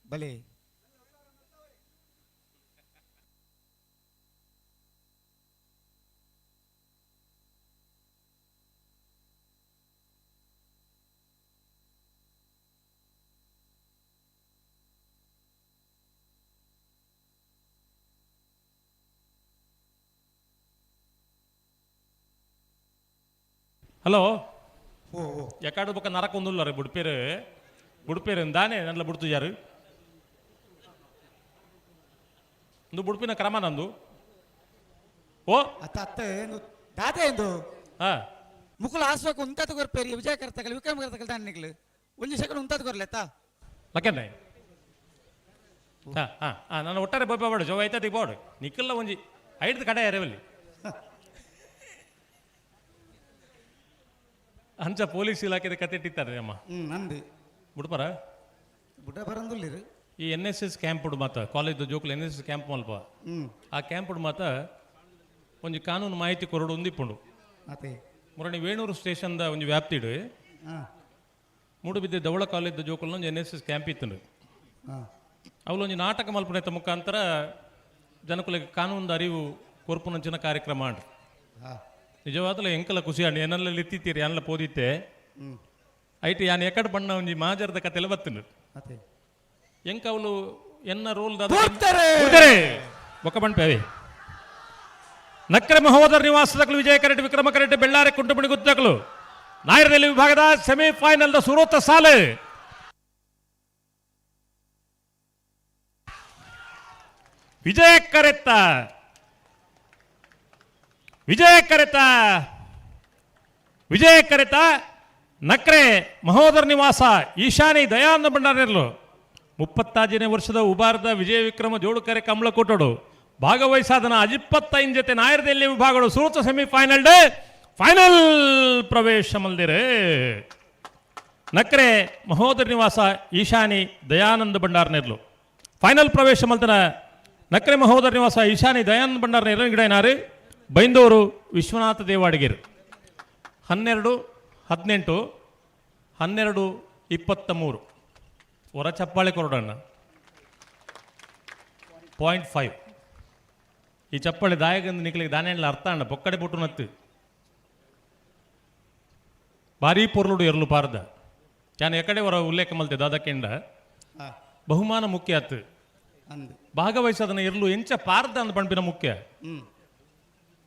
ಬಲಿ. ಹಲೋ. ಓ ಓ. ಎಕಾಡು ಬೊಕ್ಕ ನರಕ ಒಂದುಲ್ಲ ಬುಡ್ಪೇರು ಬುಡ್ಪೇರು ದಾನೆ ನಲ್ಲ ಬುಡ್ತು ಯಾರು ಒಂದು ಬುಡ್ಪಿನ ಕ್ರಮ ನಂದು ಓ. ಅತ್ತ ಅತ್ತ ಏನು ದಾದೆ ಎಂದು ಹಾ. ಮುಕುಲ ಆಸ್ವಾಕ ಉಂತಾತ ಕೊರ್ಪೇರಿ ವಿಜಯ ಕರ್ತಕಲ್ ವಿಕ್ರಮ ಕರ್ತಕಲ್ ದಾನ್ನಿಗ್ಲು ಒಂಜಿ ಸೆಕೆಂಡ್ ಉಂತಾತ ಕೊರ್ಲೆತ್ತಾ. ಲಕ್ಕಂಡೆ ಹಾ ಹಾ ಹಾ ನಾನು ಒಟ್ಟಾರೆ ಬೊಬ್ಬೆ ಬೋಡು ಜೋ ಐತತಿ ಬೋಡು ನಿಕ್ಕಲ್ಲ ಒಂಜಿ ಐದು ಕಡೆ ಅರೆವಲ್ಲಿ ಅಂಚ ಪೊಲೀಸ್ ಇಲಾಖೆದ ಕತೆ ಇಟ್ಟಿತ್ತಾರೆ ಅಮ್ಮ. ನಂದು. ಬುಡ್ಪರ. ಬುಡ್ಡ ಬರಂದುಲ್ಲಿರು. ಈ N S S camp ಮಾತ ಕಾಲೇಜ್ ಜೋಕುಲು N S S camp ಮಲ್ಪ. ಆ ಕ್ಯಾಂಪ್ ಮಾತ ಒಂಜಿ ಕಾನೂನು ಮಾಹಿತಿ ಕೊರಡು ಒಂದಿಪ್ಪುಂಡು. ಅತೆ. ಮುರಣಿ ವೇಣೂರು ಸ್ಟೇಷನ್ದ ಒಂಜಿ ವ್ಯಾಪ್ತಿಡು ಮೂಡುಬಿದ್ದೆ ದವಳ ಕಾಲೇಜ್ ಜೋಕುಲು ಒಂಜಿ N S S camp ಇತ್ತುಂಡು. ಅವಲೊಂಜಿ ನಾಟಕ ಮಲ್ಪುನೆತ್ತ ಮುಖಾಂತರ ಜನಕುಲೆಗ್ ಕಾನೂನು ಅರಿವು ಕೊರ್ಪುನಂಚಿನ ಕಾರ್ಯಕ್ರಮ ಅಂಡ್. ನಿಜವಾದಲ ಎಂಕಲ ಖುಷಿ ಅಂಡ್ ಎನ್ನಲ್ಲ ಇತ್ತಿತ್ತೀರಿ ಅನ್ಲ ಪೋದಿತ್ತೆ. ಐಟ್ ಯಾನ್ ಎಕಡ್ ಬಣ್ಣ ಒಂಜಿ ಮಾಜರ್ದ ಕತೆಲ ಬತ್ತುಂಡು. ಅತೆ. ಎಂಕ ಅವಲು ಎನ್ನ ರೋಲ್. ಬೊಕ್ಕ ಬಣ್ಪೇವೆ ನಕ್ರೆ ಮಹೋದರ ನಿವಾಸದಕಲು ವಿಜಯ ಕರೆಟ್, ವಿಕ್ರಮ ಕರೆಟ್, ಬೆಳ್ಳಾರೆ ಕುಂಟುಮಣಿ ಗುತ್ತಕಲು ನಾಯರದಲ್ಲಿ ವಿಭಾಗದ ಸೆಮಿಫೈನಲ್ ಸುರೋತ ಸಾಲೆ. ವಿಜಯ ಕರೆತ್ತ, ವಿಜಯ ಕರೆತ, ವಿಜಯ ಕರೆತ ನಕ್ರೆ ಮಹೋದರ ನಿವಾಸ ಈಶಾನಿ ದಯಾನಂದ ಭಂಡಾರಿರ್ಲು 36ನೇ ವರ್ಷದ ಉಬಾರದ ವಿಜಯ ವಿಕ್ರಮ ಜೋಡುಕರೆ ಕಮಲಕೋಟೋಡು ಭಾಗವಹಿಸಾದನ ಅಜಿಪ್ಪತ್ತೈನ್ ಜೊತೆ ನಾಯರದಲ್ಲಿ ವಿಭಾಗಗಳು ಸುರತ semifinal day final ಪ್ರವೇಶ ಮಲ್ದಿರೆ. ನಕ್ರೆ ಮಹೋದರ ನಿವಾಸ ಈಶಾನಿ ದಯಾನಂದ ಭಂಡಾರನಿರ್ಲು ಫೈನಲ್ ಪ್ರವೇಶ ಮಲ್ತನ ನಕ್ರೆ ಮಹೋದರ ನಿವಾಸ ಈಶಾನಿ ದಯಾನಂದ ಭಂಡಾರ ಗಿಡನಾರು ಬೈಂದೂರು ವಿಶ್ವನಾಥ ದೇವಾಡಿಗೇರು 12 18 12 23 ಹೊರ ಚಪ್ಪಾಳೆ ಕೊರಡಣ್ಣ 0.5. ಈ ಚಪ್ಪಾಳೆ ದಾಯಗಂದು ನಿಕ್ಲಿಗೆ ದಾನೆಲ್ಲ ಅರ್ಥ ಅಣ್ಣ ಪೊಕ್ಕಡೆ ಪುಟ್ಟು ನತ್ತು ಭಾರೀ ಪೊರ್ಲುಡು ಎರ್ಲು ಪಾರ್ದ ಯಾನ್ ಎಕಡೆ ಹೊರ ಉಲ್ಲೇಖ ಮಲ್ತೆ ದಾದಕ್ಕೆಂಡ ಬಹುಮಾನ ಮುಖ್ಯ ಆತು. ಅಂದು. ಭಾಗವಹಿಸದನ ಎರ್ಲು ಎಂಚ ಪಾರ್ದ ಅಂದ್ ಪಣ್ಪಿನ ಮುಖ್ಯ.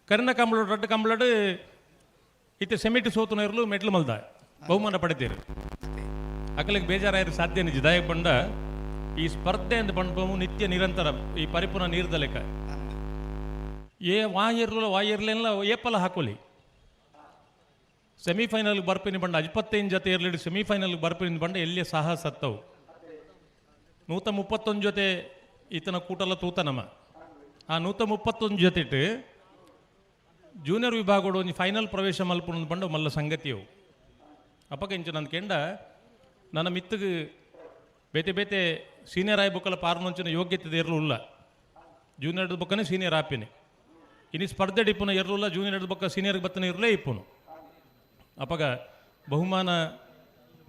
ಕರಿನ ಕಂಬಳಡು ರಡ್ಡು ಕಂಬಳಡು ಇತ್ತೆ ಸೆಮಿಟ್ ಸೋತುನ ಎರ್ಲು ಮೆಟ್ಲು ಮಲ್ದ. ಬಹುಮಾನ ಪಡೆತೀರು. ಅಕಲಿಗೆ ಬೇಜಾರಾಯಿರು ಸಾಧ್ಯ ನಿಜ. ದಾಯಕ ಪಂಡ ಈ ಸ್ಪರ್ಧೆ ಅಂದ್ ಪಂಡ್ಪವು ನಿತ್ಯ ನಿರಂತರ ಈ ಪರಿಪೂರ್ಣ ನೀರ್ದ ಲೆಕ್ಕ. ಏ ವಾಯಿರ್ಲ ವಾಯಿರ್ಲೆಲ್ಲ ಏಪಲ ಹಾಕೋಲಿ. ಸೆಮಿಫೈನಲ್ ಬರ್ಪಿನಿ ಬಂಡ 25 ಜೊತೆ ಇರಲಿ, ಸೆಮಿಫೈನಲ್ ಬರ್ಪಿನಿ ಬಂಡ ಎಲ್ಲಿಯ ಸಾಹಸ ಸತ್ತವು. 131 ಜೊತೆ ಈತನ ಕೂಟಲ ತೂತ ನಮ್ಮ ಆ 131 ಜೊತೆ ಜೂನಿಯರ್ ವಿಭಾಗಡು ಒಂಜಿ ಫೈನಲ್ ಪ್ರವೇಶ ಮಲ್ಪುನ ಬಂಡ ಮಲ್ಲ ಸಂಗತಿಯವು. ಅಪಗ ಇಂಚ ನನ್ನ ಕೆಂಡ ನನ್ನ ಮಿತ್ತಗೆ ಬೇತೆ ಬೇತೆ ಸೀನಿಯರ್ ಆಯ್ ಬೊಕ್ಕಲ ಪಾರ್ನೊಂಚಿನ ಯೋಗ್ಯತೆ ಎರ್ಲು ಉಲ್ಲ. ಜೂನಿಯರ್ ಬೊಕ್ಕನೆ ಸೀನಿಯರ್ ಆಪಿನಿ ಇನಿ ಸ್ಪರ್ಧೆ ಇಪ್ಪುನ ಎರ್ಲುಲ್ಲ, ಜೂನಿಯರ್ ಬೊಕ್ಕ ಸೀನಿಯರ್ ಬತ್ತನ ಇರಲೇ ಇಪ್ಪುನು. ಅಪಗ ಬಹುಮಾನ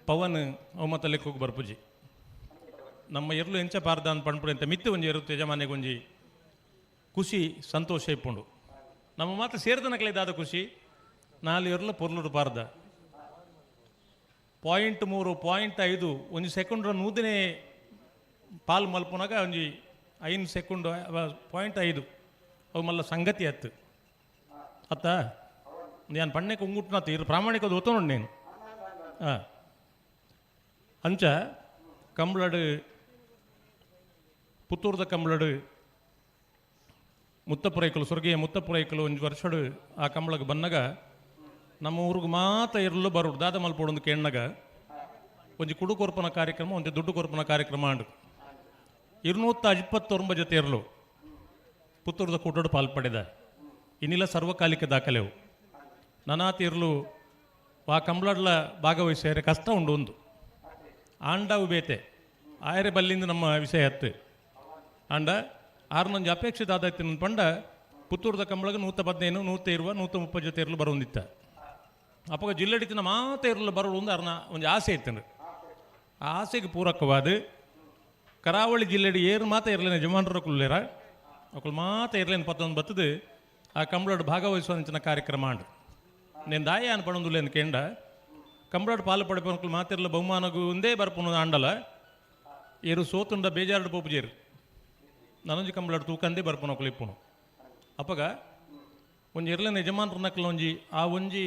ಪವನ್ ಅವಮತ ಲೆಕ್ಕೋಗಿ ಬರ್ಪುಜಿ. ನಮ್ಮ ಎರ್ಲು ಎಂಚ ಪಾರ್ದ ಅಂತ ಪಣ್ಪುಡು ಅಂತ ಮಿತ್ತು ಒಂಜಿ ಎರು ಯಜಮಾನಿಗೆ ಒಂಜಿ ಖುಷಿ ಸಂತೋಷ ಇಪ್ಪುಂಡು. ನಮ್ಮ ಮಾತ್ರ ಸೇರಿದನಕಲೆ ದಾದ ಖುಷಿ. ನಾಲು ಎರ್ಲು ಪೊರ್ಲುಡು ಪಾರ್ದ 0.3 0.5 ಒಂಜಿ ಸೆಕೆಂಡ್ರ ನೂದನೇ ಪಾಲ್ ಮಲ್ಪುನಾಗ ಒಂಜಿ 5 ಸೆಕೆಂಡ್ 0.5 ಅವು ಮಲ್ಲ ಸಂಗತಿ ಅತ್ತು ಅತ್ತ. ನಾನು ಪಣ್ಣೆಗೆ ಉಂಗುಟ್ನಾತ ಇರು ಪ್ರಾಮಾಣಿಕ ಒತ್ತೋನು నేను. ಅಂಚ ಕಂಬಳಡು ಪುತ್ತೂರ್ದ ಕಂಬಳಡು ಮುತ್ತಪುರೈಕಲು ಸ್ವರ್ಗೀಯ ಮುತ್ತಪುರೈಕಲು ಒಂಜಿ ವರ್ಷಡು ಆ ಕಂಬಳಗೆ ಬನ್ನಗ ನಮ್ಮ ಊರಿಗೆ ಮಾತ ಇರಲು ಬರೋಡು ದಾದ ಮಲ್ಪೋಡು ಕೇಣ್ಣಗ ಒಂಜಿ ಕುಡು ಕೊರ್ಪನ ಕಾರ್ಯಕ್ರಮ ಒಂಜಿ ದುಡ್ಡು ಕೊರ್ಪನ ಕಾರ್ಯಕ್ರಮ ಅಂಡು 229 ಜೊತೆ ಇರಲು ಪುತ್ತೂರ್ದ ಕೂಟೋಡು ಪಾಲ್ಪಡೆದ ಇನ್ನಿಲ್ಲ ಸರ್ವಕಾಲಿಕ ದಾಖಲೆವು. ನನಾತಿ ಇರಲು ಆ ಕಂಬಳಡ್ಲ ಭಾಗವಹಿಸ್ಯಾರೆ ಕಷ್ಟ ಉಂಡು ಒಂದು ಆಂಡವು ಬೇತೆ ಆಯರೆ ಬಲ್ಲಿಂದ ನಮ್ಮ ವಿಷಯ ಹತ್ತು ಆಂಡ ಆರ್ನೊಂಜಿ ಅಪೇಕ್ಷಿತ ಆದಾಯ್ತಿನ ಪಂಡ ಪುತ್ತೂರ್ದ ಕಂಬಳಗ 115 120 130 ಜೊತೆ ಇರಲು ಬರೋಂದಿತ್ತ. ಅಪ್ಪಗ ಜಿಲ್ಲೆಡಿತಿನ ಮಾತ ಇರಲು ಬರೋದು ಒಂದು ಅರ್ನ ಒಂದು ಆಸೆ ಇತ್ತು. ಆ ಆಸೆಗೆ ಪೂರಕವಾದ ಕರಾವಳಿ ಜಿಲ್ಲೆಡಿ ಏರು ಮಾತ ಇರಲೇನೆ ಜಮಾನರ ಕುಲ್ಲೇರ ಅಕುಲು ಮಾತ ಇರಲೇನು ಪತ್ತೊಂದು ಬತ್ತದು ಆ ಕಂಬಳಡ್ ಭಾಗವಹಿಸುವಂಚಿನ ಕಾರ್ಯಕ್ರಮ ಅಂಡು. నేను ದಾಯ ಅನ್ ಪಡೊಂದುಲ್ಲೇನು ಕೇಂಡ ಕಂಬಳಡ್ ಪಾಲು ಪಡೆಪನಕುಲು ಮಾತಿರ್ಲ ಬಹುಮಾನಗು ಒಂದೇ ಬರ್ಪುನು ಆಂಡಲ ಏರು ಸೋತುಂಡ ಬೇಜಾರು ಪೋಪುಜೇರು ನನೊಂಜಿ ಕಂಬಳಡ್ ತೂಕಂದೇ ಬರ್ಪುನಕುಲು ಇಪ್ಪುನು. ಅಪಗ ಒಂಜಿ ಇರ್ಲನ ಯಜಮಾನ್ರನಕುಲು ಒಂಜಿ ಆ ಒಂಜಿ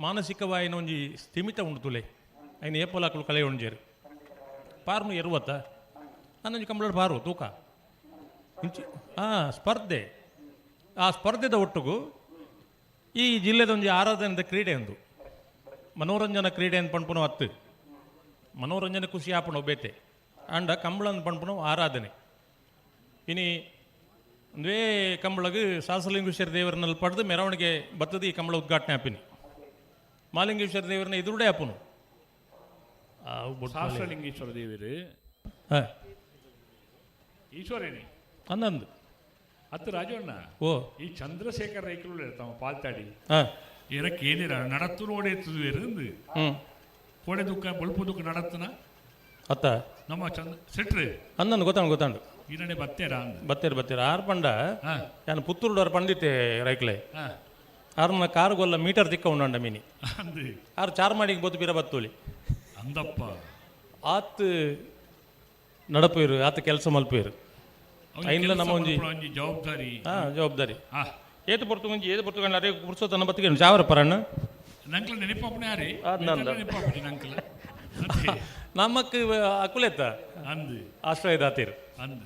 ಮಾನಸಿಕವಾಯಿನ ಒಂಜಿ ಸ್ಥಿಮಿತ ಉಂಡು ತುಲೆ ಐನ ಏಪಲಾಕುಲು ಕಲೆ ಉಂಜೇರು ಪಾರ್ನು ಎರುವತ್ತ ನನ್ನೊಂಜಿ ಕಂಬಳಡ್ ಪಾರು ತೂಕ ಇಂಚಿ ಸ್ಪರ್ಧೆ ಆ ಸ್ಪರ್ಧೆದ ಒಟ್ಟುಗು ಈ ಜಿಲ್ಲೆದ ಒಂಜಿ ಆರಾಧನೆದ ಕ್ರೀಡೆ ಒಂದು ಮನೋರಂಜನಾ ಕ್ರೀಡೆ ಅಂತ ಪಣ್ಪುನು ಅತ್ತು ಮನೋರಂಜನೆ ಖುಷಿ ಆಪಣ ಒಬ್ಬೇತೆ ಅಂಡ ಕಂಬಳ ಅಂತ ಪಣ್ಪುನು ಆರಾಧನೆ. ಇನಿ ಒಂದೇ ಕಂಬಳಗು ಸಾಸಲಿಂಗೇಶ್ವರ ದೇವರನ್ನಲ್ಲಿ ಪಡೆದು ಮೆರವಣಿಗೆ ಬತ್ತದ ಈ ಕಂಬಳ ಉದ್ಘಾಟನೆ ಆಪಿನಿ. ಮಾಲಿಂಗೇಶ್ವರ ದೇವರನ್ನ ಎದುರುಡೆ ಆಪುನು. ಸಹಸ್ರಲಿಂಗೇಶ್ವರ ದೇವರು ಈಶ್ವರೇನೆ ಅಂದಂದು ಅತ್ತು ರಾಜಣ್ಣ. ಓ ಈ ಚಂದ್ರಶೇಖರ್ ರೈಕುಲು ತಮ್ಮ ಪಾಲ್ತಾಡಿ ಏನಕ್ಕೆ ಏನಿರ ನಡತ್ತು ನೋಡೆ ಇருந்து ಕೋಡೆ ದುಃಖ ಬೊಳ್ಪು ದುಃಖ ನಡತ್ತನ ಅತ್ತ ನಮ್ಮ ಚಂದ್ರ ಸೆಟ್ರು ಅಂದಂದು ಗೊತ್ತಾಂಡು ಗೊತ್ತಾಂಡು ಈನಡೆ ಬತ್ತೇರ ಅಂದ ಬತ್ತೇರು ಬತ್ತೇರು ಆರು ಪಂಡ ನಾನು ಪುತ್ತೂರು ಪಂಡಿತೆ ರೈಕ್ಲೆ ಆರ್ನ ಕಾರುಗೊಲ್ಲ ಮೀಟರ್ ತಿಕ್ಕ ಉಂಡ ಮೀನಿ ಅಂದು ಆರು ಚಾರ್ ಮಾಡಿಗೆ ಬೋತು ಬೀರ ಬತ್ತೋಲಿ ಅಂದಪ್ಪ ಆತ್ ನಡಪೇರು ಆತ ಕೆಲಸ ಮಲ್ಪೇರು ಐನ್ಲ ನಮ್ಮ ಒಂಜಿ ಒಂಜಿ ಜವಾಬ್ದಾರಿ ಜವಾಬ್ದಾರಿ ಏತು ಪೊರ್ತು ಒಂಜಿ ಏತು ಪೊರ್ತು ಅರೆ ಪುರ್ಸೋತನ ಬತ್ತಿಗೆ ಜಾವರ ಪರಣ್ಣ ನಂಕ್ಲ ನೆನಪಾಪನೆ ಯಾರೇ ನೆನಪಾಪುಜಿ ನಂಕ್ಲ ನಮಕ್ ಅಕುಲೆತ್ತ ಅಂದು ಆಶ್ರಯದಾತೀರು ಅಂದು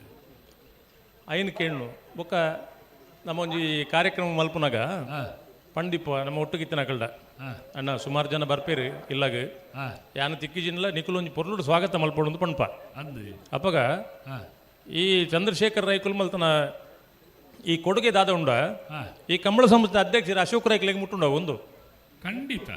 ಐನ್ ಕೇಳ್ನು ಬೊಕ್ಕ ನಮ್ಮ ಒಂಜಿ ಕಾರ್ಯಕ್ರಮ ಮಲ್ಪುನಾಗ ಪಂಡಿಪ್ಪ ನಮ್ಮ ಒಟ್ಟುಗಿತ್ತಿನ ಕಲ್ಡ ಅಣ್ಣ ಸುಮಾರು ಜನ ಬರ್ಪೇರು ಇಲ್ಲಾಗ ಯಾನ ತಿಕ್ಕಿಜಿನ್ಲ ನಿಕುಲು ಒಂಜಿ ಪೊರ್ಲುಡು ಸ್ವಾಗತ ಮಲ್ಪೊಡು ಪಣ್ಪ ಅಂದು ಅಪಗ ಈ ಚಂದ್ರಶೇಖರ್ ರೈಕುಲ್ ಮಲ್ತನ ಈ ಕೊಡುಗೆ ದಾದ ಉಂಡ ಈ ಕಂಬಳ ಸಂಸ್ಥೆ ಅಧ್ಯಕ್ಷರು ಅಶೋಕ್ ರೈಕ್ಲಿಗೆ ಮುಟ್ಟುಂಡ ಒಂದು ಖಂಡಿತ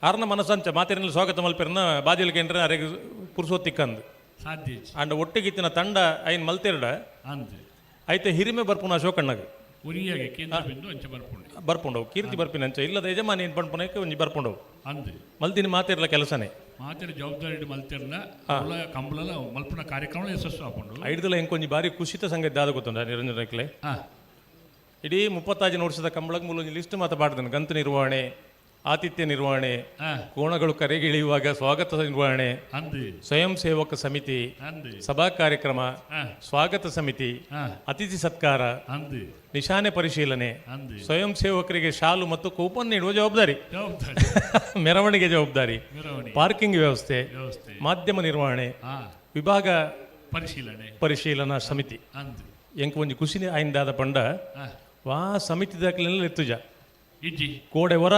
ಆರ್ನ ಮನಸ್ಸಂಚ ಮಾತಿನಲ್ಲಿ ಸ್ವಾಗತ ಮಲ್ಪೆರ್ನ ಬಾಜಿಲ್ ಕೇಂದ್ರ ಅರೆಗೆ ಪುರುಸೋತಿಕ್ಕಂದು ಸಾಧ್ಯ ಅಂಡ ಒಟ್ಟಿಗಿತ್ತಿನ ತಂಡ ಐನ್ ಮಲ್ತಿರಡ ಅಂದು ಐತೆ ಹಿರಿಮೆ ಬರ್ಪುನ ಅಶೋಕಣ್ಣಗೆ ಉರಿಯಾಗೆ ಕೇಂದ್ರ ಬಿಂದು ಅಂಚೆ ಬರ್ಪುಂಡೆ ಬರ್ಪುಂಡವು ಕೀರ್ತಿ ಬರ್ಪಿನ ಅಂಚ ಇಲ್ಲದ ಯಜಮಾನಿ ಏನು ಪಣ್ಪುನಕ್ಕೆ ಒಂಜಿ ಬರ್ಪುಂಡವು ಅಂದು ಮಲ್ತಿನ ಮಾತಿರ್ಲ ಕೆಲಸನೇ ಮಾತಿರ ಜವಾಬ್ದಾರಿ ಮಲ್ತಿರ್ಲ ಕಂಬಳಲ ಮಲ್ಪುನ ಕಾರ್ಯಕ್ರಮ ಯಶಸ್ಸು ಆಪುಂಡು ಐಡ್ದಲ ಎಂಕೊಂಜಿ ಬಾರಿ ಖುಷಿತ ಸಂಗತಿ ದಾದ ಗೊತ್ತುಂಡ ನಿರಂಜನ ರೈಕ್ಲೆ ಇಡೀ 35 ವರ್ಷದ ಕಂಬಳಕ್ಕೆ ಮೂಲೊಂಜಿ ಲಿಸ್ಟ್ ಮಾತ ಪಾಡ್ದನು ಗಂತು ನಿರ್ವಹಣೆ ಆತಿಥ್ಯ ನಿರ್ವಹಣೆ, ಕೋಣಗಳು ಕರೆಗಿಳಿಯುವಾಗ ಸ್ವಾಗತ ನಿರ್ವಹಣೆ, ಸ್ವಯಂ ಸೇವಕ ಸಮಿತಿ, ಸಭಾ ಕಾರ್ಯಕ್ರಮ, ಸ್ವಾಗತ ಸಮಿತಿ, ಅತಿಥಿ ಸತ್ಕಾರ, ನಿಶಾನೆ ಪರಿಶೀಲನೆ, ಸ್ವಯಂ ಸೇವಕರಿಗೆ ಶಾಲು ಮತ್ತು ಕೂಪನ್ ನೀಡುವ ಜವಾಬ್ದಾರಿ, ಮೆರವಣಿಗೆ ಜವಾಬ್ದಾರಿ, ಪಾರ್ಕಿಂಗ್ ವ್ಯವಸ್ಥೆ, ಮಾಧ್ಯಮ ನಿರ್ವಹಣೆ, ವಿಭಾಗ ಪರಿಶೀಲನಾ ಸಮಿತಿ. ಎಂಕ್ ಒಂಜಿ ಖುಷಿ ಆಯಿಂದಾದ ಪಂಡ ವಾ ಸಮಿತಿ ದಾಖಲೆಲ್ಲ ಎತ್ತುಜ ಕೋಡೆ ಹೊರ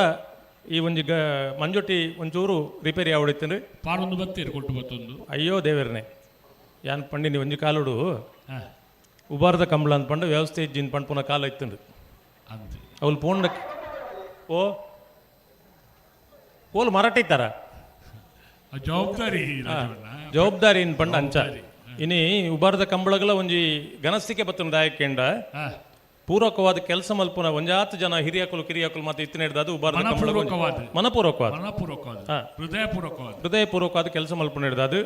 ಈ ಒಂಜಿ ಗ ಮಂಜೊಟ್ಟಿ ಒಂಚೂರು ರಿಪೇರಿ ಆವಡಿತ್ತಂದ್ರೆ ಪಾರೊಂದು ಬತ್ತೀರು ಕೊಟ್ಟು ಬತ್ತೊಂದು. ಅಯ್ಯೋ ದೇವರನೆ, ಯಾನ್ ಪಂಡಿನಿ ಒಂಜಿ ಕಾಲುಡು ಉಬಾರದ ಕಂಬಳ ಅಂತ ಪಂಡ ವ್ಯವಸ್ಥೆ ಇಜ್ಜಿನ್ ಪಂಡ್ ಪುನಃ ಕಾಲ ಇತ್ತಂಡು ಅವಳು ಪೋಂಡ ಓ ಓಲ್ ಮರಾಠಿ ತರ ಜವಾಬ್ದಾರಿ ಜವಾಬ್ದಾರಿ ಪಂಡ ಅಂಚ. ಇನಿ ಉಬಾರದ ಕಂಬಳಗಳ ಒಂಜಿ ಗನಸ್ತಿಕೆ ಬತ್ತನ ದಾಯಕೆಂಡ ಪೂರಕವಾದ ಕೆಲಸ ಮಲ್ಪುನ ಒಂಜಾತ್ ಜನ ಹಿರಿಯಕುಲು ಕಿರಿಯಕುಲು ಮತ್ತೆ ಇತ್ತಿನ ಹಿಡ್ದು ಉಬಾರದ ಕಂಬಳ ಮನಪೂರ್ವಕವಾದ ಹೃದಯಪೂರ್ವಕವಾದ ಹೃದಯಪೂರ್ವಕವಾದ ಕೆಲಸ ಮಲ್ಪುನ ಹಿಡ್ದು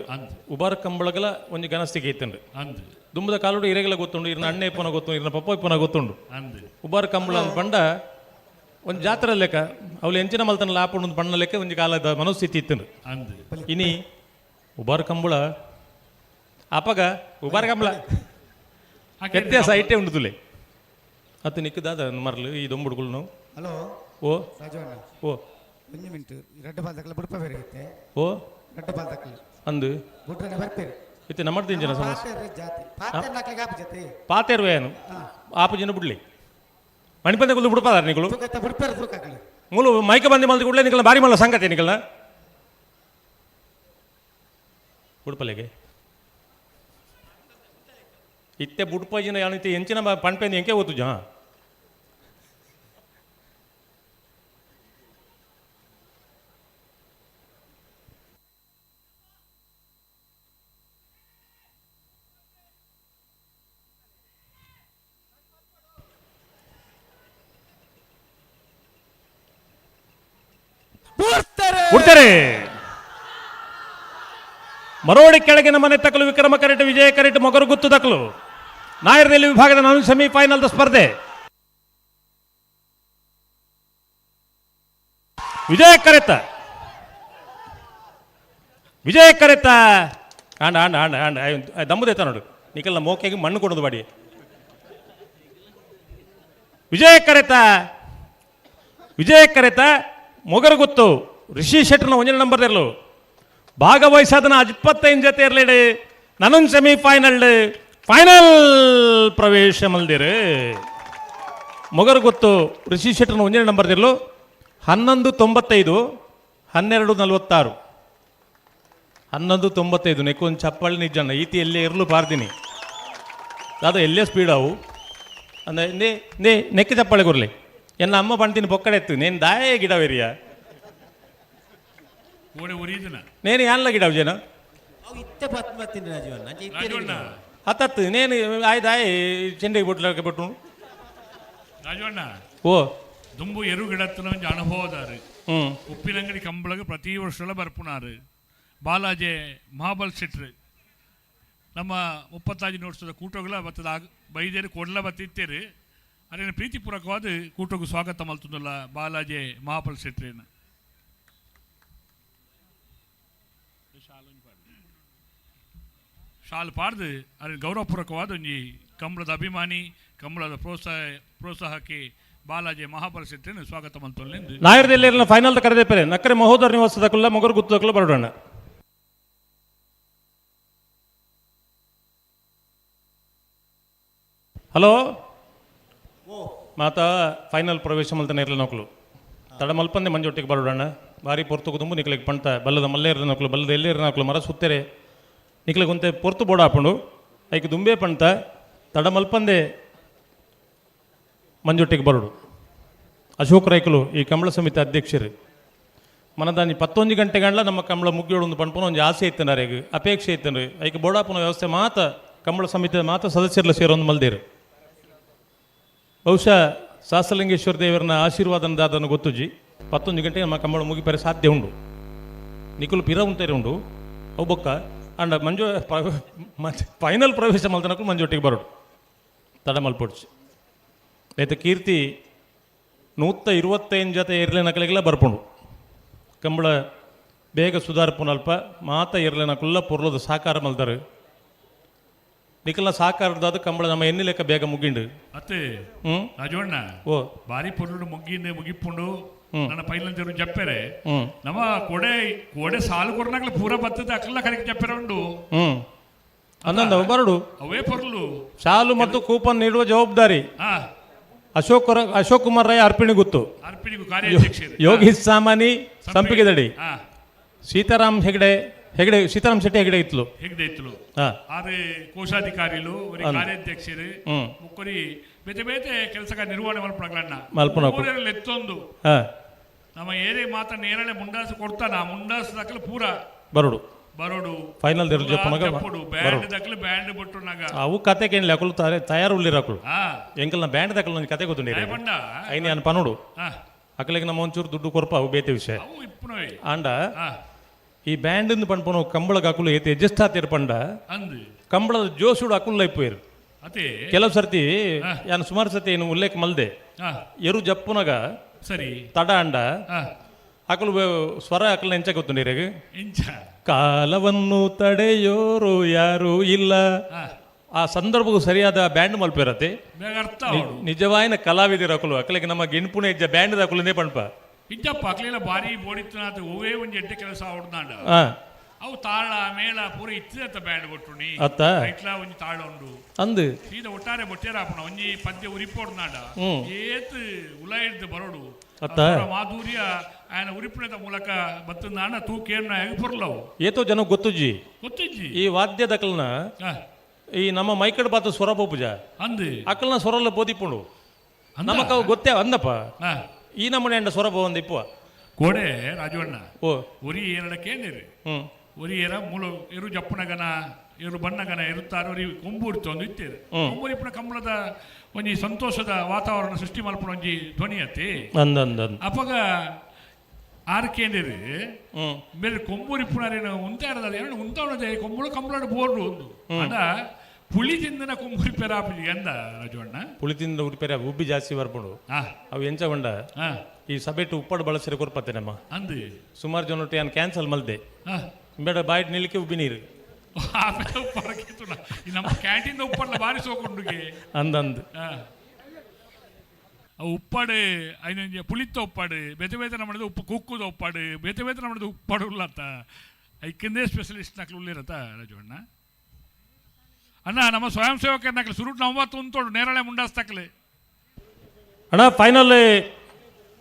ಉಬಾರ ಕಂಬಳಗಳ ಒಂಜಿ ಗನಸ್ತಿಕೆ ಇತ್ತಂಡು. ದುಂಬದ ಕಾಲುಡು ಇರೆಗಳ ಗೊತ್ತುಂಡು, ಇರ್ನ ಅಣ್ಣೆ ಇಪ್ಪನ ಗೊತ್ತುಂಡು, ಇರ್ನ ಪಪ್ಪ ಇಪ್ಪನ ಗೊತ್ತುಂಡು. ಉಬಾರ ಕಂಬಳ ಅಂತ ಪಂಡ ಒಂಜಿ ಜಾತ್ರೆ ಲೆಕ್ಕ ಅವಳು ಎಂಚಿನ ಮಲ್ತನ ಲಾಪುಂಡು ಪಣ್ಣ ಲೆಕ್ಕ ಒಂಜಿ ಕಾಲದ ಮನಸ್ಥಿತಿ ಇತ್ತಂಡು. ಇನಿ ಉಬಾರ ಕಂಬಳ ಅಪಗ ಉಬಾರ ಕಂಬಳ ವ್ಯತ್ಯಾಸ ಐಟೆ ಉಂಡು ತುಲೆ ಅತ್ತು ನಿಕ್ಕದಾದ ಮರಲು ಈ ದೊಂಬುಡುಗಳು ನಾವು. ಹಲೋ ಓ ರಾಜವಣ್ಣ, ಓ ಒಂಜಿ ಮಿನಿಟ್, ರಡ್ಡು ಬಾಲ್ದಕ್ಕಲ ಬುಡ್ಪ ಬೇರೆ ಇತ್ತೆ. ಓ ರಡ್ಡು ಬಾಲ್ದಕ್ಕಲ ಅಂದು ಬುಡ್ರನೆ ಬರ್ಪೇರು. ಇತ್ತೆ ನಮ್ಮಡ್ದು ಜನ ಸಮಸ್ಯೆ ಪಾತೆರ್ ಜಾತಿ ಪಾತೆರ್ ನಕ್ಲೆಗ್ ಆಪು ಜತಿ. ಪಾತೆರ್ವೆ ಏನು ಆಪು ಜನ ಬುಡ್ಲಿ ಮಣಿಪಂದೆ ಕುಲ್ದು ಬುಡ್ಪಾದಾರ ನಿಕುಲು ತೂಕತ್ತ ಬುಡ್ಪೇರು ತೂಕಕ್ಕಲು. ಮೂಲು ಮೈಕ ಬಂದಿ ಮಲ್ದಿ ಕೂಡಲೇ ನಿಕಲ್ನ ಬಾರಿ ಮಲ್ಲ ಸಂಗತಿ ನಿಕಲ್ನ ಬುಡ್ಪಲೆಗೆ ಇತ್ತೆ ಬುಡ್ಪಜಿನ ಯಾನಿತ್ತೆ ಎಂಚಿನ ಪಣ್ಪೆಂದು ಎಂಕೆ ಓತು ಜಾ ಬಿಡ್ತಾರೆ. ಮರೋಡಿ ಕೆಳಗಿನ ಮನೆ ತಕಲು ವಿಕ್ರಮ ಕರೆಟ್, ವಿಜಯ ಕರೆಟ್, ಮೊಗರು ಗುತ್ತು ತಕಲು. ನಾಯರ್ದಲ್ಲಿ ವಿಭಾಗದ ನಾನು ಸೆಮಿಫೈನಲ್ ಸ್ಪರ್ಧೆ. ವಿಜಯ ಕರೆತ, ವಿಜಯ ಕರೆತ ಆಂಡ ಆಂಡ ಆಂಡ ಆಂಡ ದಮ್ಮದೇತ ನೋಡು ನಿಕಲ್ನ ಮೋಕೆಗೆ ಮಣ್ಣು ಕೊಡೋದು ಬಾಡಿ. ವಿಜಯ ಕರೆತ, ವಿಜಯ ಕರೆತ, ಮೊಗರು ಗುತ್ತು ರಿಷಿ ಶೆಟ್ಟರ್ನ ಒಂದನೇ ನಂಬರ್ ಇರಲು ಭಾಗವಹಿಸಾದನ 25 ಜೊತೆ ಇರಲಿಡಿ ನಾನೊಂದು ಸೆಮಿಫೈನಲ್ ಫೈನಲ್ ಪ್ರವೇಶ ಮಲ್ದಿರು. ಮೊಗರು ಗೊತ್ತು ರಿಷಿ ಶೆಟ್ಟರ್ನ ಒಂದನೇ ನಂಬರ್ ಇರಲು 11.95, 12.46, 11.95. ನೆಕ್ಕೊಂದು ಚಪ್ಪಾಳಿ ನಿಜಣ್ಣ ಈತಿ ಎಲ್ಲೇ ಇರಲು ಪಾರ್ದಿನಿ ದಾದ ಎಲ್ಲೇ ಸ್ಪೀಡ್ ಅವು ಅಂದ್ರೆ ನೇ ನೇ ನೆಕ್ಕೆ ಚಪ್ಪಾಳೆ ಕೊರ್ಲಿ. ಎನ್ನ ಅಮ್ಮ ಪಣ್ತೀನಿ ಪೊಕ್ಕಡೆ ಎತ್ತು ನೇನು ದಾಯೇ ಗಿಡವೇರಿಯ ನೇನು ಯಾನ್ಲ ಗಿಡವು ಜನ ಹತ್ತತ್ತು ನೇನು ಆಯ್ದಾಯ್ ಚೆಂಡಿಗೆ ಬಿಟ್ಲಕ್ಕೆ ಬಿಟ್ಟು. ರಾಜವಣ್ಣ, ಓ ದುಂಬು ಎರು ಗಿಡತ್ತನ ಒಂಜಿ ಅನುಭವದಾರು. ಉಪ್ಪಿನಂಗಡಿ ಕಂಬಳಗ ಪ್ರತಿ ವರ್ಷಲ ಬರ್ಪುನಾರು ಬಾಲಾಜೆ ಮಹಾಬಲ್ ಶೆಟ್ರು. ನಮ್ಮ 35 ವರ್ಷದ ಕೂಟಗಳ ಬತ್ತದ ಬೈದೇರು ಕೊಡ್ಲ ಬತ್ತಿತ್ತೇರು ಅದೇನು ಪ್ರೀತಿಪೂರ್ವಕವಾದ ಕೂಟಕ್ಕೂ ಸ್ವಾಗತ ಮಲ್ತದಲ್ಲ ಬಾಲಾಜೆ ಮಹಾಬಲ್ ಶೆಟ್ರೇನ. ಶಾಲ್ ಪಾಡ್ದು ಅರೆ ಗೌರವಪೂರ್ವಕವಾದ ಒಂಜಿ ಕಂಬಳದ ಅಭಿಮಾನಿ ಕಂಬಳದ ಪ್ರೋತ್ಸಾಹಕ್ಕೆ ಬಾಲಾಜಿ ಮಹಾಬಲ ಶೆಟ್ಟಿನ ಸ್ವಾಗತ ಮಲ್ತೊಲ್ಲೆಂದು. ನಾಯರ್ದಲ್ಲಿ ಫೈನಲ್ ಕರೆದೇ ಪೇರೆ ನಕ್ಕರೆ ಮಹೋದರ ನಿವಾಸದ ಕುಲ್ಲ ಮೊಗರು ಗುತ್ತದಕ್ಕಲ್ಲ ಬರೋಣ. ಹಲೋ ಮಾತಾ ಫೈನಲ್ ಪ್ರವೇಶ ಮಲ್ತನ ಇರಲಿ ನೌಕಲು ತಡ ಮಲ್ಪಂದೆ ಮಂಜೊಟ್ಟಿಗೆ ಬರೋಣ. ಬಾರಿ ಪೊರ್ತುಕು ದುಂಬು ನಿಕ್ಲಿಗೆ ಪಂತ ಬಲ್ಲದ ಮಲ್ಲೇರ ನೌಕಲು ಬಲ್ಲದ ಎಲ್ಲೇರ ನೌಕಲು ಮರ ಸುತ್ತೆರೆ ನಿಕ್ಲಿಗೆ ಒಂತೆ ಪೊರ್ತು ಬೋಡ ಹಾಪುಂಡು ಐಕ್ ದುಂಬೆ ಪಂತ ತಡ ಮಲ್ಪಂದೆ ಮಂಜೊಟ್ಟಿಗೆ ಬರೋಡು. ಅಶೋಕ್ ರೈಕುಲು ಈ ಕಂಬಳ ಸಮಿತಿ ಅಧ್ಯಕ್ಷರು ಮನದಾನಿ 11 ಗಂಟೆಗಂಡ್ಲ ನಮ್ಮ ಕಂಬಳ ಮುಗಿಯೋಡು ಒಂದು ಪಣ್ಪುನ ಒಂದು ಆಸೆ ಇತ್ತನಾರೇಗ ಅಪೇಕ್ಷೆ ಇತ್ತನ್ರಿ. ಐಕ್ ಬೋಡಾಪುನ ವ್ಯವಸ್ಥೆ ಮಾತ ಕಂಬಳ ಸಮಿತಿ ಮಾತ ಸದಸ್ಯರ್ಲ ಸೇರೊಂದು ಮಲ್ದೇರು. ಬಹುಶಃ ಸಾಸಲಿಂಗೇಶ್ವರ ದೇವರನ್ನ ಆಶೀರ್ವಾದನ ಗೊತ್ತುಜಿ 11 ಗಂಟೆಗೆ ನಮ್ಮ ಕಂಬಳ ಮುಗಿಪರೆ ಸಾಧ್ಯ ಉಂಡು. ನಿಕುಲು ಪಿರ ಉಂಟೇರಿ ಉಂಡು ಅವು ಬೊಕ್ಕ ಅಂಡ ಮಂಜು ಫೈನಲ್ ಪ್ರವೇಶ ಮಲ್ತನಕ್ಕೂ ಮಂಜೊಟ್ಟಿಗೆ ಬರೋಡು ತಡ ಮಲ್ಪೊಡ್ಚಿ. ಆಯ್ತು ಕೀರ್ತಿ 125 ಜೊತೆ ಇರ್ಲಿ ನಕಲಿಗೆಲ್ಲ ಬರ್ಪುಂಡು. ಕಂಬಳ ಬೇಗ ಸುಧಾರ್ಪುನಲ್ಪ ಮಾತ ಇರ್ಲೆನ ಕುಲ್ಲ ಪೊರ್ಲದ ಸಾಕಾರ ಮಲ್ದರು. ನಿಕಲ್ನ ಸಾಕಾರದಾದ ಕಂಬಳ ನಮ್ಮ ಎಣ್ಣೆ ಲೆಕ್ಕ ಬೇಗ ಮುಗ್ಗಿಂಡು. ಅತ್ತೆ. ಹ್ಮ್. ರಾಜವಣ್ಣ. ಓ. ಬಾರಿ ಪೊರ್ಲುಡು ಮುಗ್ಗಿಂದೆ ಮುಗಿಪ್ಪುಂಡು. ನನ್ನ ಪೈಲನ್ ತೆರು ಜಪ್ಪೆರೆ. ನಮ್ಮ ಕೊಡೆ ಕೊಡೆ ಸಾಲು ಕೊರ್ನಾಗ್ಲ ಪೂರ ಬತ್ತದ ಅಕ್ಕಲ್ಲ ಕರೆಕ್ಟ್ ಜಪ್ಪೆರೆ ಉಂಡು. ಹ್ಮ್ ಅಂದಂದ ಬರಡು. ಅವೇ ಪೊರ್ಲು. ಶಾಲು ಮತ್ತು ಕೂಪನ್ ನೀಡುವ ಜವಾಬ್ದಾರಿ ಅಶೋಕ್ ಅಶೋಕ್ ಕುಮಾರ್ ರಾಯ್ ಅರ್ಪಿಣಿ ಗುತ್ತು. ಅರ್ಪಿಣಿಗೂ ಕಾರ್ಯಾಧ್ಯಕ್ಷರು. ಯೋಗೀಶ್ ಸಾಮಾನಿ ಸಂಪಿಗೆದಡಿ. ಸೀತಾರಾಮ್ ಹೆಗಡೆ ಹೆಗಡೆ ಸೀತಾರಾಮ್ ಶೆಟ್ಟಿ ಹೆಗಡೆ ಇತ್ಲು. ಹೆಗ್ಡೆ ಇತ್ಲು. ಆದ್ರೆ ಕೋಶಾಧಿಕಾರಿಲು ಒರಿ ಕಾರ್ಯಾಧ್ಯಕ್ಷರು ಮುಕ್ಕೊರಿ ಬೇತೆ ಬೇತೆ ಕೆಲಸ ನಿರ್ವಹಣೆ ಮಲ್ಪಡಗ್ಲಣ್ಣ. ಮಲ್ಪುನಕುಲು. ಊರಲ್ಲಿ ಎತ್ತೊಂದು ನಮ್ಮ ಏರೇ ಮಾತ್ರ ನೇರಳೆ ಮುಂಡಾಸು ಕೊಡ್ತಾನ, ಆ ಮುಂಡಾಸು ದಕ್ಕಲು ಪೂರ ಬರಡು. ಬರೋಡು. ಫೈನಲ್ ದೇರು ಜಪ್ಪುನಗ ಜಪ್ಪುಡು ಬ್ಯಾಂಡ್ ದಕ್ಕಲು ಬ್ಯಾಂಡ್ ಬಿಟ್ಟು ನಾಗ. ಅವು ಕತೆ ಕೇಳಲಿ ಅಕುಲು ತಯಾರು ಉಳ್ಳಿರ ಅಕುಲು. ಎಂಕಲ್ನ ಬ್ಯಾಂಡ್ ದಕ್ಕಲು ಒಂಜಿ ಕತೆ ಗೊತ್ತುಂಡು. ಪಂಡ. ಐನಿ ಅನ್ ಪನೋಡು. ಅಕಲಿಗೆ ನಮ್ಮ ಒಂಚೂರು ದುಡ್ಡು ಕೊರ್ಪ, ಅವು ಬೇತೆ ವಿಷಯ. ಅವು ಇಪ್ಪುನವೇ. ಆಂಡ ಈ ಬ್ಯಾಂಡ್ ಪನ್ಪುನ ಕಂಬಳಗ ಅಕುಲು ಏತ್ ಅಡ್ಜಸ್ಟ್ ಆತಿರ್ ಪಂಡ. ಅಂದ್. ಕಂಬಳದ ಜೋಶುಡು ಅಕುಲ್ಲ ಇಪ್ಪುವೆರ್. ಅದೇ. ಕೆಲವು ಸರ್ತಿ ಯಾನ್ ಸುಮಾರು ಸರ್ತಿ ಏನು ಉಲ್ಲೇಖ ಮಲ್ದೆ. ಎರು ಜಪ್ಪುನಗ ಸರಿ. ತಡ ಅಂಡ ಅಕುಲು ಸ್ವರ ಅಕಲ್ನ ಎಂಚ ಗೊತ್ತುಂಡು ಇರೆಗ್? ಇಂಚ. ಕಾಲವನ್ನು ತಡೆಯೋರು ಯಾರು ಇಲ್ಲ. ಆ ಸಂದರ್ಭಕ್ಕೂ ಸರಿಯಾದ ಬ್ಯಾಂಡ್ ಮಲ್ಪಿರತ್ತೆ. ಬೇಗ ಅರ್ಥ ಅವಳು. ನಿಜವಾಯಿನ ಕಲಾವಿದರ ಅಕುಲು ಅಕಲಿಗೆ ನಮ್ಮ ಗಿಣ್ಪುಣೆ ಇಜ್ಜ ಬ್ಯಾಂಡ್ ಅಕುಲನೇ ಪಣ್ಪ. ಇಜ್ಜಪ್ಪ, ಅಕ್ಲೆಲ್ಲ ಬಾರಿ ಬೋಡಿತ್ತು ಹೂವೇ ಒಂಜಿ ಎಡ್ಡೆ ಕೆಲಸ ಅವಡ್ದಾಂಡ. ಅವು ತಾಳ ಮೇಳ ಪೂರ ಇತ್ತಿದತ್ತ ಬ್ಯಾಂಡ್ ಕೊಟ್ಟುನಿ. ಅತ್ತ. ಇಟ್ಲ ಒಂಜಿ ತಾಳ ಉಂಡು. ಅಂದು. ಸೀದಾ ಒಟ್ಟಾರೆ ಬೊಟ್ಟೇರಾಪಣ ಒಂಜಿ ಪದ್ಯ ಉರಿಪೋಡ್ನಾಂಡ. ಏತ್ ಉಲಾಯಿಡ್ದು ಬರೋಡು. ಅತ್ತ. ಆ ಮಾಧುರ್ಯ ಆಯನ ಉರಿಪುಣದ ಮೂಲಕ ಬತ್ತಂದಾಂಡ ತೂಕೇರ್ನ ಹೇಗೆ ಪೊರ್ಲವು. ಏತೋ ಜನ ಗೊತ್ತುಜ್ಜಿ. ಗೊತ್ತಿಜ್ಜಿ. ಈ ವಾದ್ಯದಕಲ್ನ ಈ ನಮ್ಮ ಮೈಕಡ್ ಬಾತ ಸ್ವರ ಪೂಜ. ಅಂದು. ಅಕಲ್ನ ಸ್ವರಲ್ಲ ಬೋದಿಪುಂಡು. ಅಂದ? ನಮಕ ಅವು ಗೊತ್ತೇ ಅಂದಪ್ಪ. ಈ ನಮ್ಮನೆ ಅಂಡ ಸ್ವರ ಒಂದಿಪ್ಪುವ. ಕೋಡೆ ರಾಜವಣ್ಣ. ಓ. ಒರಿ ಏರಡ ಕೇಂದಿರಿ. ಒರಿ ಏರ ಮೂಲ ಎರು ಜಪ್ಪುನಗನ ಎರು ಬಣ್ಣಗನ ಇರುತ್ತಾರೆ ಒರಿ ಕೊಂಬೂರ್ತು ಒಂದು ಇತ್ತೇರು. ಕೊಂಬೂರಿಪ್ಪುನ ಕಂಬಳದ ಒಂಜಿ ಸಂತೋಷದ ವಾತಾವರಣ ಸೃಷ್ಟಿ ಮಲ್ಪುನ ಒಂಜಿ ಧ್ವನಿ ಅತ್ತಿ. ಅಂದಂದ. ಅಪಗ ಆರ್ ಕೇಂದಿರಿ. ಬೇರೆ ಕೊಂಬೂರಿಪ್ಪುನರೇನು ಉಂತಾರದ ಏನು ಉಂತಾವಣದೆ ಕೊಂಬುಳು ಕಂಬಳಡು ಬೋರ್ಡು ಒಂದು ಅಂಡ ಪುಳಿ ತಿಂದನ ಕೊಂಬೂರಿ ಪೆರಾಪುಜಿ ಅಂದ ರಾಜವಣ್ಣ. ಪುಳಿ ತಿಂದ ಉರಿಪೆರೆ ಉಬ್ಬಿ ಜಾಸ್ತಿ ಬರ್ಪುಂಡು. ಅವು ಎಂಚ ಬಂಡ ಈ ಸಭೆಟು ಉಪ್ಪಡು ಬಳಸಿರ ಕೊರ್ಪತ್ತೆ ನಮ್ಮ. ಅಂದು. ಸುಮಾರು ಜನ ಯಾನ್ ಕ್ಯಾನ್ಸಲ್ ಮಲ್ದೆ. ಬೇಡ ಬಾಯಿಟ್ ನಿಲ್ಲಿಕೆ ಉಬ್ಬಿ ನೀರು. ಆಮೇಲೆ ಉಪ್ಪರಕ್ಕೆ ಈ ನಮ್ಮ ಕ್ಯಾಂಟೀನ್ ಉಪ್ಪಡ್ಲ ಬಾರಿ ಸೋಕೊಂಡುಗೆ. ಅಂದಂದು. ಅವು ಉಪ್ಪಾಡು ಐನಂಜ ಪುಳಿತ ಉಪ್ಪಾಡು ಬೇತೆ ಬೇತೆ ನಮ್ಮದು ಉಪ್ಪು ಕುಕ್ಕುದ ಉಪ್ಪಾಡು ಬೇತೆ ಬೇತೆ ನಮ್ಮದು ಉಪ್ಪಾಡು ಉಳ್ಳತ್ತ ಐಕಂದೇ ಸ್ಪೆಷಲಿಸ್ಟ್ ನಕ್ಲು ಉಳ್ಳಿರತ್ತ ರಾಜವಣ್ಣ. ಅಣ್ಣ ನಮ್ಮ ಸ್ವಯಂ ಸೇವಕರ ನಕ್ಲು ಸುರುಟ್ ನಾವು ತುಂತೋಡು ನೇರಳೆ ಮುಂಡಾಸ್ತಕ್ಲೆ. ಅಣ್ಣ ಫೈನಲ್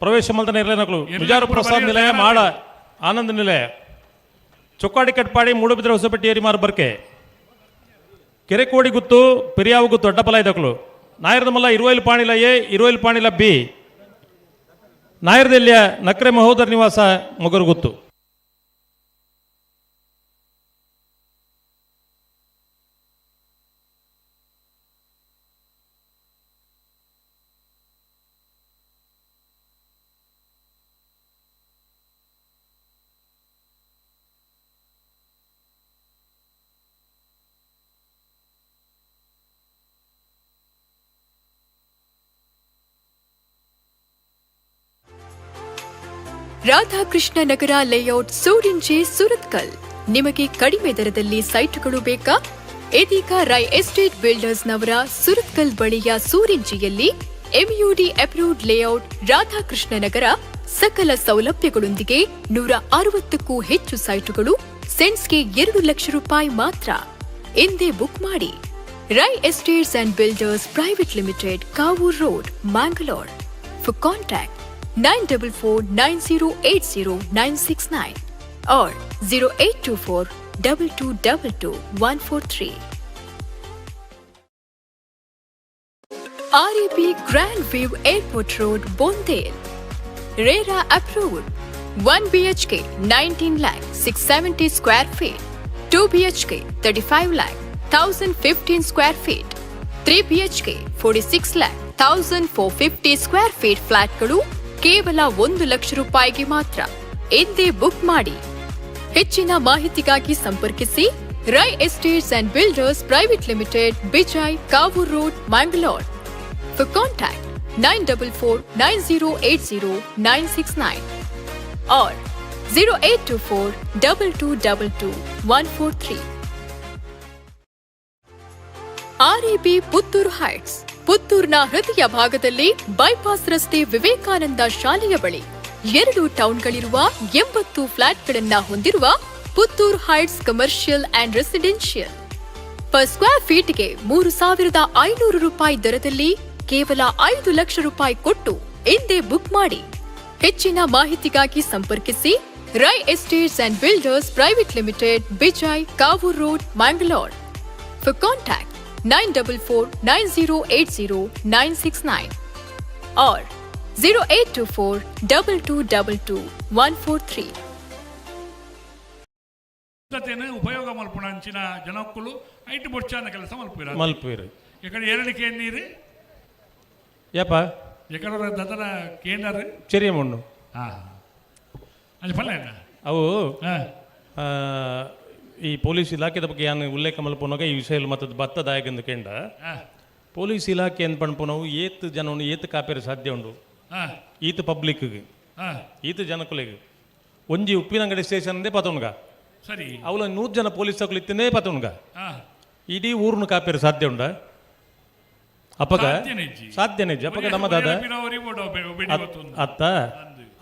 ಪ್ರವೇಶ ಮಲ್ತನ ಇರಲೇ ನಕ್ಲು. ಎರ್ಲೆ ಬಿಜಾರು ಪೂರ ಪ್ರಸಾದ್ ಬರೀ ನಿಲಯ ತಯಾರಾಗಿ. ಮಾಡ ಆನಂದ್ ನಿಲಯ ಚೊಕ್ಕಾಡಿ ಕಟ್ಪಾಡಿ ಮೂಡುಬಿದ್ರೆ ಹೊಸಪೆಟ್ಟಿ ಏರಿಮಾರು ಬರ್ಕೆ ಕೆರೆಕೋಡಿ ಗುತ್ತು ಪೆರಿಯಾವು ಗುತ್ತು ಅಡ್ಡಪಲ ಇದಕ್ಲು ನಾಯರದ ಮಲ್ಲ ಇರುವೈಲು ಪಾಣಿಲ ಎ ಇರುವೈಲು ಪಾಣಿಲ ಬಿ ನಾಯರದೆಲ್ಲಿಯ ನಕ್ರೆ ಮಹೋದರ ನಿವಾಸ ಮೊಗರು ಗುತ್ತು. ರಾಧಾಕೃಷ್ಣ ನಗರ ಲೇಔಟ್, ಸೂರಿಂಜೆ, ಸುರತ್ಕಲ್. ನಿಮಗೆ ಕಡಿಮೆ ದರದಲ್ಲಿ ಸೈಟ್ಗಳು ಬೇಕಾ? ಇದೀಗ ರೈ ಎಸ್ಟೇಟ್ ಬಿಲ್ಡರ್ಸ್ನವರ ಸುರತ್ಕಲ್ ಬಳಿಯ ಸೂರಿಂಜೆಯಲ್ಲಿ ಎಂಯುಡಿ ಅಪ್ರೂವ್ಡ್ ಲೇಔಟ್ ರಾಧಾಕೃಷ್ಣ ನಗರ ಸಕಲ ಸೌಲಭ್ಯಗಳೊಂದಿಗೆ 160ಕ್ಕೂ ಹೆಚ್ಚು ಸೈಟುಗಳು ಸೆಂಟ್ಸ್ಗೆ 2 ಲಕ್ಷ ರೂಪಾಯಿ ಮಾತ್ರ. ಇಂದೇ ಬುಕ್ ಮಾಡಿ. Rai estates and builders private limited, Kavoor road, Mangalore. For contact 9449080969 or 0824 2222 143. RAP Grand View Airport Road, Bondel. RERA approved. 1 BHK 19 lakh 670 square feet. 2 BHK 35 lakh 1015 square feet. 3 BHK 46 lakh 1450 square feet ಫ್ಲಾಟ್ಗಳು ಕೇವಲ 1 ಲಕ್ಷ ರೂಪಾಯಿಗೆ ಮಾತ್ರ. ಇಂದೇ book ಮಾಡಿ. ಹೆಚ್ಚಿನ ಮಾಹಿತಿಗಾಗಿ ಸಂಪರ್ಕಿಸಿ Rai estates and builders private limited, Bejai, Kavoor road, Mangalore. For contact 9449080969 or 0824 2222 143. RAB Puttur Heights, ಪುತ್ತೂರ್ನ ಹೃದಯ ಭಾಗದಲ್ಲಿ ಬೈಪಾಸ್ ರಸ್ತೆ ವಿವೇಕಾನಂದ ಶಾಲೆಯ ಬಳಿ 2 ಟೌನ್ಗಳಿರುವ 80 ಫ್ಲಾಟ್ಗಳನ್ನ ಹೊಂದಿರುವ Puttur Heights commercial and residential. Per square ಫೀಟ್ಗೆ 3,500 ರೂಪಾಯಿ ದರದಲ್ಲಿ ಕೇವಲ 5 ಲಕ್ಷ ರೂಪಾಯಿ ಕೊಟ್ಟು ಇಂದೇ ಬುಕ್ ಮಾಡಿ. ಹೆಚ್ಚಿನ ಮಾಹಿತಿಗಾಗಿ ಸಂಪರ್ಕಿಸಿ Rai Estates and Builders Private Limited, Bejai, Kavoor Road, Mangalore. For contact 944 9080 969 or 0824 2222 143. ಉಪಯೋಗ ಮಲ್ಪುಣ ಅಂಚಿನ ಜನಕ್ಕುಲು ಐಟು ಬೊಚ್ಚಾನ ಕೆಲಸ ಮಲ್ಪುರ ಮಲ್ಪುವೆರ್. ಎಕಡೆ ಎರಡು ಕೇಂದ್ರೀರು. ಯಪ್ಪ. ಎಕಡೆ ದದನ ಕೇಂದ್ರ. ಚೆರಿಯ ಮಣ್ಣು. ಹಾ, ಅಲ್ಲಿ ಪಲ್ಲ. ಅವು ಈ ಪೊಲೀಸ್ ಇಲಾಖೆದ ಬಗ್ಗೆ ಯಾನ್ ಉಲ್ಲೇಖ ಮಲ್ಪುನಗ ಈ ವಿಷಯ ಮತ್ತು ಬತ್ತದಾಯಕಂದು ಕೆಂಡ. ಪೊಲೀಸ್ ಇಲಾಖೆ ಅಂದ್ ಪನ್ಪುನವು ಏತ್ ಜನವನ್ನು ಏತ್ ಕಾಪೇರೆ ಸಾಧ್ಯ ಉಂಡು. ಈತ ಪಬ್ಲಿಕ್ಗೆ, ಈತ ಜನಕುಲೆಗ್ ಒಂಜಿ ಉಪ್ಪಿನಂಗಡಿ ಸ್ಟೇಷನ್ ಪತೊನ್ಗ. ಸರಿ. ಅವಲ 100 ಜನ ಪೊಲೀಸ್ ತಕುಲು ಇತ್ತೇ ಪತೊನ್ಗ. ಇಡೀ ಊರ್ನು ಕಾಪೇರೆ ಸಾಧ್ಯ ಉಂಡ ಅಪ್ಪಗ? ಸಾಧ್ಯನೇ ಇಜ್ಜಿ. ಅಪ್ಪಗ ನಮ್ಮ ದಾದ ಅತ್ತ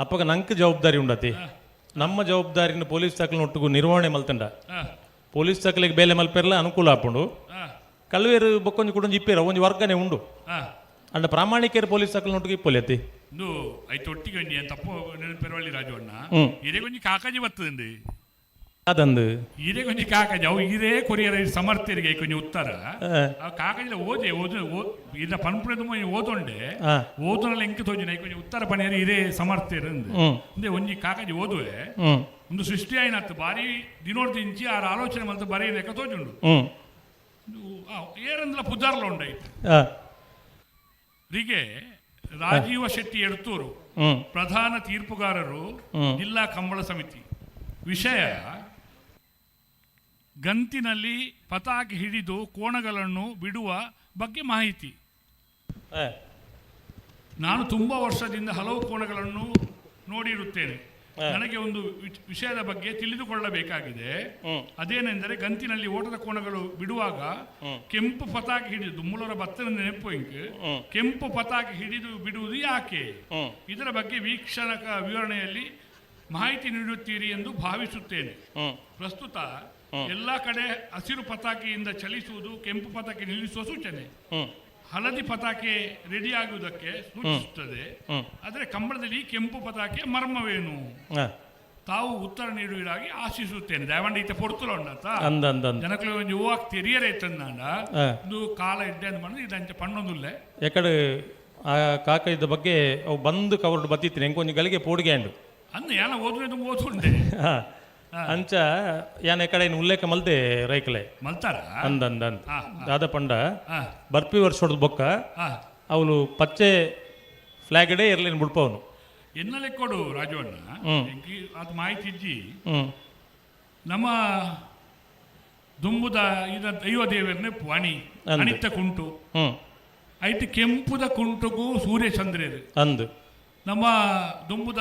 ಅಪ್ಪಗ ನಂಕ್ ಜವಾಬ್ದಾರಿ ಉಂಡತಿ. ನಮ್ಮ ಜವಾಬ್ದಾರಿನ ಪೊಲೀಸ್ ತಕಲಿನ ಒಟ್ಟಿಗೂ ನಿರ್ವಹಣೆ ಮಲ್ತಂಡ ಪೊಲೀಸ್ ತಕಲಿಗೆ ಬೇಲೆ ಮಲ್ಪೆರ್ಲ ಅನುಕೂಲ ಆಪುಂಡು. ಕಲ್ವೇರು ಬೊಕ್ಕೊಂಜಿ ಕುಡೊಂಜಿ ಇಪ್ಪೇರ ಒಂಜಿ ವರ್ಗನೆ ಉಂಡು. ಅಂಡ ಪ್ರಾಮಾಣಿಕರು ಪೊಲೀಸ್ ತಕಲಿನ ಒಟ್ಟಿಗೆ ಇಪ್ಪೊಲಿ ಅತಿ. ಇಂದು ಐತೆ ಒಟ್ಟಿಗೆ ಒಂಜಿ ತಪ್ಪು ನೆನಪೆರವಳ್ಳಿ ರಾಜವಣ್ಣ. ಇದೇ ಕೊಂಚ ಕಾಕಾಜಿ ಬರ್ತದಂడి. ಅದಂದು. ಇದೇ ಕೊಂಚ ಕಾಕಾಜಿ ಅವು ಇದೇ ಕೊರಿಯರ್ ಸಮರ್ಥರಿಗೆ ಕೊಂಚ ಉತ್ತರ. ಆ ಕಾಕಾಜಿಲ ಓದೆ ಓದು ಇದ ಪನ್ಪುಣದ ಓದೊಂಡೆ. ಓದುನಲ್ಲ ಎಂಕ್ ತೋಜಿನ ಕೊಂಚ ಉತ್ತರ ಪಣಿಯರು ಇದೇ ಸಮರ್ಥರು ಅಂದೆ ಒಂಜಿ ಕಾಕಾಜಿ ಓದುವೆ. ಒಂದು ಸೃಷ್ಟಿ ಆಯ್ನತ್ತು ಬಾರಿ ದಿನೋಡ್ದು ಇಂಚಿ ಆರ ಆಲೋಚನೆ ಮಲ್ತು ಬರೀ ಲೆಕ್ಕ ತೋಜುಂಡು. ಏರಂದ್ಲ ಪುದಾರ್ಲ ಉಂಡಾಯ್ತು. ರಿಗೆ ರಾಜೀವ ಶೆಟ್ಟಿ ಎಡ್ತೂರು, ಪ್ರಧಾನ ತೀರ್ಪುಗಾರರು, ಜಿಲ್ಲಾ ಕಂಬಳ ಸಮಿತಿ. ವಿಷಯ: ಗಂತಿನಲ್ಲಿ ಪತಾಕೆ ಹಿಡಿದು ಕೋಣಗಳನ್ನು ಬಿಡುವ ಬಗ್ಗೆ ಮಾಹಿತಿ. ನಾನು ತುಂಬಾ ವರ್ಷದಿಂದ ಹಲವು ಕೋಣಗಳನ್ನು ನೋಡಿರುತ್ತೇನೆ. ನನಗೆ ಒಂದು ವಿಷಯದ ಬಗ್ಗೆ ತಿಳಿದುಕೊಳ್ಳಬೇಕಾಗಿದೆ. ಅದೇನೆಂದರೆ, ಗಂತಿನಲ್ಲಿ ಓಟದ ಕೋಣಗಳು ಬಿಡುವಾಗ ಕೆಂಪು ಪತಾಕೆ ಹಿಡಿದು, ಮೂಲರ ಭತ್ತನ ನೆನಪು ಇಂಕ್, ಕೆಂಪು ಪತಾಕೆ ಹಿಡಿದು ಬಿಡುವುದು ಯಾಕೆ? ಇದರ ಬಗ್ಗೆ ವೀಕ್ಷಣಕ ವಿವರಣೆಯಲ್ಲಿ ಮಾಹಿತಿ ನೀಡುತ್ತೀರಿ ಎಂದು ಭಾವಿಸುತ್ತೇನೆ. ಪ್ರಸ್ತುತ ಎಲ್ಲ ಕಡೆ ಹಸಿರು ಪತಾಕೆಯಿಂದ ಚಲಿಸುವುದು ಕೆಂಪು ಪತಾಕೆ ನಿಲ್ಲಿಸುವ ಸೂಚನೆ, ಹಳದಿ ಪತಾಕೆ ರೆಡಿ ಆಗುವುದಕ್ಕೆ ಸೂಚಿಸುತ್ತದೆ. ಆದರೆ ಕಂಬಳದಲ್ಲಿ ಕೆಂಪು ಪತಾಕೆ ಮರ್ಮವೇನು? ತಾವು ಉತ್ತರ ನೀಡುವಿರಾಗಿ ಆಶಿಸುತ್ತೇನೆ. ದಯವಂಡ ಈತ ಪೊರ್ತುಲ ಉಂಡತ್ತ. ಅಂದ ಅಂದ ಅಂದ. ಜನಕುಲು ಒಂಜಿ ಹೂವಾಕ್ ತೆರಿಯರೆ ಇತ್ತಂದಾಂಡ ಇದು ಕಾಲ ಎಡ್ಡೆ ಅಂದ್ ಮಣ್ಣು ಇದು ಅಂಚ ಪಣ್ಣೊಂದುಲ್ಲೆ. ಎಕಡೆ ಆ ಕಾಕೈದ ಬಗ್ಗೆ ಅವು ಬಂದು ಕವರ್ಡ್ ಬತ್ತಿತ್ತಿನ ಎಂಕೊಂಜಿ ಗಳಿಗೆ ಪೋಡಿಗೆ ಅಂಡು. ಅಂದ್ ಏನ ಓದುನೆ ತುಂಬ ಓದುಂಡೆ. ಅಂಚ ಯಾನ್ ಎಕಡೆ ಉಲ್ಲೇಖ ಮಲ್ದೆ ರೈಕಲೆ. ಮಲ್ತಾರ. ಅಂದ ಅಂದ ಅಂದ. ದಾದ ಪಂಡ, ಬರ್ಪಿ ವರ್ಷದ ಬೊಕ್ಕ ಅವಳು ಪಚ್ಚೆ ಫ್ಲಾಗಡೆ ಇರ್ಲಿನ ಬಿಡ್ಪವನು. ಎನ್ನ ಲೆಕ್ಕೊಡು ರಾಜವಣ್ಣ, ಎಂಕಿ ಅದು ಮಾಹಿತಿ ಇಜ್ಜಿ. ನಮ್ಮ ದುಂಬುದ ಇದ ದೈವ ದೇವರನ್ನೇ ಅಣಿ ಅಂದು. ಅಣಿತ ಕುಂಟು ಐಟ್ ಕೆಂಪುದ ಕುಂಟುಗೂ ಸೂರ್ಯ ಚಂದ್ರರು. ಅಂದು. ನಮ್ಮ ದುಂಬುದ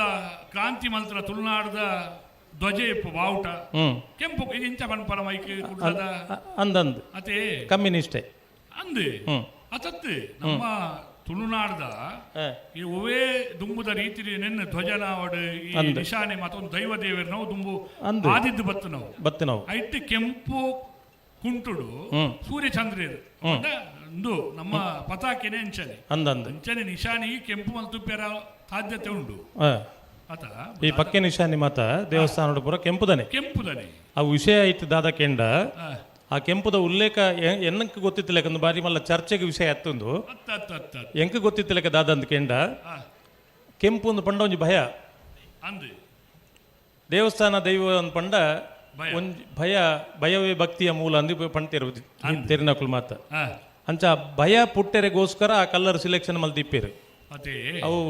ಕ್ರಾಂತಿ ಮಂತ್ರ ತುಳುನಾಡದ ಧ್ವಜ ಇಪ್ಪು ಬಾವುಟ ಕೆಂಪು ಇದು ಇಂಚ ಪನ್ಪನ ಮೈಕ್ ಕುಡ್ಲದ. ಅಂದಂದು. ಅದೇ. ಕಮ್ಯುನಿಸ್ಟೇ. ಅಂದು. ಅತತ್ತು ನಮ್ಮ ತುಳುನಾಡ್ದ ಈ ಒವೇ ದುಂಬುದ ರೀತಿ ನೆನ್ನ ಧ್ವಜನಾವಡು ಈ ಅಂದು. ನಿಶಾನೆ ಮತ್ತೊಂದು ದೈವ ದೇವರು ನಾವು ದುಂಬು ಅಂದು. ಆದಿದ್ದು ಬತ್ತು ನಾವು. ಬತ್ತೆ ನಾವು. ಐಟ್ ಕೆಂಪು ಕುಂಟುಡು ಸೂರ್ಯ ಚಂದ್ರರು ಒಂದು ನಮ್ಮ ಪತಾಕೆನೆ ಅಂಚನೆ. ಅಂದಂದು. ಅಂಚನೆ ನಿಶಾನಿ ಕೆಂಪು ಮಲ್ತುಪ್ಪೆರ ಸಾಧ್ಯತೆ ಉಂಟು. ಆತ. ಈ ಪಕ್ಕೆ ನಿಶಾನಿ ಮಾತ ದೇವಸ್ಥಾನದ ಪೂರ ಕೆಂಪುದನೆ. ಕೆಂಪುದನೆ. ಆ ವಿಷಯ ಆಯ್ತು ದಾದ ಕೆಂಡ, ಆ ಕೆಂಪುದ ಉಲ್ಲೇಖ ಎನ್ನಕ್ಕೆ ಗೊತ್ತಿತ್ತಿಲ್ಲ. ಒಂದು ಬಾರಿ ಮಲ್ಲ ಚರ್ಚೆಗೆ ವಿಷಯ ಅತ್ತೊಂದು. ಅತ್ತ ಅತ್ತ ಅತ್ತ ಅತ್ತ. ಎಂಕ್ ಗೊತ್ತಿತ್ತಿಲ್ಲಕ ದಾದ ಅಂದ್ ಕೆಂಡ, ಕೆಂಪು ಒಂದು ಪಂಡ ಒಂಜಿ ಭಯ. ಅಂದು. ದೇವಸ್ಥಾನ ದೈವ ಒಂದು ಪಂಡ ಭಯ. ಒಂಜಿ ಭಯ. ಭಯವೇ ಭಕ್ತಿಯ ಮೂಲ ಅಂದು ಪಂತೇರು ತೆರಿನಕುಲು ಮಾತ. ಅಂಚ ಭಯ ಪುಟ್ಟೆರೆಗೋಸ್ಕರ ಆ ಕಲ್ಲರ್ ಸಿಲೆಕ್ಷನ್ ಮಲ್ದಿಪ್ಪೇರು. ಅದೇ. ಅವು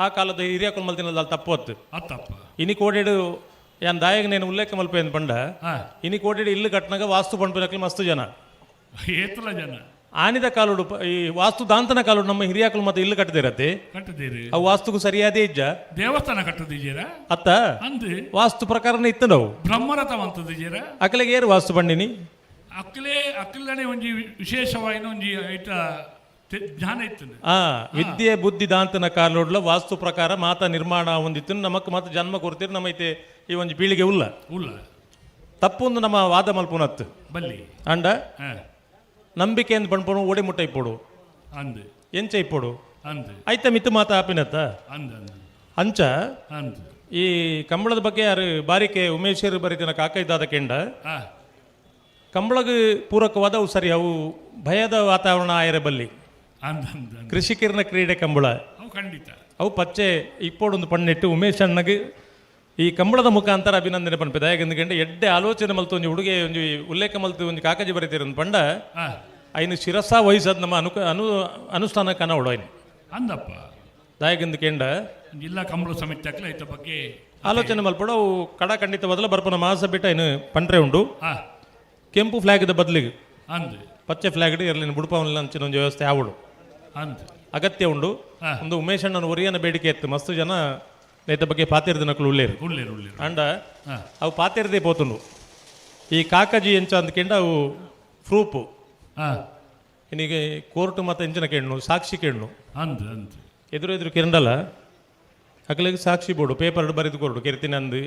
ಆ ಕಾಲದ ಹಿರಿಯಕುಲು ಮಲ್ತಿನ ತಪ್ಪು ಹೊತ್ತು. ಅತ್ತಪ್ಪ. ಇನಿ ಕೋಡೆಡು ಯಾನ್ ದಾಯಗ ನೇನು ಉಲ್ಲೇಖ ಮಲ್ಪೇನ್ ಪಂಡ, ಇನಿ ಕೋಡೆಡು ಇಲ್ಲು ಕಟ್ನಾಗ ವಾಸ್ತು ಪಂಡ್ಪಿನಕ್ಲು ಮಸ್ತ್ ಜನ. ಏತಲ ಜನ. ಆನಿದ ಕಾಲುಡು ಈ ವಾಸ್ತು ದಾಂತನ ಕಾಲುಡು ನಮ್ಮ ಹಿರಿಯಾಕಲು ಮತ್ತೆ ಇಲ್ಲು ಕಟ್ಟದಿರತ್ತೆ. ಕಟ್ಟದಿರು. ಅವು ವಾಸ್ತುಗೂ ಸರಿಯಾದೇ ಇಜ್ಜ. ದೇವಸ್ಥಾನ ಕಟ್ಟದಿದ್ದೀರ. ಅತ್ತ. ಅಂದು. ವಾಸ್ತು ಪ್ರಕಾರನೇ ಇತ್ತು ನಾವು. ಬ್ರಹ್ಮರಥ ಅಂತದಿದ್ದೀರ. ಅಕಲೆಗೆ ಏರು ವಾಸ್ತು ಬಂಡಿನಿ. ಅಕ್ಕಲೇ ಅಕ್ಕಲನೆ ಒಂಜಿ ವಿಶೇಷವಾಯಿನ ಒಂಜಿ ಐತ ಜ್ಞಾನ ಇತ್ತು. ಆ ವಿದ್ಯೆ ಬುದ್ಧಿ ದಾಂತನ ಕಾಲೋಡ್ಲ ವಾಸ್ತು ಪ್ರಕಾರ ಮಾತಾ ನಿರ್ಮಾಣ ಹೊಂದಿತ್ತು. ನಮಕ್ ಮಾತ ಜನ್ಮ ಕೊಡ್ತೀರಿ ನಮ್ಮೈತೆ ಈ ಒಂಜಿ ಪೀಳಿಗೆ ಉಲ್ಲ. ಉಲ್ಲ. ತಪ್ಪೊಂದು ನಮ್ಮ ವಾದ ಮಲ್ಪುನತ್ತು. ಬಲ್ಲಿ. ಅಂಡ ನಂಬಿಕೆಯಿಂದ ಪಣ್ಪುನು ಓಡಿ ಮುಟ್ಟ ಇಪ್ಪೋಡು. ಅಂದು. ಎಂಚ ಇಪ್ಪೋಡು. ಅಂದು. ಐತ ಮಿತ್ತು ಮಾತ ಆಪಿನತ್ತ. ಅಂದು ಅಂದು. ಅಂಚ. ಅಂದು. ಈ ಕಂಬಳದ ಬಗ್ಗೆ ಯಾರು ಬಾರಿಕೆ ಉಮೇಶರು ಬರೀತಿನ ಕಾಕೈದಾದ ಕೆಂಡ. ಕಂಬಳಗ ಪೂರಕವಾದ ಅವು ಸರಿ, ಅವು ಭಯದ ವಾತಾವರಣ ಆಯರ ಬಲ್ಲಿ. ಅಂದು ಅಂದು ಅಂದು. ಕೃಷಿಕರನ ಕ್ರೀಡೆ ಕಂಬಳ. ಅವು ಖಂಡಿತ. ಅವು ಪಚ್ಚೆ ಇಪ್ಪೋಡೊಂದು ಪಣ್ಣಿಟ್ಟು ಉಮೇಶ್ ಅಣ್ಣಗೆ ಈ ಕಂಬಳದ ಮುಖಾಂತರ ಅಭಿನಂದನೆ ಪನ್ಪೆ. ದಯಗಂದು ಎಡ್ಡೆ ಆಲೋಚನೆ ಮಲ್ತು ಒಂಜಿ ಹುಡುಗೆ ಒಂಜಿ ಉಲ್ಲೇಖ ಮಲ್ತು ಒಂಜಿ ಕಾಕಜಿ ಬರೀತೀರ ಪಂಡ. ಐನು ಶಿರಸಾ ವಹಿಸದ್ ನಮ್ಮ ಅನು ಅನು ಅನುಷ್ಠಾನ ಕನವಡು ಐನು. ಅಂದಪ್ಪ. ದಾಯಗಂದು ಕೆಂಡ. ಜಿಲ್ಲಾ ಕಂಬಳ ಸಮಿತಿ ಅಕ್ಲ ಐತ ಬಗ್ಗೆ ಆಲೋಚನೆ ಮಲ್ಪಡು. ಅವು ಕಡ ಖಂಡಿತ ಬದಲ ಬರ್ಪನ ಮಾಸ ಬಿಟ್ಟ ಐನು ಪಂಟ್ರೆ ಉಂಡು. ಕೆಂಪು ಫ್ಲಾಗ್ದ ಬದಲಿಗೆ ಅಂದು. ಪಚ್ಚೆ ಫ್ಲಾಗ್ ಇರಲಿನ ಬುಡುಪವನಿಲ್ಲ ಅಂಚಿನ ಒಂದು ವ್ಯವಸ್ಥೆ ಆವಡು. ಅಂದು. ಅಗತ್ಯ ಉಂಡು. ಒಂದು ಉಮೇಶ್ ಅಣ್ಣನ ಒರಿಯನ ಬೇಡಿಕೆ ಇತ್ತು. ಮಸ್ತು ಜನ ನೇತ ಬಗ್ಗೆ ಪಾತಿರ್ದ ನಕಲು ಉಳ್ಳೇರು. ಉಳ್ಳೇರು ಉಳ್ಳೇರು. ಅಂಡ ಅವು ಪಾತಿರ್ದೇ ಪೋತುಂಡು. ಈ ಕಾಕಜಿ ಎಂಚ ಅಂದ್ಕೆಂಡ ಅವು ಪ್ರೂಫ್. ಇನ್ನೀಗ ಕೋರ್ಟ್ ಮತ್ತು ಎಂಚಿನ ಕೆಣ್ಣು ಸಾಕ್ಷಿ ಕೆಣ್ಣು. ಅಂದು ಅಂದು. ಎದುರು ಎದುರು ಕಿರಂಡಲ ಅಕಲಿಗೆ ಸಾಕ್ಷಿ ಬೋಡು ಪೇಪರ್ ಬರೆದು ಕೊರಡು ಕೆರ್ತಿನ ಅಂದು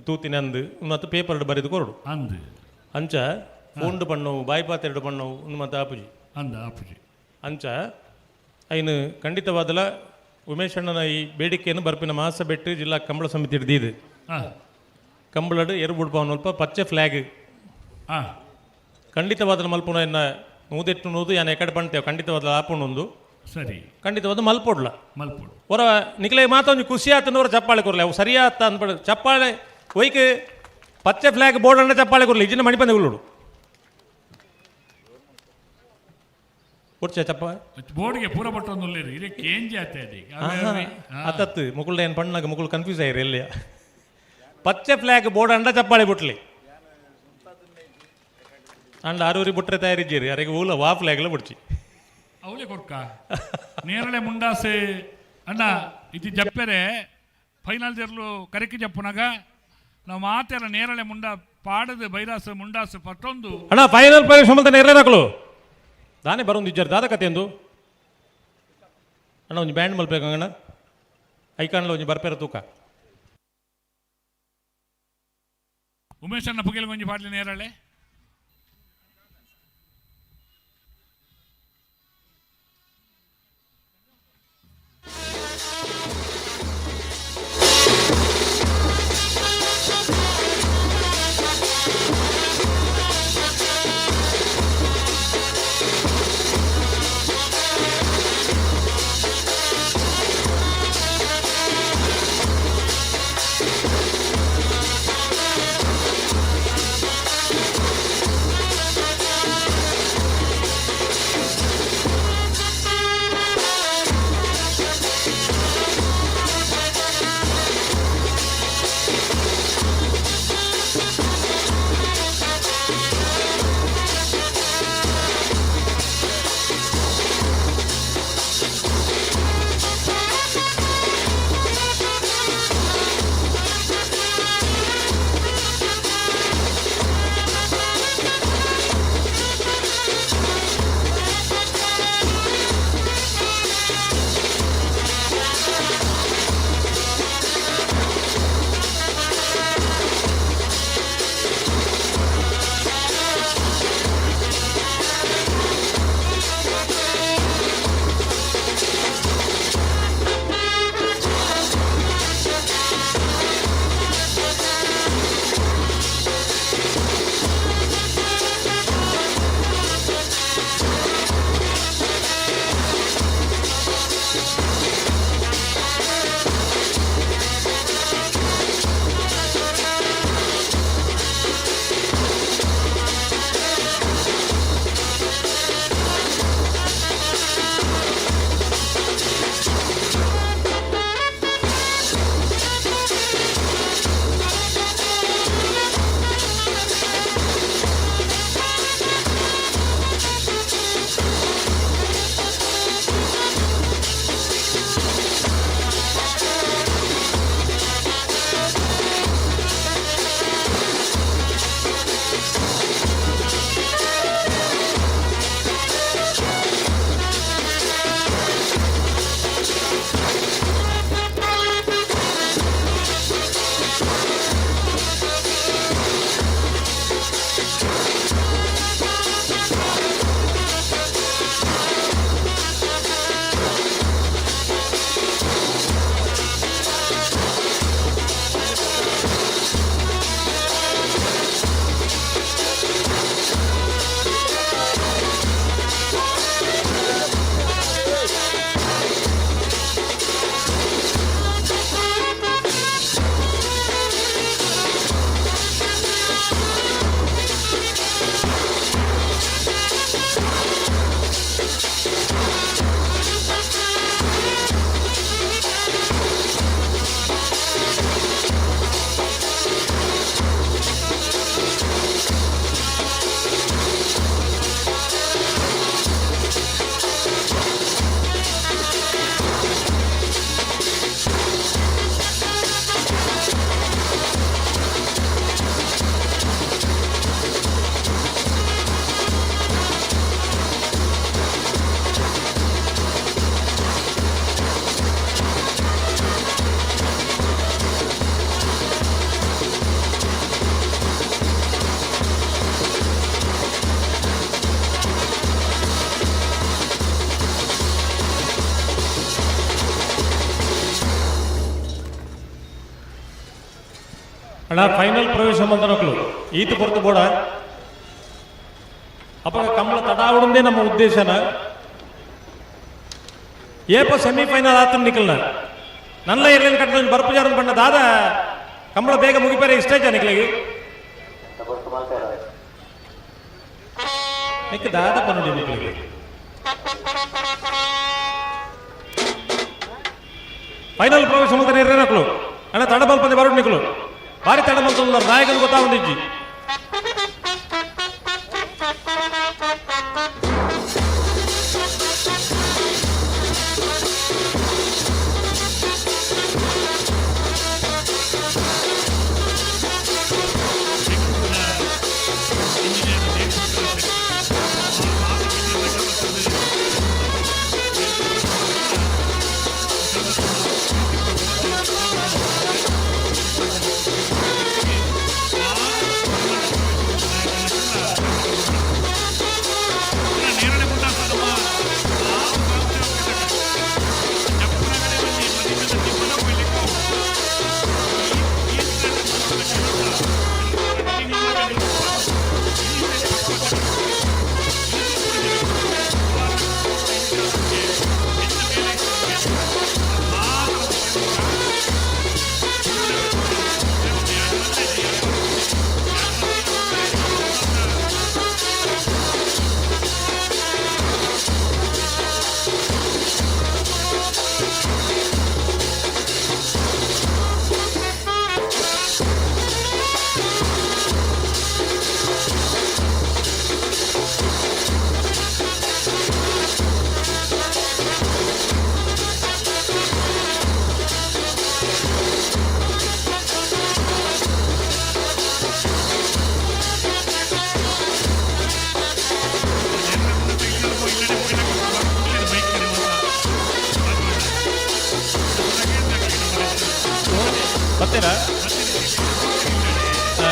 ತೂತಿನ ಅಂದು ಮತ್ತು ಪೇಪರ್ ಬರೆದು ಕೊರಡು. ಅಂದು. ಅಂಚ ಫೋನ್ಡು ಪಣ್ಣವು ಬಾಯಿ ಪಾತೆರಡು ಪಣ್ಣವು ಒಂದು ಮತ್ತು ಆಪುಜಿ. ಅಂದ ಆಪುಜಿ. ಅಂಚ ಐನು ಖಂಡಿತವಾದಲ ಉಮೇಶ್ ಅಣ್ಣನ ಈ ಬೇಡಿಕೆಯನ್ನು ಬರ್ಪಿನ ಮಾಸ ಬೆಟ್ಟು ಜಿಲ್ಲಾ ಕಂಬಳ ಸಮಿತಿ ಹಿಡ್ದಿದ್ದು. ಕಂಬಳಡು ಎರು ಬುಡ್ಪವನ್ ಅಲ್ಪ ಪಚ್ಚೆ ಫ್ಲಾಗ್. ಖಂಡಿತವಾದ ಮಲ್ಪುನ ಎನ್ನ ನೂದೆಟ್ಟು ನೂದು ಯಾನ್ ಎಕಡೆ ಪಣ್ತೇವೆ ಖಂಡಿತವಾದ ಆಪುಂಡು. ಸರಿ. ಖಂಡಿತವಾದ ಮಲ್ಪೊಡ್ಲ. ಮಲ್ಪೊಡು. ಹೊರ ನಿಕ್ಲೆ ಮಾತೊಂಜಿ ಖುಷಿ ಆತನವರ ಚಪ್ಪಾಳೆ ಕೊರ್ಲೆ. ಅವು ಸರಿಯಾತ ಅನ್ಪಡ ಚಪ್ಪಾಳೆ ಒಯ್ಕ್ ಪಚ್ಚೆ ಫ್ಲಾಗ್ ಬೋರ್ಡ್ ಅಣ್ಣ ಚಪ್ಪಾಳೆ ಕೊರ್ಲೆ ಇಜಿನ ಮಣಿಪಂದೆ ಉಳ್ಳೋಡು ಕೊಡ್ಚೆ ಚಪ್ಪ. ಬೋರ್ಡ್ಗೆ ಪೂರ ಪಟ್ಟೊಂದು ಉಳ್ಳೇರು ಇದಕ್ಕೆ ಕೇಂಜಿ ಆತ ಅದೇ. ಅತ್ತತ್ತು ಮುಕುಲ್ಡ ಏನು ಪಣ್ಣಾಗ ಮುಕುಲ್ ಕನ್ಫ್ಯೂಸ್ ಆಯಿರಿ ಎಲ್ಲಿಯ ಪಚ್ಚೆ ಫ್ಲಾಗ್ ಬೋರ್ಡ್ ಅಂಡ ಚಪ್ಪಾಳೆ ಬುಟ್ಲಿ ಅಂಡ ಆರೂರಿ ಬುಟ್ರೆ ತಯಾರಿದ್ದೀರಿ ಅರೆಗೆ ಊಲ ವಾ ಫ್ಲಾಗ್ಲ ಬುಡ್ಚಿ. ಅವಳೇ ಕೊಡ್ಕ ನೇರಳೆ ಮುಂಡಾಸೆ ಅಣ್ಣ ಇದು ಜಪ್ಪೆರೆ ಫೈನಲ್ ಜರ್ಲು ಕರೆಕಿ ಜಪ್ಪುನಾಗ ನಾವು ಮಾತೆಲ್ಲ ನೇರಳೆ ಮುಂಡ ಪಾಡದ ಬೈರಾಸು ಮುಂಡಾಸು ಪಟ್ಟೊಂದು. ಅಣ್ಣ ಫೈನಲ್ ಪರೀಕ್ಷೆ ಮಲ್ತ ನೇರಳೆ ನಕಲು ದಾನೆ ಬರೋದು ಇಜ್ಜಾರು ದಾದ ಕತೆ ಎಂದು ಅಣ್ಣ ಒಂಜಿ ಬ್ಯಾಂಡ್ ಮಲ್ಪೇಕಂಗಣ್ಣ ಐಕಾನ್ಲ ಒಂಜಿ ಬರ್ಪೇರ ತೂಕ. ಉಮೇಶ್ ಅಣ್ಣ ಪುಗೆಲ್ ಒಂಜಿ ಪಾಡ್ಲಿ ನೇರಳೆ. ಅಣ್ಣ ಫೈನಲ್ ಪ್ರವೇಶ ಮಂದನಕ್ಲು ಈತ ಪೊರ್ತು ಬೋಡ ಅಪಗ ಕಮಲ ತಡಾವಡಂದೇ ನಮ್ಮ ಉದ್ದೇಶನ. ಏಪ ಸೆಮಿಫೈನಲ್ ಆತನ ನಿಕಲ್ನ ನನ್ನ ಇರ್ಲಿನ ಕಟ್ಟದ ಬರ್ಪುಜಾರನ್ ಬಣ್ಣ ದಾದ ಕಂಬಳ ಬೇಗ ಮುಗಿಪಾರೆ ಇಷ್ಟ ನಿಕ್ಲಿಗೆ ನಿಕ್ ದಾದ ಪನ್ನುಡಿ ನಿಕ್ಲಿಗೆ. ಫೈನಲ್ ಪ್ರವೇಶ ಮಲ್ತಾನೆ ಇರ್ರೇನಕ್ಲು ಅಣ್ಣ ತಡ ಮಲ್ಪಂದೆ ಬರೋಡು ನಿಕ್ಲು ಭಾರಿ ತಡ ಮಲ್ತಲ್ಲ ನಾಯಕನ ಗೊತ್ತಾವಂದಿಜ್ಜಿ. ನೇರಳೆ ಮುಂಡಾಸ ನಮ್ಮ ಬರ್ತೀರಾ? ಹಾ.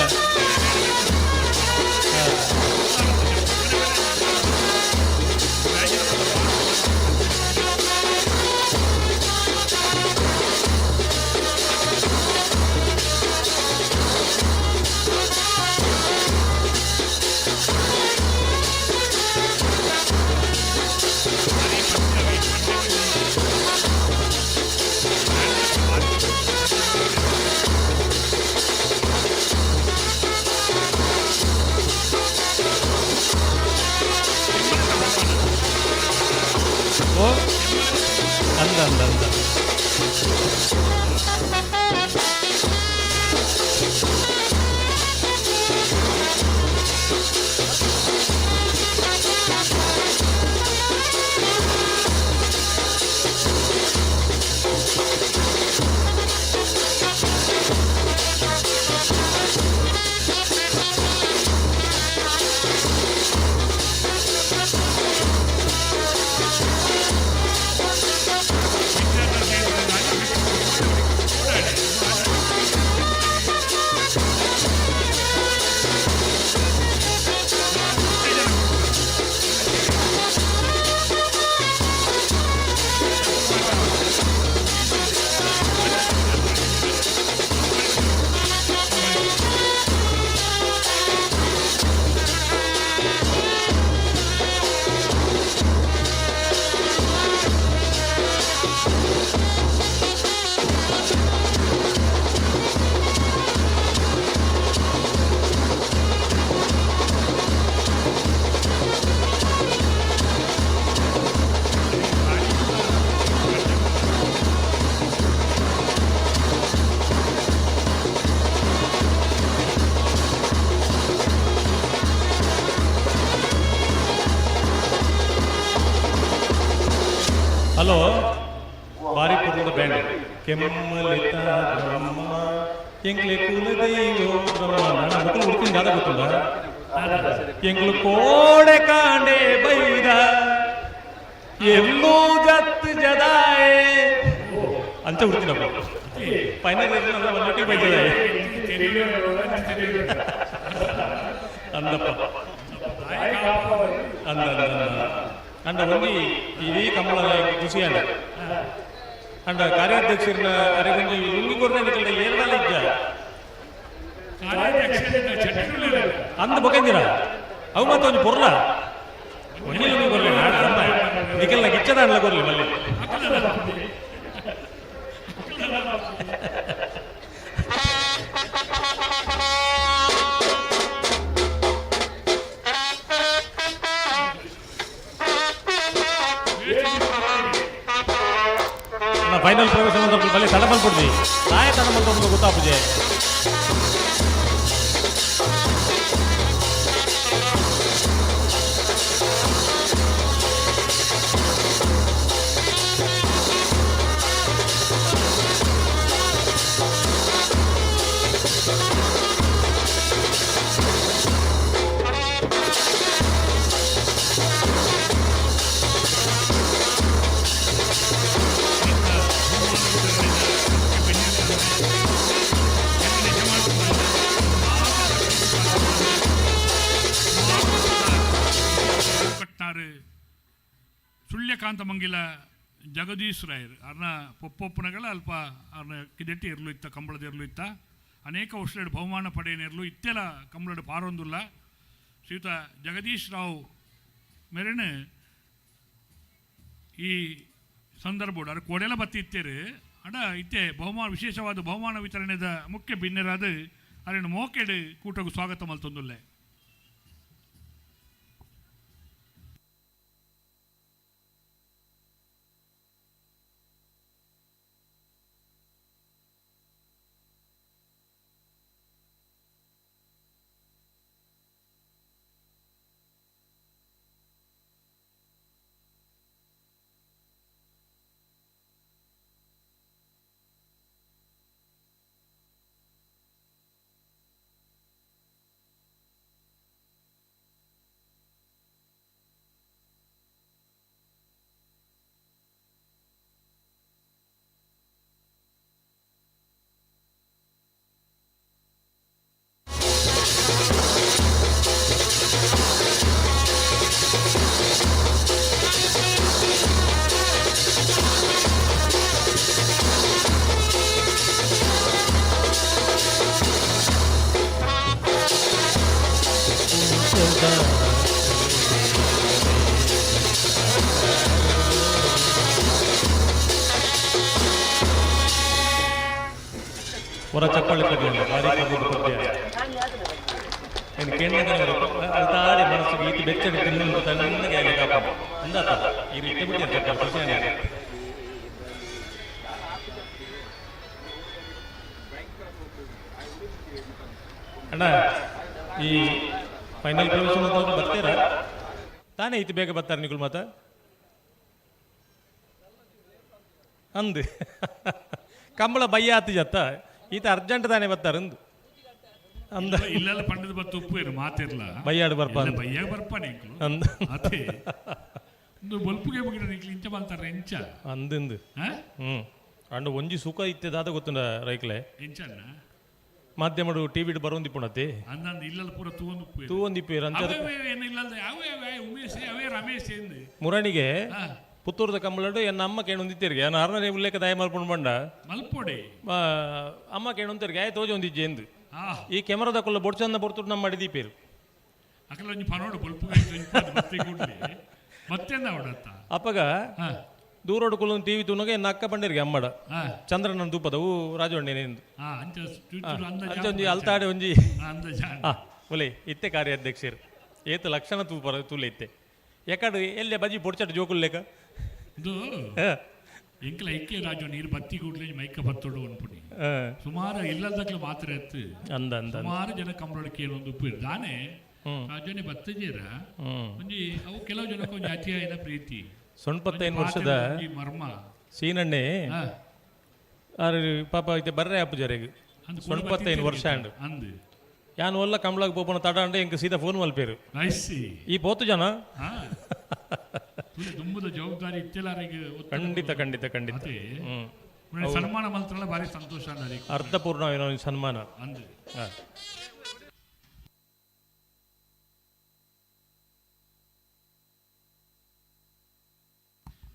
ಓ ಅಂದ ಅಂದ ಅಂದ. ಹಲೋ, ಬಾರಿ ಪುರದ ಬ್ಯಾಂಡ್. ಕೆಮ್ಮಲಿತ ಬ್ರಹ್ಮ ಎಂಗ್ಲೆ ಕುಲದೈವೋ ಬ್ರಹ್ಮ. ನನ್ನ ಮಕ್ಕಳು ಹುಡ್ತೀನಿ ದಾದ ಗೊತ್ತುಂಡ. ಎಂಗ್ಲು ಕೋಡೆ ಕಾಂಡೆ ಬೈದ ಎಲ್ಲೂ ಜತ್ ಜದಾಯೆ ಅಂತ ಹುಡ್ತೀನಪ್ಪ. ಫೈನಲ್ ಒಟ್ಟಿಗೆ ಬೈತದೆ ಅಂದಪ್ಪ. ಅಂದ ಅಂದ ಅಂದ ಅಂಡ ಒಂಜಿ ಇಡೀ ಕಂಬಳ ಖುಷಿಯಾದ ಅಂಡ ಕಾರ್ಯಾಧ್ಯಕ್ಷರನ್ನ ಅರೆಗೊಂಜಿ ಲುಂಗಿ ಕೊರ್ನೆ ನಿಕಲ್ಡ ಏರ್ಡಾಲ ಇಜ್ಜ. ಕಾರ್ಯಾಧ್ಯಕ್ಷರಿಂದ ಚಟ್ಟುಳ್ಳೇರು. ಅಂದ್ ಬೊಕಂದಿರ ಅವು ಮತ್ತೆ ಒಂಜಿ ಪೊರ್ಲ ಒಂಜಿ ಒಂಜಿ ಕೊರ್ಲಿ ನಾಳೆ ನಮ್ಮ ನಿಖಲ್ನ ಗಿಚ್ಚದಾಂಡ್ಲ ಕೊರ್ಲಿ ಮಲ್ಲಿ. ಫೈನಲ್ ಪ್ರವೇಶ ಮಂತ್ರ ಬಲ್ಲಿ ತಡ ಮಲ್ಪೊಡ್ದಿ ನಾಯ ತಡ ಮಲ್ಪೊಡ್ದು ಗೊತ್ತಾಪುಜೆ. ಕಟ್ಟಾರು ಸುಳ್ಯಕಾಂತ ಮಂಗಿಲ ಜಗದೀಶ್ ರಾಯರ್ ಅರ್ನ ಪೊಪ್ಪೊಪ್ಪನಗಳ ಅಲ್ಪ ಅರ್ನ ಕಿದೆಟ್ಟಿ ಇರ್ಲು ಇತ್ತ, ಕಂಬಳದ ಇರ್ಲು ಇತ್ತ, ಅನೇಕ ವರ್ಷ ಬಹುಮಾನ ಪಡೆಯನಿರ್ಲು ಇತ್ತೆಲ ಕಂಬಳದ ಪಾರೊಂದುಲ್ಲ. ಶ್ರೀಯುತ ಜಗದೀಶ್ ರಾವ್ ಮೇರೆನು ಈ ಸಂದರ್ಭ ಅರ್ ಕೋಡೆಲ ಬತ್ತಿ ಇತ್ತೇರು ಅಡ ಇತ್ತೆ ಬಹುಮಾನ ವಿಶೇಷವಾದ ಬಹುಮಾನ ವಿತರಣೆದ ಮುಖ್ಯ ಬಿನ್ನೆರಾದ ಅರೆನ ಮೋಕೆಡ್ ಕೂಟకు ಸ್ವಾಗತ ಮಲ್ತೊಂದುಲ್ಲೆ. ಹೊರ ಚಪ್ಪಾಳೆ ಪದ್ಯ ಭಾರಿ ಪದ್ಯದ ಪದ್ಯ ಏನು ಕೇಂದ್ರ ತಾಡಿ ಮನಸ್ಸಿಗೆ ಈತಿ ಬೆಚ್ಚಗೆ ತಿನ್ನುವಂತ ತಣ್ಣಗೆ ಆಗಲಿ ಕಾಪ ಅಂದಾತ ಈ ರೀತಿ ಬಿಟ್ಟು ಚಪ್ಪಾಳೆ ಖುಷಿ ಆಗಿದೆ. ಅಣ್ಣ, ಈ ಫೈನಲ್ ಪ್ರವೇಶ ಅಂತ ಬರ್ತೀರಾ ತಾನೇ? ಇತ್ತು ಬೇಗ ಬರ್ತಾರೆ ನಿಗುಲ್ ಮಾತ ಅಂದು ಕಂಬಳ ಬಯ್ಯ ಆತು ಜತ್ತ ಈತ ಅರ್ಜೆಂಟ್ ತಾನೇ ಬರ್ತಾರೆ ಅಂದು ಅಂದ. ಇಲ್ಲೆಲ್ಲ ಪಂಡದ ಬತ್ತು ಉಪ್ಪು ಇರು ಮಾತಿರ್ಲ. ಬಯ್ಯಾಡು ಬರ್ಪ ಇಲ್ಲ, ಬಯ್ಯಾಗ ಬರ್ಪ ನಿಂಕ್ಲು. ಅಂದ. ಅದೇ ಒಂದು ಬೊಲ್ಪುಗೆ ಮುಗಿದ ನಿಂಕ್ಲು ಇಂಚ ಮಲ್ತಾರೆ ಎಂಚ? ಅಂದಿಂದು. ಹಾ? ಹ್ಮ್ ಅಂಡ ಒಂಜಿ ಸುಖ ಇತ್ತೆ ಗೊತ್ತುಂಡ ರೈಕ್ಲೆ. ಎಂಚನ್ನ? ಮಾಧ್ಯಮಡು ಟಿವಿಡ್ ಬರೋಂದಿಪ್ಪುಣತಿ. ಅಂದಂದು ಇಲ್ಲೆಲ್ಲ ಪೂರ ತೂವೊಂದು ಉಪ್ಪು ಇರು. ತೂವೊಂದಿಪ್ಪೇರು ಅಂಚ. ಅವೇ ಅವೇ ಏನು ಇಲ್ಲಲ್ದ ಅವೇ ಅವೇ ಉಮೇಶ್ ಅವೇ ರಮೇಶ್ ಎಂದು. ಮುರಣಿಗೆ ಹಾ. ಪುತ್ತೂರದ ಕಂಬಳಡು ಎನ್ನ ಅಮ್ಮ ಕೇಣೊಂದಿತ್ತೇರಿಗೆ ನಾನು ಅರ್ಣನೇ ಉಲ್ಲೇಖ ದಯ ಮಲ್ಪುಂಡು ಬಂಡ. ಮಲ್ಪೊಡೆ. ಆ, ಅಮ್ಮ ಕೇಣೊಂತೇರಿಗೆ ಆಯ್ ತೋಜೊಂದಿಜ್ಜೆ ಎಂದು. ಆ. ಈ ಕೆಮರಾದ ಕುಲ್ಲ ಬೊಡ್ಚಂದ ಬೊರ್ತುಡು ನಮ್ಮ ಮಾಡಿ ದೀಪೇರು. ಅಕಲ ಒಂಜಿ ಪನೋಡು ಬೊಲ್ಪುಗೆ ಒಂಜಿ ಬತ್ತಿ ಕೂಡ್ಲಿ ಮತ್ತೆಂದ ಅವಡತ್ತ. ಅಪ್ಪಗ ಹಾ. ದೂರೋಡು ಕುಲ್ಲೊಂದು ಟಿವಿ ತೂನಗ ಎನ್ನ ಅಕ್ಕ ಪಂಡೇರಿಗೆ ಅಮ್ಮಡ ಹಾ. ಚಂದ್ರನ ದೂಪದ ಊ ರಾಜವಣ್ಣೇನೆಂದು. ಹಾ, ಅಂಚ ಚೂಚೂರು ಅಂದಾಜು. ಅಂಚ ಒಂಜಿ ಅಲ್ತಾಡೆ ಒಂಜಿ. ಅಂದಾಜು. ಆ ಒಲೆ ಇತ್ತೆ ಕಾರ್ಯಾಧ್ಯಕ್ಷರು ಏತ ಲಕ್ಷಣ ತೂಪರ ತೂಲೆ ಇತ್ತೆ ಎಕಡು ಎಲ್ಲೆ ಬಜಿ ಪೊಡ್ಚಟ್ ಜೋಕುಲ್ಲೇಕ. ಇದು ಎಂಕಲ ಐಕ್ಯ ರಾಜು ನೀರು ಬತ್ತಿ ಕೂಡ್ಲೆ ಮೈಕ ಬತ್ತೋಡು ಅನ್ಪುಣಿ. ಸುಮಾರು ಇಲ್ಲದಕ್ಲೆ ಮಾತ್ರ ಎತ್ತು. ಅಂದ ಅಂದ. ಸುಮಾರು ಜನ ಕಂಬಳಕ್ಕೆ ಒಂದು ಉಪ್ಪು ದಾನೆ ರಾಜನೇ ಬತ್ತಜೇರ. ಒಂಜಿ ಅವು ಕೆಲವು ಜನಕ್ಕೆ ಒಂಜಿ ಅತಿಯಾಯಿನ ಪ್ರೀತಿ. ಸೊಣ್ಪತ್ತೈದು ವರ್ಷದ ಒಂಜಿ ಮರ್ಮ. ಸೀನಣ್ಣೆ. ಹಾ. ಆರು ಪಾಪ ಇತ್ತೆ ಬರ್ರೆ ಅಪ್ಪುಜರೆಗ್. ಅಂದ್ ಕೂಡ ಸೊಣ್ಪತ್ತೈದು ವರ್ಷ ಅಂಡು. ಅಂದ್. ಯಾನ್ ಒಲ್ಲ ಕಂಬಳಗ್ ಪೋಪನ ತಡ ಅಂಡೆ ಎಂಕ್ ಸೀದಾ ಫೋನ್ ಮಲ್ಪೇರು. ಐಸಿ. ಈ ಪೋತು ಜನ. ಹಾ, ತುಲೆ ದುಂಬುದ ಜವಾಬ್ದಾರಿ ಇತ್ತೆಲ್ಲಾರಿಗೆ ಒತ್ತಡ. ಖಂಡಿತ ಖಂಡಿತ ಖಂಡಿತ. ಅದೇ. ಹ್ಮ್. ಉನ್ನೆ ಸನ್ಮಾನ ಮಲ್ತ್ರಲ್ಲ, ಭಾರಿ ಸಂತೋಷ ಅಂದಾರಿ. ಅರ್ಥಪೂರ್ಣ ಸನ್ಮಾನ. ಅಂದ್. ಹಾ.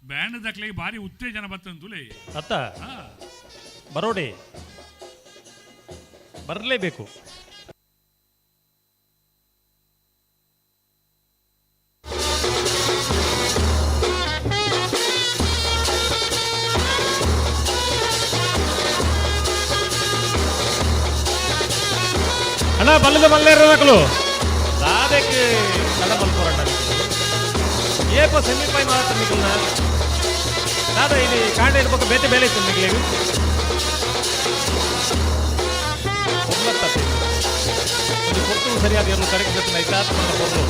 ಬ್ಯಾಂಡ್ ದಕ್ಲೆಗೆ ಭಾರಿ ಉತ್ತೇಜನ ಬತ್ತಂತುಲೆ. ಅತ್ತ. ಹಾ. ಬರೋಡೆ ಬರಲೇಬೇಕು. ಅಣ್ಣ ಬಲ್ಲದ ಮಲ್ಲೇರಕಲು ದಾದಕ್ಕೆ ತಡ ಮಲ್ಪೋರಣ್ಣ. ಏಪ ಸೆಮಿಫೈನಲ್ ಆತ ನಿಗಲ್ನ ದಾದ ಇಲ್ಲಿ ಕಾಂಡ ಇರ್ಬೇಕು, ಬೇತೆ ಬೇಲೆ ಇತ್ತು ನಿಗಲಿಗೆ. ಒಂಬತ್ತತ್ತೆ ಒಂದು ಕೊಟ್ಟು ಸರಿಯಾದ ಎರಡು ಕರೆಕ್ಟ್ ಜೊತೆ ಐತಾತ ಬಂದ ಕೊಡ್ಲು.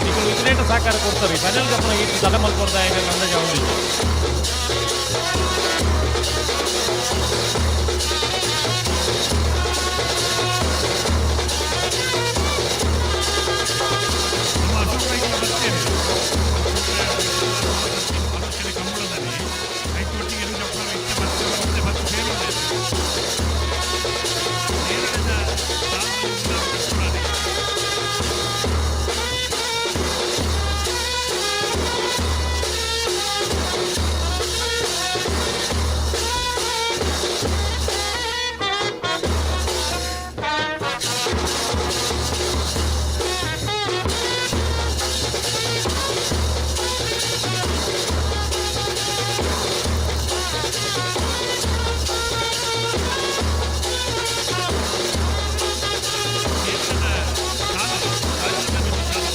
ನಿಗಲು ಇದ್ರೇಟ ಸಹಕಾರ ಕೊಡ್ತಾರೆ. ಫೈನಲ್ ಗಪ್ಪನ ಇಟ್ಟು ತಡ ಮಲ್ಪೋರ್ದ ಹೇಗೆ ಅಂದಾಜು ಅವನಿಗೆ. ನಮ್ಮ ಅಶೋಕ್ ರೈಗಳು ಬರ್ತೇವೆ ಆಲೋಚನೆ ಕಂಬಳದಲ್ಲಿ ಐತೊಟ್ಟಿಗೆ ಎರು ಜಪ್ಪಳ ಇತ್ತೆ ಬರ್ತೇವೆ, ಮತ್ತೆ ಬತ್ತು ಸೇರಿದೆ. ನೇರಳದ ಸಾಲದಲ್ಲಿ ಉಂಟಾದ ಕಟ್ಟುಳಾದೆ. ನೇರಳದ ಸಾಲು ರಾಜ್ಯದ ಮೇಲೆ ಸಾಲು.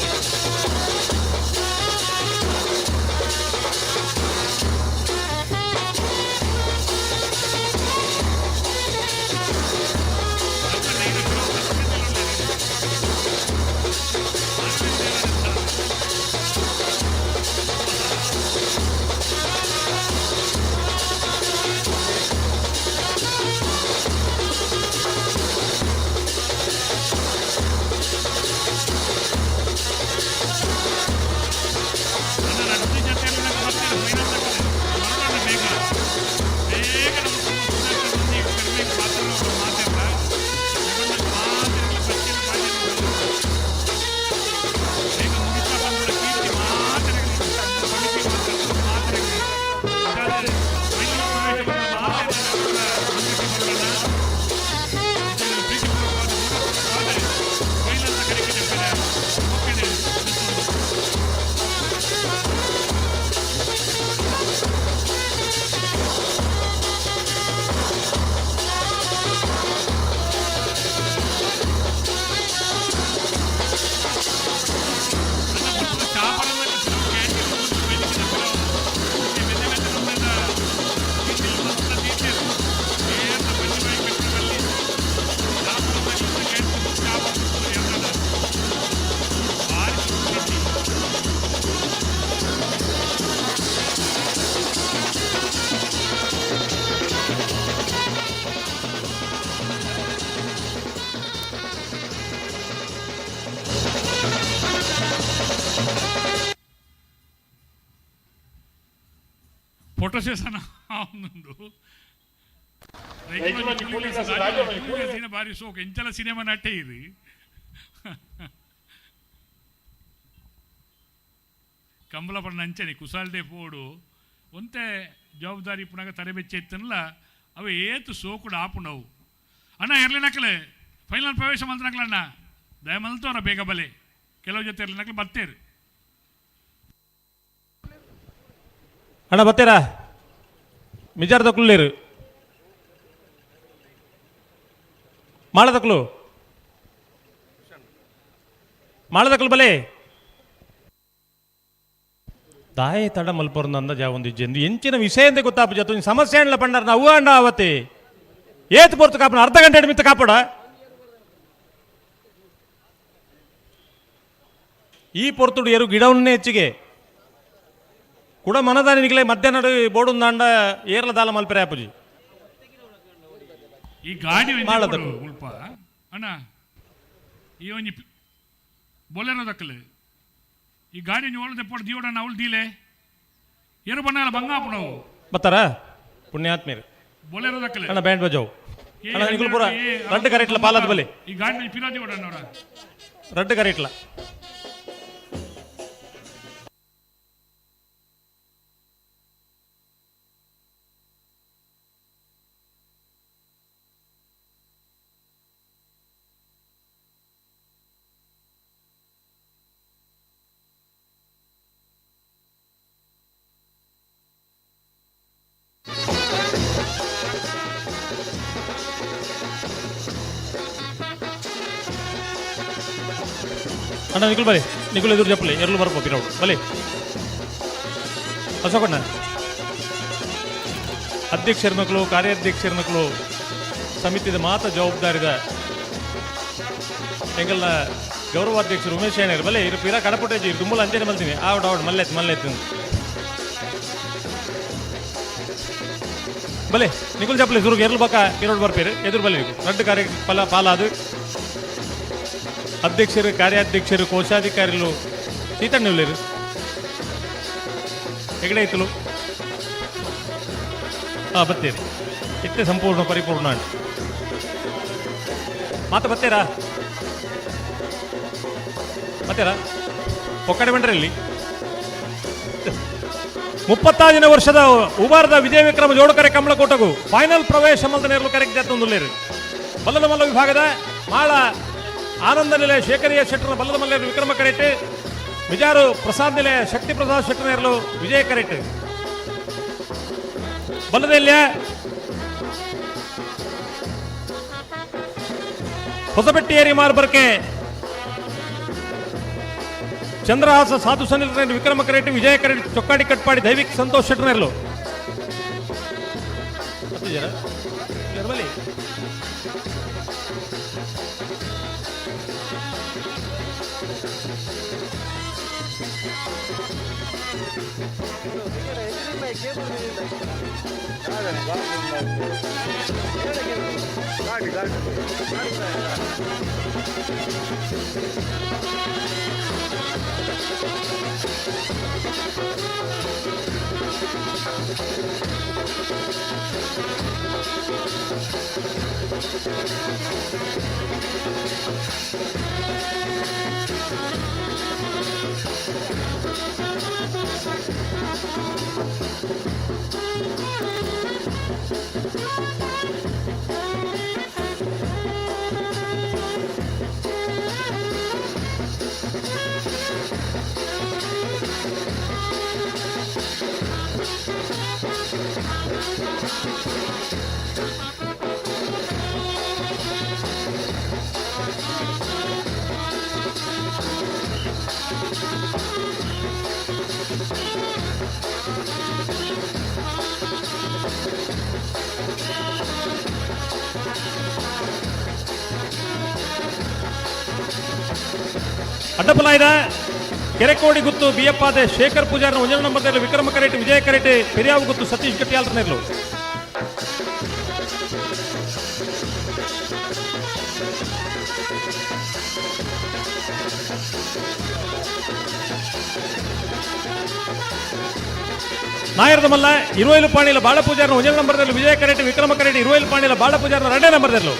ಅಕ್ಕನ ಇದು ಕೆಲವು ಕಷ್ಟದಲ್ಲಿ ನನ್ನ ರಕ್ತ ಜೊತೆಯಲ್ಲಿ ನಂಗೆ ಬರ್ತಾರೆ ಫೈನಲ್ ತಗೊಂಡು ಬರೋಣ. ಬೇಗ ಬೇಗ ನಮ್ಮ ತುಂಬ ಸುಧಾರಿಸಿ ಬಂದು ಕಡಿಮೆ ಮಾತ್ರ ಮಾತಾಡ ಮಾತಿರಲ್ಲ ಬಚ್ಚಿನ ಬಾಯಿ ಬೇಗ ಮುಗಿತಾ ಬಂದ್ಬಿಡ. ಕೀರ್ತಿ ಮಾತಿರಲಿ, ಪಣಿಕೆ ಮಾತಿರಲಿ. ಫೈನಲ್ ಪ್ರವೇಶ ಬಂದ ಮಾತಿರಲ್ಲ ಮುಂದಕ್ಕೆ ಬರೋಣ. ಪ್ರೀತಿಪೂರ್ವಕವಾದ ಮೂರಪೂರ್ವಕವಾದ ಫೈನಲ್ ಕಡೆಗೆ ಓಕೆ. ಫೋಟೋ ಸೆಷನ್ ಒಂದುಂಡು. ಬಾರಿ ಸೋಕ್ ಎಂಚಲ ಸಿನಿಮಾ ನಟೆ ಇರಿ. ಕಂಬಳ ಅಂಚನೆ ಕುಸಾಲ್ಡೆ ಪೋಡು ಒಂತೆ ಜವಾಬ್ದಾರಿ ಪುನಗ ತಲೆ ಬೆಚ್ಚ ಇತ್ತನಲ್ಲ, ಅವ ಏತು ಸೋಕುಡು ಆಪುಂಡವು. ಅಣ್ಣ, ಎರ್ಲಿ ನಕಲೆ ಫೈನಲ್ ಪ್ರವೇಶ ಮಲ್ತನಕಲ ಅಣ್ಣ, ದಯ ಮಲ್ತವರ ಬೇಗ ಬಲೆ. ಕೆಲವು ಜೊತೆ ಎರ್ಲಿ ನಕಲು ಬರ್ತೇರು. ಅಣ್ಣ, ಬತ್ತೀರಾ? ಮಿಜಾರ್ ತಕ್ಲು, ಮಾಳದಕ್ಲು, ಮಾಳದಕ್ಲು ಬಲೆ. ದಾಯೆ ತಡ ಮಲ್ಪೊರ್ದು ಅಂದಾಜ ಒಂದು ಇಜ್ಜೆಂದು ಎಂಚಿನ ವಿಷಯ ಎಂದೇ ಗೊತ್ತಾಪು ಜೊತೆ ಸಮಸ್ಯೆ ಅಣ್ಣ ಪಂಡಾರ ಅವು ಅಣ್ಣ. ಅವತ್ತೆ ಏತ್ ಪೊರ್ತು ಕಾಪಣ? ಅರ್ಧ ಗಂಟೆ ಮಿತ್ತ ಕಾಪಡ. ಈ ಪೊರ್ತುಡು ಎರು ಗಿಡವನ್ನೇ ಹೆಚ್ಚಿಗೆ ಕೂಡ ಮನದಾನಿಗಳೇ ಮಧ್ಯಾಹ್ನ ಬೋಡುಂದಾಂಡ ಏರ್ಲ ದಾಲ ಮಲ್ಪೆರೆ ಆಪುಜಿ. ಈ ಗಾಡಿ ಮಾಳದಕ್ಲು. ಉಲ್ಪ ಅಣ್ಣ, ಈ ಒಂಜಿ ಬೊಲೆರೋ ದಕ್ಕಲು ಈ ಗಾಡಿ ಒಂಜಿ ಓಳು ದೆಪ್ಪೋಡು ದಿಯೋಡಣ್ಣ. ಅವಳು ದೀಲೆ ಏರು ಬಣ್ಣಲ್ಲ ಬಂಗಾಪುನವು. ಬತ್ತಾರ ಪುಣ್ಯಾತ್ಮೀರು. ಬೊಲೆರೋ ದಕ್ಕಲು. ಅಣ್ಣ, ಬ್ಯಾಂಡ್ ಬಜಾವು ಅಣ್ಣ. ನಿಗುಲ್ ಪೂರ ರಡ್ಡು ಕರೆಟ್ಲ ಪಾಲದ ಬಲಿ. ಈ ಗಾಡಿ ಒಂಜಿ ಪಿರಾ ದಿಯೋಡಣ್ಣ ಅವರ. ರಡ್ಡು ಕರೆಟ್ಲ. ಅಣ್ಣ ನಿಕುಲ್ ಬಲೆ, ನಿಕುಲ್ ಎದುರು ಜಪ್ಪಲೆ ಎರ್ಲು ಬರ್ಪೋ ಪಿರೌಡು ಬಲೆ. ಅಶೋಕಣ್ಣ, ಅಧ್ಯಕ್ಷರ ಮಕ್ಕಳು, ಕಾರ್ಯಾಧ್ಯಕ್ಷರ ಮಕ್ಕಳು, ಸಮಿತಿದ ಮಾತ ಜವಾಬ್ದಾರಿದ ಎಂಗಲ್ನ ಗೌರವಾಧ್ಯಕ್ಷರು ಉಮೇಶ್ ಶೆಣೆರ್ ಬಲೆ. ಇರು ಪಿರ ಕಡಪುಟೇಜಿ ಇರು ದುಂಬುಲ ಅಂಚನೆ ಮಲ್ತೀನಿ. ಆವಡ್ ಆವಡ್, ಮಲ್ಲೆತ್ ಮಲ್ಲೆತ್. ಬಲೆ ನಿಕುಲ್ ಜಪ್ಪಲೆ ಸುರುಗ್ ಎರ್ಲು ಬಕ್ಕ ಪಿರೋಡ್ ಬರ್ಪೇರು ಎದುರು ಬಲೆ. ನಿಕುಲ್ ರಡ್ಡು ಕಾರ್ಯ ಪಲ ಪಾಲಾದು ಅಧ್ಯಕ್ಷರು, ಕಾರ್ಯಾಧ್ಯಕ್ಷರು, ಕೋಶಾಧಿಕಾರಿಗಳು. ಸೀತಣ್ಣ ಹೆಗಡೆ ಇತ್ತಲು. ಹಾಂ, ಬತ್ತೀರಿ. ಇತ್ತೆ ಸಂಪೂರ್ಣ ಪರಿಪೂರ್ಣ ಮಾತ ಬತ್ತೀರಾ? ಬತ್ತೀರಾ? ಒಕ್ಕಡೆ ಬಂಡ್ರೆ ಇಲ್ಲಿ 36ನೇ ವರ್ಷದ ಉಬಾರದ ವಿಜಯ ವಿಕ್ರಮ ಜೋಡುಕರೆ ಕಂಬಳಕೋಟಗು ಫೈನಲ್ ಪ್ರವೇಶ ಮಲ್ದ ನೇರಲು ಕರೆಕ್ಟ್ ಜಾತೊಂದುಲ್ಲೇರು. ಬಲ್ಲದ ಮಲ್ಲ ವಿಭಾಗದ ಮಾಳ ಆನಂದ ನಿಲಯ ಶೇಖರಿಯ ಶೆಟ್ಟರ್ನ ಬಲ್ಲದ ಮಲ್ಲೇರು ವಿಕ್ರಮ ಕರೆಕ್ಟ್. ಮಿಜಾರು ಪ್ರಸಾದ್ ನಿಲಯ ಶಕ್ತಿ ಪ್ರಸಾದ್ ಶೆಟ್ಟರ್ನೇರ್ಲು ವಿಜಯ ಕರೆಕ್ಟ್. ಬಲ್ಲದೆಲ್ಯ ಹೊಸಬೆಟ್ಟಿಯೇರಿ ಮಾರ್ಬರ್ಕೆ ಚಂದ್ರಹಾಸ ಸಾಧು ಸನಿಲ್ ವಿಕ್ರಮ ಕರೆಕ್ಟ್, ವಿಜಯ ಕರೆಕ್ಟ್. ಚೊಕ್ಕಾಡಿ ಕಟ್ಪಾಡಿ ದೈವಿಕ್ ಸಂತೋಷ್ ಶೆಟ್ಟರ್ನೇರ್ಲು. 10 ಜನ ಬಲಿ. ಅಡ್ಡಪಲಾಯ್ದ ಕೆರೆಕೋಡಿ ಗುತ್ತು ಬಿಯಪ್ಪಾದೆ ಶೇಖರ್ ಪೂಜಾರನ ಒಂಜನ ನಂಬರ್ ವಿಕ್ರಮ ಕರೆಟ್, ವಿಜಯ ಕರೆಟ್. ಪೆರಿಯಾವು ಗುತ್ತು ಸತೀಶ್ ಗಟ್ಟಿಯಾಲ್ರನೇರ್ಲು. ನಾಯರದ ಮಲ್ಲ ಇರುವೈಲು ಪಾಣಿಲ ಬಾಳ ಪೂಜಾರನ ಒಂಜನ ನಂಬರ್ದಲ್ಲಿ ವಿಜಯ ಕರೆಟ್, ವಿಕ್ರಮ ಕರೆಟ್. ಇರುವೈಲು ಪಾಣಿಲ ಬಾಳ ಪೂಜಾರನ ಎರಡನೇ ನಂಬರ್ದಲ್ಲೂ.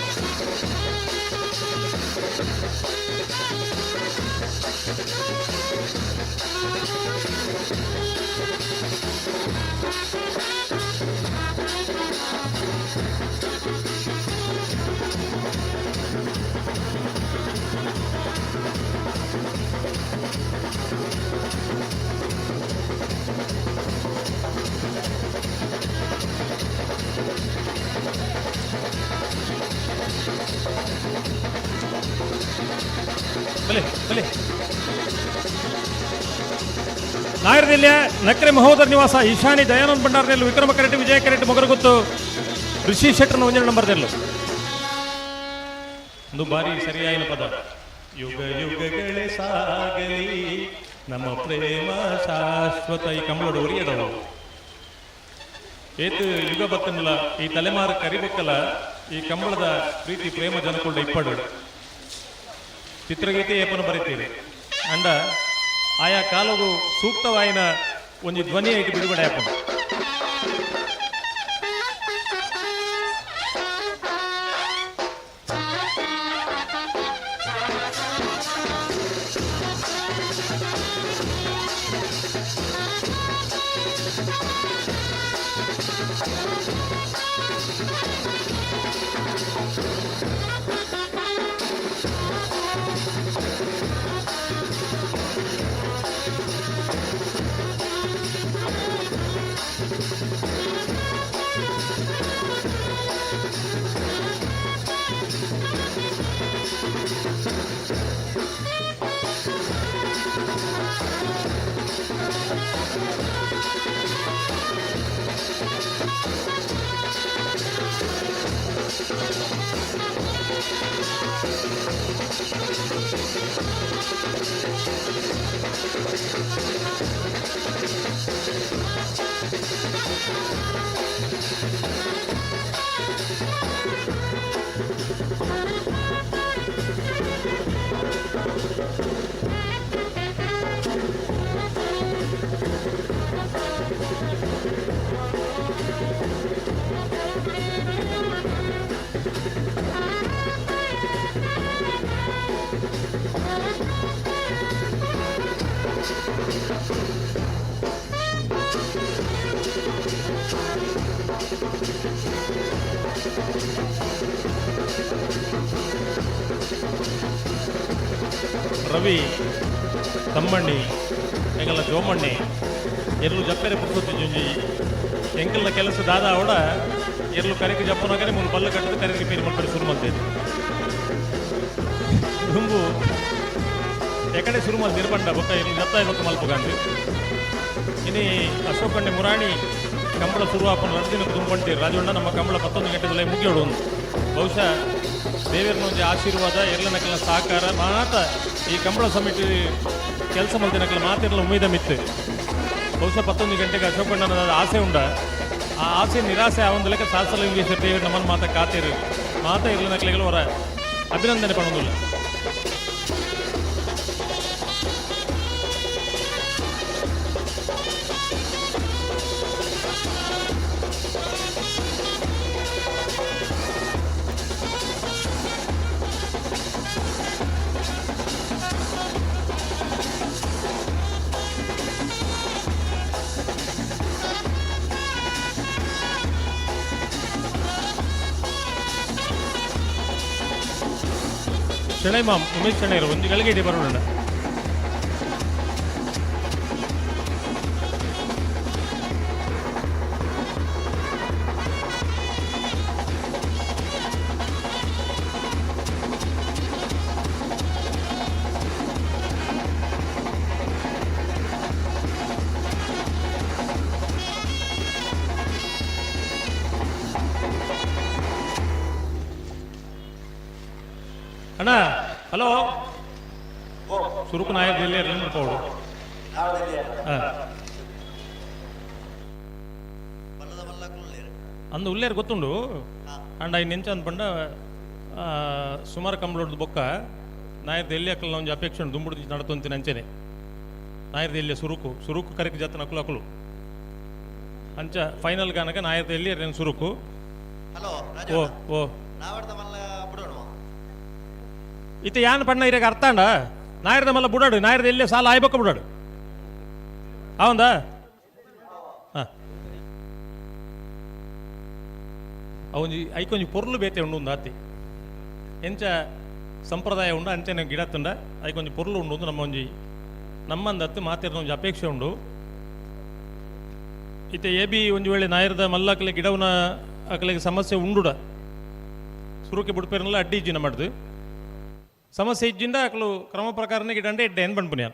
ಬಲೆ ಬಲೆ. ನಾಯರದಿಲ್ಯ ನಕ್ರೆ ಮಹೋದರ ನಿವಾಸ ಈಶಾನಿ ದಯಾನಂದ್ ಭಂಡಾರನೆಲ್ಲು ವಿಕ್ರಮ ಕರೆಟ್, ವಿಜಯ ಕರೆಟ್. ಮೊಗರಗುತ್ತು ಋಷಿ ಶೆಟ್ಟರ್ನ ಒಂಜನ ನಂಬರ್ದೆಲ್ಲು. ಒಂದು ಬಾರಿ ಸರಿಯಾಯಿನ ಪದ. ಯುಗ ಯುಗಗಳೇ ಸಾಗಲಿ, ನಮ್ಮ ಪ್ರೇಮ ಶಾಶ್ವತ. ಈ ಕಂಬಳೋಡು ಒರಿಯದವು. ಏತು ಯುಗ ಬತ್ತನಲ್ಲ, ಈ ತಲೆಮಾರು ಕರಿಬಕ್ಕಲ ಈ ಕಂಬಳದ ಪ್ರೀತಿ ಪ್ರೇಮ ಜನಕೊಂಡ ಇಪ್ಪಡು. ಚಿತ್ರಗೀತೆ ಏಪನ ಬರೀತೀರಿ ಅಂಡ ಆಯಾ ಕಾಲವು ಸೂಕ್ತವಾಯಿನ ಒಂಜಿ ಧ್ವನಿ ಐಟ್ ಬಿಡುಗಡೆ ಆಪುಂಡು. ರವಿ ತಮ್ಮಣ್ಣಿ ಎಂಗಲ ಜೋಮಣ್ಣಿ ಎರ್ಲು ಜಪ್ಪೆರೆ ಪುರ್ಸೊತ್ತು ಜುಂಜಿ ಎಂಕಲ್ನ ಕೆಲಸ ದಾದ ಅವಡ ಎರ್ಲು ಕರೆಗೆ ಜಪ್ಪನಾಗನೆ ಮೂಲು ಬಲ್ಲ ಕಟ್ಟದ ಕರೆಗೆ ಪೇರು ಮಲ್ಪಡೆ ಶುರು ಮಲ್ತೇನೆ ದುಂಬು ಎಕಡೆ ಶುರು ಮಲ್ತೀರು ಪಂಡ ಬೊಕ್ಕ ಎರ್ಲು ಜತ್ತಾಯ ಬೊಕ್ಕ ಮಲ್ಪುಗಂದು. ಇನಿ ಅಶೋಕಣ್ಣೆ ಮುರಾಣಿ ಕಂಬಳ ಶುರು ಆಪನ 2 ದಿನಕ್ಕೆ ದುಂಬಂತೀರು. ರಾಜಣ್ಣ ನಮ್ಮ ಕಂಬಳ 11 ಗಂಟೆದಲ್ಲೇ ಮುಗಿಯೋಡು ಒಂದು. ಬಹುಶಃ ದೇವೇರ್ನ ಒಂಜಿ ಆಶೀರ್ವಾದ, ಎರ್ಲನಕಲ್ನ ಸಹಕಾರ ಮಾತ ಈ ಕಂಬಳ ಸಮಿತಿ ಕೆಲಸ ಮಲ್ತಿನಕಲ ಮಾತಿರಲ ಉಮೇದ ಮಿತ್ತು. ಬಹುಶಃ 11 ಗಂಟೆಗೆ ಅಶೋಕಣ್ಣನ ಆಸೆ ಉಂಡ, ಆ ಆಸೆ ನಿರಾಸೆ ಆ ಒಂದು ಲೆಕ್ಕ ಸಹಸ್ರಲಿಂಗೇಶ್ವರ ದೇವರು ನಮ್ಮನ್ನು ಮಾತ ಕಾತೇರು ಮಾತ ಇರ್ಲನಕಲೆಗಳು ಅವರ ಅಭಿನಂದನೆ ಪಡೋದಿಲ್ಲ. ಶೆಣೈ ಮಾಮ್ ಉಮೇಶ್ ಶೆಣೈರು ಒಂದು ಗಳಿಗೆ ಇಡಿ ಬರೋಣ. ಅಣ್ಣ ಹಲೋ, ಸುರುಕು ನಾಯರ್ ಜಿಲ್ಲೆ ಪೌಡು. ಅಂದು ಉಲ್ಲೇರು ಗೊತ್ತುಂಡು ಅಂಡ್ ಐನ್ ಎಂಚ ಅಂದ್ಪಂಡ ಸುಮಾರು ಕಂಬಳೊಡ್ದು ಬೊಕ್ಕ ನಾಯರ್ದ ಎಲ್ಲಿ ಅಕ್ಕಲ ಒಂಜಿ ಅಪೇಕ್ಷೆ ಉಂಡು ದುಂಬುಡು ನಡತೊಂತಿನ ಅಂಚೆನೆ ನಾಯರ್ದ ಎಲ್ಲಿಯ ಸುರುಕು ಸುರುಕು ಕರೆಕ್ ಜಾತನ ಅಕುಲು ಅಕುಲು ಅಂಚ ಫೈನಲ್ ಗಾನಕ ನಾಯರ್ದ ಎಲ್ಲಿ ಸುರುಕು. ಹಲೋ. ಓ ಓ ಇತ್ತೆ ಯಾನ್ ಪಣ್ಣ ಇರಾಗ ಅರ್ಥಾಂಡ ನಾಯರ್ದ ಮಲ್ಲ ಬುಡಾಡು, ನಾಯರ್ದ ಎಲ್ಲೇ ಸಾಲ ಆಯ್ಬಕ್ಕ ಬುಡಾಡು ಅವಂದ. ಅವೊಂಜಿ ಐಕೊಂಜಿ ಪೊರ್ಲು ಬೇತೆ ಉಂಡು ಒಂದು ಆತಿ ಎಂಚ ಸಂಪ್ರದಾಯ ಉಂಡು ಅಂಚನೆ ಗಿಡತ್ತುಂಡ ಐಕೊಂಜಿ ಪೊರ್ಲು ಉಂಡು ಒಂದು ನಮ್ಮ ಒಂಜಿ ನಮ್ಮಂದತ್ತು ಮಾತಿರ್ನ ಒಂಜಿ ಅಪೇಕ್ಷೆ ಉಂಡು. ಇತ್ತೆ ಎ ಬಿ ಒಂಜಿ ವೇಳೆ ನಾಯರ್ದ ಮಲ್ಲಕಲೆ ಗಿಡವನ ಅಕಲೆಗೆ ಸಮಸ್ಯೆ ಉಂಡುಡ ಸುರುಕೆ ಬುಡ್ಪೇರನ್ನೆಲ್ಲ ಅಡ್ಡಿ ಇಜ್ಜಿನ ಮಾಡ್ದು ಸಮಸ್ಯೆ ಇಜ್ಜಿಂದ ಅಕಲು ಕ್ರಮ ಪ್ರಕಾರನೇ ಗಿಡಂಡೆ ಎಡ್ಡೆ ಏನು ಪನ್ಪುನಿಯ.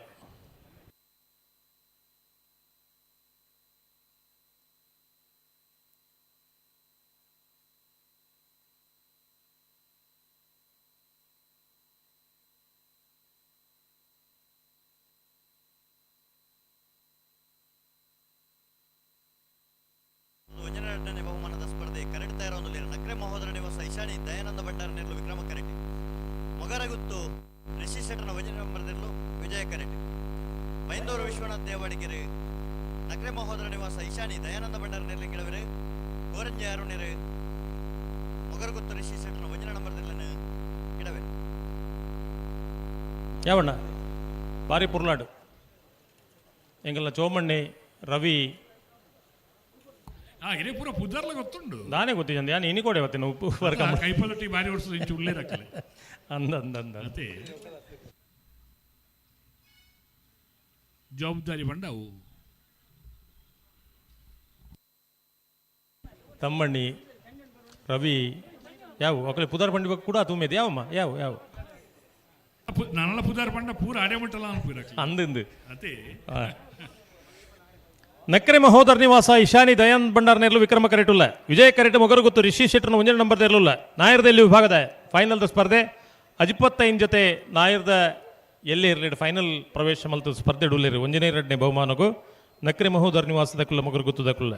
ವಜನರಡ್ಡನೆ ಬಹುಮಾನದ ಸ್ಪರ್ಧೆ ಕರೆಕ್ಟ್ ತಯಾರೊಂದುಲ್ಲೆರ್. ನಕ್ರೆ ಮಹೋದರ ನಿವಾಸ ಇಶಾನಿ ದಯಾನಂದ ಭಂಡಾರ ನೆರ್ಲು ವಿಕ್ರಮ ಕರೆಟಿ. ಮೊಗರಗುತ್ತು ರಿಷಿ ಶೆಟ್ಟನ ವಜನ ನಂಬರ್ದಿರ್ಲು ವಿಜಯ ಕರೆಟಿ. ಬೈಂದೂರು ವಿಶ್ವನಾಥ್ ದೇವಾಡಿಗೆರೆ ನಕ್ರೆ ಮಹೋದರ ನಿವಾಸ ಇಶಾನಿ ದಯಾನಂದ ಭಂಡಾರ ನೆರ್ಲಿ ಗಿಡವೆರೆ ಗೋರಂಜೆ ಅರುಣೆರೆ ಮೊಗರಗುತ್ತು ರಿಷಿ ಶೆಟ್ಟನ ವಜನ ನಂಬರ್ದಿರ್ಲನ ಗಿಡವೆ. ಯಾವಣ್ಣ ಬಾರಿ ಪುರ್ಲಾಡು ಎಂಗಲ್ಲ ಚೋಮಣ್ಣಿ ರವಿ ಇದೇ ಪೂರ ಪುದರ್ಲ ಗೊತ್ತುಂಡು. ನಾನೇ ಗೊತ್ತಿದ್ದೆ ಯಾನ್ ಇನಿ ಕೊಡೆ ಬತ್ತಿನ ಉಪ್ಪು ವರ್ಕ ಕೈಪದೊಟ್ಟಿ ಬಾರಿ ವರ್ಷದ ಇಂಚು ಉಳ್ಳೇ ರಕ್ಕಲೆ ಅಂದ ಅಂದ ಅಂದ ಅದೇ ಜವಾಬ್ದಾರಿ ಬಂಡವು. ತಮ್ಮಣ್ಣಿ ರವಿ ಯಾವ ಅಕಲೆ ಪುದಾರ್ ಬಂಡಿ ಕೂಡ ತುಂಬಿದೆ ಯಾವಮ್ಮ ಯಾವ ಯಾವ ನನ್ನಲ್ಲ ಪುದಾರ್ ಬಂಡ ಪೂರ ಅಡೆ ಮಟ್ಟಲ್ಲ ಅನ್ಪುರ ಅಂದಿಂದು ಅದೇ. ನಕ್ರೆ ಮಹೋದರ್ ನಿವಾಸ ಇಶಾನಿ ದಯಾನಂದ್ ಭಂಡಾರ್ ನೇರ್ಲು ವಿಕ್ರಮ ಕರೆಟುಲ್ಲ ವಿಜಯ ಕರೆಟು ಮೊಗರುಗುತ್ತು ರಿಷಿ ಶೆಟ್ಟರ್ನ ಒಂಜನೇ ನಂಬರ್ ದೇರ್ಲುಲ್ಲ ನಾಯರ್ದಲ್ಲಿ ವಿಭಾಗದ ಫೈನಲ್ದ ಸ್ಪರ್ಧೆ ಅಜಿಪ್ಪತ್ತೈನ್ ಜೊತೆ ನಾಯರ್ದ ಎಲ್ಲಿ ಇರಲಿ ಫೈನಲ್ ಪ್ರವೇಶ ಮಲ್ತು ಸ್ಪರ್ಧೆ ಡುಲ್ಲೇರು ಒಂಜನೇ ಎರಡನೇ ಬಹುಮಾನಗೂ. ನಕ್ರೆ ಮಹೋದರ್ ನಿವಾಸದ ಕುಲ್ಲ ಮೊಗರುಗುತ್ತದ ಕುಲ್ಲ.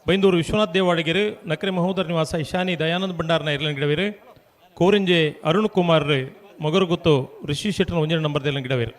ಬೈಂದೂರು ವಿಶ್ವನಾಥ್ ದೇವಾಡಿಗೆರು ನಕ್ರೆ ಮಹೋದರ್ ನಿವಾಸ ಇಶಾನಿ ದಯಾನಂದ ಭಂಡಾರನ ಇರ್ಲನ್ ಗಿಡವೇರು. ಕೋರಿಂಜೆ ಅರುಣ್ ಕುಮಾರ್ ಮೊಗರುಗುತ್ತು ಋಷಿ ಶೆಟ್ಟನ ಒಂಜನೇ ನಂಬರ್ ದೇಲನ್ ಗಿಡವೇರು.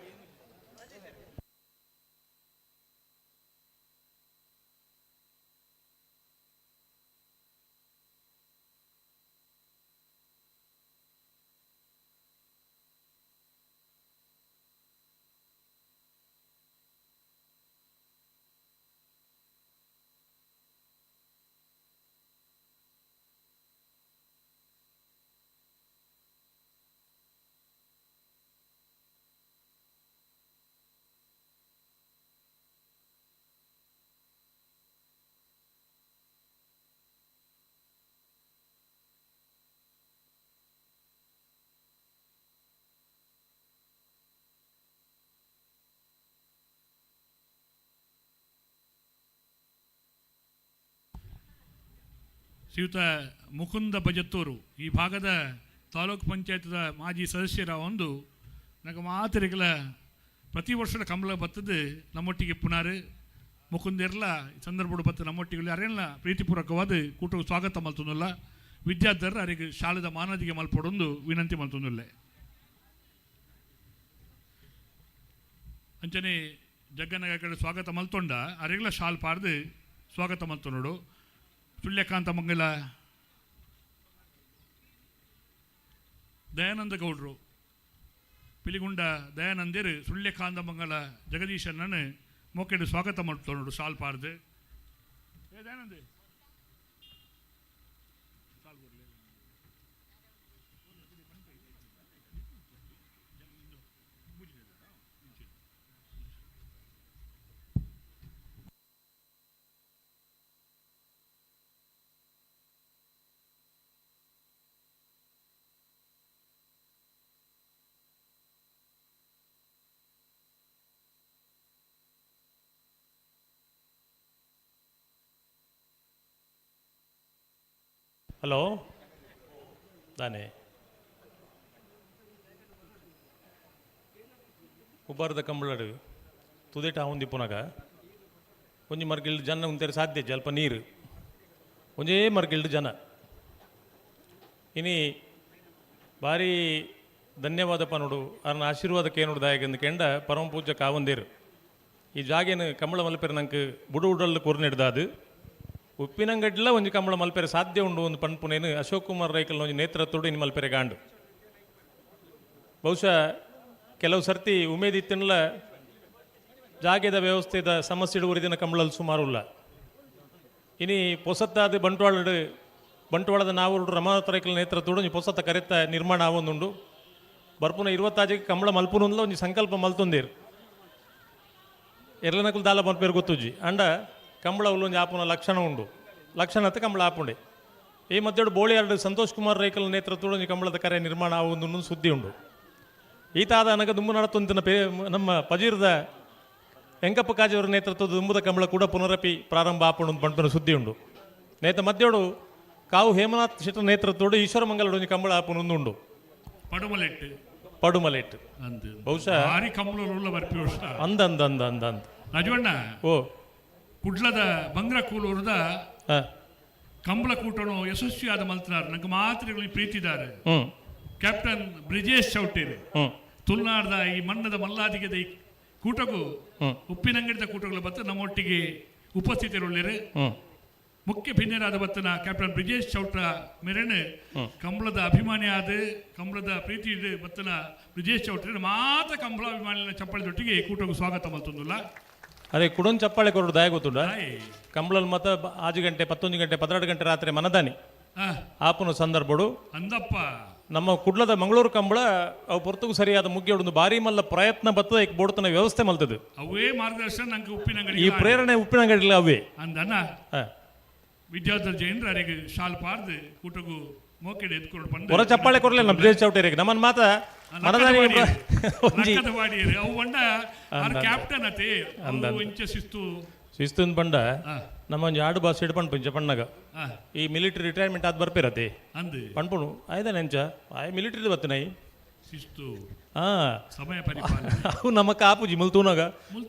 ಶ್ರೀಯುತ ಮುಕುಂದ ಬಜತ್ತೂರು ಈ ಭಾಗದ ತಾಲೂಕು ಪಂಚಾಯತ್ದ ಮಾಜಿ ಸದಸ್ಯರ ಒಂದು ನನಗೆ ಮಾತರಿಗಳ ಪ್ರತಿ ವರ್ಷದ ಕಂಬಳ ಬತ್ತದು ನಮ್ಮೊಟ್ಟಿಗೆ ಪುನಾರು ಮುಕುಂದೆರ್ಲ ಈ ಸಂದರ್ಭಡು ಬತ್ತ ನಮ್ಮೊಟ್ಟಿಗೆ ಅರೆಲ್ಲ ಪ್ರೀತಿಪೂರ್ವಕವಾದ ಕೂಟ ಸ್ವಾಗತ ಮಲ್ತೊಂದುಲ್ಲ. ವಿದ್ಯಾರ್ಥಿರ ಅರಿಗೆ ಶಾಲೆದ ಮಾನದಿಗೆ ಮಲ್ಪೊಡೊಂದು ವಿನಂತಿ ಮಲ್ತೊಂದುಲ್ಲೆ. ಅಂಚನೆ ಜಗ್ಗನಗ ಕಡೆ ಸ್ವಾಗತ ಮಲ್ತೊಂಡ ಅರೆಗ್ಲ ಶಾಲ್ ಪಾರ್ದು ಸ್ವಾಗತ ಮಲ್ತೊಂಡು. ಸುಳ್ಯಕಾಂತ ಮಂಗಲ ದಯಾನಂದ ಗೌಡ್ರು ಪಿಲಿಗುಂಡ ದಯಾನಂದಿರು ಸುಳ್ಯಕಾಂತ ಮಂಗಲ ಜಗದೀಶನನ್ನು ಮೋಕೆಡು ಸ್ವಾಗತ ಮಾಡ್ತೊಂಡು ಶಾಲ್ ಪಾರ್ದು. ಏ ದಯಾನಂದ್ ಹಲೋ ದಾನೆ ಉಬ್ಬಾರದ ಕಂಬಳಡು ತುದೇಟ ಆವೊಂದಿಪ್ಪುನಗ ಒಂಜಿ ಮರ್ಗಿಲ್ಡ್ ಜನ ಉಂತೇರೆ ಸಾಧ್ಯ ಇಜ್ಜಿ, ಅಲ್ಪ ನೀರು ಒಂಜೇ ಮರ್ಗಿಲ್ಡ್ ಜನ. ಇನಿ ಭಾರಿ ಧನ್ಯವಾದಪ್ಪ ನೋಡು ಅರ್ನ ಆಶೀರ್ವಾದಕ್ಕೆ ನೋಡು ದಾಯಕಂದು ಕೆಂಡ ಪರಮ ಪೂಜ್ಯ ಕಾವಂದೇರು ಈ ಜಾಗೇನು ಕಂಬಳ ಮಲ್ಪೆರ್ ನಂಗೆ ಬುಡು ಉಡಲ್ಲು ಕೊರ್ನೆಡ್ದಾದು ಉಪ್ಪಿನಂಗಡ್ಲ ಒಂಜಿ ಕಂಬಳ ಮಲ್ಪೆರೆ ಸಾಧ್ಯ ಉಂಡು ಒಂದು ಪನ್ಪುನೇನು ಅಶೋಕ್ ಕುಮಾರ್ ರೈಕಲ್ನ ಒಂಜಿ ನೇತೃತ್ವಡು ಇನ್ನು ಮಲ್ಪೆರೆ ಗಾಂಡು. ಬಹುಶಃ ಕೆಲವು ಸರ್ತಿ ಉಮೇದ್ ಇತ್ತಿನಲ ಜಾಗೆದ ವ್ಯವಸ್ಥೆದ ಸಮಸ್ಯೆ ಉರಿದಿನ ಕಂಬಳಲ್ಲಿ ಸುಮಾರು ಉಲ್ಲ. ಇನಿ ಪೊಸತ್ತಾದ ಬಂಟ್ವಾಳಡು ಬಂಟ್ವಾಳದ ನಾವು ರಮಾನಾಥ ರೈಕಲ್ ನೇತೃತ್ವಡು ಒಂಜಿ ಪೊಸತ್ತ ಕರೆತ್ತ ನಿರ್ಮಾಣ ಆವೊಂದುಂಡು. ಬರ್ಪುನ 20 ಕಂಬಳ ಮಲ್ಪುನುಂದ್ಲ ಒಂಜಿ ಸಂಕಲ್ಪ ಮಲ್ತೊಂದೇರು. ಎರ್ಲನಕುಲು ದಾಲ ಮಲ್ಪೇರು ಗೊತ್ತುಜ್ಜಿ ಅಂಡ ಕಂಬಳ ಉಲ್ಲೊಂಜಿ ಆಪುನ ಲಕ್ಷಣ ಉಂಡು, ಲಕ್ಷಣ ಅತ್ತ ಕಂಬಳ ಆಪುಂಡೆ. ಈ ಮಧ್ಯಡು ಬೋಳಿಯಾರ್ಡು ಸಂತೋಷ್ ಕುಮಾರ್ ರೈಕಲ್ ನೇತೃತ್ವಡು ಒಂಜಿ ಕಂಬಳದ ಕರೆ ನಿರ್ಮಾಣ ಆವೊಂದು ಸುದ್ದಿ ಉಂಡು. ಈತಾದ ಅನಗ ದುಂಬು ನಡತೊಂತಿನ ಪೇ ನಮ್ಮ ಪಜೀರದ ವೆಂಕಪ್ಪ ಕಾಜಿಯವರ ನೇತೃತ್ವದ ದುಂಬುದ ಕಂಬಳ ಕೂಡ ಪುನರಪಿ ಪ್ರಾರಂಭ ಆಪುಂಡು ಪಂಪನ ಸುದ್ದಿ ಉಂಡು. ನೇತ ಮಧ್ಯಡು ಕಾವು ಹೇಮನಾಥ್ ಶೆಟ್ಟರ್ ನೇತೃತ್ವಡು ಈಶ್ವರ ಮಂಗಲಡು ಒಂಜಿ ಕಂಬಳ ಆಪುಂಡು ಉಂಡು. ಪಡುಮಲೆಟ್ಟು ಪಡುಮಲೆಟ್ಟು ಅಂದ್ ಬಹುಶಃ ಭಾರಿ ಕಂಬಳ ಬರ್ಪಿ ವರ್ಷ ಅಂದ ಅಂದ ಅಂದ ಅಂದ ಅಂದ ರಾಜವಣ್ಣ. ಓ ಕುಡ್ಲದ ಬಂಗ್ರ ಕೂಲೂರದ ಕಂಬಳ ಕೂಟನು ಯಶಸ್ವಿಯಾದ ಮಲ್ತನಾರ್ ನಂಗೆ ಮಾತ್ರೆಗಳಿಗೆ ಪ್ರೀತಿದ್ದಾರೆ. ಕ್ಯಾಪ್ಟನ್ ಬ್ರಿಜೇಶ್ ಚೌಟೇರಿ ತುಳುನಾಡ್ದ ಈ ಮಣ್ಣದ ಮಲ್ಲಾದಿಗೆದ ಈ ಕೂಟಕ್ಕೂ ಉಪ್ಪಿನಂಗಡಿದ ಕೂಟಗಳ ಬತ್ತ ನಮ್ಮೊಟ್ಟಿಗೆ ಉಪಸ್ಥಿತರುಳ್ಳೇರು. ಮುಖ್ಯ ಭಿನ್ನರಾದ ಬತ್ತನ ಕ್ಯಾಪ್ಟನ್ ಬ್ರಿಜೇಶ್ ಚೌಟ ಮೆರೆನ್ ಕಂಬಳದ ಅಭಿಮಾನಿಯಾದ ಕಂಬಳದ ಪ್ರೀತಿ ಬತ್ತನ ಬ್ರಿಜೇಶ್ ಚೌಟ್ರಿ ಮಾತ್ರ ಕಂಬಳ ಅಭಿಮಾನಿಗಳ ಚಪ್ಪಾಳೆದೊಟ್ಟಿಗೆ ಕೂಟಕ್ಕೂ ಸ್ವಾಗತ ಮಲ್ತೊಂದುಲ್ಲ. ಅರೆ ಕುಡೊಂದು ಚಪ್ಪಾಳೆ ಕೊರಡು ದಾಯ ಗೊತ್ತುಂಡ ಕಂಬಳಲ್ ಮತ 5 ಗಂಟೆ 11 ಗಂಟೆ 12 ಗಂಟೆ ರಾತ್ರಿ ಮನದಾನಿ ಆಪುನ ಸಂದರ್ಭಡು ಅಂದಪ್ಪ ನಮ್ಮ ಕುಡ್ಲದ ಮಂಗಳೂರು ಕಂಬಳ ಅವು ಪೊರ್ತುಗು ಸರಿಯಾದ ಮುಗ್ಗಿಯೊಡೊಂದು ಭಾರಿ ಮಲ್ಲ ಪ್ರಯತ್ನ ಬತ್ತದ ಇಕ್ ಬೋಡ್ತನ ವ್ಯವಸ್ಥೆ ಮಲ್ತದು. ಅವೇ ಮಾರ್ಗದರ್ಶನ ನಂಗೆ ಉಪ್ಪಿನಂಗಡಿ ಈ ಪ್ರೇರಣೆ ಉಪ್ಪಿನಂಗಡಿ ಅವೇ ಅಂದನ ವಿದ್ಯಾಧರ್ ಜೈನ್ರ ಅರೆಗೆ ಶಾಲ್ ಪಾರ್ದು ಕೂಟಗು ಮೋಕೆಡೆ ಎತ್ಕೊಂಡು ಬಂದು ಹೊರ ಚಪ್ಪಾಳೆ ಕೊರಲಿಲ್ಲ ನಮ್ಮ ಬ್ರಿಜೇಶ್ ಚೌಟೇರಿಗೆ ನಮ್ಮನ್ ಮಾತ ಮನದಾನಿ ಲಕ್ಕದ ವಾಡಿಯರು ಅವು ಬಂಡ ಆರ್ ಕ್ಯಾಪ್ಟನ್ ಅತೆ ಅವು ಇಂಚ ಶಿಸ್ತು ಶಿಸ್ತು ಬಂಡ ನಮ್ಮ ಒಂಜಿ ಆಡು ಬಾಸ್ ಹಿಡ್ಪಂಡು ಪಂಚ ಪಣ್ಣಗ ಈ ಮಿಲಿಟರಿ ರಿಟೈರ್ಮೆಂಟ್ ಆದ್ ಬರ್ಪಿರತೆ ಅಂದು ಪಣ್ಪುಣು ಆಯ್ದ ನೆಂಚ ಆಯ್ ಮಿಲಿಟರಿ ಬತ್ತನೈ ಶಿಸ್ತು ಸಮಯ ಪರಿಪಾಲನೆ. ಅವು ನಮ್ಮ ಕಾಪುಜಿ ಮುಲ್ ತೂನಾಗ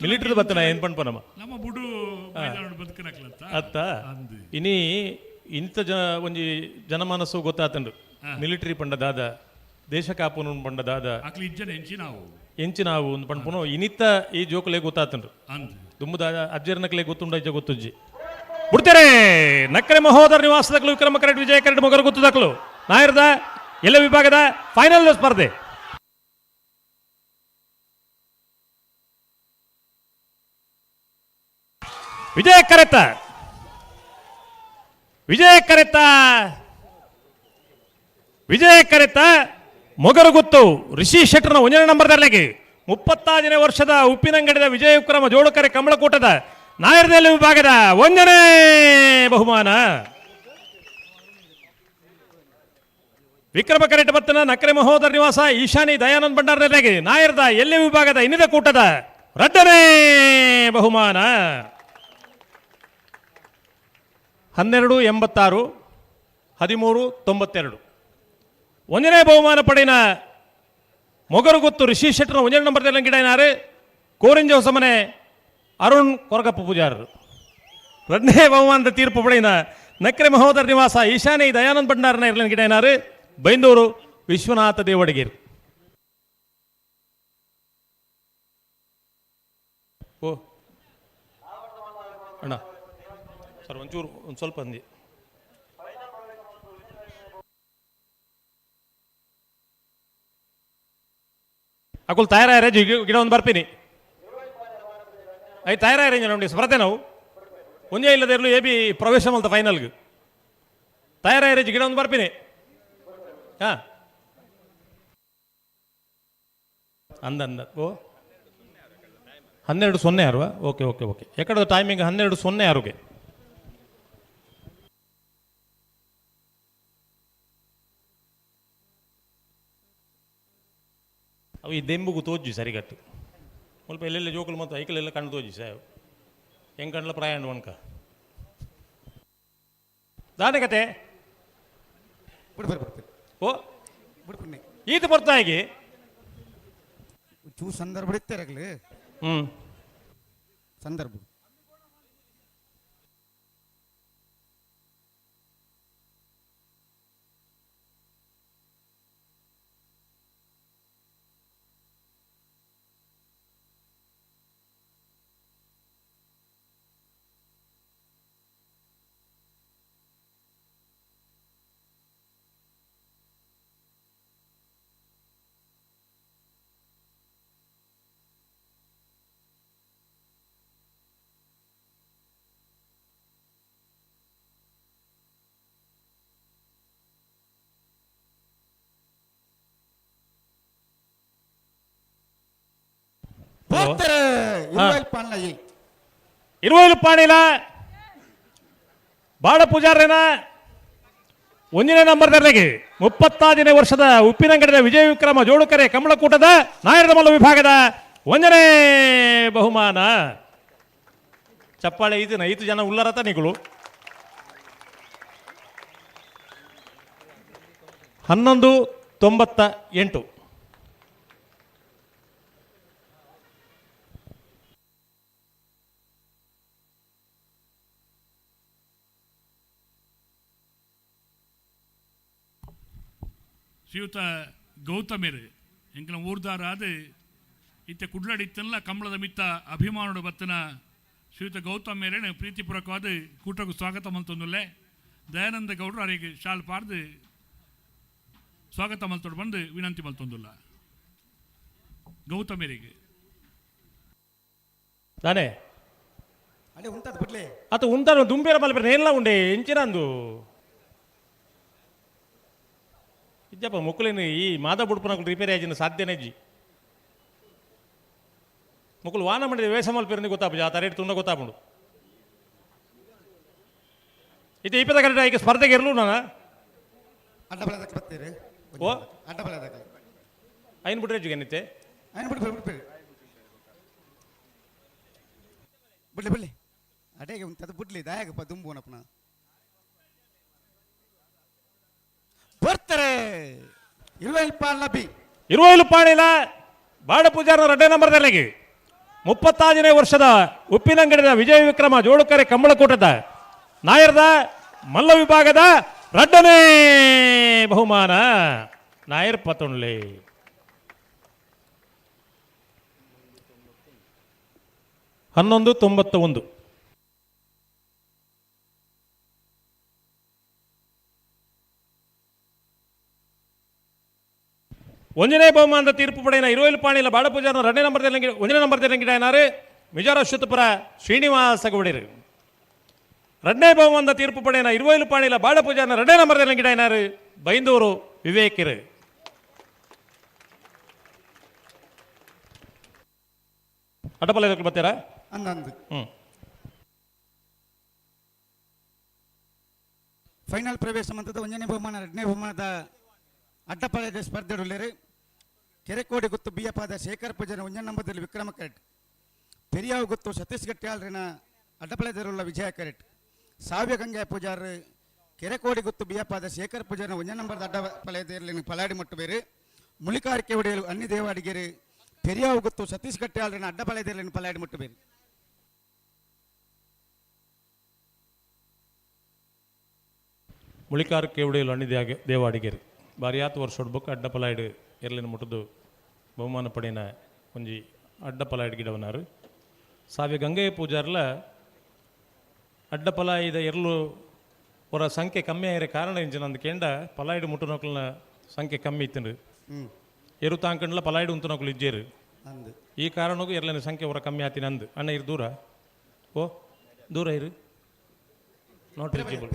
ಮಿಲಿಟರಿ ಬತ್ತನ ಏನ್ ಪಣ್ಪ ನಮ್ಮ ನಮ್ಮ ಬುಡು ಮೈದಾನಡ್ ಬದುಕನಕ್ಲತ್ತ ಅತ್ತ. ಅಂದ್. ಇನಿ ಇಂಥ ಜ ಒಂಜಿ ಜನಮಾನಸು ಗೊತ್ತಾತಂಡು, ಮಿಲಿಟರಿ ಪಂಡ ದಾದ, ದೇಶ ಕಾಪುನು ಪಂಡ ದಾದ, ಅಕ್ಲು ಇಜ್ಜನ ಎಂಚಿ ನಾವು ಎಂಚಿ ನಾವು ಒಂದು ಪಣ್ಪುನು ಇನಿತ್ತ ಈ ಜೋಕುಲೆ ಗೊತ್ತಾತಂಡು. ಅಂದ್. ದುಂಬುದ ಅಜ್ಜರ್ನಕ್ಲೆ ಗೊತ್ತುಂಡ ಇಜ್ಜ ಗೊತ್ತುಜ್ಜಿ ಬಿಡ್ತಾರೆ. ನಕ್ಕರೆ ಮಹೋದರ ನಿವಾಸದಕ್ಲು ವಿಕ್ರಮ ಕರೆಟ್, ವಿಜಯ ಕರೆಟ್, ಮೊಗರು ಗೊತ್ತದಕ್ಲು ನಾಯರ್ದ ಎಲ್ಲ ವಿಭಾಗದ ಫೈನಲ್ ಸ್ಪರ್ಧೆ. ವಿಜಯ ಕರೆತ, ವಿಜಯ ಕರೆತ, ವಿಜಯ ಕರೆತ ಮೊಗರುಗುತ್ತು ರಿಷಿ ಶೆಟ್ಟರ್ನ ಒಂದನೇ ನಂಬರ್ ದರ್ಲೆಗೆ 36ನೇ ವರ್ಷದ ಉಪ್ಪಿನಂಗಡಿದ ವಿಜಯ ವಿಕ್ರಮ ಜೋಡುಕರೆ ಕಮಲಕೂಟದ ನಾಯರ್ದೆಲ್ಲಿ ವಿಭಾಗದ ಒಂದನೇ ಬಹುಮಾನ. ವಿಕ್ರಮ ಕರೆಟ ಬತ್ತನ ನಕರೆ ಮಹೋದರ ನಿವಾಸ ಈಶಾನಿ ದಯಾನಂದ್ ಭಂಡಾರ ನೆಲೆಗೆ ನಾಯರ್ದ ಎಲ್ಲಿ ವಿಭಾಗದ ಇನ್ನಿದ ಕೂಟದ ರಡ್ಡನೇ ಬಹುಮಾನ. 12.86, 13.92. ಒಂದನೇ ಬಹುಮಾನ ಪಡೆಯಿನ ಮೊಗರುಗುತ್ತು ರಿಷಿ ಶೆಟ್ಟರ್ನ ಒಂದನೇ ನಂಬರ್ ಗಿಡನಾರು ಕೋರಿಂಜ ಹೊಸಮನೆ ಅರುಣ್ ಕೊರಗಪ್ಪ ಪೂಜಾರರು. ಎರಡನೇ ಬಹುಮಾನದ ತೀರ್ಪು ಪಡೆಯಿನ ನಕ್ರೆ ಮಹೋದರ ನಿವಾಸ ಈಶಾನಿ ದಯಾನಂದ್ ಭಂಡಾರನ ಇರ್ಲಿನ ಗಿಡನಾರು ಬೈಂದೂರು ವಿಶ್ವನಾಥ ದೇವಡಗೇರು. ಓ ಅಣ್ಣ ಸರ್, ಒಂಚೂರು ಒಂದು ಸ್ವಲ್ಪ ಅಂದಿ ಅಕುಲ್ ತಯಾರಾರೆ ಗಿಡ ಒಂದು ಬರ್ತೀನಿ. I ತಯಾರಾರೆ ನೋಡಿ ಸ್ಪರ್ಧೆ ನಾವು ಒಂದೇ ಇಲ್ಲದೆ ಇರಲು ಎ ಬಿ ಪ್ರವೇಶ ಮಲ್ತ ಫೈನಲ್ಗೆ ತಯಾರಾರೆ ಗಿಡ ಒಂದು ಬರ್ತೀನಿ. ಹಾ ಅಂದ ಅಂದ ಓ 12:06. ಓಕೆ ಓಕೆ ಓಕೆ ಎಕಡೆ ಟೈಮಿಂಗ್ 12:06ಗೆ. ಅವು ಈ ದೆಂಬುಗು ತೋಜಿ ಸರಿಗಟ್ಟು ಮುಲ್ಪ ಎಲ್ಲೆಲ್ಲ ಜೋಕುಲು ಮತ್ತು ಐಕಲೆಲ್ಲ ಕಣ್ಣು ತೋಜಿ ಸಾವು ಹೆಂಗೆ ಕಣ್ಲ ಪ್ರಯಾಣ ಒಣಕ ದಾನೆ ಕತೆ. ಬಿಡು ಬಿಡ್ತೀರಿ. ಓ ಬಿಡ್ಪುನ್ನೆ. ಈತ ಬರ್ತಾಗಿ ಚೂ ಸಂದರ್ಭ ಇತ್ತೇರಾಗ್ಲಿ. ಸಂದರ್ಭ. ಹೋಗ್ತಾರೆ ಇರುವೈಲ್ ಪಾಣ್ಲ ಈ ಇರುವೈಲು ಪಾಣಿಲ ಬಾಡ ಪೂಜಾರನ ಒಂದನೇ ನಂಬರ್ ದರ್ಲೆಗೆ 36ನೇ ವರ್ಷದ ಉಪ್ಪಿನಂಗಡಿದ ವಿಜಯ ವಿಕ್ರಮ ಜೋಡುಕರೆ ಕಮಲಕೂಟದ ನಾಯರದಮಲ್ಲ ವಿಭಾಗದ ಒಂದನೇ ಬಹುಮಾನ. ಚಪ್ಪಾಳೆ ಇದನ್ನ ಐದು ಜನ ಉಲ್ಲರತ ನಿಗಳು. 11.98. ಶ್ರೀಯುತ ಗೌತಮಿರು ಎಂಕನ ಊರ್ದಾರ ಅದು ಇತ್ತೆ ಕುಡ್ಲಡಿತ್ತಲ್ಲ ಕಮಲದ ಮಿತ್ತ ಅಭಿಮಾನುಡು ಬತ್ತನ ಶ್ರೀಯುತ ಗೌತಮೇರೇನು ಪ್ರೀತಿಪೂರ್ವಕವಾದ ಕೂಟకు ಸ್ವಾಗತ ಮಲ್ತೊಂದುಲ್ಲೆ. ದಯಾನಂದ ಗೌಡರು ಅವರಿಗೆ ಶಾಲ್ ಪಾರ್ದು ಸ್ವಾಗತ ಮಲ್ತೊಡು ಬಂದು ವಿನಂತಿ ಮಲ್ತೊಂದುಲ್ಲ ಗೌತಮರಿಗೆ. ತಾನೇ ಅಲ್ಲೇ ಉಂಟದ ಬಿಡ್ಲಿ. ಅತ ಉಂತಾನು ದುಂಬೇರ ಮಲ್ಪೆ ಏನ್ಲ ಉಂಡೆ ಎಂಚಿನಂದು ಇಜ್ಜಪ್ಪ ಮುಕ್ಕುಲೇನು ಈ ಮಾದ ಬುಡ್ಪನಕುಲು ರಿಪೇರಿ ಆಜಿನ ಸಾಧ್ಯನೇ ಜಿ. ಮುಕ್ಕುಲು ವಾನ ಮಾಡಿದ ವೇಷ ಮಲ್ಪೆರಂದು ಗೊತ್ತಾಪುಜಿ, ಆ ತರೇಟ್ ತುಂಡ ಗೊತ್ತಾಪುಂಡು. ಇದು ಇಪ್ಪತ್ತ ಗಂಟೆ ಈಗ ಸ್ಪರ್ಧೆಗೆ ಇರಲು ನಾನು ಅಡ್ಡ ಬಲದಕ್ಕೆ ಬರ್ತೀರಿ. ಓ? ಅಡ್ಡ ಬಲದಕ್ಕೆ ಐನ್ ಬಿಟ್ರೆ ಜುಗೇನಿತ್ತೆ. ಐನ್ ಬಿಡು ಬಿಡ್ಬಿಡಿ ಬಿಡ್ಲಿ ಬಿಡ್ಲಿ ಅಡೇಗೆ ಉಂಟದು ಬಿಡ್ಲಿ ದಾಯಾಗಪ್ಪ ದುಂಬುವನಪ್ಪನ ಬರ್ತಾರೆ. ಇರುವೈಲ್ ಪಾಣ್ಲ ಬಿ ಇರುವೈಲು ಪಾಣಿಲ ಬಾಡ ಪೂಜಾರನ ರಡ್ಡೇ ನಂಬರ್ ದೆರ್ಲಿಗೆ 36ನೇ ವರ್ಷದ ಉಪ್ಪಿನಂಗಡಿದ ವಿಜಯ ವಿಕ್ರಮ ಜೋಡುಕರೆ ಕಂಬಳಕೂಟದ ನಾಯರ್ದ ಮಲ್ಲ ವಿಭಾಗದ ರಡ್ಡನೇ ಬಹುಮಾನ ನಾಯರ್ ಪತೊಂಡ್ಲೆ. 11.91. ಒಂಜನೇ ಬಹುಮಾನದ ತೀರ್ಪು ಪಡೆಯಿನ ಇರುವೈಲು ಪಾಣಿಲ ಬಾಡಪೂಜಾರನ ಎರಡನೇ ನಂಬರ್ ಒಂಜನೇ ನಂಬರ್ ತೆಲಂಗಿಡಾಯನಾರು ಮಿಜಾರ ಅಶ್ವತ್ಥಪುರ ಶ್ರೀನಿವಾಸ ಗೌಡರು. ಎರಡನೇ ಬಹುಮಾನದ ತೀರ್ಪು ಪಡೆಯಿನ ಇರುವೈಲು ಪಾಣಿಲ ಬಾಡಪೂಜಾರನ ಎರಡನೇ ನಂಬರ್ ತೆಲಂಗಿಡಾಯನಾರು ಬೈಂದೂರು ವಿವೇಕಿರು. ಅಡ್ಡಪಲ್ಲ ಬರ್ತೀರಾ? ಅಂದಂದು. ಫೈನಲ್ ಪ್ರವೇಶ ಮಂತದ ಒಂಜನೇ ಬಹುಮಾನ ಎರಡನೇ ಬಹುಮಾನದ ಅಡ್ಡಪಾಳ್ಯದ ಸ್ಪರ್ಧೆಡುಳ್ಳೇರು ಕೆರೆಕೋಡಿ ಗುತ್ತು ಬಿಯಪಾದ ಶೇಖರ್ ಪೂಜಾರಿ ಒಂಜನೇ ನಂಬರ್ದಲ್ಲಿ ವಿಕ್ರಮ ಕರೆಟ್, ಪೆರಿಯಾವು ಗುತ್ತು ಸತೀಶ್ ಗಟ್ಟಿಯಾಳ್ರಿನ ಅಡ್ಡಪಾಳ್ಯದರುಳ್ಳ ವಿಜಯ ಕರೆಟ್, ಸಾವ್ಯ ಗಂಗಾ ಪೂಜಾರ್ ಕೆರೆಕೋಡಿ ಗುತ್ತು ಬಿಯಪಾದ ಶೇಖರ್ ಪೂಜಾರಿನ ಒಂಜನೇ ನಂಬರ್ದ ಅಡ್ಡಪಾಳ್ಯದಲ್ಲಿ ಪಲಾಡಿ ಮುಟ್ಟುಬೇರು, ಮುಳಿಕಾರಿಕೆ ಒಡೆಯಲು ಅನ್ನಿ ದೇವಾಡಿಗೆರೆ ಪೆರಿಯಾವು ಗುತ್ತು ಸತೀಶ್ ಗಟ್ಟಿಯಾಳ್ರಿನ ಅಡ್ಡಪಾಳ್ಯದಲ್ಲಿ ಪಲಾಡಿ ಮುಟ್ಟುಬೇರು. ಮುಳಿಕಾರ ಕೇವಡಿಯಲ್ಲಿ ಅಣ್ಣಿ ದೇವಾಡಿಗೆರೆ ಬಾರಿಯಾತ್ ವರ್ಷ ಹೊಡ್ಬೇಕು ಅಡ್ಡಪಲಾಯ್ಡು ಎರ್ಲಿನ ಮುಟ್ಟದು ಬಹುಮಾನ ಪಡೆಯಿನ ಒಂಜಿ ಅಡ್ಡಪಲಾಯ್ಡು ಗಿಡವನಾರು ಸಾವಿಯ ಗಂಗೆಯ ಪೂಜಾರ್ಲ ಅಡ್ಡಪಲಾಯಿದ ಎರ್ಲು ಅವರ ಸಂಖ್ಯೆ ಕಮ್ಮಿ ಆಯಿರ ಕಾರಣ ಇಂಚಿನ ಅಂದ್ ಕೇಂಡ ಪಲಾಯ್ಡು ಮುಟ್ಟುನಕ್ಲನ ಸಂಖ್ಯೆ ಕಮ್ಮಿ ಇತ್ತು, ಎರು ತಾಂಕಂಡ್ಲ ಪಲಾಯ್ಡು ಉಂತುನಕ್ಲು ಇಜ್ಜೇರು, ಈ ಕಾರಣಕ್ಕೂ ಎರ್ಲಿನ ಸಂಖ್ಯೆ ಅವರ ಕಮ್ಮಿ ಆತಿನ ಅಂದು. ಅಣ್ಣ ಇರು ದೂರ, ಓ ದೂರ ಇರು, not eligible,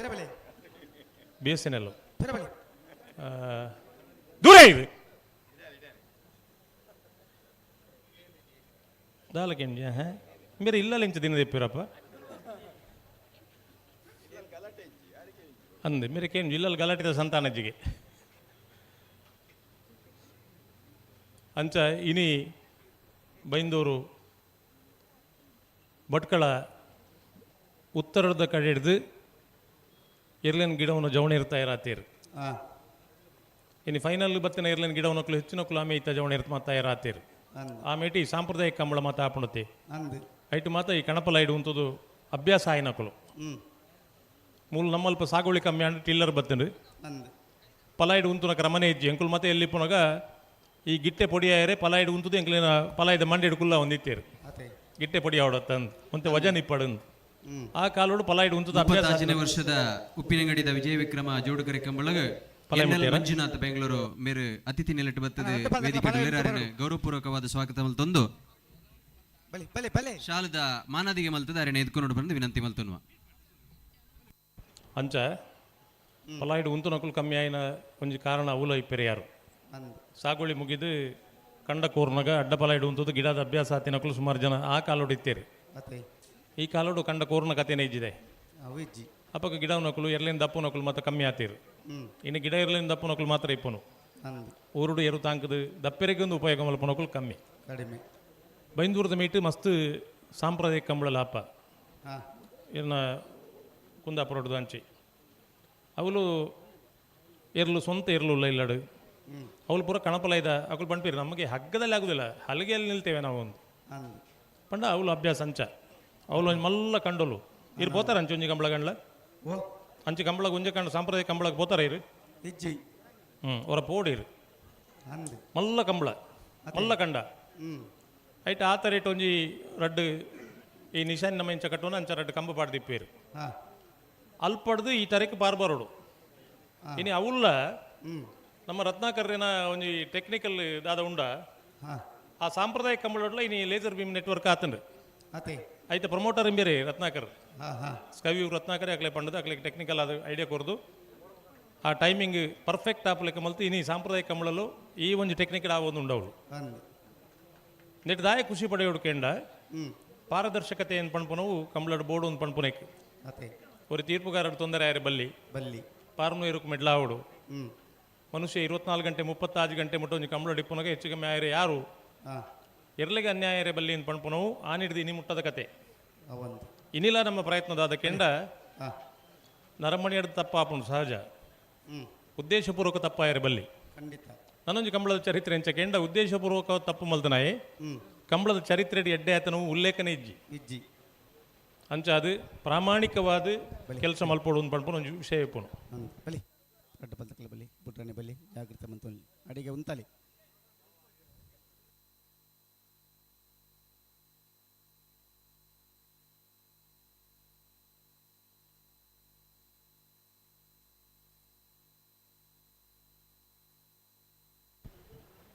BSNL ದೂರ ಇರು ದಾಲಕೆಂಜ ಬೇರೆ ಇಲ್ಲ ಇಂಚ ದಿನ ದೆಪ್ಪಿರಪ್ಪ ಅಂದೆ ಮೇರೆ ಕೇಂದ್ರ ಇಲ್ಲಲ್ಲಿ ಗಲಾಟಿದ ಸಂತಾನಜ್ಜಿಗೆ ಅಂಚ ಇನಿ ಬೈಂದೂರು ಭಟ್ಕಳ ಉತ್ತರದ ಕಡೆ ಹಿಡ್ದು ಎರ್ಲಿನ ಗಿಡವನ್ನು ಜವಣಿ ಇರ್ತಾ ಇರಾತೀರ್. ಇನ್ನು ಫೈನಲ್ ಬತ್ತಿನ ಎರ್ಲಿನ ಗಿಡವನಕ್ಲು ಹೆಚ್ಚಿನಕ್ಲು ಆಮೆ ಇತ್ತ ಜವಣಿ ಇರ್ತ ಮಾತಾ ಇರಾತೀರ್. ಆಮೇಟಿ ಸಾಂಪ್ರದಾಯಿಕ ಕಂಬಳ ಮಾತ ಆಪಣತಿ ಐಟು ಮಾತ ಈ ಕಣಪಲ ಐಡು ಉಂತದು ಅಭ್ಯಾಸ ಆಯ್ನಕುಲು. ಮೂಲ ನಮ್ಮಲ್ಪ ಸಾಗುವಳಿ ಕಮ್ಮಿ ಅಂಡ್ ಟಿಲ್ಲರ್ ಬತ್ತಂಡು ಪಲಾಯ್ಡು ಉಂತುನ ಕ್ರಮನೇ ಇಜ್ಜಿ ಎಂಕುಲು ಮತ್ತೆ ಎಲ್ಲಿ ಪುನಗ ಈ ಗಿಟ್ಟೆ ಪೊಡಿ ಆಯರೆ ಪಲಾಯ್ಡು ಉಂತುದು ಎಂಕ್ಲಿನ ಪಲಾಯ್ದ ಮಂಡೆಡು ಕುಲ್ಲ ಒಂದಿತ್ತೇರು ಗಿಟ್ಟೆ ಪೊಡಿ ಆವಡತ್ತಂದು ಒಂತೆ ವಜನ್ ಇಪ್ಪಡು ಆ ಕಾಲೋಡು ಪಲಾಯ್ಡು ಉಂತುದು ಅಭ್ಯಾಸ. 35ನೇ ವರ್ಷದ ಉಪ್ಪಿನಂಗಡಿದ ವಿಜಯ ವಿಕ್ರಮ ಜೋಡುಕರೆ ಕಂಬಳಗ ಮಂಜುನಾಥ್ ಬೆಂಗಳೂರು ಮೇರು ಅತಿಥಿ ನೆಲೆಟ್ಟು ಬರ್ತದೆ ವೇದಿಕೆ ಗೌರವಪೂರ್ವಕವಾದ ಸ್ವಾಗತ ಮಲ್ತೊಂದು ಶಾಲದ ಮಾನದಿಗೆ ಮಲ್ತದ ಅರೆನ ಎದ್ಕೊಂಡು ಬಂದು ವಿನಂತಿ ಮಲ್ತೊನ್ನುವ. ಅಂಚ ಪಲಾಯ್ಡು ಉಂತುನಕುಲು ಕಮ್ಮಿ ಆಯಿನ ಒಂಜಿ ಕಾರಣ ಅವುಲ ಇಪ್ಪೆರಿಯಾರು ಸಾಗುವಳಿ ಮುಗಿದು ಕಂಡ ಕೋರ್ನಗ ಅಡ್ಡ ಪಲಾಯ್ಡು ಉಂತುದು ಗಿಡದ ಅಭ್ಯಾಸ ಆತಿನಕುಲು ಸುಮಾರು ಜನ ಆ ಕಾಲೋಡು ಇತ್ತೇರಿ. ಈ ಕಾಲೋಡು ಕಂಡ ಕೋರ್ನ ಕಥೆನೇ ಇಜ್ಜಿದೆ. ಅಪ್ಪಗ ಗಿಡ ನಕಲು ಎರ್ಲಿನ ದಪ್ಪು ನಕಲು ಮಾತ್ರ ಕಮ್ಮಿ ಆತೀರು. ಇನ್ನು ಗಿಡ ಎರ್ಲಿನ ದಪ್ಪು ನಕಲು ಮಾತ್ರ ಇಪ್ಪನು ಊರುಡು ಎರು ತಾಂಕದು ದಪ್ಪೆರೆಗೊಂದು ಉಪಯೋಗ ಮಲ್ಪನಕುಲು ಕಮ್ಮಿ ಕಡಿಮೆ. ಬೈಂದೂರದ ಮೀಟು ಮಸ್ತ್ ಸಾಂಪ್ರದಾಯಿಕ ಕಂಬಳಲ ಅಪ್ಪ ಇನ್ನು ಕುಂದಾಪುರಡ್ದು ಅಂಚಿ ಅವಳು ಎರ್ಲು ಸ್ವಂತ ಎರ್ಲು ಇಲ್ಲ ಇಲ್ಲಡು ಅವಳು ಪೂರ ಕಣಪಲ ಇದ್ದ ಅಕುಲು ಪಂಡ್ಪೀರು ನಮಗೆ ಹಗ್ಗದಲ್ಲಿ ಆಗುದಿಲ್ಲ ಹಲಗೆಯಲ್ಲಿ ನಿಲ್ತೇವೆ ನಾವು ಒಂದು ಪಂಡ ಅವಳು ಅಭ್ಯಾಸ ಅಂಚ ಅವಳು ಒಂಜಿ ಮಲ್ಲ ಕಂಡೋಲು ಇರು ಪೋತಾರ ಅಂಚೆ ಒಂಜಿ ಕಂಬಳ ಕಂಡ್ಲ ಅಂಚೆ ಕಂಬಳ ಒಂಜಿ ಕಂಡ ಸಾಂಪ್ರದಾಯಿಕ ಕಂಬಳಕ್ಕೆ ಪೋತಾರ ಇರು ಅವರ ಪೋಡಿರು ಮಲ್ಲ ಕಂಬಳ ಮಲ್ಲ ಕಂಡ ಐಟ್ ಆ ಥರ ಇಟ್ಟು ಒಂಜಿ ರಡ್ಡು ಈ ನಿಶಾನ್ ನಮ್ಮ ಇಂಚ ಕಟ್ಟೋನ ಅಂಚ ರಡ್ಡು ಕಂಬ ಪಾಡ್ದಿಪ್ಪೇರು ಅಲ್ಪಡ್ದು ಈ ತರಕ್ಕೆ ಪಾರ್ಬರೋಡು. ಇನ್ನು ಅವುಲ್ಲ ನಮ್ಮ ರತ್ನಾಕರ್ಯನ ಒಂಜಿ ಟೆಕ್ನಿಕಲ್ ದಾದ ಉಂಡ ಆ ಸಾಂಪ್ರದಾಯಿಕ ಕಂಬಳೊಡ್ಲ ಇನಿ ಲೇಸರ್ ಬೀಮ್ ನೆಟ್ವರ್ಕ್ ಆತಂಡ್ರಿ. ಐತೆ ಪ್ರಮೋಟರ್ ಇಂಬೇರಿ ರತ್ನಾಕರ್ ಸ್ಕೈವ್ಯೂ ರತ್ನಾಕರ್ ಅಕ್ಲೆ ಪಂಡದು ಅಕ್ಲೆ ಟೆಕ್ನಿಕಲ್ ಅದು ಐಡಿಯಾ ಕೊರ್ದು ಆ ಟೈಮಿಂಗ್ ಪರ್ಫೆಕ್ಟ್ ಆಪಲಿಕ್ಕೆ ಮಲ್ತು ಇನಿ ಸಾಂಪ್ರದಾಯಿಕ ಕಂಬಳಲು ಈ ಒಂಜಿ ಟೆಕ್ನಿಕಲ್ ಆವೊಂದು ಉಂಡವಳು ನೆಟ್ ದಾಯ ಖುಷಿ ಪಡೆಯೋಡು ಕೇಂಡ ಪಾರದರ್ಶಕತೆ ಏನು ಪಣ್ಪುನವು ಕಂಬಳಡ್ ಬೋರ್ಡು ಒಂದು ಪಣ್ಪುನೆಕ್ ஒரு ತೀರ್ಪುಗಾರರು ತೊಂದರೆ ಆಯ್ರೆ ಬಲ್ಲಿ ಬಲ್ಲಿ ಪಾರ್ನು ಇರುಕು ಮೆಡ್ಲಾವಡು ಮನುಷ್ಯ 24 ಗಂಟೆ 36 ಗಂಟೆ ಮುಟ್ಟ ಒಂಜಿ ಕಂಬಳ ಡಿಪ್ಪುನಗ ಹೆಚ್ಚು ಕಮ್ಮಿ ಆಯ್ರೆ ಯಾರು ಎರ್ಲೆಗೆ ಅನ್ಯಾಯ ಆಯ್ರೆ ಬಲ್ಲಿ ಅಂತ ಪಣ್ಪುನವು ಆನಿಡ್ದು ಇನಿ ಮುಟ್ಟದ ಕತೆ ಇನ್ನಿಲ್ಲ ನಮ್ಮ ಪ್ರಯತ್ನದಾದ ಕೆಂಡ ನರಮಣಿ ಹಿಡ್ದು ತಪ್ಪ ಆಪುಂಡು ಸಹಜ ಉದ್ದೇಶಪೂರ್ವಕ ತಪ್ಪಾಯರೆ ಬಲ್ಲಿ ಖಂಡಿತ. ನನೊಂಜಿ ಕಂಬಳದ ಚರಿತ್ರೆ ಎಂಚ ಕೆಂಡ ಉದ್ದೇಶಪೂರ್ವಕ ತಪ್ಪು ಮಲ್ದನಾಯೆ. ಕಂಬಳದ ಚರಿತ್ರೆ ಎಡ್ಡೆ ಆತನವು ಉಲ್ಲೇಖನೆ ಇಜ್ಜಿ. ಇಜ್ಜಿ. ಅಂಚ ಅದು ಪ್ರಾಮಾಣಿಕವಾದ ಕೆಲಸ ಮಲ್ಪೊಡು ಅಂದ್ ಪನ್ಪುನ ಒಂಜಿ ವಿಷಯ ಇಪ್ಪುನು. ಅಂದ್ ಬಲಿ ರಡ್ಡ್ ಬಲ್ತಕಲ ಬಲಿ ಬುಡ್ರನೆ ಬಲಿ ಜಾಗ್ರತೆ ಮಂತೊನ್ಲಿ ಅಡಿಗೆ ಉಂತಾಲಿ.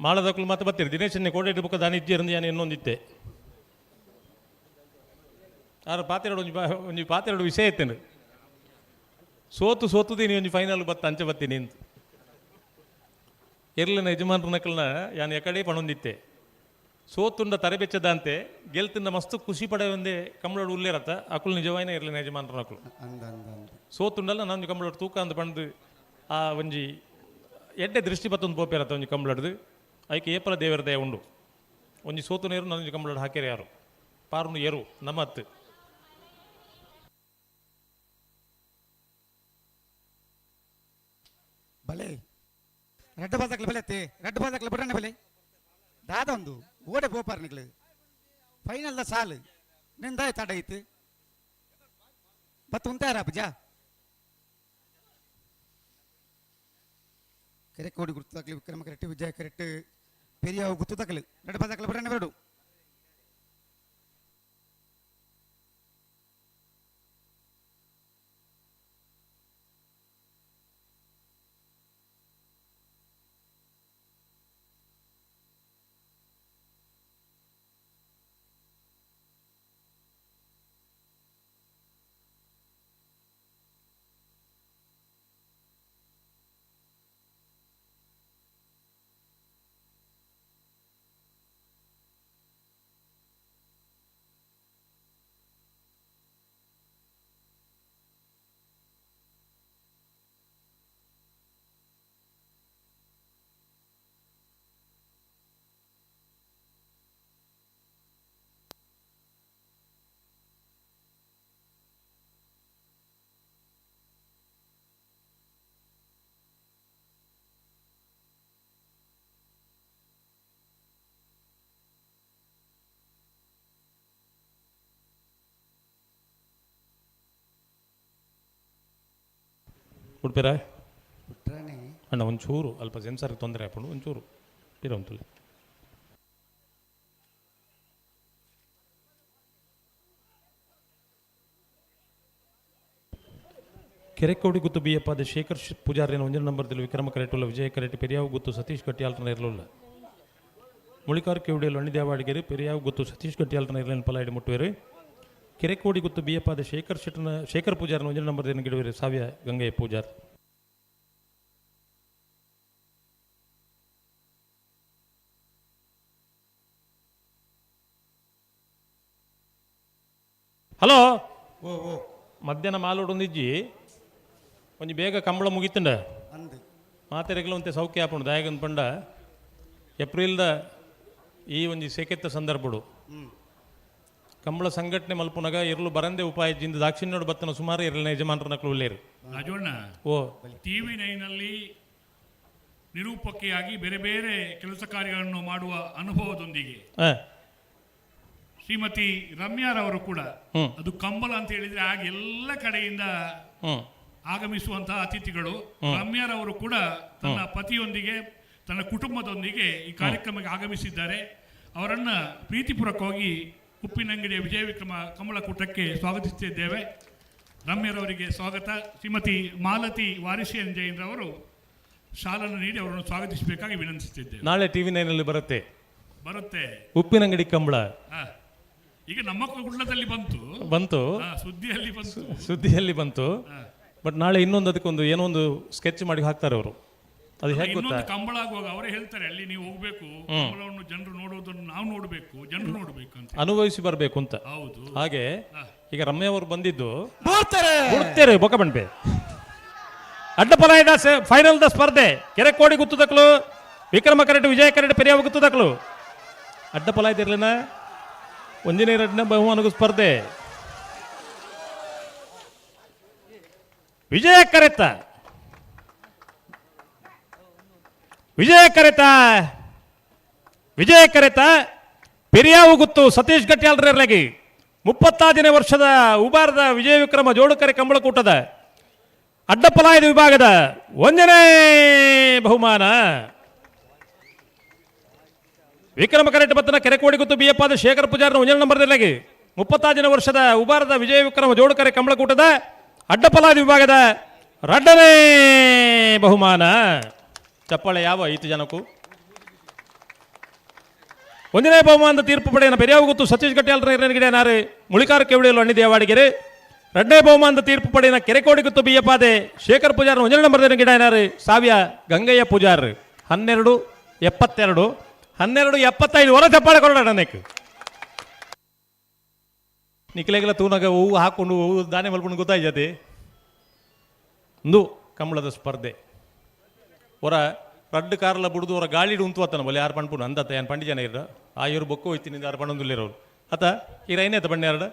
ಮಾಳದಕ್ಕಲು ಮತ್ತೆ ಬತ್ತೀರಿ ದಿನೇಶನ್ನೇ ಕೋಟೆ ಬುಕ್ಕ ದಾನಿ ಇಜ್ಜಿ ಯಾನ್ ಇನ್ನೊಂದಿತ್ತೆ. ಆರು ಪಾತೆರಡು ಒಂಜಿ ಒಂಜಿ ಪಾತೆರಡು ವಿಷಯ ಇತ್ತೇನು. ಸೋತು ಸೋತುದೀನಿ ಒಂಜಿ ಫೈನಲ್ ಬತ್ತ ಅಂಚೆ ಬತ್ತೀನಿ ಅಂತ. ಎರ್ಲಿನ ಯಜಮಾನ್ರ ನಕಲ್ನ ಯಾನ್ ಎಕಡೆ ಪಣೊಂದಿತ್ತೆ. ಸೋತುಂಡ ತರೆಬೆಚ್ಚದಂತೆ ಗೆಲ್ತಿಂದ ಮಸ್ತ್ ಖುಷಿ ಪಡೆ ಒಂದೇ ಕಂಬಳೋಡು ಉಲ್ಲೇರತ್ತ ಅಕುಲು ನಿಜವಾಯಿನ ಇರ್ಲಿನ ಯಜಮಾನ್ರ ನಕಲು. ಸೋತುಂಡಲ್ಲ ನಾನು ಕಂಬಳೋಡು ತೂಕ ಅಂದ್ ಪಂದು ಆ ಒಂಜಿ ಎಡ್ಡೆ ದೃಷ್ಟಿ ಬತ್ತೊಂದು ಪೋಪೇರತ್ತ ಒಂಜಿ ಕಂಬಳಡ್ದು ಐಕೆ ಏಪಲ ದೇವರ ದಯ ಉಂಡು. ಒಂಜಿ ಸೋತು ನೇರು ನನ್ನೊಂಜಿ ಕಂಬಳಡ್ ಹಾಕ್ಯಾರ ಯಾರು ಪಾರುನು ಎರು ನಮ್ಮತ್ತು. ಬಲೆ ರಡ್ಡ ಬಾದಕ್ಲ ಬಲೆ ಅತ್ತೆ ರಡ್ಡ ಬಾದಕ್ಲ ಬಡನೆ ಬಲೆ ದಾದ ಒಂದು ಓಡೆ ಪೋಪಾರ್ ನಿಕ್ಲು ಫೈನಲ್ the ಸಾಲು ನಿಂದಾಯ್ ತಡ ಐತು ಬತ್ ಉಂತಾರ ಅಪ್ಪಜ ಕೆರೆಕೋಡಿ ಗುರ್ತು ತಕ್ಲಿ ವಿಕ್ರಮ ಕರೆಕ್ಟ್ ವಿಜಯ ಕರೆಕ್ಟ್ ಪೆರಿಯಾವು ಗುರ್ತು ತಕ್ಲು ರಡ್ಡ ಬಾದಕ್ಲ ಬಡನೆ ಬರಡು. ಉಡ್ಪೇರ ಅಣ್ಣ ಒಂಚೂರು ಅಲ್ಪ ಸೆನ್ಸರ್ ತೊಂದರೆ ಆಪುಂಡು ಒಂಚೂರು ಪಿರ ಉಂತುಲೆ. ಕೆರೆಕೋಡಿ ಗುತ್ತು ಬಿಯಪ್ಪಾದ ಶೇಖರ್ ಪೂಜಾರಿನ ಒಂಜನ ನಂಬರ್ದಲ್ಲಿ ವಿಕ್ರಮ ಕರೆಟುಲ್ಲ ವಿಜಯ ಕರೆಟ್ ಪೆರಿಯಾವು ಗುತ್ತು ಸತೀಶ್ ಕಟ್ಟಿಯಾಲ್ತನ ಇರಲಿಲ್ಲ. ಮುಳಿಕಾರ್ ಕೆವಡಿಯಲ್ಲಿ ಅಣ್ಣಿದೇವಾಡಿಗೆರೆ ಪೆರಿಯಾವು ಗುತ್ತು ಸತೀಶ್ ಕಟ್ಟಿಯಾಲ್ತನ ಇರಲಿನ ಪಲಾಯಿಡಿ ಮುಟ್ಟುವೆರು. ಕೆರೆಕೋಡಿ ಗುತ್ತು ಬಿಯಪ್ಪಾದ ಶೇಖರ್ ಶೆಟ್ಟನ ಶೇಖರ್ ಪೂಜಾರಿನ ಒಂಜನ ನಂಬರ್ದಲ್ಲಿ ಗಿಡುವೆರು ಸಾವ್ಯ ಗಂಗೆಯ ಪೂಜಾರ್. ಹಲೋ ಓ ಓ ಮಧ್ಯಾಹ್ನ ಮಾಲೋಡೊಂದಿಜ್ಜಿ ಒಂಜಿ ಬೇಗ ಕಂಬಳ ಮುಗಿತುಂಡ ಅಂದ್ ಮಾತೆರೆಗ್ಲ ಒಂತೆ ಸೌಖ್ಯ ಆಪುಂಡು ದಾಯಗಂದ್ ಪಂಡ ಏಪ್ರಿಲ್ದ ಈ ಒಂಜಿ ಸೆಕೆತ್ತ ಸಂದರ್ಭಡು ಕಂಬಳ ಸಂಘಟನೆ ಮಲ್ಪುನಗ ಇರ್ಲು ಬರಂದೆ ಉಪಾಯ ಜಿಂದ ದಾಕ್ಷಿಣ್ಯೋಡು ಬತ್ತನ ಸುಮಾರು ಇರ್ಲಿನ ಯಜಮಾನ್ರ ನಕಲು ಉಲ್ಲೇರು. ರಾಜಣ್ಣ ಓ ಟಿವಿ ನೈನಲ್ಲಿ ನಿರೂಪಕಿಯಾಗಿ ಬೇರೆ ಬೇರೆ ಕೆಲಸ ಕಾರ್ಯಗಳನ್ನು ಮಾಡುವ ಅನುಭವದೊಂದಿಗೆ ಶ್ರೀಮತಿ ರಮ್ಯಾರವರು ಕೂಡ ಅದು ಕಂಬಳ ಅಂತ ಹೇಳಿದ್ರೆ ಆಗ ಎಲ್ಲ ಕಡೆಯಿಂದ ಆಗಮಿಸುವಂತಹ ಅತಿಥಿಗಳು. ರಮ್ಯಾರವರು ಕೂಡ ತನ್ನ ಪತಿಯೊಂದಿಗೆ ತನ್ನ ಕುಟುಂಬದೊಂದಿಗೆ ಈ ಕಾರ್ಯಕ್ರಮಕ್ಕೆ ಆಗಮಿಸಿದ್ದಾರೆ. ಅವರನ್ನ ಪ್ರೀತಿಪೂರ್ವಕವಾಗಿ ಉಪ್ಪಿನಂಗಡಿಯ ವಿಜಯ ವಿಕ್ರಮ ಕಂಬಳ ಕೂಟಕ್ಕೆ ಸ್ವಾಗತಿಸುತ್ತಿದ್ದೇವೆ. ರಮ್ಯರವರಿಗೆ ಸ್ವಾಗತ. ಶ್ರೀಮತಿ ಮಾಲತಿ ವಾರಿಸಿಯನ್ ಜೈನ್ರವರು ಶಾಲನ್ನು ನೀಡಿ ಅವರನ್ನು ಸ್ವಾಗತಿಸಬೇಕಾಗಿ ವಿನಂತಿಸುತ್ತಿದ್ದೇವೆ. ನಾಳೆ ಟಿವಿ ನೈನಲ್ಲಿ ಬರುತ್ತೆ. ಬರುತ್ತೆ ಉಪ್ಪಿನಂಗಡಿ ಕಂಬಳ. ಈಗ ನಮ್ಮ ಕುಳ್ಳದಲ್ಲಿ ಬಂತು ಬಂತು ಸುದ್ದಿಯಲ್ಲಿ ಬಂತು ಸುದ್ದಿಯಲ್ಲಿ ಬಂತು. ಬಟ್ ನಾಳೆ ಇನ್ನೊಂದು ಅದಕ್ಕೊಂದು ಏನೋ ಒಂದು ಸ್ಕೆಚ್ ಮಾಡಿ ಹಾಕ್ತಾರೆ ಅವರು. ಅದು ಹೇಗೆ ಗೊತ್ತಾ? ಇನ್ನೊಂದು ಕಂಬಳ ಆಗುವಾಗ ಅವರೇ ಹೇಳ್ತಾರೆ ಅಲ್ಲಿ ನೀವು ಹೋಗ್ಬೇಕು, ಕಂಬಳವನ್ನು ಜನರು ನೋಡುವುದನ್ನು ನಾವು ನೋಡಬೇಕು, ಜನರು ನೋಡಬೇಕು ಅಂತ ಅನುಭವಿಸಿ ಬರಬೇಕು ಅಂತ. ಹೌದು. ಹಾಗೆ ಈಗ ರಮ್ಯ ಅವರು ಬಂದಿದ್ದು ಬಿಡ್ತಾರೆ ಬೊಕ್ಕ ಬಂಡ್ಪೆ ಅಡ್ಡಪಲಾಯದ ಫೈನಲ್ the ಸ್ಪರ್ಧೆ ಕೆರೆಕೋಡಿ ಗುತ್ತುದಕ್ಲು ವಿಕ್ರಮ ಕರೆಟ್ ವಿಜಯ ಕರೆಟ್ ಪೆರಿಯಾವ ಗುತ್ತುದಕ್ಲು ಅಡ್ಡಪಲಾಯದಿರ್ಲಿನ ಒಂದಿನ ಎರಡನೇ ಬಹುಮಾನಗೂ ಸ್ಪರ್ಧೆ ವಿಜಯ ಕರೆತ ವಿಜಯ ಕರೆತ, ವಿಜಯ ಕರೆತ ಪೆರಿಯಾವು ಗುತ್ತು ಸತೀಶ್ ಗಟ್ಟಿಯಾಳ್ರಲ್ಲಿ 36ನೇ ವರ್ಷದ ಉಬಾರದ ವಿಜಯ ವಿಕ್ರಮ ಜೋಡುಕರೆ ಕಂಬಳಕೂಟದ ಅಡ್ಡಪಲಾಯದ ವಿಭಾಗದ 1ನೇ ಬಹುಮಾನ. ವಿಕ್ರಮ ಕರೆಟ್ ಬತ್ತನ ಕೆರೆಕೋಡಿ ಗುತ್ತು ಬಿಯಪ್ಪಾದ ಶೇಖರ್ ಪೂಜಾರನ 1ನೇ ನಂಬರ್ದಲ್ಲಿ 36ನೇ ವರ್ಷದ ಉಬಾರದ ವಿಜಯ ವಿಕ್ರಮ ಜೋಡುಕರೆ ಕಂಬಳಕೂಟದ ಅಡ್ಡಪಲಾಯದ ವಿಭಾಗದ 2ನೇ ಬಹುಮಾನ. ಚಪ್ಪಾಳೆ ಯಾವ ಐತು ಜನಕ್ಕೂ. 1ನೇ ಬಹುಮಾನದ ತೀರ್ಪು ಪಡೆಯನ ಪೆರಿಯಾವು ಗುತ್ತು ಸತೀಶ್ ಗಟ್ಟಿಯಾಳ್ರ ಗಿಡ ಮುಳಿಕಾರ ಕೆವಡಿಯಲು ಅಣ್ಣಿ ದೇವಾಡಿಗೆರೆ. 2ನೇ ಬಹುಮಾನದ ತೀರ್ಪು ಪಡೆಯನ ಕೆರೆಕೋಡಿ ಗುತ್ತು ಬಿಯಪ್ಪಾದೆ ಶೇಖರ್ ಪೂಜಾರ್ 1ನೇ ನಂಬರ್ ಗಿಡ ಸಾವಿಯ ಗಂಗಯ್ಯ ಪೂಜಾರ್. 12:72, 12:75 ಹೊರ ಚಪ್ಪಾಳೆ ಕೊಡೋಣ ನನಗೆ. ನಿಕ್ಲೆಗೆಲ್ಲ ತೂನಾಗ ಹೂವು ಹಾಕೊಂಡು ಹೂವು ದಾನೆ ಮಲ್ಕೊಂಡು ಗೊತ್ತಾಯ್ತದೆ. ಒಂದು ಕಂಬಳದ ಸ್ಪರ್ಧೆ ಹೊರ ರಡ್ಡು ಕಾರ್ಲ ಬುಡ್ದು ಹೊರ ಗಾಳಿಡು ಉಂತು ಅತ್ತನ ಬಲೆ ಯಾರು ಪಣ್ಪುನು ಅಂದತ್ತ ಏನು ಪಂಡಿ ಜನ ಇರ ಆ ಇವರು ಬೊಕ್ಕ ಹೋಯ್ತೀನಿ ಯಾರು ಪಣ್ಣೊಂದುಲ್ಲಿರೋರು ಅತ್ತ ಈರ ಏನಾಯ್ತು ಬಣ್ಣ ಎರಡು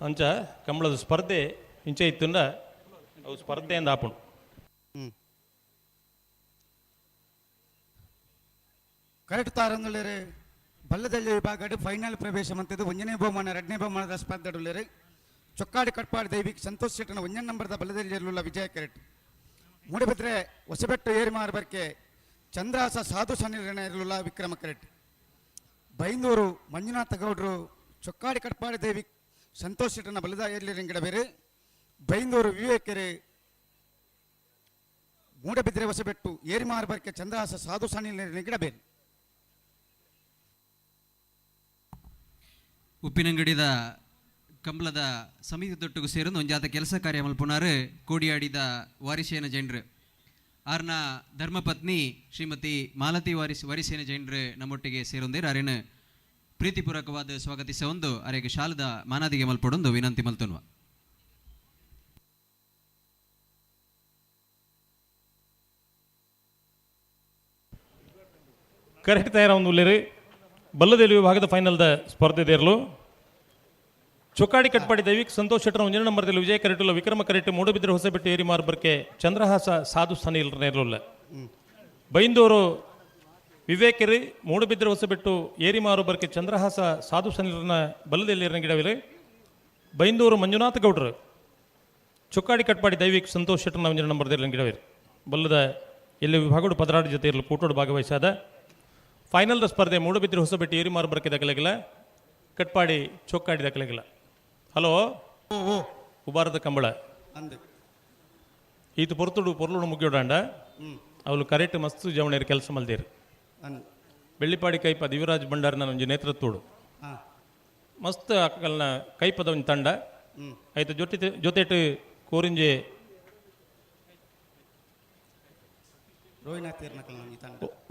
ಅಂಚ ಕಂಬಳದ ಸ್ಪರ್ಧೆ ಇಂಚೆ ಇತ್ತುಂಡ ಅವು ಸ್ಪರ್ಧೆಯಿಂದ ಆಪುಂಡು. ಕರೆಕ್ಟ್ ತಾರಂದುಳ್ಳೇರು ಬಲ್ಲದಳ್ಳಿ ವಿಭಾಗ ಫೈನಲ್ ಪ್ರವೇಶ ಮಂತಿದ್ದು 1ನೇ ಬಹುಮಾನ 2ನೇ ಬಹುಮಾನದ ಸ್ಪರ್ಧೆಡುಳ್ಳೇರು ಚೊಕ್ಕಾಡಿ ಕಟ್ಪಾಡಿ ದೈವಿಕ್ ಸಂತೋಷ್ ಶೆಟ್ಟನ 1ನೇ ನಂಬರ್ದ ಬಲ್ಲದಳ್ಳಿಯಲ್லுள்ள ವಿಜಯ ಕೆರೆಟ್. ಮೂಡಿಬಿದ್ರೆ ಹೊಸಬೆಟ್ಟು ಏರಿಮಾರು ಬರ್ಕೆ ಚಂದ್ರಾಸ ಸಾಧು ಸನ್ನಿರಲ್ಲ ವಿಕ್ರಮ ಕೆರೆಟ್. ಬೈಂದೂರು ಮಂಜುನಾಥ ಗೌಡ್ರು ಚೊಕ್ಕಾಡಿ ಕಟ್ಪಾಡಿ ದೇವಿ ಸಂತೋಷ್ ಶೆಟ್ಟನ ಬಲದ ಏರ್ಲಿರಂಗಿಡ ಬೇರೆ. ಬೈಂದೂರು ವಿವೇಕೆರೆ ಮೂಡಬಿದ್ರೆ ಹೊಸಬೆಟ್ಟು ಏರಿಮಾರು ಬರ್ಕೆ ಚಂದ್ರಹಾಸ ಸಾಧು ಸನ್ನಿರಗಿಡ ಬೇರೆ. ಉಪ್ಪಿನಂಗಡಿದ ಕಂಬಳದ ಸಮಿತಿ ತೊಟ್ಟುಗು ಸೇರೊಂದು ಒಂಜಾತ ಕೆಲಸ ಕಾರ್ಯ ಮಲ್ಪುನಾರು ಕೋಡಿಯಾಡಿದ ವಾರಿಸೇನ ಜೈನ್ರು. ಆರ್ನ ಧರ್ಮಪತ್ನಿ ಶ್ರೀಮತಿ ಮಾಲತಿ ವಾರಿಸೇನ ಜೈನ್ರು ನಮ್ಮೊಟ್ಟಿಗೆ ಸೇರೊಂದಿರು. ಅರೇನು ಪ್ರೀತಿಪೂರ್ವಕವಾದ ಸ್ವಾಗತಿಸ ಒಂದು ಅರೆಗೆ ಶಾಲದ ಮಾನಾದಿಗೆ ಮಲ್ಪೊಡೊಂದು ವಿನಂತಿ ಮಲ್ತುನ್ವ. ಕರೆಕ್ಟ್ ತಯಾರ ಒಂದು ಉಲ್ಲೇರಿ ಬಲ್ಲದೇಲಿ ವಿಭಾಗದ ಫೈನಲ್ದ ಸ್ಪರ್ಧೆ ದೇರ್ಲು ಚೊಕ್ಕಾಡಿ ಕಟ್ಪಾಡಿ ದೈವಿಕ್ ಸಂತೋಷ್ ಶೆಟ್ಟರ್ 1ನೇ ನಂಬರ್ದಲ್ಲಿ ವಿಜಯ ಕರೆಟುಲ್ಲ ವಿಕ್ರಮ ಕರೆಟ್ ಮೂಡಬಿದ್ರೆ ಹೊಸಬೆಟ್ಟು ಏರಿ ಮಾರ್ಬರ್ಕೆ ಚಂದ್ರಹಾಸ ಸಾಧು ಸ್ಥಾನ ನೇರಲುಲ್ಲ. ಬೈಂದೂರು ವಿವೇಕರಿ ಮೂಡಬಿದ್ರೆ ಹೊಸಬೆಟ್ಟು ಏರಿಮಾರು ಬರ್ಕೆ ಚಂದ್ರಹಾಸ ಸಾಧು ಸನಿಲ್ರನ ಬಲ್ಲದಲ್ಲಿ ಗಿಡವಿಲೆ. ಬೈಂದೂರು ಮಂಜುನಾಥ ಗೌಡ್ರು ಚೊಕ್ಕಾಡಿ ಕಟ್ಪಾಡಿ ದೈವಿಕ್ ಸಂತೋಷ್ ಶೆಟ್ಟರ್ನ 1ನೇ ನಂಬರ್ದಲ್ಲಿ ಗಿಡವಿರಿ. ಬಲ್ಲದ ಎಲ್ಲಿ ವಿಭಾಗಡು ಪದರಾಡು ಜೊತೆ ಇರಲು ಕೂಟೋಡು ಭಾಗವಹಿಸಾದ ಫೈನಲ್ದ ಸ್ಪರ್ಧೆ ಮೂಡಬಿದ್ರೆ ಹೊಸಬೆಟ್ಟು ಏರಿಮಾರು ಬರ್ಕೆ ದಾಖಲೆಗಿಲ್ಲ, ಕಟ್ಪಾಡಿ ಚೊಕ್ಕಾಡಿ ದಾಖಲೆಗಿಲ್ಲ. ಹಲೋ ಉಬಾರದ ಕಂಬಳ ಈತ ಪೊರ್ತುಡು ಪೊರ್ಲುಡು ಮುಗಿಯೋಡಾಂಡ ಅವಳು ಕರೆಕ್ಟ್ ಮಸ್ತ್ ಜವಣೇರು ಕೆಲಸ ಮಲ್ದೇರು. ಬೆಳ್ಳಿಪಾಡಿ ಕೈಪ ದಿವರಾಜ್ ಭಂಡಾರನ ಒಂಜಿ ನೇತೃತ್ವಡು ಮಸ್ತ್ ಅಕ್ಕಲ್ನ ಕೈಪದ ಒಂಜಿ ತಂಡ ಆಯ್ತು. ಜೊತೆ ಜೊತೆಟು ಕೋರಿಂಜೆ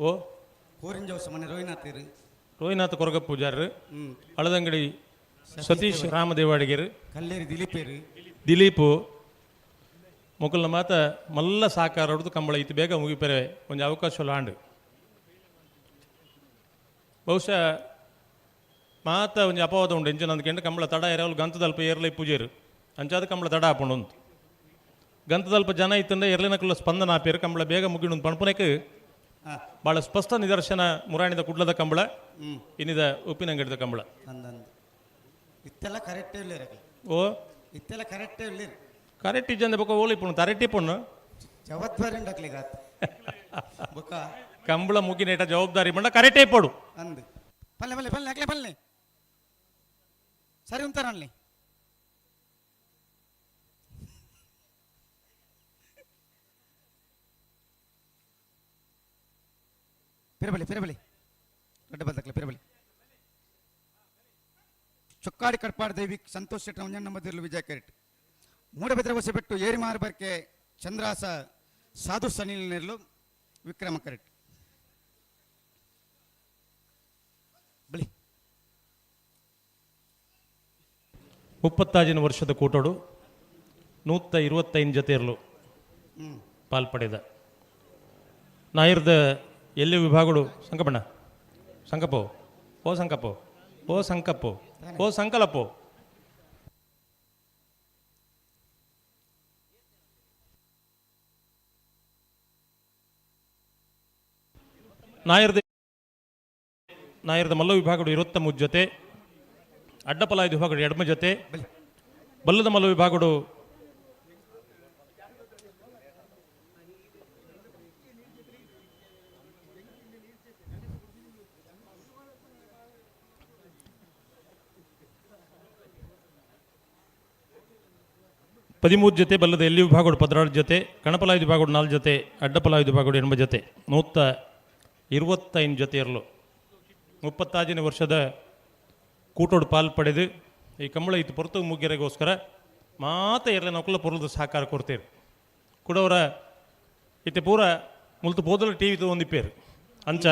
ಓ ರೋಹಿನಾಥ ಕೊರಗ ಪೂಜಾರರು, ಅಳದಂಗಡಿ ಸತೀಶ್ ರಾಮದೇವಾಡಿಗೆರು, ಕಲ್ಲೇರಿ ದಿಲೀಪೇರು ದಿಲೀಪು ಮೊಕಲ್ನ ಮಾತ ಮಲ್ಲ ಸಾಕಾರ ಹೊಡೆದು ಕಂಬಳ ಇತ್ತು ಬೇಗ ಮುಗಿಪೆರೆ ಒಂಜಿ ಅವಕಾಶ ಆಂಡ್. ಬಹುಶಃ ಮಾತ ಒಂಜಿ ಅಪವಾದ ಉಂಡು ಎಂಚಿನ ಅಂದ್ಕೆಂಡು ಕಂಬಳ ತಡ ಏರವಲು ಗಂತದಲ್ಪ ಏರ್ಲೈ ಪೂಜೆರು ಅಂಚಾದ ಕಂಬಳ ತಡ ಆಪುಂಡು ಉಂತು. ಗಂತದಲ್ಪ ಜನ ಇತ್ತಂದ್ರೆ ಎರ್ಲಿನಕುಲ್ಲ ಸ್ಪಂದನ ಆಪೇರು ಕಂಬಳ ಬೇಗ ಮುಗಿಡು ಪಣಪುನೆಕ್ ಭಾಳ ಸ್ಪಷ್ಟ ನಿದರ್ಶನ ಮುರಾಣಿದ ಕುಡ್ಲದ ಕಂಬಳ ಇನ್ನಿದ ಉಪ್ಪಿನಂಗಡಿದ ಕಂಬಳ. ಇತ್ತೆಲ್ಲ ಕರೆಕ್ಟೇ ಇಲ್ಲ. ಓ ಇತ್ತೆಲ್ಲ ಕರೆಕ್ಟೇ ಇಲ್ಲ. ಕರೆಕ್ಟ್ ಇಜ್ಜಂದೆ ಬೊಕ್ಕ ಓಲಿ ಪುಣ್ಣು ತರೆಟ್ಟಿ ಪುಣ್ಣು ಜವಾಬ್ದಾರಿ ಉಂಡಾಕ್ಲಿಗ ಬೊಕ್ಕ ಕಂಬಳ ಮುಗಿನೇಟ ಜವಾಬ್ದಾರಿ ಮಂಡ ಕರೆಕ್ಟೇ ಪೋಡು ಅಂದು ಪಲ್ಲೆ ಪಲ್ಲೆ ಪಲ್ಲೆ ಅಕ್ಲೆ ಪಲ್ಲೆ ಸರಿ ಉಂತಾರಲ್ಲಿ. ಪಿರಬಲಿ ಪಿರಬಲಿ ದೊಡ್ಡ ಬದಕ್ಲೆ ಪಿರಬಲಿ. ಚೊಕ್ಕಾಡಿ ಕಟ್ಪಾಡಿ ದೇವಿ ಸಂತೋಷ್ ಶೆಟ್ಟರ್ 1ನೇ ನಂಬರ್ದಲ್ಲಿ ವಿಜಯ ಕೆರೆಟ್. ಮೂಡಬಿದ್ರೆ ಹೊಸಬೆಟ್ಟು ಏರಿಮಾರು ಬರ್ಕೆ ಚಂದ್ರಾಸ ಸಾಧು ಸನಿಲ್ ನೆರಳು ವಿಕ್ರಮ ಕರೆಟ್. ಬಳಿ 35 ವರ್ಷದ ಕೂಟೋಡು 125 ಜೊತೆ ಇರಲು ಪಾಲ್ಪಡೆದ ನಾಯಿರ್ದ ಎಲ್ಲಿ ವಿಭಾಗಗಳು ಸಂಕಪಣ್ಣ ಸಂಕಪ್ಪೋ ಓ ಸಂಕಪ್ಪೋ ಓ ಸಂಕಪ್ಪೋ ಓ ಸಂಕಲಪ್ಪೋ. ನಾಯರ್ದ ನಾಯರ್ದ ಮಲ್ಲ ವಿಭಾಗಡು 23 ಜೊತೆ, ಅಡ್ಡಪಲಾಯದ ವಿಭಾಗಡು 2 ಜೊತೆ, ಬಲ್ಲದ ಮಲ್ಲ ವಿಭಾಗಡು 13 ಜೊತೆ, ಬಲ್ಲದ ಎಲ್ಲಿ ವಿಭಾಗಡು 16 ಜೊತೆ, ಕಣಪಲಾಯದ ವಿಭಾಗಡು 4 ಜೊತೆ, ಅಡ್ಡಪಲಾಯದ ವಿಭಾಗಡು 8 ಜೊತೆ, 125 ಜೊತೆ ಇರಲು 36ನೇ ವರ್ಷದ ಕೂಟೋಡು ಪಾಲು ಪಡೆದು ಈ ಕಂಬಳ ಇತ್ತು ಪೊರತು ಮುಗ್ಗೆರೆಗೋಸ್ಕರ ಮಾತ ಎರಲೆ ನೌಕಲ ಪೊರಲದ ಸಹಕಾರ ಕೊಡ್ತೇವೆ. ಕುಡವರ ಇತ್ತೆ ಪೂರ ಮುಲ್ತು ಬೋದಲ ಟಿ ವಿ ಒಂದಿಪ್ಪೇರು ಅಂಚ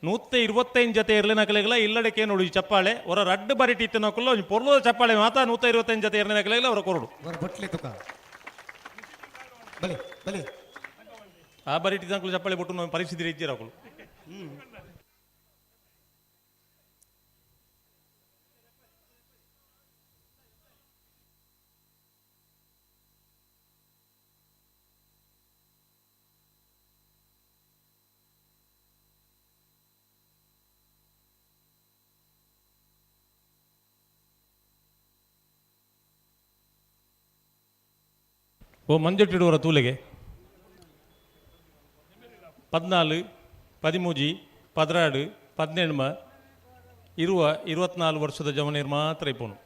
125 ಜೊತೆ ಇರಲಿ ನಕಲೆಗಳ ಇಲ್ಲಡಕ್ಕೆ ನೋಡು ಈ ಚಪ್ಪಾಳೆ ಹೊರ ರಡ್ಡು ಬಾರಿ ಟೀತೆ ನೌಕಲ್ಲ ಒಂಜಿ ಪೊರ್ಲದ ಚಪ್ಪಾಳೆ ಮಾತಾ 125 ಜೊತೆ ಇರಲಿ ನಕಲೆಗಳ ಅವರ ಕೊರಡು ಬೊಟ್ಲಿ ತುಕ ಬಲೆ ಬಲೆ ಆ ಬಾರಿ ಟೀತೆ ನಕಲು ಚಪ್ಪಾಳೆ ಬಿಟ್ಟು ನಾವು ಪರಿಸ್ಥಿತಿ ಇದ್ದೀರ ಅವಳು. ಓ ಮಂಜುಟ್ಟಿಡುವರ ತೂಲೆಗೆ 14 13 16 18 ಇರುವ 24 ವರ್ಷದ ಜವನೀರು ಮಾತ್ರ ಇಪ್ಪನು.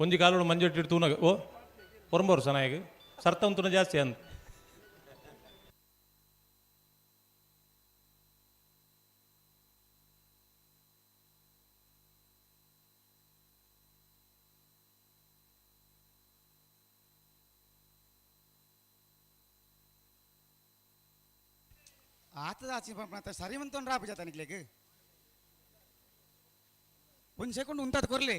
ಒಂಜಿ ಕಾಲೋಡು ಮಂಜುಟ್ಟಿಡು ತೂನಾಗ ಓ ಒರಂಬ ವರ್ಷ ನಾಯಕ ಸರ್ತಂತುನ ಜಾಸ್ತಿ ಅಂದ. ಆತದ ಆಚೆ ಪಂಪನ ಸರಿವಂತೊಂಡ್ರ ಆಪುಜ ತನಿಕ್ಲೆಗ್ ಒಂದು ಸೆಕೆಂಡ್ ಉಂತಾದ ಕೊರ್ಲಿ.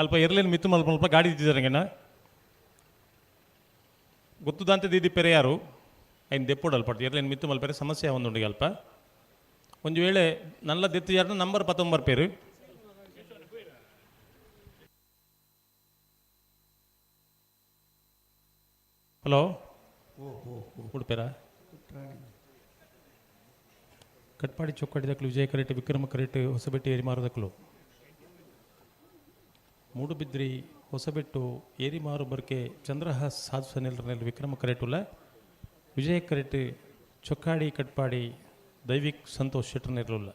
ಅಲ್ಪ ಎರ್ಲೇನು ಮಿತ್ತು ಮಲ್ಪ ಮಲ್ಪ ಗಾಡಿ ಇದ್ದಿದ್ದಾರಂಗೆನ ಗೊತ್ತುದಂತೆ ದೀದಿ ಪೆರೆ ಯಾರು ಐನ್ ದೆಪ್ಪೋಡು ಅಲ್ಪ ಎರ್ಲೇನು ಮಿತ್ತು ಮಲ್ಪೆರೆ ಸಮಸ್ಯೆ ಒಂದುಂಡಿಗೆ ಅಲ್ಪ ಒಂದು ವೇಳೆ ನಲ್ಲ ದೆತ್ತು ಯಾರು ನಂಬರ್ 19 ಪೇರು. ಹಲೋ ಉಡುಪೇರ ಕಟ್ಪಾಡಿ ಚೊಕ್ಕಾಡಿ ದಕ್ಕಲು ವಿಜಯ ಕರೆಟ್ ವಿಕ್ರಮ ಕರೆಟ್ ಹೊಸಬೆಟ್ಟು ಏರಿಮಾರು ದಕ್ಕಲು ಮೂಡುಬಿದ್ರಿ ಹೊಸಬೆಟ್ಟು ಏರಿಮಾರು ಬರ್ಕೆ ಚಂದ್ರಹಾಸ್ ಸಾಧು ಸನಿಲ್ರನಲ್ಲಿ ವಿಕ್ರಮ ಕರೆಟುಲ ವಿಜಯ ಕರೆಟ್ ಚೊಕ್ಕಾಡಿ ಕಟ್ಪಾಡಿ ದೈವಿಕ್ ಸಂತೋಷ್ ಶೆಟ್ಟರ್ನಿರಲಿಲ್ಲ.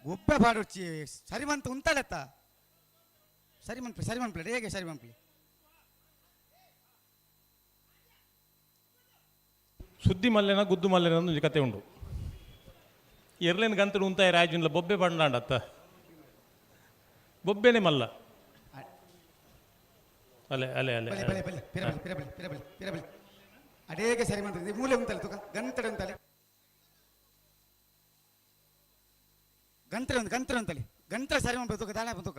ಒಬ್ಬ ಪಾಡೊಡ್ಚಿ ಸರಿಮಂತ ಉಂತಾಲೆತ್ತ ಸರಿ ಮನ್ಪ್ಲಿ ಸರಿ ಮನ್ಪ್ಲಿ ಹೇಗೆ ಸರಿ ಮನ್ಪ್ಲಿ ಸುದ್ದಿ ಮಲ್ಲೆನ ಗುದ್ದು ಮಲ್ಲೆನ ಒಂಜಿ ಕತೆ ಉಂಡು. ಎರ್ಲೇನ್ ಗಂತಡು ಉಂತಾಯ ರಾಜುನ್ಲ ಬೊಬ್ಬೆ ಬಂಡಾಂಡತ್ತ ಬೊಬ್ಬೆನೆ ಮಲ್ಲ ಅಲೆ ಅಲೆ ಅಲೆ ಬಲೆ ಬಲೆ ಬಲೆ ಪಿರ ಬಲೆ ಪಿರ ಬಲೆ ಪಿರ ಬಲೆ ಪಿರ ಬಲೆ ಅಡೇಗೆ ಸರಿ ಮಂತ ಮೂಲೆ ಉಂತಲೆ ತುಕ ಗಂತಡೆ ಉಂತಲೆ ಗಂತ್ರೆ ಒಂದು ಗಂತ್ರೆ ಉಂತಲೆ ಗಂತ್ರೆ ಸರಿ ಮಂಪ ತುಕ ದಾಳ ತುಕ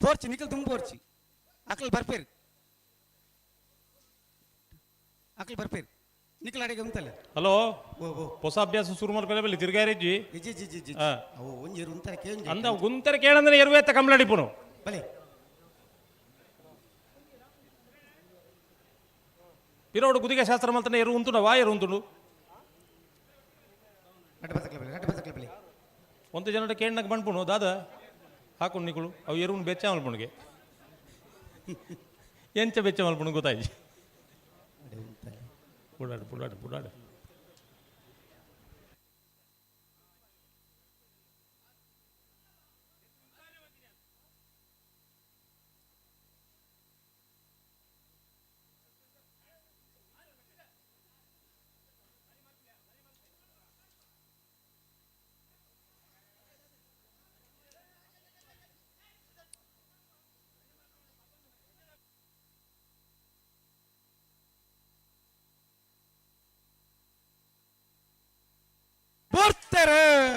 ಪೋರ್ಚಿ ನಿಖಲ್ ತುಂಬ ಪೋರ್ಚಿ ಅಕಲ್ ಬರ್ಪೇರು ಅಕಲ್ ಬರ್ಪೇರು ನಿಖಲ್ ಅಡಿಗೆ ಉಂತಲೆ. ಹಲೋ ಓ ಓ ಹೊಸ ಅಭ್ಯಾಸ ಶುರು ಮಾಡ್ಕೊಳ್ಳೆ ಬಲ್ಲಿ ತಿರ್ಗಾರೇಜಿ G G G G ಅವು ಒಂಜಿ ಉಂತಾರೆ ಕೇಂಜಿ ಅಂದ ಗುಂತರ ಕೇಳಂದ್ರೆ ಎರುವೇತ ಕಂಬ್ಲಡಿಪುನು ಬಲೆ ಪಿರೋಡು ಗುದಿಗೆ ಶಾಸ್ತ್ರ ಮಲ್ತನೆ ಎರು ಉಂತುಂಡ ವಾ ಎರು ಉಂತುಂಡು ರಡ್ಡ ಬಸಕ್ಲೆ ಬಲೆ ರಡ್ಡ ಬಸಕ್ಲೆ ಬಲೆ ಒಂದು ಜನಟ ಕೇಳನಕ್ಕೆ ಬಂಡ್ಪುಣು ದಾದ ಹಾಕೊಂಡು ನಿಕುಳು ಅವು ಎರುನ್ ಬೆಚ್ಚ ಮಲ್ಪುಣಿಗೆ ಎಂಚ ಬೆಚ್ಚ ಮಲ್ಪುಣು ಗೊತ್ತಾಯ್ತು. ಬುಡಾಡು ಬುಡಾಡು ಬುಡಾಡು.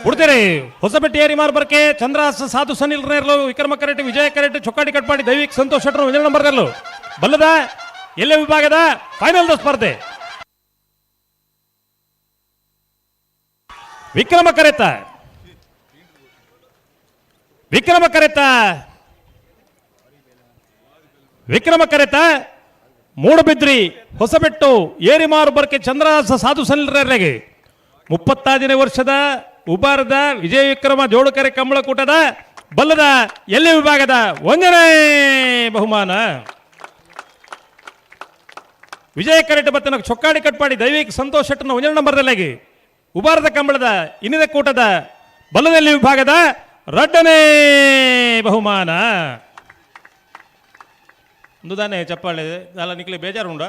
ಉಡ್ತೀರಿ ಹೊಸಪೇಟೆ ಏರಿಮಾರ್ ಬರ್ಕೆ ಚಂದ್ರ ಸಾಧು ಸನಿಲ್ ನೇರ್ಲು ವಿಕ್ರಮ ಕರೆಟ್, ವಿಜಯ ಕರೆಟ್, ಚೊಕ್ಕಾಡಿ ಕಟ್ಪಾಡಿ ದೈವಿಕ್ ಸಂತೋಷ್ ಶೆಟ್ಟರ್ ಒಂದನೇ ನಂಬರ್ ನೇರ್ಲು. ಬಲ್ಲದ ಎಲ್ಲೆ ವಿಭಾಗದ ಫೈನಲ್ the ಸ್ಪರ್ಧೆ. ವಿಕ್ರಮ ಕರೆತ, ವಿಕ್ರಮ ಕರೆತ, ವಿಕ್ರಮ ಕರೆತ. ಮೂಡುಬಿದ್ರಿ ಹೊಸಬೆಟ್ಟು ಏರಿಮಾರು ಬರ್ಕೆ ಚಂದ್ರಹಾಸ ಸಾಧು ಸನಿಲ್ರಿಗೆ 35ನೇ ವರ್ಷದ ಉಬಾರದ ವಿಜಯ ವಿಕ್ರಮ ಜೋಡುಕರೆ ಕಂಬಳಕೂಟದ ಬಲ್ಲದ ಎಲ್ಲಿ ವಿಭಾಗದ 1ನೇ ಬಹುಮಾನ. ವಿಜಯ ಕರೆಟ ಬತ್ತನ ಚೊಕ್ಕಾಡಿ ಕಟ್ಪಾಡಿ ದೈವಿಕ್ ಸಂತೋಷ್ ಶೆಟ್ಟನ 1ನೇ ನಂಬರ್ದಲ್ಲಾಗಿ ಉಬಾರದ ಕಂಬಳದ ಇನ್ನಿದ ಕೂಟದ ಬಲ್ಲದಲ್ಲಿ ವಿಭಾಗದ 2ನೇ ಬಹುಮಾನ. ಒಂದು ಚಪ್ಪಾಳೆ ಅಲ್ಲ ನಿಕ್ಲೆ ಬೇಜಾರು ಉಂಡ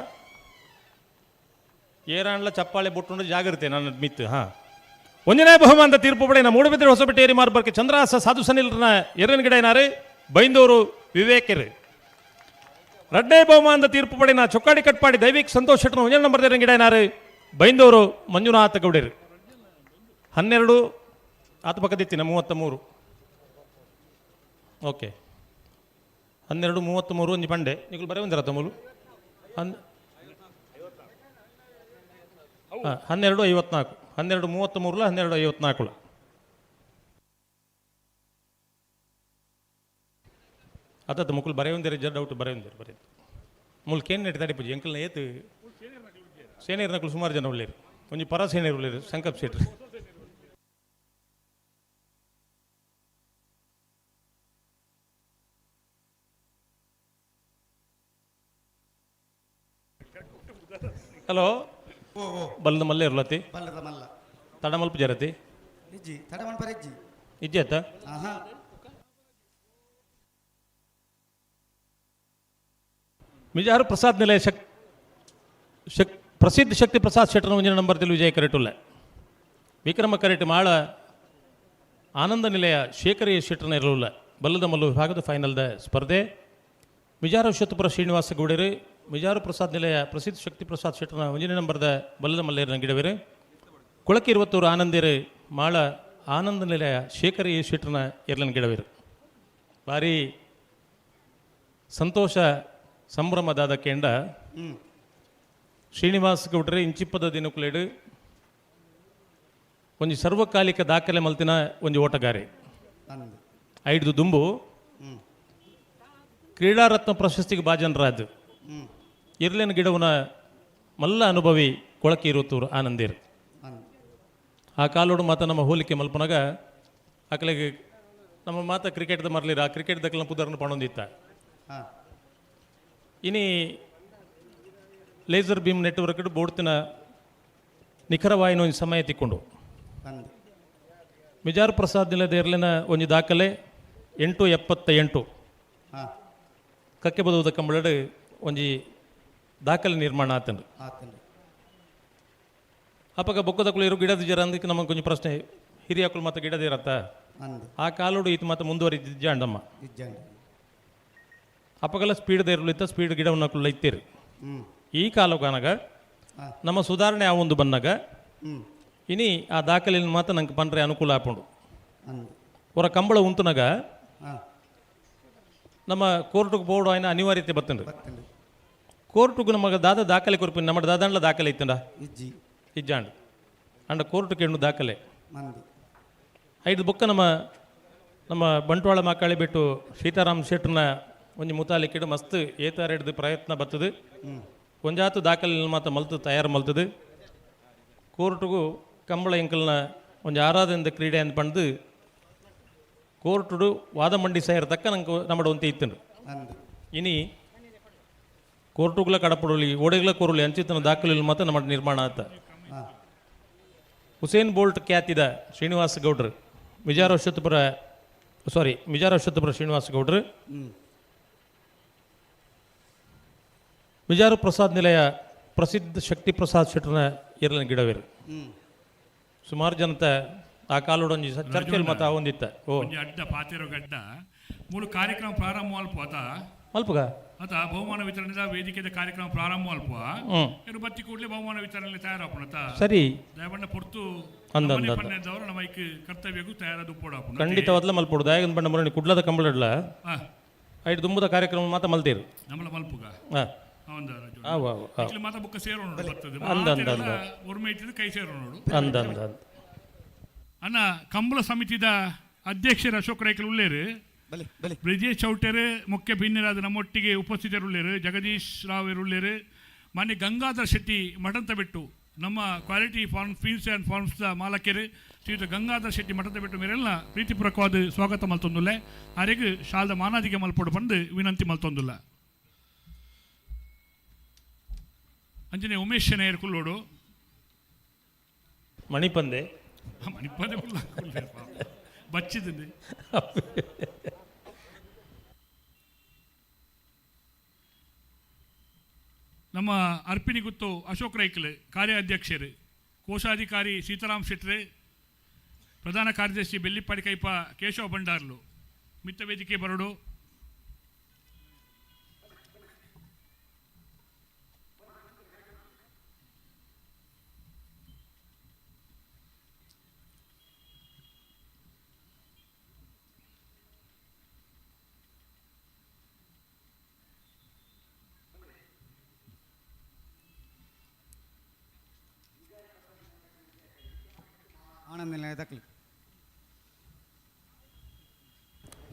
ಏರಾಂಡ್ಲ ಚಪ್ಪಾಳೆ ಬುಟ್ಟುಂಡು ಜಾಗೃತೆ ನನ್ನ ಮಿತ್ತು. ಹಾ, 1ನೇ ಬಹುಮಾನದ ತೀರ್ಪು ಪಡೆಯ ಮೂಡುಬಿದ್ರೆ ಹೊಸಪೇಟೆ ಏರಿ ಮಾರ್ಬರ್ಕೆ ಚಂದ್ರಹಾಸ ಸಾಧು ಸನಿಲ್ರನ ಎರನ್ ಗಿಡ ಬೈಂದೂರು ವಿವೇಕರು. 2ನೇ ಬಹುಮಾನದ ತೀರ್ಪು ಪಡೆಯ ಚೊಕ್ಕಾಡಿ ಕಟ್ಪಾಡಿ ದೈವಿಕ್ ಸಂತೋಷ್ ಶೆಟ್ಟನ 1ನೇ ನಂಬರ್ ಗಿಡ ಬೈಂದೂರು ಮಂಜುನಾಥ ಗೌಡರು. 12 ಆತ ಪಕ್ಕದಿತ್ತಿನ 33. ಓಕೆ, 12:33 ಒಂಜಿ ಪಂಡೆ ನಿಕುಲು ಬರೇ ಒಂದಿರತ್ತ ಮೂಲು 12:54, 12:33, 12:54. ಅತ್ತ ಮುಕುಲ್ ಬರೇ ಒಂದಿರ ಜರ ಡೌಟ್ ಬರೇ ಒಂದಿರ ಬರೀ ಮೂಲು ಕೇನ್ ನೆಟ್ ತಡಿಪುಜಿ ಎಂಕಲ್ನ ಏತು ಸೇನೇರು ನಕಲು ಸುಮಾರು ಜನ ಉಳ್ಳೇರು ಒಂಜಿ ಪರ ಸೇನೇರು ಉಳ್ಳೇರು ಸಂಕಪ್ ಶೆಟ್ರು. ಹಲೋ, ಬಲ್ಲದ ಮಲ್ಲ ಇರ್ಲತಿ ಬಲ್ಲದ ಮಲ್ಲ ತಡಮಲ್ಪ ಜರತಿ ಇಜ್ಜಿ ತಡಮಲ್ಪ ಇಜ್ಜಿ ಇಜ್ಜಿ ಆತ. ಆಹಾ. ಮಿಜಾರು ಪ್ರಸಾದ್ ನಿಲಯ ಶಕ್ ಶಕ್ ಪ್ರಸಿದ್ಧ ಶಕ್ತಿ ಪ್ರಸಾದ್ ಶೆಟ್ಟರ್ ಒಂಜಿನ ನಂಬರ್ ತಿಲ್ ವಿಜಯ ಕರೆಟುಲ್ಲ. ವಿಕ್ರಮ ಕರೆಟ್ ಮಾಳ ಆನಂದ ನಿಲಯ ಶೇಖರ ಶೆಟ್ಟರ್ನ ಇರಲಿಲ್ಲ. ಬಲ್ಲದ ಮಲ್ಲು ವಿಭಾಗದ ಫೈನಲ್ದ ಸ್ಪರ್ಧೆ. ಮಿಜಾರು ಶತಪುರ ಶ್ರೀನಿವಾಸ ಗೌಡರು ಮಿಜಾರು ಪ್ರಸಾದ್ ನಿಲಯ ಪ್ರಸಿದ್ಧ ಶಕ್ತಿ ಪ್ರಸಾದ್ ಶೆಟ್ಟರ್ನ ಒಂಜಿನ ನಂಬರ್ದ ಬಲ್ಲದ ಮಲ್ಲೇರನ ಗಿಡವಿರು. ಕುಳಕಿ ಇರುವತ್ತೂರು ಆನಂದಿರು ಮಾಳ ಆನಂದ ನಿಲಯ ಶೇಖರ ಎ ಶೆಟ್ಟರ್ನ ಎರ್ಲನ ಗಿಡವಿರು. ಭಾರಿ ಸಂತೋಷ ಸಂಭ್ರಮದಾದ ಕೇಂದ್ರ ಶ್ರೀನಿವಾಸ ಗೌಡ್ರೆ ಇಂಚಿಪ್ಪದ ದಿನಕುಲೇಡು ಒಂಜಿ ಸರ್ವಕಾಲಿಕ ದಾಖಲೆ ಮಲ್ತಿನ ಒಂಜಿ ಓಟಗಾರೆ. ಐದು ದುಂಬು ಕ್ರೀಡಾರತ್ನ ಪ್ರಶಸ್ತಿಗೆ ಭಾಜನರಾದ್ ಇರ್ಲೇನ ಗಿಡವನ ಮಲ್ಲ ಅನುಭವಿ ಕೊಳಕಿ ಇರುತ್ತೂರು ಆನಂದಿರ್. ಆ ಕಾಲೋಡು ಮಾತ ನಮ್ಮ ಹೋಲಿಕೆ ಮಲ್ಪನಾಗ ಅಕಲೆಗೆ ನಮ್ಮ ಮಾತ ಕ್ರಿಕೆಟ್ದ ಮರಲಿರ ಆ ಕ್ರಿಕೆಟ್ ದಕ್ಕಲ ಪುದರ್ನ ಪಣೊಂದಿತ್ತ. ಇನಿ ಲೇಸರ್ ಬೀಮ್ ನೆಟ್ವರ್ಕ್ ಬೋರ್ಡ್ತಿನ ನಿಖರವಾಯಿನ ಒಂಜಿ ಸಮಯ ತಿಕ್ಕೊಂಡು ಮಿಜಾರ್ ಪ್ರಸಾದ್ ನಿಲದ ಇರ್ಲಿನ ಒಂಜಿ ದಾಖಲೆ 8:78 ಕಕ್ಕೆ ಬದುವುದ ಕಂಬಳಡು ಒಂಜಿ ದಾಖಲೆ ನಿರ್ಮಾಣ ಆತಂಡು. ಅಪಗ ಬೊಕ್ಕದಕ್ಕಲು ಇರು ಗಿಡದ ಜರ ಅಂದಕ್ಕೆ ನಮಗೆ ಕೊಂಚ ಪ್ರಶ್ನೆ ಹಿರಿಯಕುಲು ಮತ್ತೆ ಗಿಡದಿರತ್ತ ಆ ಕಾಲೋಡು ಈತ ಮತ್ತೆ ಮುಂದುವರಿದಿಜ್ಜ ಅಂಡಮ್ಮ. ಅಪಗಲ ಸ್ಪೀಡ್ ಇರಲಿತ್ತ ಸ್ಪೀಡ್ ಗಿಡವನ್ನು ಇತ್ತೀರಿ. ಈ ಕಾಲಗಾನಗ ನಮ್ಮ ಸುಧಾರಣೆ ಆ ಒಂದು ಬಂದಾಗ ಇನಿ ಆ ದಾಖಲೆಯನ್ನು ಮಾತ್ರ ನಂಗೆ ಪಂಡ್ರೆ ಅನುಕೂಲ ಆಪುಂಡು. ಹೊರ ಕಂಬಳ ಉಂತುನಾಗ ನಮ್ಮ ಕೋರ್ಟ್ಗೆ ಬೋರ್ಡ್ ಆಯ್ನ ಅನಿವಾರ್ಯತೆ ಬತ್ತಂಡ್ರಿ. ಕೋರ್ಟ್ಗೆ ನಮಗೆ ದಾದ ದಾಖಲೆ ಕೊರ್ಪಿನ ನಮ್ಮ ದಾದಂಡ್ಲ ದಾಖಲೆ ಇತ್ತಂಡ ಇಜ್ಜಾಂಡ್ ಅಂಡ ಕೋರ್ಟ್ಗೆ ಹೆಣ್ಣು ದಾಖಲೆ ಐದು ಬುಕ್ಕ ನಮ್ಮ ನಮ್ಮ ಬಂಟ್ವಾಳ ಮಾಕಾಳಿ ಬಿಟ್ಟು ಸೀತಾರಾಮ್ ಶೆಟ್ರನ ಒಂಜಿ ಮುತಾಲಿಕ್ಕಿಡು ಮಸ್ತ್ ಏತಾರ ಹಿಡ್ದು ಪ್ರಯತ್ನ ಬರ್ತದೆ. ಒಂಜಾತು ದಾಖಲೆ ಮಾತ್ರ ಮಲ್ತು ತಯಾರು ಮಲ್ತದೆ. ಕೋರ್ಟ್ಗೂ ಕಂಬಳ ಎಂಕಲ್ನ ಒಂಜಿ ಆರಾಧನೆದ ಕ್ರೀಡೆ ಅಂತ ಪಂಡ್ದು ಕೋರ್ಟುಡು ವಾದ ಮಂಡಿಸಾಯರ ತಕ್ಕ ನಂಗೆ ನಮ್ಮಡ ಒಂತೆ ಇತ್ತಂಡು. ಇನಿ ಕೋರ್ಟುಗಳ ಕಡಪಡೊಲಿ ಓಡೆಗಳ ಕೋರುಲಿ ಅಂಚಿತನ ದಾಖಲೆ ಮಾತ್ರ ನಮ್ಮ ನಿರ್ಮಾಣ ಆತ. ಹುಸೇನ್ ಬೋಲ್ಟ್ ಖ್ಯಾತಿದ ಶ್ರೀನಿವಾಸ ಗೌಡ್ರು ಮಿಜಾರ್ ಅಶ್ವತ್ಥಪುರ ಸಾರಿ ಮಿಜಾರ್ ಅಶ್ವತ್ಥಪುರ ಶ್ರೀನಿವಾಸ ಗೌಡ್ರು ಮಿಜಾರು ಪ್ರಸಾದ್ ನಿಲಯ ಪ್ರಸಿದ್ಧ ಶಕ್ತಿ ಪ್ರಸಾದ್ ಶೆಟ್ಟರ್ನ ಎರಲನ ಗಿಡವೇರು. ಸುಮಾರು ಜನತೆ ಆ ಕಾಲೋಡೊಂಜಿ ಚರ್ಚೆಲ್ ಮತ ಒಂದಿತ್ತ. ಓ ಒಂಜಿ ಅಡ್ಡ ಪಾತೆರೋ ಗಡ್ಡ ಮೂಲು ಕಾರ್ಯಕ್ರಮ ಪ್ರಾರಂಭ ಮಲ್ಪ ಅತ ಮಲ್ಪುಗ. ಅತ ಬಹುಮಾನ ವಿತರಣೆದ ವೇದಿಕೆದ ಕಾರ್ಯಕ್ರಮ ಪ್ರಾರಂಭ ಅಲ್ಪ ಇರು ಬತ್ತಿ ಕೂಡಲೇ ಬಹುಮಾನ ವಿತರಣೆ ತಯಾರಾಪುಣತ. ಸರಿ. ದಯಬಣ್ಣ ಪೊರ್ತು. ಅಂದ, ಅಂದ, ಅಂದ. ಪನ್ನೆದವರು ನಮ್ಮ ಐಕ್ ಕರ್ತವ್ಯಗೂ ತಯಾರಾದ ಉಪ್ಪೋಡು. ಖಂಡಿತವಾದ್ಲ ಮಲ್ಪೊಡು. ದಾಯಗನ್ ಪಂಡ ಮುರಣಿ ಕುಡ್ಲದ ಕಂಬಳಡ್ಲ ಐಟ್ ದುಂಬುದ ಕಾರ್ಯಕ್ರಮ ಮಾತ ಮಲ್ತೇರು. ನಮ್ಮಲ ಮಲ್ಪುಗ. ಅವಂದ ರಾಜು. ಆವು ಆವು ಆವು. ಇಕ್ಲೆ ಮಾತ ಬುಕ್ಕ ಸೇರೋಣ ಬರ್ತದೆ. ಅಂದ, ಅಂದ, ಅಂದ. ಒರ್ಮೆ ಇತ್ತಿದ್ದು ಕೈ ಸೇರೋಣ ನೋಡು. ಅಂದ ಅಂದ ಅಂದ. ಅಣ್ಣ, ಕಂಬಳ ಸಮಿತಿದ ಅಧ್ಯಕ್ಷರು ಅಶೋಕ್ ರೈಕಲ್ ಉಳ್ಳೇರು. ಬಲಿ ಬಲಿ. ಬ್ರಿಜೇಶ್ ಚೌಟೆರ್ ಮುಖ್ಯ ಭಿನ್ನರಾದ ನಮ್ಮೊಟ್ಟಿಗೆ ಉಪಸ್ಥಿತರುಳ್ಳೇರು. ಜಗದೀಶ್ ರಾವ್ ಇರುಳ್ಳೇರು. ಮಾನ್ಯ ಗಂಗಾಧರ್ ಶೆಟ್ಟಿ ಮಠಂತ ಬಿಟ್ಟು, ನಮ್ಮ ಕ್ವಾಲಿಟಿ ಫಾರ್ಮ್ ಫೀಲ್ಸ್ ಆ್ಯಂಡ್ ಫಾರ್ಮ್ಸ್ದ ಮಾಲಕರು ಶ್ರೀಯುತ ಗಂಗಾಧರ್ ಶೆಟ್ಟಿ ಮಠದ ಬಿಟ್ಟು ಮೇರೆಲ್ಲ ಪ್ರೀತಿಪೂರ್ವಕವಾದ ಸ್ವಾಗತ ಮಲ್ತೊಂದುಲ್ಲೆ. ಆರೆಗ್ ಶಾಲದ ಮಾನಾದಿಗೆ ಮಲ್ಪೊಡು ಬಂದು ವಿನಂತಿ ಮಲ್ತೊಂದುಲ್ಲ. ಅಂಜನೆ ಉಮೇಶ್ ಶೆಣೈಯರ್ ಕುಲ್ಲೋಡು. ಮಣಿಪಂದೆ. ಮಣಿಪಂದೆ ಕುಲ್ಲ ಬಚ್ಚಿದ್ದೀನಿ. ನಮ್ಮ ಅರ್ಪಿಣಿಗುತ್ತು ಅಶೋಕ್ ರೈಕ್ಲ್ ಕಾರ್ಯಾಧ್ಯಕ್ಷರು, ಕೋಶಾಧಿಕಾರಿ ಸೀತಾರಾಮ್ ಶೆಟ್ರೆ, ಪ್ರಧಾನ ಕಾರ್ಯದರ್ಶಿ ಬೆಳ್ಳಿಪ್ಪಾಡಿ ಕೈಪ ಕೇಶವ ಭಂಡಾರ್ಲು ಮಿತ್ತ ವೇದಿಕೆ ಬರಡು. ಆನಂದ ನಿಲಯ ದಕ್ಲಿ.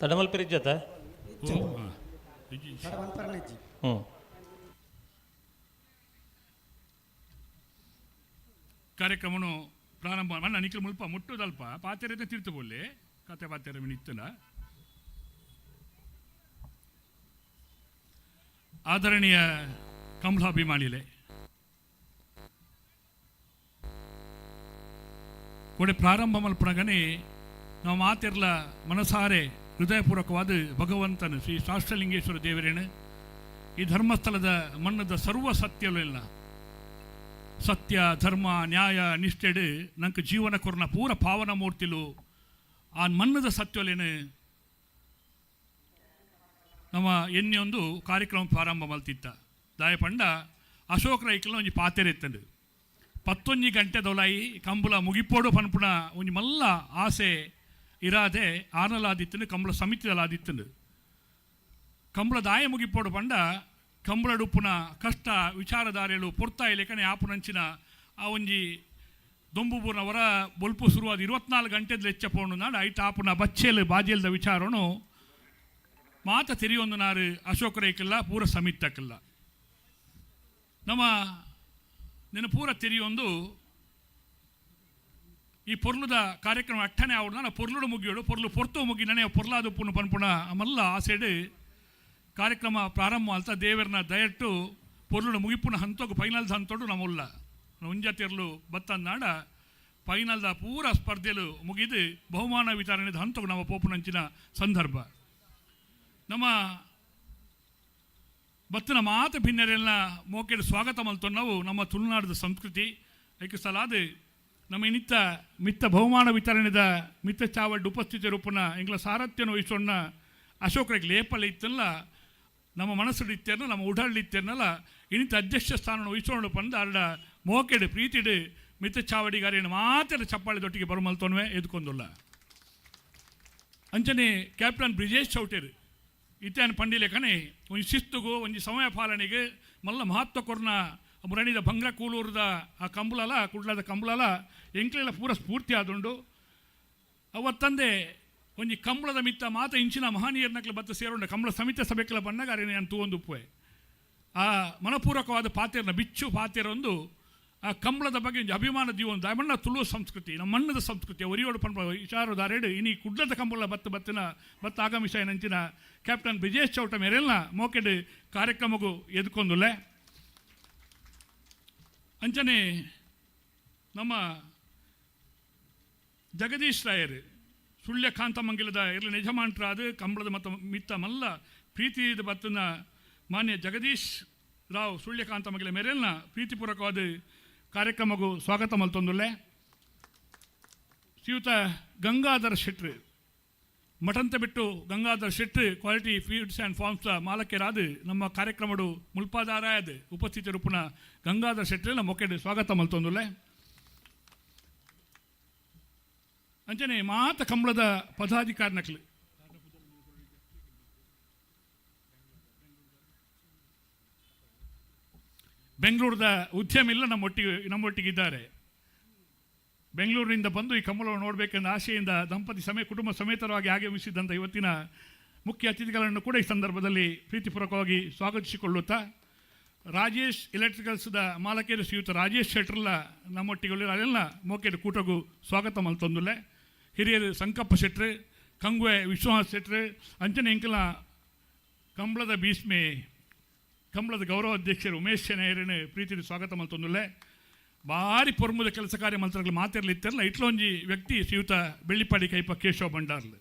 ತಡಮಲ್ ಪಿರಿಜ್ಜತ. ತಡ ಬಂದ್ಪರನೆ ಇಜ್ಜಿ. ಕಾರ್ಯಕ್ರಮನು ಪ್ರಾರಂಭ ಮನ್ನ ನಿಖಿಲ್ ಮುಲ್ಪ ಮುಟ್ಟುದಲ್ಪ ಪಾತೆರೆ ತೀರ್ತು ಬೋಲೆ ಕತೆ ಪಾತೆರೆ ನಿತ್ತಲ. ಆದರಣೀಯ ಕಮಲಾಭಿಮಾನಿಲೆ, ಕೊಡೆ ಪ್ರಾರಂಭ ಮಲ್ಪನಗನೆ ನಾವು ಮಾತಿರ್ಲ ಮನಸಾರೆ ಹೃದಯಪೂರ್ವಕವಾದ ಭಗವಂತನ ಶ್ರೀ ಶಾಸ್ತ್ರಲಿಂಗೇಶ್ವರ ದೇವರೇನು ಈ ಧರ್ಮಸ್ಥಳದ ಮಣ್ಣದ ಸರ್ವ ಸತ್ಯವೆಲ್ಲ ಸತ್ಯ ಧರ್ಮ ನ್ಯಾಯ ನಿಷ್ಠೆಡು ನಂಗೆ ಜೀವನ ಕೊರ್ನ ಪೂರ ಪಾವನ ಮೂರ್ತಿಲು ಆ ಮಣ್ಣದ ಸತ್ಯಲೇನು ನಮ್ಮ ಎನ್ನೆಯೊಂದು ಕಾರ್ಯಕ್ರಮ ಪ್ರಾರಂಭ ಮಲ್ತಿತ್ತ. ದಾಯಪಂಡ ಅಶೋಕ್ ರೈಕಲ್ನ ಒಂಜಿ ಪಾತೆರೆ ಇತ್ತಂಡು 11 ಗಂಟೆ ದೊಲಾಯಿ ಕಂಬುಲ ಮುಗಿಪೋಡು ಪನ್ಪುಣ ಒಂಜಿ ಮಲ್ಲ ಆಸೆ ಇರಾದೆ ಆನಲಾದಿತ್ತಂಡು, ಕಂಬಳ ಸಮಿತಿದಲಾದಿತ್ತಂಡು. ಕಂಬಳ ದಾಯ ಮುಗಿಪೋಡು ಪಂಡ ಕಂಬಳಡುಪ್ಪುನ ಕಷ್ಟ ವಿಚಾರಧಾರೆಲು ಪೊರ್ತಾಯಿ ಲೇಖನೆ ಆಪುನಂಚಿನ ಆ ಒಂಜಿ ದೊಂಬುಬೂರ್ನ ವರ ಬೊಲ್ಪು ಶುರುವಾದ 24 ಗಂಟೆದ ಲೆಚ್ಚ ಪೋಣು ನಾಡು ಐತ ಆಪುನ ಬಚ್ಚೇಲು ಬಾಜೇಲ್ದ ವಿಚಾರನು ಮಾತ ತೆರಿಯೊಂದು ನಾರು ಅಶೋಕ ರೈಕಲ್ಲ ಪೂರ ಸಮಿತಕ್ಕಲ್ಲ ನಮ್ಮ ನಿನ್ನ ಪೂರ ತೆರಿಯೊಂದು ಈ ಪೊರ್ಲುದ ಕಾರ್ಯಕ್ರಮ ಅಟ್ಟನೆ ಆವಡು ನಾನು ಪೊರ್ಲುಡು ಮುಗಿಯೋಡು ಪೊರ್ಲು ಪೊರ್ತು ಮುಗಿ ನನೆ ಪೊರ್ಲಾದ ಪುಣ ಪನ್ಪುಣ ಮಲ್ಲ ಆಸೆಡು ಕಾರ್ಯಕ್ರಮ ಪ್ರಾರಂಭ ಅಲ್ತ ದೇವರನ್ನ ದಯಟ್ಟು ಪೊರ್ಲುಡು ಮುಗಿಪುನ ಹಂತೋಗು ಫೈನಲ್ದ ಹಂತೋಡು ನಮ್ಮುಲ್ಲ ಉಂಜತಿರ್ಲು ಬತ್ತಂದಾಡ ಫೈನಲ್ದ ಪೂರ ಸ್ಪರ್ಧೆಲು ಮುಗಿದು ಬಹುಮಾನ ವಿತರಣೆದ ಹಂತೋಗು ನಮ್ಮ ಪೋಪುನಂಚಿನ ಸಂದರ್ಭ. ನಮ್ಮ ಬತ್ತಿನ ಮಾತು ಭಿನ್ನರೆಲ್ಲ ಮೋಕೆಡ್ ಸ್ವಾಗತ ಮಲ್ತೊನ್ನವು ನಮ್ಮ ತುಳುನಾಡದ ಸಂಸ್ಕೃತಿ ಐಕೆ ಸಲಾದ ನಮ್ಮ ಇನ್ನಿತ್ತ ಮಿತ್ತ ಬಹುಮಾನ ವಿತರಣೆದ ಮಿತ್ತ ಚಾವಡ್ ಉಪಸ್ಥಿತಿ ರೂಪನ ಎಂಗ್ಲ ಸಾರಥ್ಯನ ವಹಿಸೋಣ ಅಶೋಕರಿಗೆ ಲೇಪಲ ಇತ್ತಲ್ಲ ನಮ್ಮ ಮನಸ್ಸು ಇತ್ತೇನ ನಮ್ಮ ಉಡಲ್ ಇತ್ತೇನಲ್ಲ ಇನ್ನಿತ್ತ ಅಧ್ಯಕ್ಷ ಸ್ಥಾನ ವಹಿಸೋಣ ಪಂದ ಅರಡ ಮೋಕೆಡ್ ಪ್ರೀತಿಡು ಮಿತ್ತ ಚಾವಡಿಗಾರಿನ ಮಾತ್ರ ಚಪ್ಪಾಳಿ ದೊಟ್ಟಿಗೆ ಬರುಮಲ್ತೊನ್ವೆ ಎದ್ಕೊಂದುಲ್ಲ. ಅಂಚನೆ ಕ್ಯಾಪ್ಟನ್ ಬ್ರಿಜೇಶ್ ಚೌಟೇರು ಇತ್ಯಾನ್ ಪಂಡಿಲೇಖನೆ ಒಂಜಿ ಶಿಸ್ತುಗು ಒಂಜಿ ಸಮಯ ಪಾಲನೆಗೆ ಮಲ್ಲ ಮಹತ್ವ ಕೊರ್ನ ಮುರಣಿದ ಬಂಗ್ರ ಕೂಲೂರದ ಆ ಕಂಬುಲಲ ಕುಡ್ಲದ ಕಂಬುಲಲ ಎಂಕ್ಲೆಲ್ಲ ಪೂರ ಸ್ಫೂರ್ತಿ ಆದುಂಡು. ಅವತ್ತಂದೆ ಒಂಜಿ ಕಂಬಳದ ಮಿತ್ತ ಮಾತ ಇಂಚಿನ ಮಹನೀಯರ್ನಕ್ಲೆ ಬತ್ತ ಸೇರೋಂಡ ಕಂಬಳ ಸಮಿತಿ ಸಭೆಕ್ಲ ಬನ್ನಾಗ ಅರೆ ನಾನು ತೂವೊಂದು ಆ ಮನಪೂರ್ವಕವಾದ ಪಾತೆರ್ನ ಬಿಚ್ಚು ಪಾತೆರೊಂದು ಆ ಕಂಬಳದ ಬಗ್ಗೆ ಒಂಜಿ ಅಭಿಮಾನ ದೀವೊಂದು ದಾಮಣ್ಣ ತುಳು ಸಂಸ್ಕೃತಿ ನಮ್ಮ ಮಣ್ಣದ ಸಂಸ್ಕೃತಿ ಒರಿಯೋಡು ಪನ್ಪ ವಿಚಾರದಾರೆಡು ಇನಿ ಕುಡ್ಲದ ಕಂಬಳ ಬತ್ತ ಬತ್ತಿನ ಬತ್ತ ಆಗಮಿಸಾಯನಂಚಿನ ಕ್ಯಾಪ್ಟನ್ ಬ್ರಿಜೇಶ್ ಚೌಟ ಮೇರೆಲ್ಲ ಮೋಕೆಡ್ ಕಾರ್ಯಕ್ರಮಗೂ ಎದ್ಕೊಂದುಲ್ಲೆ. ಅಂಚನೆ ನಮ್ಮ ಜಗದೀಶ್ ರಾಯರು ಸುಳ್ಯ ಕಾಂತಮಂಗಿಲದ ಇರ್ಲಿ ನಿಜಮಾಂಟ್ರಾದ ಕಂಬಳದ ಮತ್ತು ಮಿತ್ತ ಮಲ್ಲ ಪ್ರೀತಿದ ಬತ್ತನ ಮಾನ್ಯ ಜಗದೀಶ್ ರಾವ್ ಸುಳ್ಯ ಕಾಂತಮಂಗಿಲ ಮೇರೆಲ್ಲ ಪ್ರೀತಿಪೂರ್ವಕವಾದ ಕಾರ್ಯಕ್ರಮಗೂ ಸ್ವಾಗತ ಮಲ್ತೊಂದುಲ್ಲೆ. ಶ್ರೀಯುತ ಗಂಗಾಧರ ಶೆಟ್ರು Mathanthabettu Gangadhar Shetty quality feeds and farms ಮಾಲಕರಾದ ನಮ್ಮ ಕಾರ್ಯಕ್ರಮಡು ಮುಲ್ಪಾದಾರಾಯದ ಉಪಸ್ಥಿತರುಪುನ ಗಂಗಾಧರ್ ಶೆಟ್ಟಿ ನಮ್ಮ ಮೊಕೆಡ್ ಸ್ವಾಗತ ಮಲ್ತೊಂದುಲ್ಲೆ. ಅಂಚನೆ ಮಾತ ಕಂಬಳದ ಪದಾಧಿಕಾರಿ ನಕ್ಲು ಬೆಂಗಳೂರದ ಉದ್ಯಮಿಲ್ಲ ನಮ್ಮೊಟ್ಟಿಗಿದ್ದಾರೆ. ಬೆಂಗಳೂರಿನಿಂದ ಬಂದು ಈ ಕಂಬಳವನ್ನು ನೋಡಬೇಕೆಂದ ಆಶೆಯಿಂದ ದಂಪತಿ ಕುಟುಂಬ ಸಮೇತರವಾಗಿ ಆಗಮಿಸಿದ್ದಂಥ ಇವತ್ತಿನ ಮುಖ್ಯ ಅತಿಥಿಗಳನ್ನು ಕೂಡ ಈ ಸಂದರ್ಭದಲ್ಲಿ ಪ್ರೀತಿಪೂರ್ವಕವಾಗಿ ಸ್ವಾಗತಿಸಿಕೊಳ್ಳುತ್ತಾ, ರಾಜೇಶ್ ಎಲೆಕ್ಟ್ರಿಕಲ್ಸ್ದ ಮಾಲಕರು ಶ್ರೀಯುತ ರಾಜೇಶ್ ಶೆಟ್ರಲ್ಲ ನಮ್ಮೊಟ್ಟಿಗೆ ಅದೆಲ್ಲ ಮೋಕೆಡ್ ಕೂಟಗೂ ಸ್ವಾಗತ ಮಲ್ತೊಂದುಲ್ಲೆ. ಹಿರಿಯರು ಸಂಕಪ್ಪ ಶೆಟ್ರು, ಕಂಗುವೆ ವಿಶ್ವನಾಥ್ ಶೆಟ್ರು, ಅಂಚನೆ ಎಂಕಲ ಕಂಬಳದ ಭೀಷ್ಮೆ ಕಂಬಳದ ಗೌರವ ಅಧ್ಯಕ್ಷರು ಉಮೇಶ್ ಶೆಣೈರನ್ನು ಪ್ರೀತಿಯ ಸ್ವಾಗತ ಮಲ್ತೊಂದುಲ್ಲೆ. ಭಾರಿ ಪೊರ್ಮುದ ಕೆಲಸ ಕಾರ್ಯ ಮಂತ್ರಗಳು ಮಾತಿರಲಿ ಇತ್ತಿರಲ್ಲ ಇಟ್ಲೊಂಜಿ ವ್ಯಕ್ತಿ ಶ್ರೀಯುತ ಬೆಳ್ಳಿಪಾಡಿ ಕೈಪ ಕೇಶವ ಭಂಡಾರ್ಲು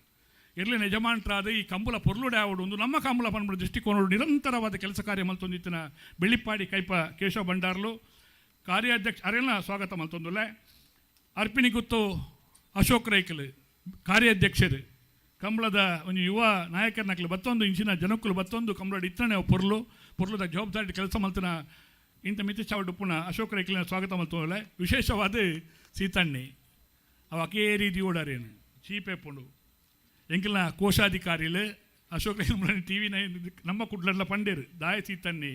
ಇರ್ಲಿನ ಯಜಮಾನ್ರಾದ ಈ ಕಂಬಳ ಪೊರ್ಲುಡೆ ಆವಡು ಒಂದು ನಮ್ಮ ಕಂಬಳ ಪನ್ಪುನ ದೃಷ್ಟಿಕೋನ ನಿರಂತರವಾದ ಕೆಲಸ ಕಾರ್ಯ ಮಲ್ತೊಂದಿತ್ತಿನ ಬೆಳ್ಳಿಪಾಡಿ ಕೈಪ ಕೇಶವ ಭಂಡಾರ್ಲು ಕಾರ್ಯಾಧ್ಯಕ್ಷ ಅರೆಲ್ಲ ಸ್ವಾಗತ ಮಲ್ತೊಂದುಲ್ಲೆ. ಅರ್ಪಿಣಿ ಗುತ್ತು ಅಶೋಕ್ ರೈಕಲ್ ಕಾರ್ಯಾಧ್ಯಕ್ಷರು ಕಂಬಳದ ಒಂದು ಯುವ ನಾಯಕರನಕ್ಲು ಬತ್ತೊಂದು ಇಂಚಿನ ಜನಕ್ಕಲು ಬತ್ತೊಂದು ಕಂಬಳದ ಇತ್ತನೆ ಪೊರ್ಲು ಪೊರ್ಲುದ ಜವಾಬ್ದಾರಿ ಕೆಲಸ ಮಲ್ತನ ಇಂಥ ಮಿತಿ ಚಾವಡುಪ್ಪುನ ಅಶೋಕ್ ರೈಕಲಿನ ಸ್ವಾಗತ ಮಲ್ತೊಂದುಲ್ಲೆ. ವಿಶೇಷವಾದ ಸೀತಣ್ಣಿ ಅವ ಅಕೇ ರೀತಿ ಓಡಾರೇನು ಚೀಪೆಪ್ಪುಂಡು ಎಂಕಲ್ನ ಕೋಶಾಧಿಕಾರಿಲು ಅಶೋಕ್ ಟಿ ವಿ ನಮ್ಮ ಕುಡ್ಲಡ್ಲ ಪಂಡೇರು ದಾಯ ಸೀತಣ್ಣಿ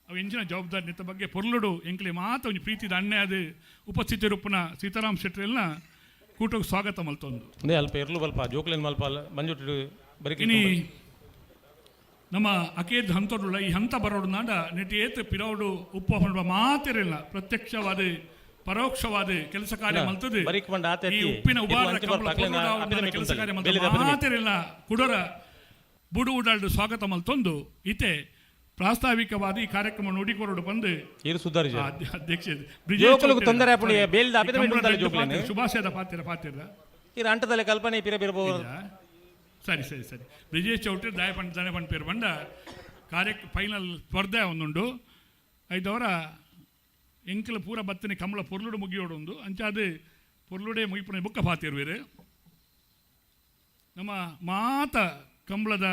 ಅವು ಎಂಚಿನ ಜವಾಬ್ದಾರಿ ನಿತ್ತ ಬಗ್ಗೆ ಪೊರ್ಲುಡು ಎಂಕಲಿ ಮಾತ ಒಂಜಿ ಪ್ರೀತಿದ ಅಣ್ಣೆ ಅದು ಉಪಸ್ಥಿತರುಪ್ಪುನ ಸೀತಾರಾಮ್ ಶೆಟ್ಟರೆಲ್ಲ ಕೂಟಕ್ಕೆ ಸ್ವಾಗತ ಮಲ್ತೊಂದು. ಅದೇ ಅಲ್ಪ ಎರ್ಲು ಬಲ್ಪ ಜೋಕ್ಲೇನ್ ಮಲ್ಪ ಮಂಜುಟ್ಟು ಬರೀ ಇನಿ ನಮ್ಮ ಅಕೇದ್ ಹಂತಡುಳ್ಳ ಈ ಹಂತ ಬರೋಡು ನಾಡ ನೆಟಿ ಏತ್ ಪಿರೌಡು ಉಪ್ಪ ಹೊಂಡುವ ಮಾತಿರಲ್ಲ ಪ್ರತ್ಯಕ್ಷವಾದ ಪರೋಕ್ಷವಾದ ಕೆಲಸ ಕಾರ್ಯ ಮಲ್ತದೆ. ಈ ಉಪ್ಪಿನ ಉಬಾರ ಕೆಲಸ ಕಾರ್ಯ ಮಾತಿರಲ್ಲ ಕುಡರ ಬುಡು ಉಡಾಲ್ಡು ಸ್ವಾಗತ ಮಲ್ತೊಂದು ಇತೆ ಪ್ರಾಸ್ತಾವಿಕವಾದ ಈ ಕಾರ್ಯಕ್ರಮ ನುಡಿಕೊರಡು ಬಂದು ಅಧ್ಯಕ್ಷ ಶುಭಾಶಯದ ಪಾತ್ರ ಪಾತ್ರ ಅಂಟದಲ್ಲಿ ಕಲ್ಪನೆ ಪಿರ ಬಿರಬಹುದು. ಸರಿ ಸರಿ ಸರಿ ಬ್ರಿಜೇಶ್ ಚೌಟ್ರಿ ದಾಯ ದಾಯ ಪೇರು ಬಂಡ ಕಾರ್ಯ ಫೈನಲ್ ಸ್ಪರ್ಧೆ ಒಂದುಂಡು ಐದವರ ಎಂಕಲ ಪೂರ ಬತ್ತನೆ ಕಮಲ ಪೊರ್ಲುಡು ಮುಗಿಯೋಡುಂದು ಅಂಚಾದ ಪೊರ್ಲುಡೆ ಮುಗಿಪುಣ ಬುಕ್ಕ ಪಾತಿರುವಿರು. ನಮ್ಮ ಮಾತ ಕಂಬಳದ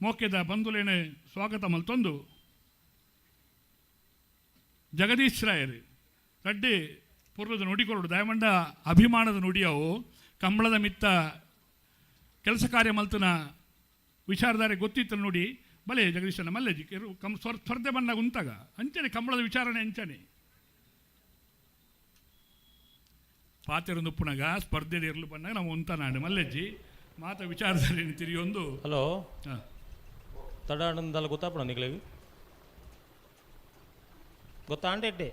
ಮೋಕೆದ ಬಂಧುಲೇನೆ ಸ್ವಾಗತ ಮಲ್ತೊಂದು ಜಗದೀಶ್ ರಾಯರು ರಡ್ಡಿ ಪೊರ್ಲದ ನುಡಿಕೊರಡು ದಯಮಂಡ ಅಭಿಮಾನದ ನುಡಿಯವು ಕಂಬಳದ ಮಿತ್ತ ಕೆಲಸ ಕಾರ್ಯ ಮಲ್ತನ ವಿಚಾರಧಾರೆ ಗೊತ್ತಿತ್ತು ನೋಡಿ ಬಲೆ ಜಗದೀಶನ ಮಲ್ಲೇಜಿ ಕಮ್ ಸ್ಪರ್ಧೆ ಬಂದಾಗ ಉಂತಾಗ ಅಂಚನೆ ಕಂಬಳದ ವಿಚಾರಣೆ ಅಂಚನೆ ಪಾತೆರೊಂದು ಉಪ್ಪುನಾಗ ಸ್ಪರ್ಧೆ ಇರಲು ಬಂದಾಗ ನಾವು ಉಂತನಾಡು ಮಲ್ಲೆಜ್ಜಿ ಮಾತ ವಿಚಾರಧಾರೆ ತಿರಿಯೊಂದು. ಹಲೋ ಹಾಂ ತಡಾಡಂದಲ್ಲ ಗೊತ್ತಾಪಣ ನಿಗಳಿಗೆ ಗೊತ್ತಾಂಡೆ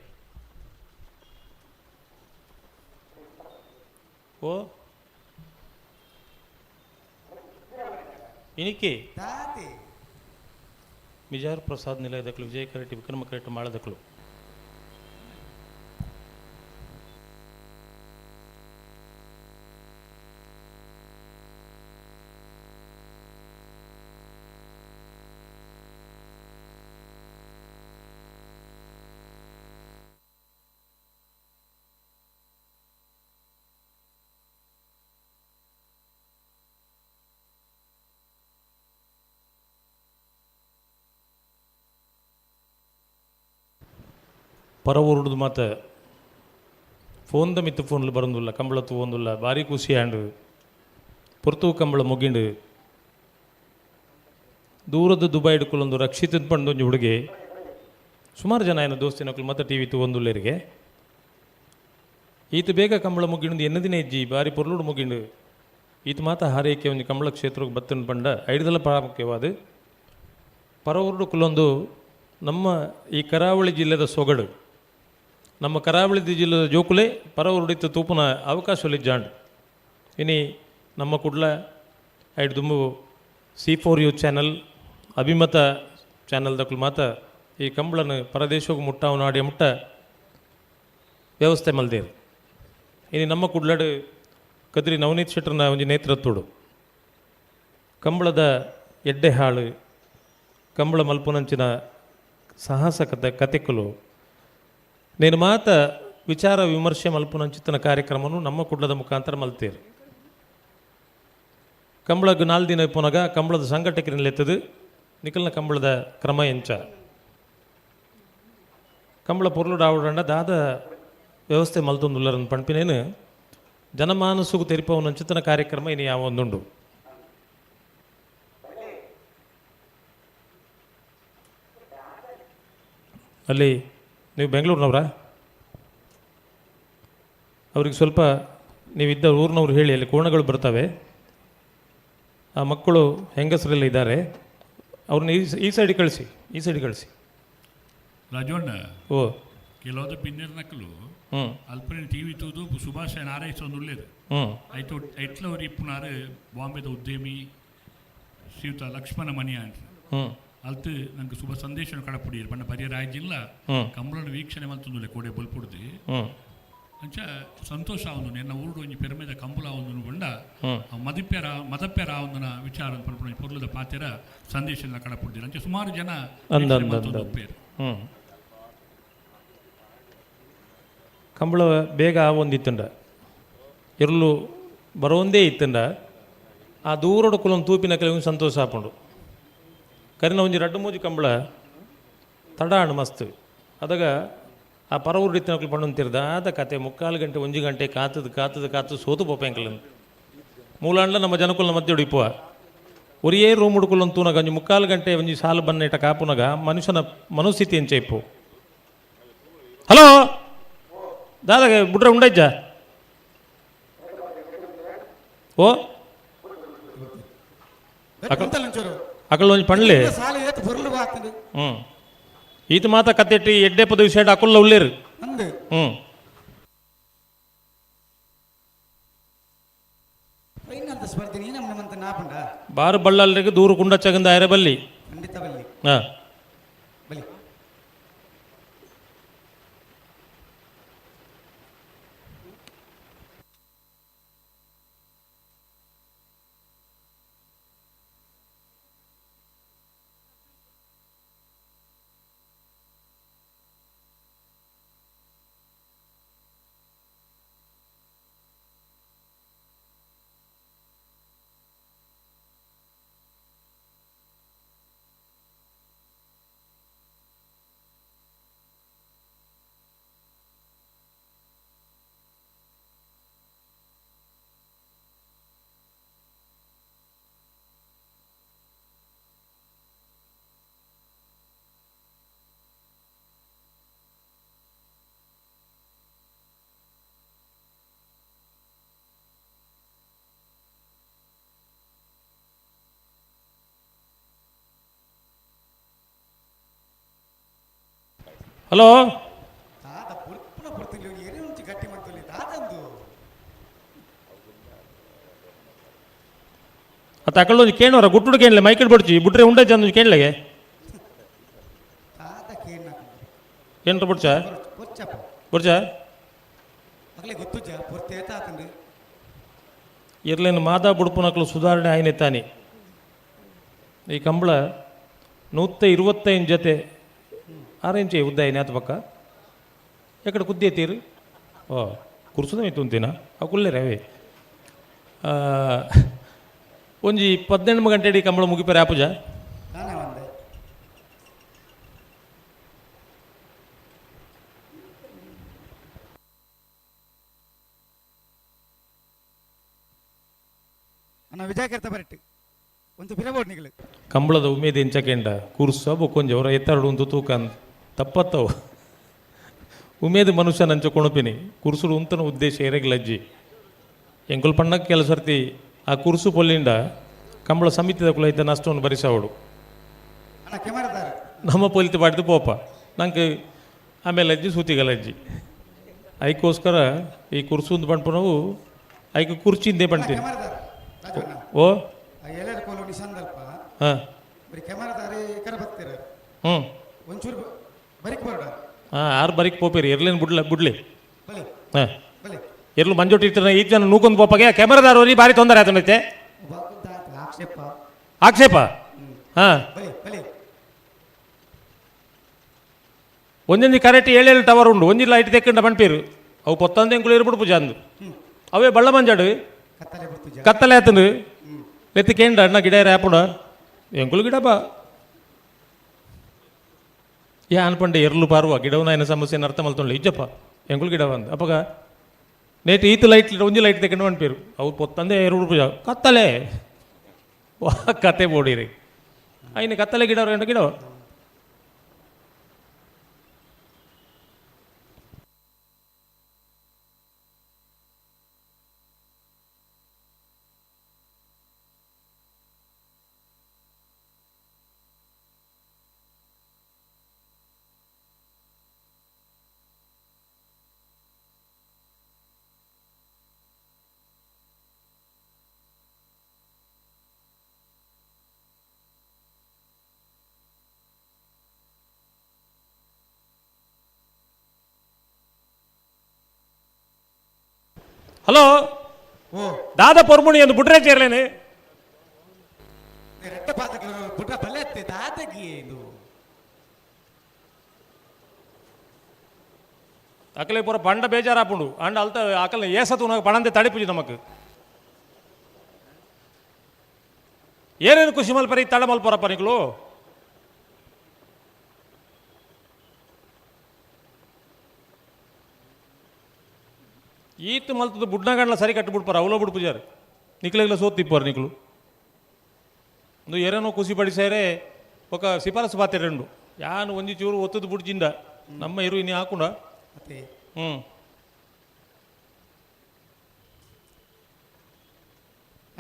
ಓ ಇನಿಕೆ ಮಿಜಾರ್ ಪ್ರಸಾದ್ ನಿಲಯದಕ್ಲು ವಿಜಯ ಕರೆಟ್ಟಿ ವಿಕ್ರಮ ಕರೆಟ್ಟಿ ಮಾಳದಕ್ಲು ಪರವೂರುಡ್ದು ಮಾತ ಫೋನ್ದ ಮಿತ್ತು ಫೋನ್ಲು ಬರೋದಿಲ್ಲ ಕಂಬಳ ತೂವೊಂದುಲ್ಲ ಭಾರಿ ಖುಷಿ ಆಂಡು ಪೊರ್ತು ಕಂಬಳ ಮುಗಿಂಡು ದೂರದ ದುಬೈ ಹಿಡ್ಕೊಳ್ಳೊಂದು ರಕ್ಷಿತ ಪಂಡೊಂಜಿ ಹುಡುಗಿ ಸುಮಾರು ಜನ ಏನ ದೋಸ್ತಿನಕ್ಲು ಮತ್ತೆ ಟಿ ವಿ ತೂವೊಂದುಲ್ಲೇರಿಗೆ ಈತ ಬೇಗ ಕಂಬಳ ಮುಗಿಂಡು ಎನ್ನ ದಿನ ಇಜ್ಜಿ ಭಾರಿ ಪೊರ್ಲುಡು ಮುಗಿಂಡು ಈತ ಮಾತ ಹಾರೈಕೆ ಒಂಜಿ ಕಂಬಳ ಕ್ಷೇತ್ರಕ್ಕೆ ಬತ್ತನ್ ಪಂಡ ಐಡ್ದಲ ಪ್ರಾಮುಖ್ಯವಾದ ಪರವೂರುಡು ಕುಲೊಂದು ನಮ್ಮ ಈ ಕರಾವಳಿ ಜಿಲ್ಲೆದ ಸೊಗಡು ನಮ್ಮ ಕರಾವಳಿ ಜಿಲ್ಲೆದ ಜೋಕುಲೆ ಪರವರುಡಿತ್ತ ತೂಪುನ ಅವಕಾಶ ಜಾಂಡ್ ಇನಿ ನಮ್ಮ ಕುಡ್ಲ ಐಡ್ ದುಂಬು C4U channel ಅಭಿಮತ ಚಾನಲ್ ದಕ್ಲು ಮಾತ ಈ ಕಂಬಳನ ಪರದೇಶಕ್ಕೆ ಮುಟ್ಟಾವು ನಾಡಿಯ ಮುಟ್ಟ ವ್ಯವಸ್ಥೆ ಮಲ್ದೇರು. ಇನಿ ನಮ್ಮ ಕುಡ್ಲಡು ಕದ್ರಿ ನವನೀತ್ ಶೆಟ್ಟರ್ನ ಒಂಜಿ ನೇತೃತ್ವಡು ಕಂಬಳದ ಎಡ್ಡೆ ಹಾಳು ಕಂಬಳ ಮಲ್ಪುನಂಚಿನ ಸಾಹಸ ಕತೆ ಕತೆಕುಲು నేను ಮಾತ ವಿಚಾರ ವಿಮರ್ಶೆ ಮಲ್ಪುನಂಚಿತ್ತನ ಕಾರ್ಯಕ್ರಮನು ನಮ್ಮ ಕುಡ್ಲದ ಮುಖಾಂತರ ಮಲ್ತೇರು. ಕಂಬಳಗ್ 4 ದಿನ ಇಪ್ಪುನಗ ಕಂಬಳದ ಸಂಘಟಕರಿನ ಲೆತ್ತದು ನಿಕಲ್ನ ಕಂಬಳದ ಕ್ರಮ ಎಂಚ ಕಂಬಳ ಪೊರ್ಲು ಡಾವಡಂಡ ದಾದ ವ್ಯವಸ್ಥೆ ಮಲ್ತೊಂದುಲ್ಲರನ್ ಪಣ್ಪಿನೇನು ಜನಮಾನಸುಗು ತೆರಿಪವನಂಚಿತನ ಕಾರ್ಯಕ್ರಮ ಇನಿ ಯಾವ ಒಂದುಂಡು. ಅಲ್ಲಿ ನೀವು ಬೆಂಗಳೂರಿನವರಾ? ಅವ್ರಿಗೆ ಸ್ವಲ್ಪ ನೀವಿದ್ದ ಊರಿನವ್ರು ಹೇಳಿ, ಅಲ್ಲಿ ಕೋಣಗಳು ಬರ್ತವೆ, ಆ ಮಕ್ಕಳು ಹೆಂಗಸರೆಲ್ಲ ಇದ್ದಾರೆ, ಅವ್ರನ್ನ ಈ ಸೈಡ್ ಕಳಿಸಿ, ಈ ಸೈಡ್ ಕಳಿಸಿ. ರಾಜವಣ್ಣ, ಓ ಕೆಲವೊಂದು ಪಿನ್ನೆರ್ ನಕಲು ಅಲ್ಪನೆ ಟಿವಿ ತೂದು ಸುಭಾಷ್ ಆರೈಸೊಂದು ಉಳ್ಳೇರು ಐತು ಐಟ್ಲವರು ಇಪ್ಪುನಾರು ಬಾಂಬೆದ ಉದ್ಯಮಿ ಶ್ರೀಯುತ ಲಕ್ಷ್ಮಣ ಮಣಿ ಅಂತ ಅಲ್ತು ನಂಗೆ ಶುಭ ಸಂದೇಶ ಕಡಪುಡಿಯರು ಬಣ್ಣ ಪರಿಯರ ಜಿಲ್ಲಾ ಕಂಬಳನ ವೀಕ್ಷಣೆ ಮಲ್ತೊಂದುಲ್ಲೆ ಕೋಡೆ ಬೊಲ್ಪುಡ್ದು ಅಂಚ ಸಂತೋಷ ಅವನು ನಿನ್ನ ಊರುಡು ಒಂಜಿ ಪೆರ್ಮೆದ ಕಂಬಳ ಅವನು ಬಣ್ಣ ಮದಿಪ್ಯರ ಮದಪ್ಯರ ಅವನ ವಿಚಾರ ಪನ್ಪುನ ಪೊರ್ಲುದ ಪಾತೆರ ಸಂದೇಶ ಕಡಪುಡ್ದಿರ ಅಂಚ ಸುಮಾರು ಜನ ಒಪ್ಪೇರು. ಕಂಬಳ ಬೇಗ ಒಂದಿತ್ತುಂಡ ಇರ್ಲು ಬರೋಂದೇ ಇತ್ತುಂಡ ಆ ದೂರಡು ಕುಲೊಂದು ತೂಪಿನ ಕೆಲವು ಸಂತೋಷ ಆಪುಂಡು. ಕರಿನ ಒಂಜಿ ರಡ್ಡು ಮೂಜಿ ಕಂಬಳ ತಡ ಮಸ್ತ್ ಅದಾಗ ಆ ಪರವೂರು ಇತ್ತಿನಕ್ಲು ಪಣ್ಣುಂತಿರ್ದ ಆದ ಕತೆ 3/4 ಗಂಟೆ 1 ಗಂಟೆ ಕಾತದು ಕಾತದು ಕಾತು ಸೋತು ಪೋಪೆಂಕಲ್ ಮೂಲಾಂಡ್ಲ ನಮ್ಮ ಜನಕುಲ್ನ ಮಧ್ಯೆ ಉಡಿಪುವ ಒರಿಯೇ ರೂಮ್ ಹುಡುಕುಲೊಂದು ತೂನಗ ಒಂಜಿ 3/4 ಗಂಟೆ ಒಂಜಿ ಸಾಲು ಬನ್ನೇಟ ಕಾಪುನಗ ಮನುಷ್ಯನ ಮನಸ್ಥಿತಿ ಎಂಚ ಇಪ್ಪು. ಹಲೋ ದಾದಾಗ ಬುಡ್ರೆ ಉಂಡಜ್ಜ ಓ ಅಕಲ್ ಒಂಜಿ ಪಣ್ಲೆ ಈತ ಮಾತ ಕತ್ತೆಟ್ಟಿ ಎಡ್ಡೆ ಪದವಿ ಸೈಡ್ ಅಕುಲ್ಲ ಉಳ್ಳೇರು. ಬಾರು ಬಳ್ಳಲ್ರಿಗೆ ದೂರು ಕುಂಡ ಚಗಂದ ಆಯರೆ ಬಲ್ಲಿ. ಹಾಂ ಹಲೋ ಅತ್ತ ಅಕಳ್ಳೊಂಜಿ ಕೇಣವರ ಗುಟ್ಟುಡು ಕೇಳಲೆ ಮೈಕಲ್ ಬಡ್ಚಿ ಬುಟ್ರೆ ಉಂಡೆ ಚಂದ ಕೇಳಲೆಗೆ ಏನ್ರ ಬುಡ್ಚ ಬುಡ್ಚ ಇರ್ಲೇನು ಮಾದಾ ಬುಡ್ಪುನಕ್ಲು ಸುಧಾರಣೆ ಆಯ್ನೆ ತಾನಿ. ಈ ಕಂಬಳ 125 ಜೊತೆ 6 ಇಂಚೆ ಉದ್ದ ಆತ ಪಕ್ಕ ಎಕಡೆ ಕುದ್ದಿ ತೀರು ಓ ಕುರ್ಸುದ ಮಿತ್ತು ಅವು ಕುಲ್ಲೇರೆ ಅವೇ ಒಂಜಿ 18 ಗಂಟೆ ಇಡೀ ಕಂಬಳ ಮುಗಿಪೇರೆ ಆಪುಜ. ಕಂಬಳದ ಉಮೇದು ಎಂಚಕೆಂಡ ಕುರ್ಸ ಬೊಕ್ಕೊಂಜಿ ಅವರ ಎತ್ತರಡು ಉಂತು ತೂಕ ತಪ್ಪತ್ತವು ಉಮೇದು ಮನುಷ್ಯನಂಚ ಕೊಣಪಿನಿ ಕುರ್ಸುಡು ಉಂತನ ಉದ್ದೇಶ ಎರೆಗ್ಲಜ್ಜಿ ಎಂಕುಲ್ ಪಣ್ಣಕ್ಕೆ ಕೆಲಸ ಸರ್ತಿ ಆ ಕುರ್ಸು ಪೊಲ್ಲಿಂಡ ಕಂಬಳ ಸಮಿತಿದ ಕುಲ ಇದ್ದ ನಷ್ಟವನ್ನು ಭರಿಸವಡು ನಮ್ಮ ಪೊಲಿತ ಪಾಡ್ದು ಪೋಪ ನಂಗೆ ಆಮೇಲೆ ಅಜ್ಜಿ ಸೂತಿಗಲಜ್ಜಿ ಐಕೋಸ್ಕರ ಈ ಕುರ್ಸು ಅಂತ ಪಣ್ಪುನವು ಐಕ್ ಕುರ್ಚಿಂದೆ ಪಣ್ತೀನಿ. ಓ ಹಾಂ ಹ್ಞೂ ಹಾಂ ಆರು ಬರೀಕ್ ಪೋಪೇರಿ ಎರ್ಲೇನು ಬುಡ್ಲ ಬುಡ್ಲಿ ಹಾಂ ಎರ್ಲು ಮಂಜೊಟ್ಟಿ ಇರ್ತಾರೆ ಈ ಜನ ನೂಕೊಂದು ಪೋಪಾಗೆ ಕ್ಯಾಮರಾದಾರು ಭಾರಿ ತೊಂದರೆ ಆತನೈತೆ ಆಕ್ಷೇಪ. ಹಾಂ ಒಂದೊಂದು ಕರೆಕ್ಟ್ 7 ಟವರ್ ಉಂಡು ಒಂಜಿ ಲೈಟ್ ತೆಕ್ಕಂಡ ಪಣ್ಪೇರು ಅವು ಪೊತ್ತಂದೆ ಎಂಕುಲು ಇರ್ಬಿಡು ಪೂಜೆ ಅಂದು ಅವೇ ಬಳ್ಳ ಮಂಜಾಡು ಕತ್ತಲೆ ಆತನು. ಲೆತ್ತಿ ಕೇಂಡ ಅಣ್ಣ ಗಿಡ ಆಪುಂಡ ಎಂಕುಲು ಗಿಡ ಬಾ. ಯಾನ್ ಪಂಡೆ ಎರ್ಲು ಪಾರುವ ಗಿಡವನ ಸಮಸ್ಯೆ ಅರ್ಥ ಮಲ್ತೊಂಡು ಇಜ್ಜಪ್ಪ ಎಂಕುಲು ಗಿಡ ಬಂದು ಅಪ್ಪಗ ನೇಟ್ ಈತ ಲೈಟ್ ಒಂಜಿ ಲೈಟ್ ತೆಕೊಂಡು ಪನ್ಪೇರು ಅವು ಪೊತ್ತಂದೆ ಎರಡು ಪೂಜ ಕತ್ತಲೆ ವಾ ಕತೆ ಬೋಡಿರಿ ಐನ ಕತ್ತಲೆ ಗಿಡ ಗಿಡ. ಹಲೋ, ದಾದ ಪೊರ್ಮುಣಿ ಎಂದು ಬುಡ್ರೆ ಚೇರ್ಲೇನೆ. ರೆಟ್ಟ ಪಾತಕ ಬುಡ್ರ ಬಲ್ಲೆ ದಾದಗಿ ಇದು. ಅಕಲೆ ಪೂರ ಪಂಡ ಬೇಜಾರಾಪುಂಡು ಅಂಡ ಅಲ್ತ ಅಕಲ್ನ ಏಸತು ಪಣಂದೆ ತಡಿಪುಜಿ ನಮಕ್. ಏನೇನು ಖುಷಿ ಮಲ್ಪರಿ ತಡ ಮಲ್ಪರಪ್ಪ ನಿಕ್ಲು. ಈತ್ ಮಲ್ತದ ಬುಡ್ನಗಂಡ್ಲ ಸರಿ ಕಟ್ಟಿಬಿಡ್ಪಾರ ಅವಲೋ ಬಿಡು ಪೂಜಾರಿ ನಿಕ್ಲೆಗ್ಲ ಸೋತಿಪ್ಪಾರ ನಿಕ್ಲು. ಒಂದು ಏನೇನೋ ಖುಷಿ ಪಡಿಸಾರೆ ఒక ಸಿಫಾರಸು ಪಾತೆ ರೆಂಡು ಯಾನು ಒಂಜಿ ಚೂರು ಒತ್ತದು ಬುಡ್ಜಿಂದ ನಮ್ಮ ಇರು ಇನಿ ಹಾಕುಂಡ. ಮತ್ತೆ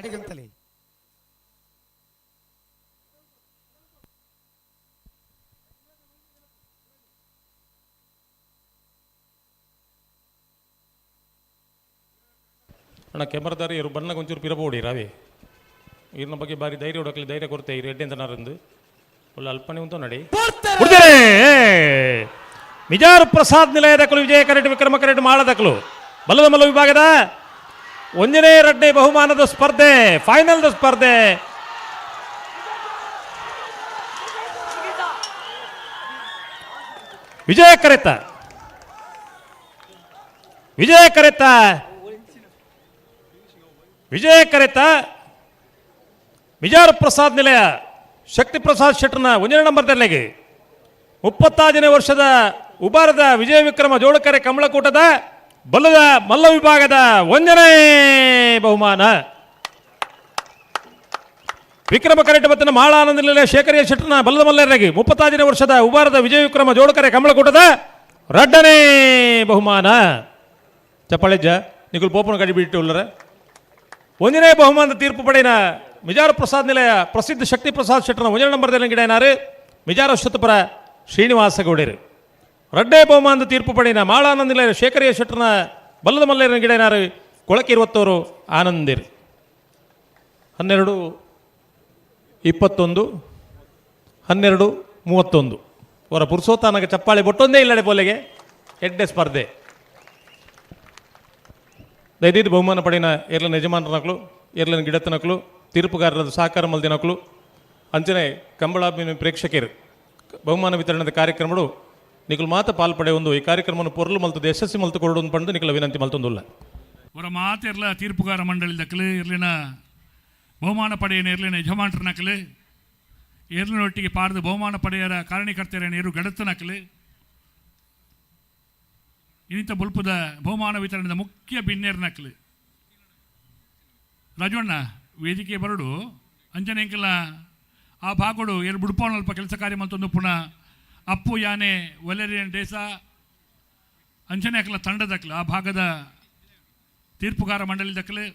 ಅಡಿಗಂತಲೇ. ಅಣ್ಣ ಕೆಮರದಾರಿ ಇರು ಬಣ್ಣ ಒಂಚೂರು ಪಿರಬೋಡಿ ರಾವೆ ಇರ್ನ ಬಗ್ಗೆ ಬಾರಿ ಧೈರ್ಯ ಹುಡಕಲಿ ಧೈರ್ಯ ಕೊರತೆ ಇರು ಎಡ್ಡೆ ಅಂತ ಒಳ್ಳೆ ಅಲ್ಪನೆ ಉಂಟು ನಡಿ. ಮಿಜಾರು ಪ್ರಸಾದ್ ನಿಲಯದಕಲು ವಿಜಯ ಕರೆಟ್ ವಿಕ್ರಮ ಕರೆಟ್ ಮಾಳದಕಲು ಬಲದ ಮಲ್ಲ ವಿಭಾಗದ ಒಂದನೇ ಎರಡನೇ ಬಹುಮಾನದ ಸ್ಪರ್ಧೆ ಫೈನಲ್ದ ಸ್ಪರ್ಧೆ. ವಿಜಯ ಕರೆತ ವಿಜಯ ಕರೆತ ವಿಜಯ ಕರೆತ ಮಿಜಾರು ಪ್ರಸಾದ್ ನಿಲಯ ಶಕ್ತಿ ಪ್ರಸಾದ್ ಶೆಟ್ಟರ್ನ ಒಂದನೇ ನಂಬರ್ ತೆರಳಿಗೆ 35ನೇ ವರ್ಷದ ಉಬಾರದ ವಿಜಯ ವಿಕ್ರಮ ಜೋಳಕರೆ ಕಮಲಕೂಟದ ಬಲ್ಲದ ಮಲ್ಲ ವಿಭಾಗದ 1ನೇ ಬಹುಮಾನ. ವಿಕ್ರಮ ಕರೆಟ ಬತ್ತನ ಮಾಳಾನಂದ ನಿಲಯ ಶೇಖರಿಯ ಶೆಟ್ಟರ್ನ ಬಲ್ಲದ ಮಲ್ಲರಾಗಿ 35ನೇ ವರ್ಷದ ಉಬಾರದ ವಿಜಯ ವಿಕ್ರಮ ಜೋಳಕರೆ ಕಮಲಕೂಟದ 2ನೇ ಬಹುಮಾನ. ಚಪ್ಪಾಳೆಜ್ಜ ನಿಕುಲ್ ಪೋಪನ ಕಡಿ ಬಿಟ್ಟು ಉಲ್ಲರ. 1ನೇ ಬಹುಮಾನದ ತೀರ್ಪು ಪಡೆಯ ಮಿಜಾರು ಪ್ರಸಾದ್ ನಿಲಯ ಪ್ರಸಿದ್ಧ ಶಕ್ತಿ ಪ್ರಸಾದ್ ಶೆಟ್ಟರ್ನ 1ನೇ ನಂಬರ್ ಗಿಡನಾರು ಮಿಜಾರ ಶತಪುರ ಶ್ರೀನಿವಾಸ ಗೌಡರು. 2ನೇ ಬಹುಮಾನದ ತೀರ್ಪು ಪಡೆಯ ಮಾಳಾನಂದ ನಿಲಯ ಶೇಖರಿಯ ಶೆಟ್ಟರ್ನ ಬಲ್ಲದ ಮಲ್ಲೇರಿನ ಗಿಡನಾರು ಕೊಳಕಿರುವತ್ತವರು ಆನಂದಿರು. 12:21 12:31 ಅವರ ಪುರುಷೋತ್ತಾನಗ ಚಪ್ಪಾಳೆ ಬೊಟ್ಟೊಂದೇ ಇಲ್ಲಡೆ ಪೋಲೆಗೆ ಎಡ್ಡೆ ಸ್ಪರ್ಧೆ. ದಯದೀದು ಬಹುಮಾನ ಪಡೆಯ ಏರ್ಲನ ಯಜಮಾನರನಕ್ಲು ಏರ್ಲನ ಗಿಡತನಕ್ಲು ತೀರ್ಪುಗಾರರ ಸಹಕಾರ ಮಲ್ದಿನಕ್ಲು ಅಂಚನೆ ಕಂಬಳಾಭಿನ ಪ್ರೇಕ್ಷಕರು ಬಹುಮಾನ ವಿತರಣದ ಕಾರ್ಯಕ್ರಮಡು ನಿಕುಲ್ ಮಾತ ಪಾಲ್ಪಡೆ ಒಂದು ಈ ಕಾರ್ಯಕ್ರಮವನ್ನು ಪೊರ್ಲು ಮಲ್ತದ ಯಶಸ್ವಿ ಮಲ್ತು ಕೊರಡು ಪಂಡು ನಿಕಲ ವಿನಂತಿ ಮಲ್ತೊಂದುಲ್ಲ. ಅವರ ಮಾತಿರ್ಲ ತೀರ್ಪುಗಾರ ಮಂಡಳಿ ದಕ್ಕಲು ಇರ್ಲಿನ ಬಹುಮಾನ ಪಡೆಯ ಇರ್ಲಿನ ಯಜಮಾನರ ನಕಲು ಏರ್ಲಿನೊಟ್ಟಿಗೆ ಪಾರ್ದು ಬಹುಮಾನ ಪಡೆಯರ ಕಾರಣೀಕರ್ತರ ನೀರು ಗಡತ್ತ ನಕಲು ಇನ್ನಿತ ಬುಲ್ಪದ ಬಹುಮಾನ ವಿತರಣೆದ ಮುಖ್ಯ ಬಿನ್ನೇರ್ ನಕಲು ರಾಜಣ್ಣ ವೇದಿಕೆ ಬರಡು ಅಂಜನೆ ಎಂಕಲ್ನ ಆ ಭಾಗಡು ಏರು ಬುಡ್ಪಾವನ ಅಲ್ಪ ಕೆಲಸ ಕಾರ್ಯ ಮಲ್ತೊಂದು ಪುನಃ ಅಪ್ಪು ಯಾನೆ ವಲೇರಿಯನ್ ಡೇಸ ಅಂಜನೆ ಅಕಲ ತಂಡದಕ್ಲು ಆ ಭಾಗದ ತೀರ್ಪುಗಾರ ಮಂಡಳಿ ದಕ್ಕಲು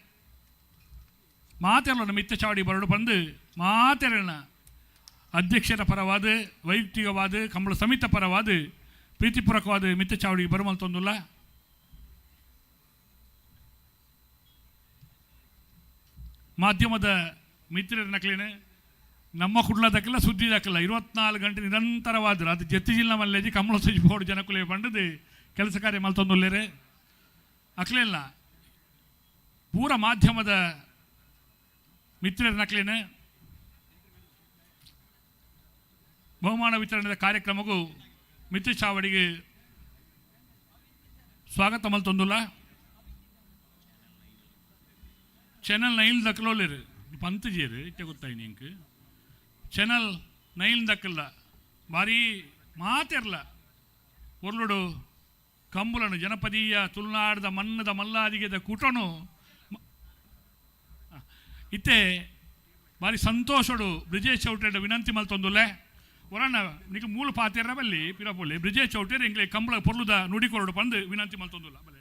ಮಾತೆಲ್ಲ ಮಿತ್ತ ಚಾವಡಿ ಬರಡು ಬಂದು ಮಾತೆರಣ ಅಧ್ಯಕ್ಷರ ಪರವಾದ ವೈಯಕ್ತಿಕವಾದ ಕಂಬಳ ಸಮಿತ ಪರವಾದ ಪ್ರೀತಿಪೂರ್ವಕವಾದ ಮಿತ್ತ ಚಾವಡಿ ಬರುಮಲ್ತೊಂದುಲ್ಲ. ಮಾಧ್ಯಮದ ಮಿತ್ರರ ನಕಲಿನ ನಮ್ಮ ಕುಡ್ಲದಕ್ಕೆಲ್ಲ ಸುದ್ದಿ ದಾಖಲ 24 ಗಂಟೆ ನಿರಂತರವಾದ್ರು ಅದು ಜತ್ತಿ ಜಿಲ್ಲಾ ಮಲ್ಲೇಜಿ ಕಮಲ ಸುಜಿ ಬೋರ್ಡ್ ಜನಕುಲೆ ಬಂಡದು ಕೆಲಸ ಕಾರ್ಯ ಮಲ್ತೊಂದುಲ್ಲೇರೆ ಅಕ್ಲಿಲ್ಲ ಪೂರ ಮಾಧ್ಯಮದ ಮಿತ್ರರ ನಕಲಿನ ಬಹುಮಾನ ವಿತರಣೆದ ಕಾರ್ಯಕ್ರಮಕ್ಕೂ ಮಿತ್ರ ಚಾವಡಿಗೆ ಸ್ವಾಗತ ಮಲ್ತೊಂದುಲ್ಲ. ಚಾನೆಲ್ ನೈಲ್ ದಕ್ಲೋಲಿರು ಪಂತಜೇರು ಇತ್ತೆ ಗೊತ್ತಾಯಿನಿ ಎಂಕ್ ಚೆನಲ್ ನೈಲ್ ದಕ್ಕಲ್ಲ ಭಾರಿ ಮಾತೆರ್ಲ ಒರ್ಲುಡು ಕಂಬುಲನು ಜನಪದೀಯ ತುಳುನಾಡದ ಮಣ್ಣದ ಮಲ್ಲಾದಿಗೆದ ಕೂಟನು ಇತ್ತೆ ಭಾರಿ ಸಂತೋಷಡು ಬ್ರಿಜೇಶ್ ಚೌಟೆಡ್ ವಿನಂತಿ ಮಲ್ತೊಂದುಲ್ಲೆ. ಒರಣ್ಣ ನಿಕ್ ಮೂಲ ಪಾತೆರ ಬಲ್ಲಿ ಪಿರಪುಲ್ಲೆ ಬ್ರಿಜೇಶ್ ಚೌಟೇರ್ ಎಂಕ್ಲೆ ಕಂಬಳ ಪೊರ್ಲುದ ನುಡಿಕೊರಡು ಪಂದು ವಿನಂತಿ ಮಲ್ತೊಂದುಲ್ಲ ಬಲೆ.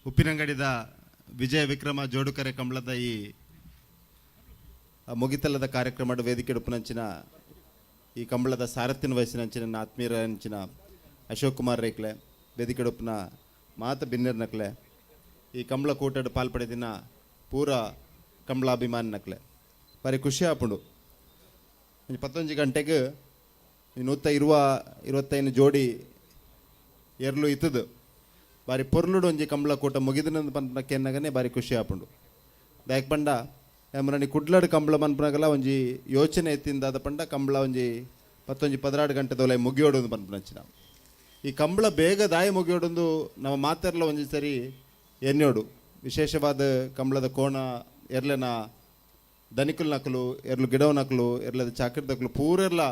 ಉಪ್ಪಿನಂಗಡಿದ ವಿಜಯ ವಿಕ್ರಮ ಜೋಡುಕರೆ ಕಂಬಳದ ಈ ಮುಗಿತಲದ ಕಾರ್ಯಕ್ರಮದ ವೇದಿಕೆ ಉಪ್ಪುನಂಚಿನ ಈ ಕಂಬಳದ ಸಾರಥ್ಯನ ವಯಸ್ಸಿನಂಚಿನ ಆತ್ಮೀಯರ ಅಂಚಿನ ಅಶೋಕ್ ಕುಮಾರ್ ರೇಕ್ಲೆ ವೇದಿಕೆ ಉಪ್ಪುನ ಮಾತ ಬಿನ್ನೆರ್ ನಕ್ಲೆ ಈ ಕಂಬಳ ಕೂಟಡ್ ಪಾಲ್ಪಡೆದಿನ ಪೂರ ಕಂಬಳಾಭಿಮಾನಿ ನಕ್ಲೆ ಬಾರಿ ಖುಷಿ ಆಪುಂಡು. ಒಂಜಿ ಪತ್ತೊಂಜಿ ಗಂಟೆಗೆ ನೂತ ಇರುವ 25 ಜೋಡಿ ಎರ್ಲು ಇತ್ತದು ಬಾರಿ ಪೊರ್ಲುಡು ಒಂಜಿ ಕಂಬಳ ಕೂಟ ಮುಗಿದಿನ ಪನ್ಪುನ ಕೆನ್ನಗನೆ ಬಾರಿ ಖುಷಿ ಆಪುಂಡು. ದಾಯಕ್ ಪಂಡ ಮರಣಿ ಕುಡ್ಲಡ್ ಕಂಬಳ ಮನ್ಪುನಗಲ ಒಂಜಿ ಯೋಚನೆ ಎತ್ತಿಂದಾದ ಪಂಡ ಕಂಬಳ ಒಂಜಿ ಪತ್ತೊಂಜಿ 16 ಗಂಟೆದೊಲೆ ಮುಗಿಯೋಡು ಪನ್ಪುನಂಚಿನ ಈ ಕಂಬಳ ಬೇಗ ದಾಯ ಮುಗಿಯೋಡೊಂದು ನಮ್ಮ ಮಾತೆರ್ಲ ಒಂಜಿ ಸರಿ ಎನ್ಯೋಡು. ವಿಶೇಷವಾದ ಕಂಬಳದ ಕೋಣ ಎರ್ಲೆನ ದನಿಕುಲ್ ನಕಲು ಎರ್ಲು ಗಿಡವ ನಕಲು ಎರ್ಲದ ಚಾಕಿರ್ ದಕಲು ಪೂರೆರ್ಲ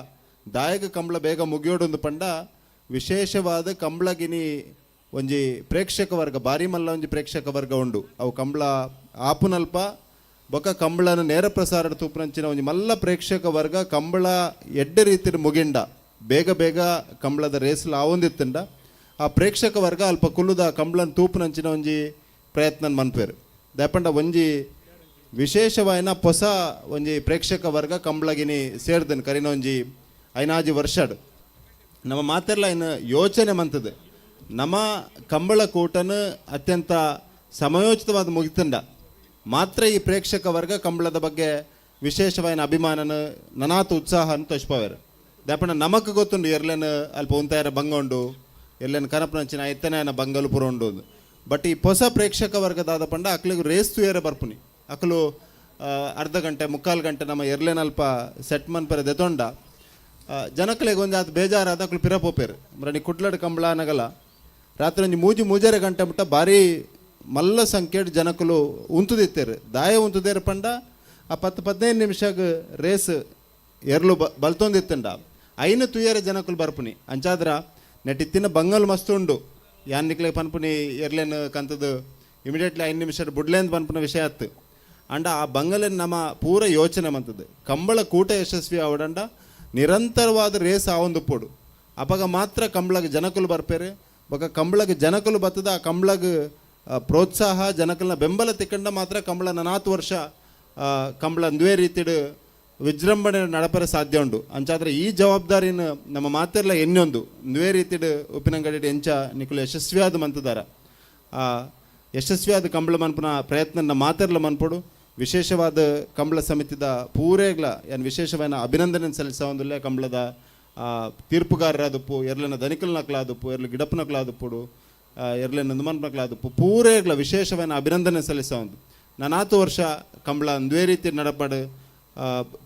ದಾಯಗ ಕಂಬಳ ಬೇಗ ಮುಗಿಯೋಡೊಂದು ಪಂಡ ವಿಶೇಷವಾದ ಕಂಬಳಗಿನಿ ಒಂಜಿ ಪ್ರೇಕ್ಷಕ ವರ್ಗ ಬಾರಿ ಮಲ್ಲ ಒಂಜಿ ಪ್ರೇಕ್ಷಕ ವರ್ಗ ಉಂಡು. ಅವು ಕಂಬಳ ಆಪುನಲ್ಪ ಬೊಕ ಕಂಬಳನ ನೇರ ಪ್ರಸಾರ ತೂಪುನಂಚಿನ ಒಂಜಿ ಮಲ್ಲ ಪ್ರೇಕ್ಷಕ ವರ್ಗ ಕಂಬಳ ಎಡ್ಡೆ ರೀತಿಯ ಮುಗಿಂಡ ಬೇಗ ಬೇಗ ಕಂಬಳದ ರೇಸ್ಲ ಆವೊಂದಿತ್ತಂಡ ಆ ಪ್ರೇಕ್ಷಕ ವರ್ಗ ಅಲ್ಪ ಕುಲ್ಲುದ ಕಂಬಳನ ತೂಪುನಂಚಿನ ಒಂಜಿ ಪ್ರಯತ್ನ ಮನ್ಪೇರು. ದಾಪಂಡ ಒಂಜಿ ವಿಶೇಷವಾಯಿನ ಹೊಸ ಒಂಜಿ ಪ್ರೇಕ್ಷಕ ವರ್ಗ ಕಂಬಳಗಿನಿ ಸೇರ್ದನ್ ಕರಿನ ಒಂಜಿ ಐನಾಜಿ ವರ್ಷಡ್ ನಮ್ಮ ಮಾತೆರ್ಲ ಇನ್ನು ಯೋಚನೆ ಮಂತದೆ ನಮ್ಮ ಕಂಬಳ ಕೂಟನ ಅತ್ಯಂತ ಸಮಯೋಚಿತವಾದ ಮುಗಿತಂಡ ಮಾತ್ರ ಈ ಪ್ರೇಕ್ಷಕ ವರ್ಗ ಕಂಬಳದ ಬಗ್ಗೆ ವಿಶೇಷವಾದ ಅಭಿಮಾನನ ನನಾತ ಉತ್ಸಾಹನ ತೋಚ್ಪವೇರು. ದಾಪಣ ನಮಕ್ ಗೊತ್ತುಂಡು ಎರ್ಲೆನ್ ಅಲ್ಪ ಉಂತಾಯರ ಬಂಗ ಉಂಡು ಎರ್ಲೆನ್ ಕನಪನಂಚಿನ ಎತ್ತನ ಬಂಗಲು ಪುರ ಉಂಡು. ಬಟ್ ಈ ಹೊಸ ಪ್ರೇಕ್ಷಕ ವರ್ಗದಾದ ಪಂಡ ಅಕ್ಲಿಗೆ ರೇಸ್ ತುಯರ ಬರ್ಪುನಿ ಅಕ್ಲು ಅರ್ಧ ಗಂಟೆ ಮುಕ್ಕಾಲು ಗಂಟೆ ನಮ್ಮ ಎರ್ಲೆನ್ ಅಲ್ಪ ಸೆಟ್ ಮನ್ಪರೆ ದೆತೊಂಡ ಜನಕ್ಲೆಗ್ ಒಂಜಿ ಆತ್ ಬೇಜಾರಾದ ಅಕ್ಲು ಪಿರ ಪೋಪೇರು. ಮರಣಿ ಕುಡ್ಲಡ್ ಕಂಬಳ ಅನಗಲ ರಾತ್ರಿ ಒಂಜಿ ಮೂಜಿ ಮೂಜರೆ ಗಂಟೆ ಮುಟ್ಟ ಭಾರಿ ಮಲ್ಲ ಸಂಖ್ಯೆಡ್ ಜನಕುಲು ಉಂತುದಿತ್ತೇರು. ದಾಯ ಉಂತುದೇರು ಪಂಡ ಆ 10-15 ನಿಮಿಷಗ್ ರೇಸ್ ಎರ್ಲು ಬಲ್ತೊಂದಿತ್ತಂಡ ಐನ ತುಯರ ಜನಕುಲು ಬರ್ಪುನಿ. ಅಂಚಾದ್ರ ನೆಟ್ಟಿತ್ತಿನ ಬಂಗಲ್ ಮಸ್ತ್ ಉಂಡು ಯಾನ್ ನಿಕ್ಲೆ ಪನ್ಪುನಿ ಎರ್ಲೆನ್ ಕಂತದು ಇಮಿಡಿಯೇಟ್ಲಿ 5 ನಿಮಿಷ ಬುಡ್ಲೇಂದ್ ಪನ್ಪುನ ವಿಷಯ ಆತ್ತು. ಅಂಡ ಆ ಬಂಗಲೆನ್ ನಮ್ಮ ಪೂರ ಯೋಚನೆ ಮಂತದ್ದು ಕಂಬಳ ಕೂಟ ಯಶಸ್ವಿ ಆವಡಂಡ ನಿರಂತರವಾದ ರೇಸ್ ಆವೊಂದುಪ್ಪೊಡು ಅಪಗ ಮಾತ್ರ ಕಂಬಳಗ್ ಜನಕುಲು ಬರ್ಪೇರು. ಬೊಕ ಕಂಬಳಗ್ ಜನಕುಲು ಬತ್ತದ ಆ ಕಂಬಳಗ್ ಪ್ರೋತ್ಸಾಹ ಜನಕಲ್ನ ಬೆಂಬಲ ತಿಕ್ಕಂಡ ಮಾತ್ರ ಕಂಬಳ ನನಾತ್ ವರ್ಷ ಕಂಬಳ ಅಂದುವೇ ರೀತಿಡು ವಿಜೃಂಭಣೆ ನಡಪರೆ ಸಾಧ್ಯ ಉಂಡು. ಅಂಚಾದ್ರೆ ಈ ಜವಾಬ್ದಾರಿನ ನಮ್ಮ ಮಾತೆರ್ಲ ಎನ್ನೊಂದು ಅಂದುವೇ ರೀತಿಡು ಉಪ್ಪಿನಂಗಡಿ ಎಂಚ ನಿಕುಲು ಯಶಸ್ವಿಯಾದ ಮಂತದಾರ ಆ ಯಶಸ್ವಿಯಾದ ಕಂಬಳ ಮನ್ಪುನ ಪ್ರಯತ್ನ ಮಾತೆರ್ಲ ಮನ್ಪೊಡು. ವಿಶೇಷವಾದ ಕಂಬಳ ಸಮಿತಿದ ಪೂರೇಗ್ಲ ಏನ್ ವಿಶೇಷವಾದ ಅಭಿನಂದನೆ ಸಲ್ಲಿಸೊಂದುಲ್ಲೆ ಕಂಬಳದ ತೀರ್ಪುಗಾರರಾದಪ್ಪು ಎರ್ಲೆನ ದನಿಕಲ್ನಕ್ಲಾದಪ್ಪು ಎರ್ಲು ಗಿಡಪ್ಪನಕ್ಲಾದಪ್ಪುಡು ಎರ್ಲೆನ ನಂದಮನ್ಪನಕ್ಲಾದಪ್ಪು ಪೂರೇಗ್ಲ ವಿಶೇಷವಾದ ಅಭಿನಂದನೆ ಸಲ್ಲಿಸೊಂದು. ನಾನಾತು ವರ್ಷ ಕಂಬಳ ಅಂದುವೇ ರೀತಿ ನಡಪಾಡು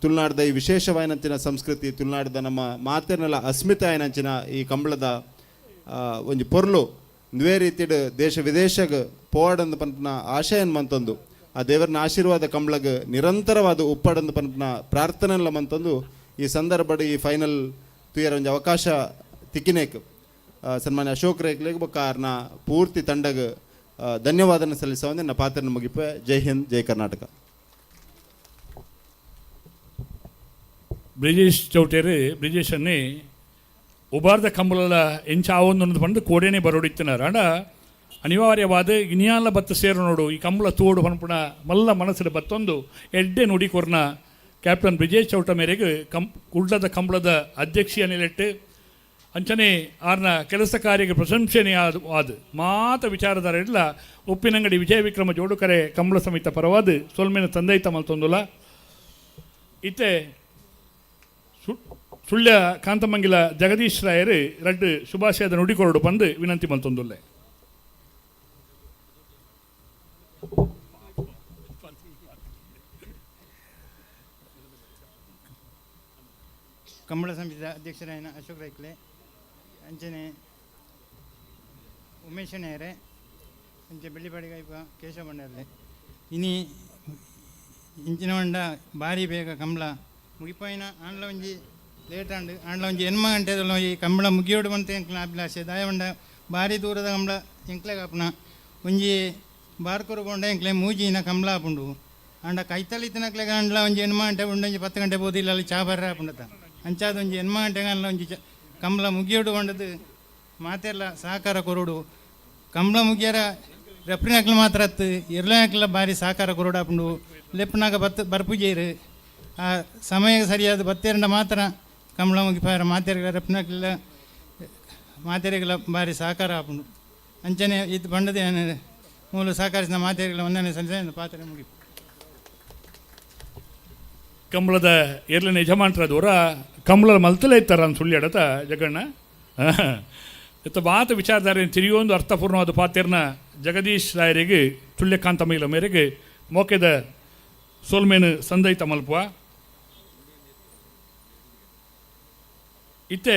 ತುಳುನಾಡ್ದ ಈ ವಿಶೇಷವಾಯಿನಂಚಿನ ಸಂಸ್ಕೃತಿ ತುಳುನಾಡ್ದ ನಮ್ಮ ಮಾತೆರ್ನೆಲ್ಲ ಅಸ್ಮಿತೆ ಆಯಿನಂಚಿನ ಈ ಕಂಬಳದ ಒಂಜಿ ಪೊರ್ಲು ಅಂದುವೇ ರೀತಿಡ್ ದೇಶ ವಿದೇಶಗ್ ಪೋವಾಡಂದು ಪನ್ಪುನ ಆಶಯನ್ ಮಂತೊಂದು ಆ ದೇವರನ ಆಶೀರ್ವಾದ ಕಂಬಳಗ್ ನಿರಂತರವಾದ ಉಪ್ಪಡಂದು ಪನ್ಪುನ ಪ್ರಾರ್ಥನೆಲ್ಲ ಮಂತೊಂದು ಈ ಸಂದರ್ಭಡ್ ಈ ಫೈನಲ್ ತುಯರ ಒಂಜಿ ಅವಕಾಶ ತಿಕ್ಕಿನೇಕ್ ಸನ್ಮಾನ್ಯ ಅಶೋಕ್ ರೇಕ್ಲೆಗ್ ಬೊಕ್ಕ ಆರ್ನ ಪೂರ್ತಿ ತಂಡಗ್ ಧನ್ಯವಾದನ ಸಲ್ಲಿಸವಂದೆ ನನ್ನ ಪಾತ್ರನ ಮುಗಿಪೆ. ಜೈ ಹಿಂದ್, ಜೈ ಕರ್ನಾಟಕ. ಬ್ರಿಜೇಶ್ ಚೌಟೇರು ಬ್ರಿಜೇಶನ್ನೇ ಉಬಾರ್ದ ಕಂಬಳಲ ಎಂಚ ಆವೊಂದು ಪಂದ್ ಕೋಡೆನೆ ಬರೋಡಿತ್ತಿನಾರ್. ಆಂಡ ಅನಿವಾರ್ಯವಾದ ಇನಿಯಾಲ ಬತ್ತ ಸೇರು ನೋಡು ಈ ಕಂಬಳ ತೋಡು ಪನ್ಪುನ ಮಲ್ಲ ಮನಸ್ಸಿನ ಬತ್ತೊಂದು ಎಡ್ಡೆ ನುಡಿ ಕೊರ್ನ ಕ್ಯಾಪ್ಟನ್ ಬ್ರಿಜೇಶ್ ಚೌಟ ಮೇರೆಗೆ ಕುಡ್ಲದ ಕಂಬಳದ ಅಧ್ಯಕ್ಷೀಯ ನೆಲೆಟ್ಟು ಅಂಚನೆ ಆರ್ನ ಕೆಲಸ ಕಾರ್ಯಕ್ಕೆ ಪ್ರಶಂಸನೆ ಆದ ಮಾತ ವಿಚಾರಧಾರೆಲ್ಲ ಉಪ್ಪಿನಂಗಡಿ ವಿಜಯ ವಿಕ್ರಮ ಜೋಡುಕರೆ ಕಂಬಳ ಸಮಿತ ಪರವಾದ ಸೊಲ್ಮೆನ ತಂದೈತ ಮಲ್ತೊಂದುಲ. ಇತ್ತೆ ಸುಳ್ಯ ಕಾಂತಮಂಗಿಲ ಜಗದೀಶ್ ರಾಯರು ರಡ್ಡು ಶುಭಾಶಯದ ನುಡಿಕೊರಡು ಬಂದು ವಿನಂತಿ ಮಲ್ತೊಂದುಲ್ಲೆ. ಕಂಬಳ ಸಮಿತಿಯ ಅಧ್ಯಕ್ಷರಾಯನ ಅಶೋಕ್ ರೈಕ್ಲೆ, ಅಂಚನೆ ಉಮೇಶನೇರೆ ಅಂಚೆ ಬೆಳ್ಳಿಪಾಡಿಗೈಪ ಕೇಶವ ಭಂಡಾರ್ಲೆ ಇನಿ ಇಂಚಿನ వంಡ ಭಾರಿ ಬೇಗ ಕಂಬಳ ಮುಗಿಪಾಯಿನ ಆಂಡ್ಲ ಒಂಜಿ ಲೇಟ್ ಆಂಡ್ ಆಂಡ್ಲ ಒಂಜಿ ಎನ್ಮ ಗಂಟೆದಲ್ಲ ಈ ಕಂಬಳ ಮುಗಿಯೋಡು ಬಂತ ಎಂಕ್ಲ ಅಭಿಲಾಷೆ. ದಾಯ వంಡ ಭಾರಿ ದೂರದ ಕಂಬಳ ಎಂಕ್ಲೆ ಕಾಪುನ ಒಂಜಿ ಬಾರ್ಕೂರು ಪೋಂಡ ಎಂಕ್ಲೆ ಮೂಜಿನ ಕಂಬಳ ಆಪುಂಡು. ಆಂಡ ಕೈತಲಿತ್ತಿನಕ್ಲೆ ಆಂಡ್ಲ ಒಂಜಿ ಎನ್ಮ ಗಂಟೆ ಉಂಡು ಒಂಜಿ 10 ಗಂಟೆ ಬೋದಿಲ್ಲ ಅಲ್ಲಿ ಚಾ ಬರ್ರೆ ಆಪುಂಡತ. ಅಂಚಾದ ಒಂಜಿ ಎನ್ಮ ಗಂಟೆಗೆ ಆಂಡ್ಲ ಒಂಜಿ ಕಂಬಳ ಮುಗಿಯೋಡು ಬಂಡದು ಮಾತೆಲ್ಲ ಸಹಕಾರ ಕೊರಡು. ಕಂಬಳ ಮುಗಿಯರ ರೆಪ್ರಿನಕ್ಲು ಮಾತ್ರ ಅತ್ತು ಇರ್ಲನಕ್ಲ ಭಾರಿ ಸಹಕಾರ ಕೊರಡು ಆಪುಂಡು. ಲೆಪ್ಪನಾಗ ಬತ್ತು ಬರ್ಪುಜೇರು ಆ ಸಮಯ ಸರಿಯಾದ ಬತ್ತೇರಂಡ ಮಾತ್ರ ಕಂಬಳ ಮುಗಿಪಾರ ಮಾತೆರ್ಗ ರೆಪ್ನಕ್ಲ ಮಾತೆರೆಗಳ ಭಾರಿ ಸಹಕಾರ ಆಪುಂಡು. ಅಂಚನೆ ಇದು ಬಂಡದೆ ಮೂಲ ಸಹಕರಿಸಿದ ಮಾತೆರೆಗಳ ಒಂದನೇ ಸಲ್ಲಿಸ ಪಾತ್ರೆ ಮುಗಿಪು. ಕಂಬಳದ ಎರ್ಲಿನ ಯಜಮಾನ್ರದವರ ಕಂಬಳದ ಮಲ್ತಲೇ ಇತ್ತಾರ ಅಂತ ಸುಳ್ಳಿ ಅಡತ ಜಗಣ್ಣ ಇತ್ತ ಮಾತು ವಿಚಾರಧಾರೆ ತಿರಿಯೊಂದು ಅರ್ಥಪೂರ್ಣವಾದ ಪಾತ್ರನ ಜಗದೀಶ್ ರಾಯರಿಗೆ ತುಳ್ಯಕಾಂತ ಮೈಲ ಮೇರೆಗೆ ಮೋಕೆದ ಸೋಲ್ಮೇನು ಸಂದೈತ ಮಲ್ಪುವ. ಇತ್ತೆ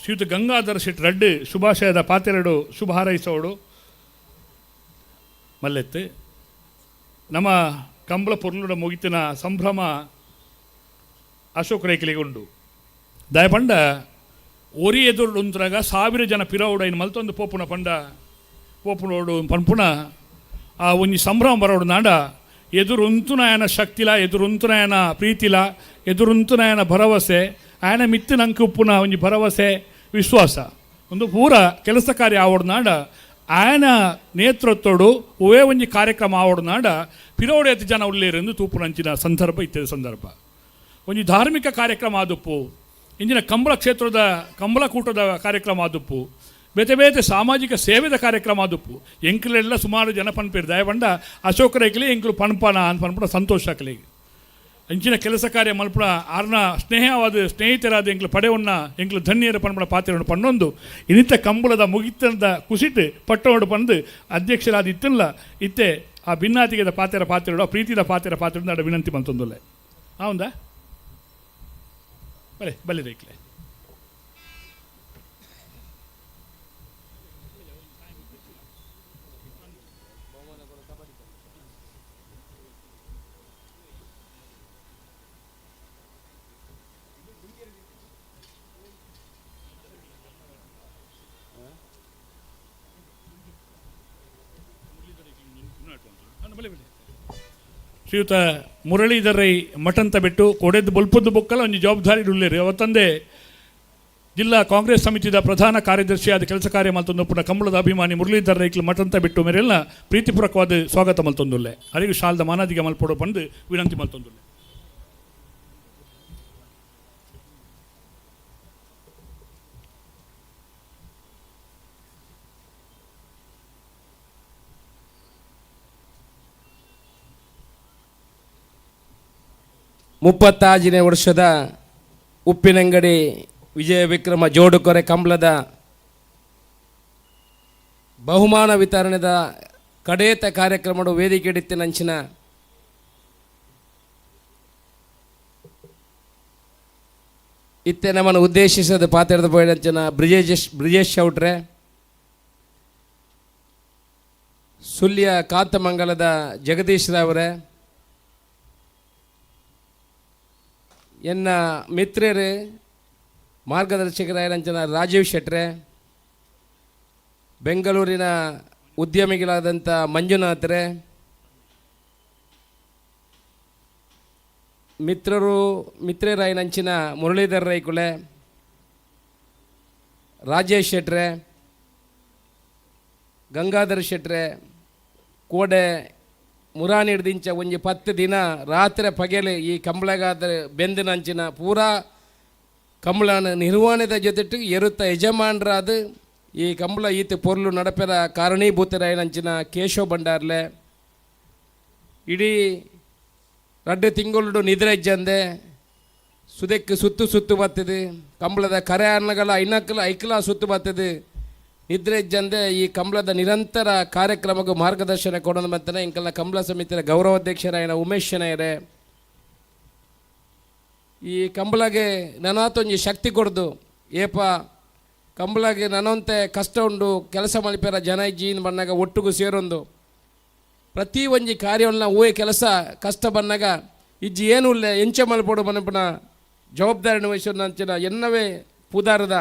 ಶ್ರೀಯುತ ಗಂಗಾಧರ ಶೆಟ್ಟಿ ರಡ್ಡು ಶುಭಾಶಯದ ಪಾತೆರಡು ಶುಭ ಹಾರೈಸೋಡು ಮಲ್ಲೆತ್ತು. ನಮ್ಮ ಕಂಬಳ ಪೊರ್ಲುಡ ಮುಗಿತಿನ ಸಂಭ್ರಮ ಅಶೋಕ್ ರೇಖಲಿಗೆ ಉಂಡು. ದಯಪಂಡ ಒರಿ ಎದುರು ಉಂತ್ರಾಗ 1000 ಜನ ಪಿರವುಡ ಇನ್ನು ಮಲ್ತೊಂದು ಪೋಪುನ ಪಂಡ ಪೋಪುನೋಡು ಪನ್ಪುನ ಆ ಒಂಜಿ ಸಂಭ್ರಮ ಬರೋಡು ನಾಡ ಎದುರುಂತುನಾಯನ ಶಕ್ತಿಲ ಎದುರುಂತುನಾಯನ ಪ್ರೀತಿಲ ಎದುರುಂತುನಾಯನ ಭರವಸೆ ಆಯನ ಮಿತ್ತು ನಂಗೆ ಉಪ್ಪುನ ಒಂಜಿ ಭರವಸೆ ವಿಶ್ವಾಸ ಒಂದು ಪೂರ ಕೆಲಸ ಕಾರ್ಯ ಆವಡು ನಾಡ ಆಯನ ನೇತೃತ್ವಡು ಒವೇ ಒಂಜಿ ಕಾರ್ಯಕ್ರಮ ಆವಡು ನಾಡ ಪಿರೋಡು ಎತ್ತು ಜನ ಉಳ್ಳೇರೆಂದು ತೂಪುನಂಚಿನ ಸಂದರ್ಭ ಇತ್ಯಾದಿ ಸಂದರ್ಭ. ಒಂಜಿ ಧಾರ್ಮಿಕ ಕಾರ್ಯಕ್ರಮ ಆದುಪ್ಪು ಇಂಜಿನ ಕಂಬಳ ಕ್ಷೇತ್ರದ ಕಂಬಳಕೂಟದ ಕಾರ್ಯಕ್ರಮ ಆದುಪ್ಪು ಬೇತೆ ಬೇತೆ ಸಾಮಾಜಿಕ ಸೇವೆದ ಕಾರ್ಯಕ್ರಮ ಆದುಪ್ಪು ಎಂಕ್ಲೆಲ್ಲ ಸುಮಾರು ಜನ ಪನ್ಪೇರು ದಯಪಂಡ ಅಶೋಕ ರೈಕಲಿ ಎಂಕ್ಲು ಪನ್ಪನ ಅಂತ ಪನ್ಪುನ ಸಂತೋಷ ಆಕಲಿ. ಇಂಚಿನ ಕೆಲಸ ಕಾರ್ಯ ಮಲ್ಪುನ ಆರ್ನ ಸ್ನೇಹವಾದ ಸ್ನೇಹಿತರಾದ ಎಂಕ್ಲು ಪಡೆವನ್ನ ಎಂಕ್ಲು ಧನ್ಯರ ಪನ್ಪುನ ಪಾತ್ರವನ್ನು ಪನ್ನೊಂದು ಇನ್ನಿತ ಕಂಬಳದ ಮುಗಿತನದ ಕುಸಿಟ್ಟು ಪಟ್ಟೋಡು ಪಂದು ಅಧ್ಯಕ್ಷರಾದ ಇತ್ತಲ್ಲ ಇತ್ತೆ ಆ ಭಿನ್ನಾತಿಗೆದ ಪಾತ್ರ ಪಾತ್ರಡು ಆ ಪ್ರೀತಿದ ಪಾತ್ರ ಪಾತ್ರ ನಡ ವಿನಂತಿ ಮಂತೊಂದುಲ್ಲೆ ಹೌದಾ ಬಲೆ ಬಲೆ ರೈಕ್ಲೆ. ಶ್ರೀಯುತ ಮುರಳೀಧರೈ ಮಠಂತ ಬಿಟ್ಟು ಕೊಡೆದ್ದು ಬೊಲ್ಪದ್ದು ಬೊಕ್ಕಲ ಒಂದು ಜವಾಬ್ದಾರಿ ಉಳ್ಳೇರಿ ಅವತ್ತಂದೇ ಜಿಲ್ಲಾ ಕಾಂಗ್ರೆಸ್ ಸಮಿತಿಯ ಪ್ರಧಾನ ಕಾರ್ಯದರ್ಶಿಯಾದ ಕೆಲಸ ಕಾರ್ಯ ಮಲ್ತೊಂದು ಪುನಃ ಕಂಬಳದ ಅಭಿಮಾನಿ ಮುರಳೀಧರ್ ರೈಕ್ಲು ಮಠಂತ ಬಿಟ್ಟು ಮೇರೆಲ್ಲ ಪ್ರೀತಿಪೂರ್ವಕವಾದ ಸ್ವಾಗತ ಮಲ್ತೊಂದುಲ್ಲೆ. ಅರಿವು ಶಾಲದ ಮಾನಾದಿಗೆ ಮಲ್ಪೊಡು ಬಂದು ವಿನಂತಿ ಮಲ್ತೊಂದುಲ್ಲೆ. 36ನೇ ವರ್ಷದ ಉಪ್ಪಿನಂಗಡಿ ವಿಜಯ ವಿಕ್ರಮ ಜೋಡುಕೊರೆ ಕಂಬಳದ ಬಹುಮಾನ ವಿತರಣೆದ ಕಡೇತ ಕಾರ್ಯಕ್ರಮದ ವೇದಿಕೆ ನಂಚಿನ ಇತ್ತೆ ನಮ್ಮನ್ನು ಉದ್ದೇಶಿಸದ ಪಾತ್ರದ ಪೋಯಿನಂಚಿನ ಬ್ರಿಜೇಶ್ ಚೌಟ್ರೆ, ಸುಳ್ಯ ಕಾಂತಮಂಗಲದ ಜಗದೀಶ್ ರಾವ್ರೆ, ಎನ್ನ ಮಿತ್ರರು ಮಾರ್ಗದರ್ಶಕರಾದಂಚಿನ ರಾಜೀವ್ ಶೆಟ್ರೆ, ಬೆಂಗಳೂರಿನ ಉದ್ಯಮಿಗಳಾದಂಥ ಮಂಜುನಾಥ್ರೆ, ಮಿತ್ರರು ಮಿತ್ರರಾಯಿನಂಚಿನ ಮುರಳೀಧರ್ ರೈಕುಳೆ, ರಾಜೇಶ್ ಶೆಟ್ರೆ, ಗಂಗಾಧರ್ ಶೆಟ್ರೆ, ಕೋಡೆ ಮುರಾನಿಡ್ದಿಂಚ ಒಂಜಿ 10 ದಿನ ರಾತ್ರಿ ಪಗೆಲೆ ಈ ಕಂಬಳಗಾದ ಬೆಂದಿನಂಚಿನ ಪೂರಾ ಕಂಬಳನ ನಿರ್ವಹಣೆದ ಜೊತೆಟ್ಟು ಎರುತ್ತ ಯಜಮಾನರಾದ ಈ ಕಂಬಳ ಈತ ಪೊರ್ಲು ನಡಪೆರ ಕಾರಣೀಭೂತರಾಯನಂಚಿನ ಕೇಶವ ಭಂಡಾರ್ಲೆ ಇಡೀ 2 ತಿಂಗಳು ನಿದ್ರೆ ಇಜ್ಜಂದೆ ಸುದೆಕ್ಕೆ ಸುತ್ತು ಸುತ್ತು ಬರ್ತದೆ ಕಂಬಳದ ಕರೆ ಅನ್ನಗಳ ಐನಕ್ಕಲ ಐಕ್ಲ ಸುತ್ತು ಬರ್ತದೆ ನಿದ್ರೆ ಇಜ್ಜಂದೆ ಈ ಕಂಬಳದ ನಿರಂತರ ಕಾರ್ಯಕ್ರಮಕ್ಕೆ ಮಾರ್ಗದರ್ಶನ ಕೊಡೋದು ಮತ್ತೆ ಇಂಕೆಲ್ಲ ಕಂಬಳ ಸಮಿತಿಯ ಗೌರವಾಧ್ಯಕ್ಷರಾಯನ ಉಮೇಶ್ ಶೆಣೈರೆ ಈ ಕಂಬಳಗೆ ನನಾತೊಂಜಿ ಶಕ್ತಿ ಕೊಡ್ದು ಏಪ ಕಂಬಳಗೆ ನನಂತೆ ಕಷ್ಟ ಉಂಡು ಕೆಲಸ ಮಲ್ಪೆರ ಜನ ಇಜ್ಜಿ ಬಣ್ಣಾಗ ಒಟ್ಟುಗು ಸೇರೊಂದು ಪ್ರತಿ ಒಂಜಿ ಕಾರ್ಯವನ್ನ ಓಯ್ ಕೆಲಸ ಕಷ್ಟ ಬನ್ನಾಗ ಇಜ್ಜಿ ಏನು ಇಲ್ಲ ಎಂಚ ಮಲ್ಪೋಡು ಮನಪುನ ಜವಾಬ್ದಾರಿನ ವಹಿಸೋದು ಎನ್ನವೇ ಪುದಾರದ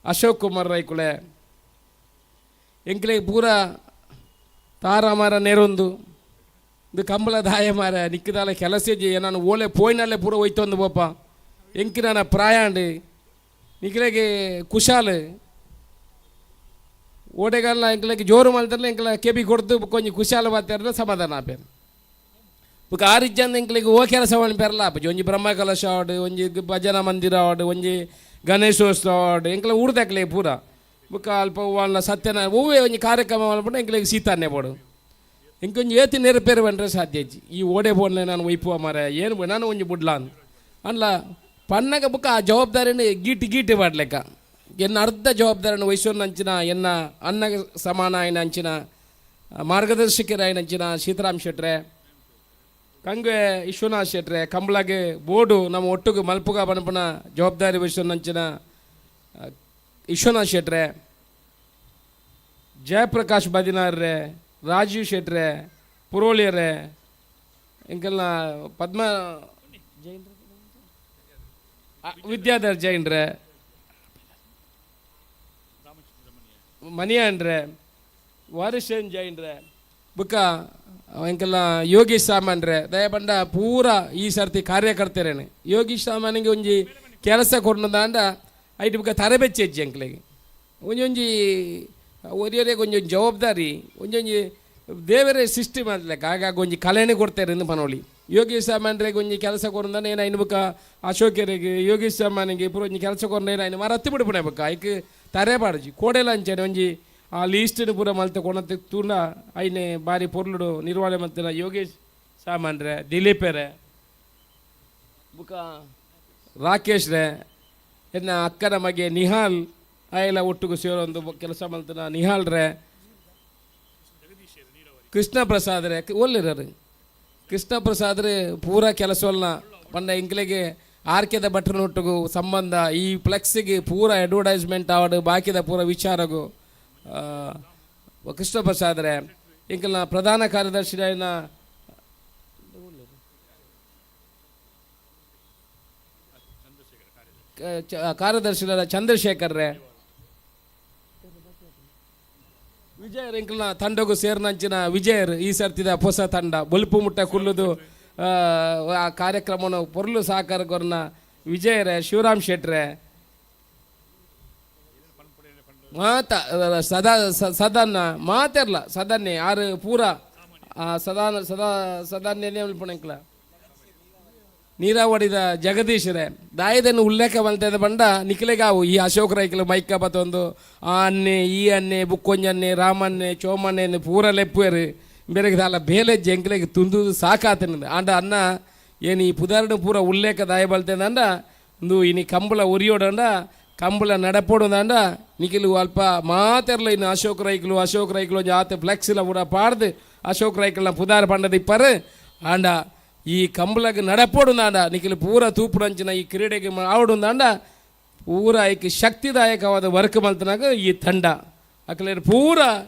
ಅಶೋಕ್ ಕುಮಾರ್ ರೈಕುಲೆ ಎಂಕ್ಲೆ ಪೂರ ತಾರಾಮಾರ ನೆರೊಂದು ಇದು ಕಂಬಳ ದಾಯ ಮಾರ ನಿಕ್ಕಿದಾಲ ಕೆಲಸ ಇಜ್ಜಿ ನಾನು ಓಲೆ ಪೋಯಿನಲ್ಲೇ ಪೂರ ಹೋಯ್ತೊಂದು ಬೋಪ ಎಂಕಿ ನನ್ನ ಪ್ರಾಯಾಂಡು ನಿಕ್ಲೆಗೆ ಕುಶಾಲ್ ಓಡೆಗಲ್ಲ ಎಂಕ್ಲೆಗೆ ಜೋರು ಮಲ್ತಲ್ಲ ಎಂಕ್ಲ ಕೆಬಿ ಕೊಡ್ದು ಕೊಂಚ ಕುಶಾಲ ಬಾತಾರ ಸಮಾಧಾನ ಆಪೇರು. ಬೊಕ ಆ ರೀತಿಯಂದ ಎಂಕ್ಲೆಗ್ ಓ ಕೆಲಸ ಪೆರ್ಲ ಆಪುಜಿ. ಒಂಜಿ ಬ್ರಹ್ಮ ಕಲಶ ಆವಡ್, ಒಂಜಿ ಭಜನಾ ಮಂದಿರ ಆವಡ್, ಒಂಜಿ ಗಣೇಶೋತ್ಸವ ಆವಡ್, ಎಂಕ್ಲ ಊರ್ದಕ್ಲೆ ಪೂರ. ಬೊಕ ಅಲ್ಪ ಒವ್ವಾಂಡ್ಲ ಸತ್ಯನ ಒವ್ವೇ ಒಂಜಿ ಕಾರ್ಯಕ್ರಮ ಮಲ್ಪುಂಡ ಎಂಕ್ಲೆಗ್ ಸೀತಾನೆ ಬೋಡು. ಎಂಕೊಂಜಿ ಏತ್ ನೆರಪೇರು ಪಂಡ್ರೆ ಸಾಧ್ಯ ಇಜ್ಜಿ. ಈ ಓಡೆ ಬೋಡ್ಲೆ ನಾನು ಒಯ್ಪುವ ಮಾರೆ ಏನು ನಾನು ಒಂಜಿ ಬುಡ್ಲಾನ್ ಅನ್ಲ ಪನ್ನಗ ಬೊಕ ಆ ಜವಾಬ್ದಾರಿನ ಗೀಟಿ ಗೀಟಿ ಪಾಡ್ಲೆಕ್ಕ ಎನ್ನ ಅರ್ಧ ಜವಾಬ್ದಾರಿನ ವಹಿಸೋನಂಚಿನ ಎನ್ನ ಅನ್ನ ಸಮಾನ ಆಯಿನ ಅಂಚಿನ ಮಾರ್ಗದರ್ಶಕರಾಯಿನಂಚಿನ ಸೀತಾರಾಮ್ ಶೆಟ್ರೆ, ಕಂಗೆ ವಿಶ್ವನಾಥ್ ಶೆಟ್ರೆ, ಕಂಬಳಗೆ ಬೋರ್ಡು ನಮ್ಮ ಒಟ್ಟುಗು ಮಲ್ಪುಗ ಪನ್ಪುನ ಜವಾಬ್ದಾರಿ ವಹಿಸೋನಂಚಿನ ವಿಶ್ವನಾಥ್ ಶೆಟ್ರೆ, ಜಯಪ್ರಕಾಶ್ ಬದಿನಾರ್ರೆ, ರಾಜೀವ್ ಶೆಟ್ರೆ, ಪುರೋಳಿಯರೇ, ಎಂಕೆಲ್ಲ ಪದ್ಮ ವಿದ್ಯಾಧರ್ ಜೈನ್ರೆ, ಮನಿಯನ್ರೆ, ವಾರಿಶನ್ ಜೈನ್ರೆ, ಬುಕ್ಕ ಎಂಕೆಲ್ಲ ಯೋಗೀಶ್ ಸಾಮಾನ್ರೆ ದಯಪಂಡ ಪೂರ ಈ ಸರ್ತಿ ಕಾರ್ಯಕರ್ತರೇನೆ. ಯೋಗೀಶ್ ಸಾಮಾನಿಗೆ ಒಂಜಿ ಕೆಲಸ ಕೊಡ್ನದಾಂಡ ಐಟ್ ಬುಕ್ಕ ತರಬೆಚ್ಚಿ ಹೆಜ್ಜೆ ಎಂಕ್ಲೆಗೆ ಒಂಜೊಂಜಿ ಒರಿಯರಿಗೆ ಒಂಜೊಂಜಿ ಜವಾಬ್ದಾರಿ ಒಂಜೊಂಜಿ ದೇವರೇ ಸೃಷ್ಟಿ ಮಾಡ್ಲೆಕ್ಕ ಆಗಾಗ ಒಂಜಿ ಕಲೆನೇ ಕೊಡ್ತಾರೆ ಎಂದು ಪನೋಳಿ. ಯೋಗೀಶ್ ಸಾಮಾನ್ರಿಗೆ ಒಂಜಿ ಕೆಲಸ ಕೊರಂದಾನೆ ಏನು ಐನು ಬುಕ್ಕ ಅಶೋಕರಿಗೆ ಯೋಗೀಶ್ ಸಾಮಾನಿಗೆ ಪೂರ ಒಂಜಿ ಕೆಲಸ ಕೊರಂದ ಏನು ಐನು ಮರತ್ತಿ ಬಿಡ್ಪುಣೆ ಬುಕ್ಕ ಐಕ್ ತರೆ ಪಾಡ್ಜಿ ಕೋಡೆಲ ಅಂಚನೆ ಒಂಜಿ ಆ ಲೀಸ್ಟ್ನು ಪೂರ ಮಲ್ತ ಕೊಣತೆ ತೂಂಡ ಐನೆ ಬಾರಿ ಪೊರ್ಲುಡು ನಿರ್ವಹಣೆ ಮಲ್ತಿನ ಯೋಗೇಶ್ ಸಾಮಾನ್ರೆ, ದಿಲೀಪೆರೆ, ಬುಕ್ಕ ರಾಕೇಶ್ ರೇ, ಎನ್ನ ಅಕ್ಕನ ಮಗೆ ನಿಹಾಲ್ ಆಯೆಲ್ಲ ಒಟ್ಟುಗು ಸೇರೊಂದು ಕೆಲಸ ಮಲ್ತಿನ ನಿಹಾಲ್ ರೇ, ಕೃಷ್ಣ ಪ್ರಸಾದ್ ರೇ, ಒಲ್ಲಿರರು ಕೃಷ್ಣ ಪ್ರಸಾದ್ ರೇ ಪೂರ ಕೆಲಸವಲ್ಲ ಪಂಡ ಎಂಕ್ಲೆಗೆ ಆರ್ಕೆದ ಭಟ್ರನೊಟ್ಟುಗು ಸಂಬಂಧ ಈ ಫ್ಲೆಕ್ಸಿಗೆ ಪೂರ ಅಡ್ವರ್ಟೈಸ್ಮೆಂಟ್ ಆವಡ್ ಬಾಕಿದ ಪೂರ ವಿಚಾರಗು ಕೃಷ್ಣ ಪ್ರಸಾದ್ ರೇ, ಎಂಕಲ್ನ ಪ್ರಧಾನ ಕಾರ್ಯದರ್ಶಿ ಆಯಿನ ಕಾರ್ಯದರ್ಶಿಲಾದ ಚಂದ್ರಶೇಖರ್ ರೇ, ವಿಜಯರ್ ಎಂಕಲ್ನ ತಂಡಗು ಸೇರ್ನಂಚಿನ ವಿಜಯರ್ ಈ ಸರ್ತಿದ ಹೊಸ ತಂಡ ಬೊಲ್ಪು ಮುಟ್ಟ ಕುಲ್ಲುದು ಆ ಕಾರ್ಯಕ್ರಮನ ಪೊರ್ಲು ಸಹಕಾರ ಕೊರ್ನ ವಿಜಯರೇ, ಶಿವರಾಮ್ ಶೆಟ್ರೆ, ಮಾತ ಸದಾ ಸದನ್ನ ಮಾತೆರ್ಲ ಸದನ್ನೇ ಆರು ಪೂರ ಸದಾನ ಸದಾ ಸದಾನ್ಯನೇ ಎಂಕ್ಲ ನೀರಾವಡಿದ ಜಗದೀಶರೇ ದಾಯದನ್ನು ಉಲ್ಲೇಖ ಮಲ್ತದ ಬಂಡ ನಿಖಿಲೆಗಾವು ಈ ಅಶೋಕ್ ರೈಕಲು ಮೈಕ ಬತ್ತೊಂದು ಆ ಅನ್ನೆ ಈ ಅನ್ನೆ ಬುಕ್ಕೊಂಜನ್ನೆ ರಾಮನ್ನೆ ಚೋಮನ್ನೆ ಪೂರ ಲೆಪ್ಪುವೆರು ಬೇರೆಗೆ ದಾಲ ಬೇಲೆ ಎಂಕ್ಲೆಗ್ ತುಂದು ಸಾಕಾತನ ಆಂಡ ಅನ್ನ ಏನು ಈ ಪುದಾರ್ಡು ಪೂರ ಉಲ್ಲೇಖ ದಾಯ ಬಲ್ತೇದಂಡ ಇಂದು ಇನಿ ಕಂಬಳ ಉರಿಯೋಡಂಡ ಕಂಬಳ ನಡಪೋಡುದಂಡ ನಿಖಿಲು ಅಲ್ಪ ಮಾತೆರ್ಲ ಇನ್ನು ಅಶೋಕ್ ರೈಕಲು ಅಶೋಕ್ ರೈಕಲು ಒಂಜಿ ಆತೆ ಫ್ಲೆಕ್ಸ್ ಪೂರ ಪಾಡ್ದು ಅಶೋಕ್ ರೈಕಲ್ನ ಪುದಾರ್ ಪಂಡದ ಇಪ್ಪರು ಆಂಡ ಈ ಕಂಬಳಗ್ ನಡಪೋಡುಂದಾಂಡ ನಿಖಿಲು ಪೂರ ತೂಪುಡಂಚಿನ ಈ ಕ್ರೀಡೆಗೆ ಆವಡುಂದಾಂಡ ಪೂರ ಐಕ್ ಶಕ್ತಿದಾಯಕವಾದ ವರ್ಕ್ ಮಲ್ತನಾಗ ಈ ತಂಡ ಅಕಲೆ ಪೂರ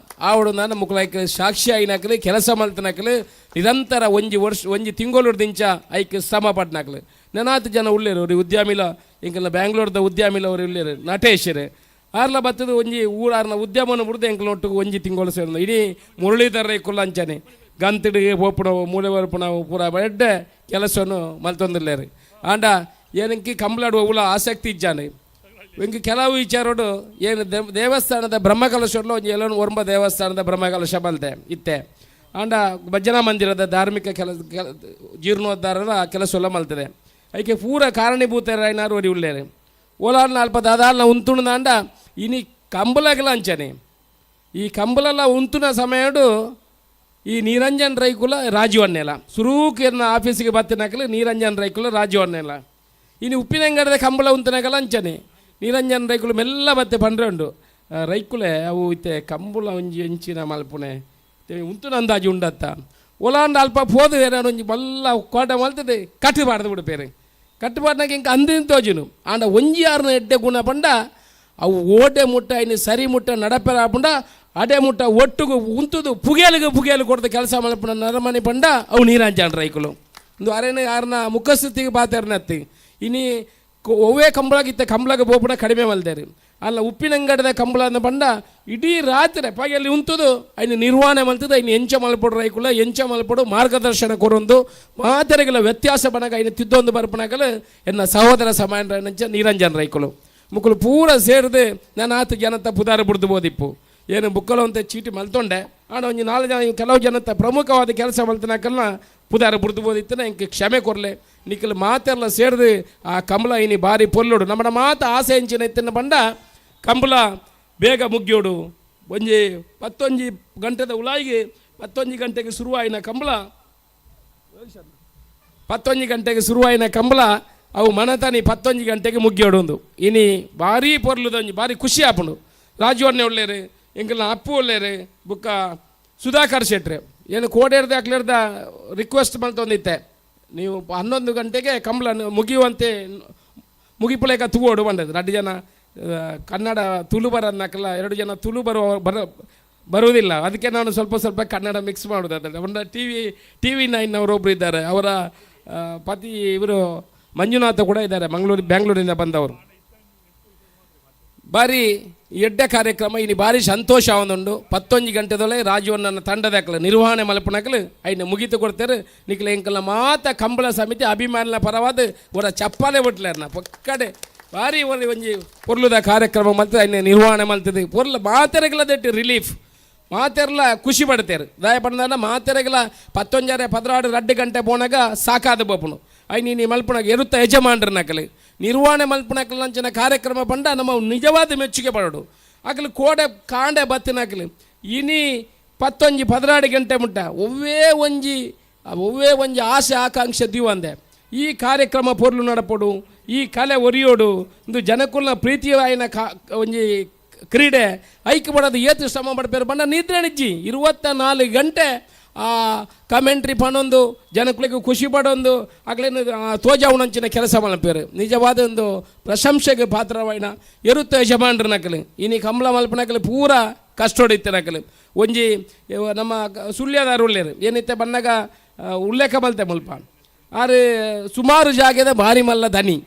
ಆವಡುಂದಾಂಡ ಮುಕ್ಕಲ ಸಾಕ್ಷಿ ಆಯಿನಕಲು ಕೆಲಸ ಮಲ್ತನಕಲು ನಿರಂತರ ಒಂಜಿ ವರ್ಷ ಒಂಜಿ ತಿಂಗಳು ದಿಂಚ ಐಕ್ ಶ್ರಮ ಪಟ್ನಕಲು ನೆನಾತ್ ಜನ ಉಳ್ಳೇರು ಅವ್ರು ಉದ್ಯಮಿಲ ಎಂಕಲ್ನ ಬ್ಯಾಂಗ್ಳೂರ್ದ ಉದ್ಯಮಿಲ ಅವರು ಉಳ್ಳೇರು ನಟೇಶರು ಆರ್ಲ ಬತ್ತದ ಒಂಜಿ ಊರಾರ್ನ ಉದ್ಯಮನ ಬಿಡ್ದು ಎಂಕಲ್ನ ಒಟ್ಟಿಗೆ ಒಂಜಿ ತಿಂಗಳು ಸೇರ್ನ ಇಡೀ ಮುರಳೀಧರ ರೈಕುಲ್ಲ ಅಂಚನೆ ಗಂತಿಡಿಗೆ ಪೋಪುಣವು ಮೂಲೆ ಬರ್ಪುಣವು ಪೂರ ಎಡ್ಡೆ ಕೆಲಸವನ್ನು ಮಲ್ತೊಂದಿಲ್ಲೇರು ಆಂಡ ಏನಂಕಿ ಕಂಬಳಾಡುವ ಉಳ ಆಸಕ್ತಿ ಇಜ್ಜಾನೆ ಇಂಕ ಕೆಲವು ವಿಚಾರೋಡು ಏನು ದೇವಸ್ಥಾನದ ಬ್ರಹ್ಮಕಲಶೋಡ್ಲ ಒಂಜಿ ಎಲ್ಲೋ ಒರ್ಂಬ ದೇವಸ್ಥಾನದ ಬ್ರಹ್ಮಕಲಶ ಬಲ್ತೆ ಇತ್ತೆ ಆಂಡ ಭಜನಾ ಮಂದಿರದ ಧಾರ್ಮಿಕ ಕೆಲಸ ಜೀರ್ಣೋದ್ಧಾರದ ಕೆಲಸ ಎಲ್ಲ ಮಲ್ತದೆ ಐಕೆ ಪೂರ ಕಾರಣೀಭೂತರಾಯಿನಾರು ಒರಿ ಉಳ್ಳೇರು ಓಲಾರ್ನ ಅಲ್ಪ ದಾದಾಲ್ನ ಉಂತುಣದಾಂಡ ಇನಿ ಕಂಬಲಗಲ ಅಂಚನೆ ಈ ಕಂಬಲೆಲ್ಲ ಉಂತುನ ಸಮಯಡು ಈ ನಿರಂಜನ್ ರೈಕುಲ ರಾಜೀವ್ ಅಣ್ಣೆಲ ಸುರೂಕ್ ಆಫೀಸಿಗೆ ಬತ್ತಿನಕಲು ನಿರಂಜನ್ ರೈಕುಲ ರಾಜೀವ್ ಅಣ್ಣೆಲ ಇನಿ ಉಪ್ಪಿನಂಗಡದ ಕಂಬಳ ಉಂತನಕಲ ಅಂಚನೆ ನಿರಂಜನ್ ರೈಕುಲು ಮೆಲ್ಲ ಬತ್ತೆ ಪಂಡ್ರೆ ಉಂಡು ರೈಕುಲೆ ಅವು ಇತ್ತೆ ಕಂಬುಲ ಒಂಜಿ ಎಂಚಿನ ಮಲ್ಪುನೆ ಉಂತುನ ಅಂದಾಜು ಉಂಡತ್ತ ಒಲಾಂಡ ಅಲ್ಪ ಪೋದು ಏನಾರು ಒಂಜಿ ಮಲ್ಲ ಕೋಟ ಮಲ್ತದೆ ಕಟ್ಟು ಬಾರ್ದು ಬಿಡುಪೇರು ಕಟ್ಟುಪಾಡ್ನಾಗ ಇಂಕ ಅಂದಿನ ತೋಜುನು ಆಂಡ ಒಂಜಿ ಆರ್ನ ಎಡ್ಡೆ ಗುಣ ಪಂಡ ಅವು ಓಟೆ ಮುಟ್ಟ ಇನ್ನು ಸರಿ ಮುಟ್ಟ ನಡಪೆರ ಆಪುಂಡ ಅಡೆ ಮುಟ್ಟ ಒಟ್ಟುಗು ಉಂತುದು ಪುಗೇಲಿಗೆ ಪುಗೇಲು ಕೊಡ್ದು ಕೆಲಸ ಮಲ್ಪುನ ನರಮನಿ ಪಂಡ ಅವು ನೀರಾಂಜಾನ್ ರೈಕುಲು. ಇಂದು ಅರೇನು ಯಾರನ್ನ ಮುಖಸ್ಥಿತಿಗೆ ಪಾತೆರ್ನತ್ತಿ ಇನಿ ಒವ್ವೇ ಕಂಬಳಗಿತ್ತ ಕಂಬಳಗೆ ಬೋಪುಣ ಕಡಿಮೆ ಮಲ್ದೇರು ಅಲ್ಲ ಉಪ್ಪಿನಂಗಡದ ಕಂಬಳ ಅಂದ ಪಂಡ ಇಡೀ ರಾತ್ರಿ ಪಗೆಯಲ್ಲಿ ಉಂತುದು ಐನು ನಿರ್ವಹಣೆ ಮಲ್ತದ ಐನು ಎಂಚ ಮಲ್ಪಡು ರೈಕುಲ ಎಂಚ ಮಲ್ಪಡು ಮಾರ್ಗದರ್ಶನ ಕೊರೊಂದು ಮಾತೆರೆಗಳ ವ್ಯತ್ಯಾಸ ಬನಗ ಐನು ತಿದ್ದೊಂದು ಬರ್ಪಣಗಲು ಎನ್ನ ಸಹೋದರ ಸಮಾನ ನಿರಂಜನ್ ರೈಕುಲು ಮುಕ್ಕಲು ಪೂರ ಸೇರಿದು ನಾನು ಆತ ಜನತ ಪುದಾರ ಬುಡ್ದು ಬೋದಿಪ್ಪು ಏನು ಬುಕ್ಕಲು ಅಂತ ಚೀಟಿ ಮಲ್ತೊಂಡೆ ಆಣ ಒಂಜಿ ನಾಲ್ಕು ಜನ ಕೆಲವು ಜನತ ಪ್ರಮುಖವಾದ ಕೆಲಸ ಮಲ್ತನಕಲ್ನ ಪುದಾರ ಬುಡ್ದು ಬೋದಿತ್ತನ ಇಂಕ್ ಕ್ಷಮೆ ಕೊರ್ಲೆ ನಿಕ್ಕಲು ಮಾತೆಲ್ಲ ಸೇರಿದು ಆ ಕಮಲ ಇನಿ ಬಾರಿ ಪೊಲ್ಲೋಡು ನಮ್ಮಡ ಮಾತ ಆಸೆ ಎಂಚಿನ ಇತ್ತಿನ ಬಂಡ ಕಂಬಳ ಬೇಗ ಮುಗ್ಯೋಡು ಒಂಜಿ ಪತ್ತೊಂಜಿ ಗಂಟೆದ ಉಲಾಯಿಗೆ ಪತ್ತೊಂಜಿ ಗಂಟೆಗೆ ಶುರುವಾಯಿನ ಕಂಬಳ ಪತ್ತೊಂಜಿ ಗಂಟೆಗೆ ಶುರುವಾಯಿನ ಕಂಬಳ ಅವು ಮನತಾನಿ ಪತ್ತೊಂಜಿ ಗಂಟೆಗೆ ಮುಗ್ಯೋಡು ಒಂದು ಇನಿ ಭಾರಿ ಪೊರ್ಲುದೊಂಜಿ ಭಾರಿ ಖುಷಿ ಆಪುಂಡು. ರಾಜುವಣ್ಣೆ ಒಳ್ಳೇರು ಎಂಕಲ್ನ ಅಪ್ಪು ಒಳ್ಳೇರು ಬುಕ್ಕ ಸುಧಾಕರ್ ಶೆಟ್ರೆ ಏನು ಕೋಡೇರ್ದ ಅಕ್ಲೇರ್ದ ರಿಕ್ವೆಸ್ಟ್ ಮಲ್ತೊಂದಿತ್ತೆ ನೀವು 11 ಗಂಟೆಗೆ ಕಂಬಳ ಮುಗಿಯುವಂತೆ ಮುಗಿಪುಲೇಕ ತೂವೋಡು ಬಂದದ್ದು. 2 ಜನ ಕನ್ನಡ ತುಳು ಬರೋದನ್ನಕಲ್ಲ, 2 ಜನ ತುಳು ಬರುವುದಿಲ್ಲ, ಅದಕ್ಕೆ ನಾನು ಸ್ವಲ್ಪ ಸ್ವಲ್ಪ ಕನ್ನಡ ಮಿಕ್ಸ್ ಮಾಡೋದು. ಅದರಲ್ಲಿ ಒಂದು ಟಿ ವಿ ನೈನ್ನವರೊಬ್ಬರು ಇದ್ದಾರೆ, ಅವರ ಪತಿ ಇವರು ಮಂಜುನಾಥ ಕೂಡ ಇದ್ದಾರೆ, ಬ್ಯಾಂಗ್ಳೂರಿಂದ ಬಂದವರು. ಭಾರಿ ಎಡ್ಡೆ ಕಾರ್ಯಕ್ರಮ ಇನಿ ಭಾರಿ ಸಂತೋಷ ಒಂದುಂಡು. 11 ಗಂಟೆದೊಳೆ ರಾಜುವಣ್ಣನ ತಂಡದಾಕಲು ನಿರ್ವಹಣೆ ಮಲ್ಪನಕಲು ಐನ ಮುಗಿತು ಕೊಡ್ತಾರೆ. ನಿಖಲ ಎಂಕಲ್ನ ಮಾತ ಕಂಬಳ ಸಮಿತಿ ಅಭಿಮಾನಿನ ಪರವಾದ ಒರ ಚಪ್ಪಾಲೆ ಬಿಟ್ಲೇರ್ನ ಪಕ್ಕಡೆ ಭಾರಿ ಒಂಜಿ ಒಂಜಿ ಪೊರ್ಲುದ ಕಾರ್ಯಕ್ರಮ ಮಲ್ತದೆ ಐನ ನಿರ್ವಹಣೆ ಮಲ್ತದೆ. ಪೊರ್ಲ ಮಾತೆರೆಗಳ ದಟ್ಟಿ ರಿಲೀಫ್ ಮಾತೆರ್ಲ ಖುಷಿ ಪಡ್ತೇರು. ದಯ ಪಡ್ದಾನ ಮಾತೆರೆಗಳ 11 16 2 ಗಂಟೆ ಪೋನಾಗ ಸಾಕಾದ ಬೋಪುನು I ನೀನು ಮಲ್ಪುಣಗ ಎರುತ್ತ ಯಜಮಾನ್ರನಕಲು ನಿರ್ವಹಣೆ ಮಲ್ಪುಣಕಲ್ ಅಂಚಿನ ಕಾರ್ಯಕ್ರಮ ಪಂಡ ನಮ್ಮ ನಿಜವಾದ ಮೆಚ್ಚುಗೆ ಪಡೋಡು. ಅಕಲು ಕೋಡೆ ಕಾಂಡೆ ಬತ್ತಿನಕಲು ಇನಿ 11 16 ಗಂಟೆ ಮುಟ್ಟ ಒವ್ವೇ ಒಂಜಿ ಒವ್ವೇ ಒಂಜಿ ಆಸೆ ಆಕಾಂಕ್ಷೆ ದೀವಂದೆ ಈ ಕಾರ್ಯಕ್ರಮ ಪೊರ್ಲು ನಡಪೊಡು, ಈ ಕಲೆ ಒರಿಯೋಡು, ಇಂದು ಜನಕುಲ್ನ ಪ್ರೀತಿಯಾಯಿನ ಒಂಜಿ ಕ್ರೀಡೆ ಐಕ್ ಬಡೋದು ಏತು ಶ್ರಮ ಪಡ್ಪೇರು ಬಂಡ ನಿದ್ರೆ ನಿಜ್ಜಿ 24 ಗಂಟೆ ಆ ಕಮೆಂಟ್ರಿ ಪಣೊಂದು ಜನಕ್ಕಳಿಗೆ ಖುಷಿ ಪಡೊಂದು ಅಕ್ಲೇನು ತೋಜಾವುನಂಚಿನ ಕೆಲಸ ಮಲ್ಪೇರು. ನಿಜವಾದ ಒಂದು ಪ್ರಶಂಸೆಗೆ ಪಾತ್ರವಾಯಿನ ಎರುತ್ತ ಯಜಮಾನ್ರನಕಲು ಇನಿ ಕಂಬಳ ಮಲ್ಪನಕಲು ಪೂರ ಕಷ್ಟೊಡಿತ್ತನಕಲು. ಒಂಜಿ ನಮ್ಮ ಸುಳ್ಯದಾರು ಉಳ್ಳೇರು ಏನಿತ್ತೆ ಬನ್ನಾಗ ಉಲ್ಲೇಖ ಬಲ್ತೆ ಮುಲ್ಪ ಆರು ಸುಮಾರು ಜಾಗದ ಭಾರಿ ಮಲ್ಲ ದನಿ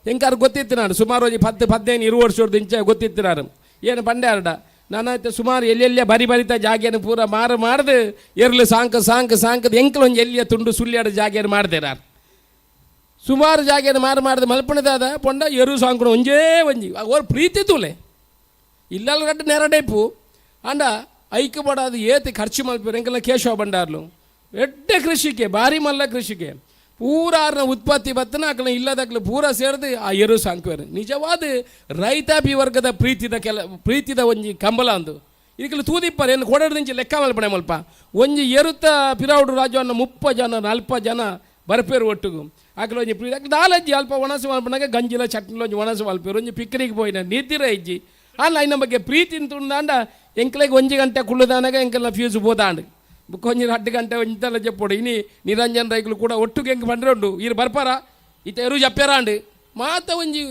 ಎಂಕಾರು ಗೊತ್ತಿತ್ತು ನಾನು ಸುಮಾರು ಒಂಜಿ 10 15 20 ವರ್ಷದ ಇಂಚೆ ಗೊತ್ತಿತ್ತು ನಾನು ಏನು ಪಂಡೆ ಅರ್ಡ ನಾನು ಸುಮಾರು ಎಲ್ಲೆಲ್ಲ ಬರಿ ಬರಿತ ಜಾಗೆಯನ್ನು ಪೂರ ಮಾರು ಮಾಡ್ದು ಎರ್ಲು ಸಾಂಕ ಸಾಂಕ ಸಾಂಕದ ಎಂಕಲ್ ಒಂಜಿ ಎಲ್ಲಿಯ ತುಂಡು ಸುಳ್ಯಾಡ ಜಾಗೆಯನ್ನು ಮಾಡಿದೆ ನಾನು ಸುಮಾರು ಜಾಗೆಯನ್ನು ಮಾರು ಮಾಡ್ದು ಮಲ್ಪಣದಾದ ಪೊಂಡ ಎರು ಸಾಂಕಣ ಒಂಜೇ ಒಂಜಿ ಅವ್ರ ಪ್ರೀತಿ ತೂಲೆ ಇಲ್ಲಲ್ಲ ಗಡ್ಡ ನೆರಡೇಪು ಅಂಡ ಐಕ್ ಬಡಾದು ಏತಿ ಖರ್ಚು ಮಲ್ಪೇರು ಎಂಕಲ್ನ ಕೇಶವ ಭಂಡಾರ್ಲು ಎಡ್ಡೆ ಕೃಷಿಗೆ ಭಾರಿ ಮಲ್ಲ ಕೃಷಿಗೆ ಪೂರಾರ್ನ ಉತ್ಪತ್ತಿ ಬತ್ತನ ಅಕ್ಲ ಇಲ್ಲದಕ್ಲ ಪೂರ ಸೇರಿದು ಆ ಎರು ಸಾಂಕ್ವೇರು. ನಿಜವಾದ ರೈತಾಪಿ ವರ್ಗದ ಪ್ರೀತಿದ ಪ್ರೀತಿದ ಒಂಜಿ ಕಂಬಲ ಅಂದು ಇದಕ್ಕೆಲ್ಲ ತೂದಿಪ್ಪರ್ ಏನು ಕೊಡೋದಿಂಚಿ ಲೆಕ್ಕ ಮಲ್ಪಣೆ ಮಲ್ಪ ಒಂಜಿ ಎರುತ್ತ ಪಿರಾವುಡು ರಾಜವನ್ನ 30 ಜನ 40 ಜನ ಬರ್ಪೇರು ಒಟ್ಟುಗು ಆಕಲ ಒಂಜಿ ಪ್ರೀತಿ ಅಕ್ಲ ದಾಲಜ್ಜಿ ಅಲ್ಪ ಒಣಸು ಮಲ್ಪನಾಗ ಗಂಜಿಲ ಚಟ್ನಿಲ ಒಂಜಿ ಒಣಸು ಮಲ್ಪೇರು ಒಂಜಿ ಪಿಕ್ನಿಕ್ ಪೋಯಿನ ನಿದ್ದಿರ ಇಜ್ಜಿ ಅಲ್ಲ ಐನ ಬಗ್ಗೆ ಪ್ರೀತಿ ಉಂದಾಂಡ ಎಂಕ್ಲೆಗ್ 1 ಗಂಟೆ ಕುಳ್ಳುದಾನಾಗ ಎಂಕೆಲ್ಲ ಫ್ಯೂಸ್ ಬೋದಾಂಡು ಬುಕ್ಕೊಂಜಿ 2 ಗಂಟೆ ಒಂಜೆಲ್ಲ ಚೆಪ್ಪೋಡು. ಇನಿ ನಿರಂಜನ್ ರೈಕುಲು ಕೂಡ ಒಟ್ಟುಗೆ ಎಂಕ್ ಬಂದ್ರೆ ಉಂಡು ಈರು ಬರ್ಪಾರ ಇತ್ತ ಎರು ಜಪ್ಪೆರಾಂಡು ಮಾತ ಒಂಜಿ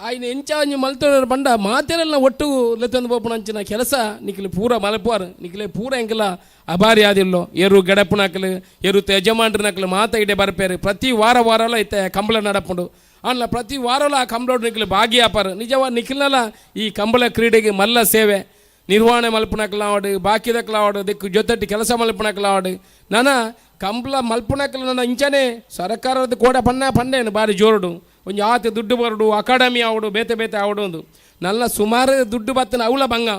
ಆಯ್ನ ಎಂಚ ಒಂಜಿ ಮಲ್ತೊಂಡು ಬಂಡ ಮಾತೆರೆಲ್ಲ ಒಟ್ಟು ಲೆತ್ತೊಂದು ಪೋಪುನಂಚಿನ ಕೆಲಸ ನಿಕ್ಲೆ ಪೂರ ಮಲ್ಪುವಾರು ನಿಕ್ಲೆ ಪೂರ ಎಂಕಲ ಅಭಾರಿ ಆದಿಲ್ಲೋ ಎರು ಗಡಪುನಕಲು ಎರು ಯಜಮಾನ್ರನಕಲು ಮಾತ ಇಡೆ ಬರ್ಪೇರು. ಪ್ರತಿ ವಾರ ವಾರಲ ಇತ್ತ ಕಂಬಳ ನಡಪುಂಡು ಅಲ್ಲ ಪ್ರತಿ ವಾರಲ ಆ ಕಂಬಳೋಡು ನಿಕ್ಲೆ ಭಾಗಿಯಾಪಾರು. ನಿಜವಾ ನಿಖಿಲ್ನಲ ಈ ಕಂಬಳ ಕ್ರೀಡೆಗೆ ಮಲ್ಲ ಸೇವೆ ನಿರ್ವಹಣೆ ಮಲ್ಪುನಕಲಾವಡು ಬಾಕಿದಕ್ಲಾವಡು ದಿಕ್ಕು ಜೊತೆಟ್ಟಿ ಕೆಲಸ ಮಲ್ಪುನಕಲಾವಡು ನಾನ ಕಂಬಳ ಮಲ್ಪುನಕಲು ನನ್ನ ಇಂಚನೆ ಸರ್ಕಾರದ ಕೋಡ ಪಣ್ಣ ಪಂಡೇನು ಭಾರಿ ಜೋರುಡು ಒಂಜಿ ಆತ ದುಡ್ಡು ಬರಡು ಅಕಾಡೆಮಿ ಆವಡು ಬೇತೆ ಬೇತೆ ಆವಡು ಒಂದು ನನ್ನ ಸುಮಾರು ದುಡ್ಡು ಬತ್ತನ ಅವಳ ಬಂಗ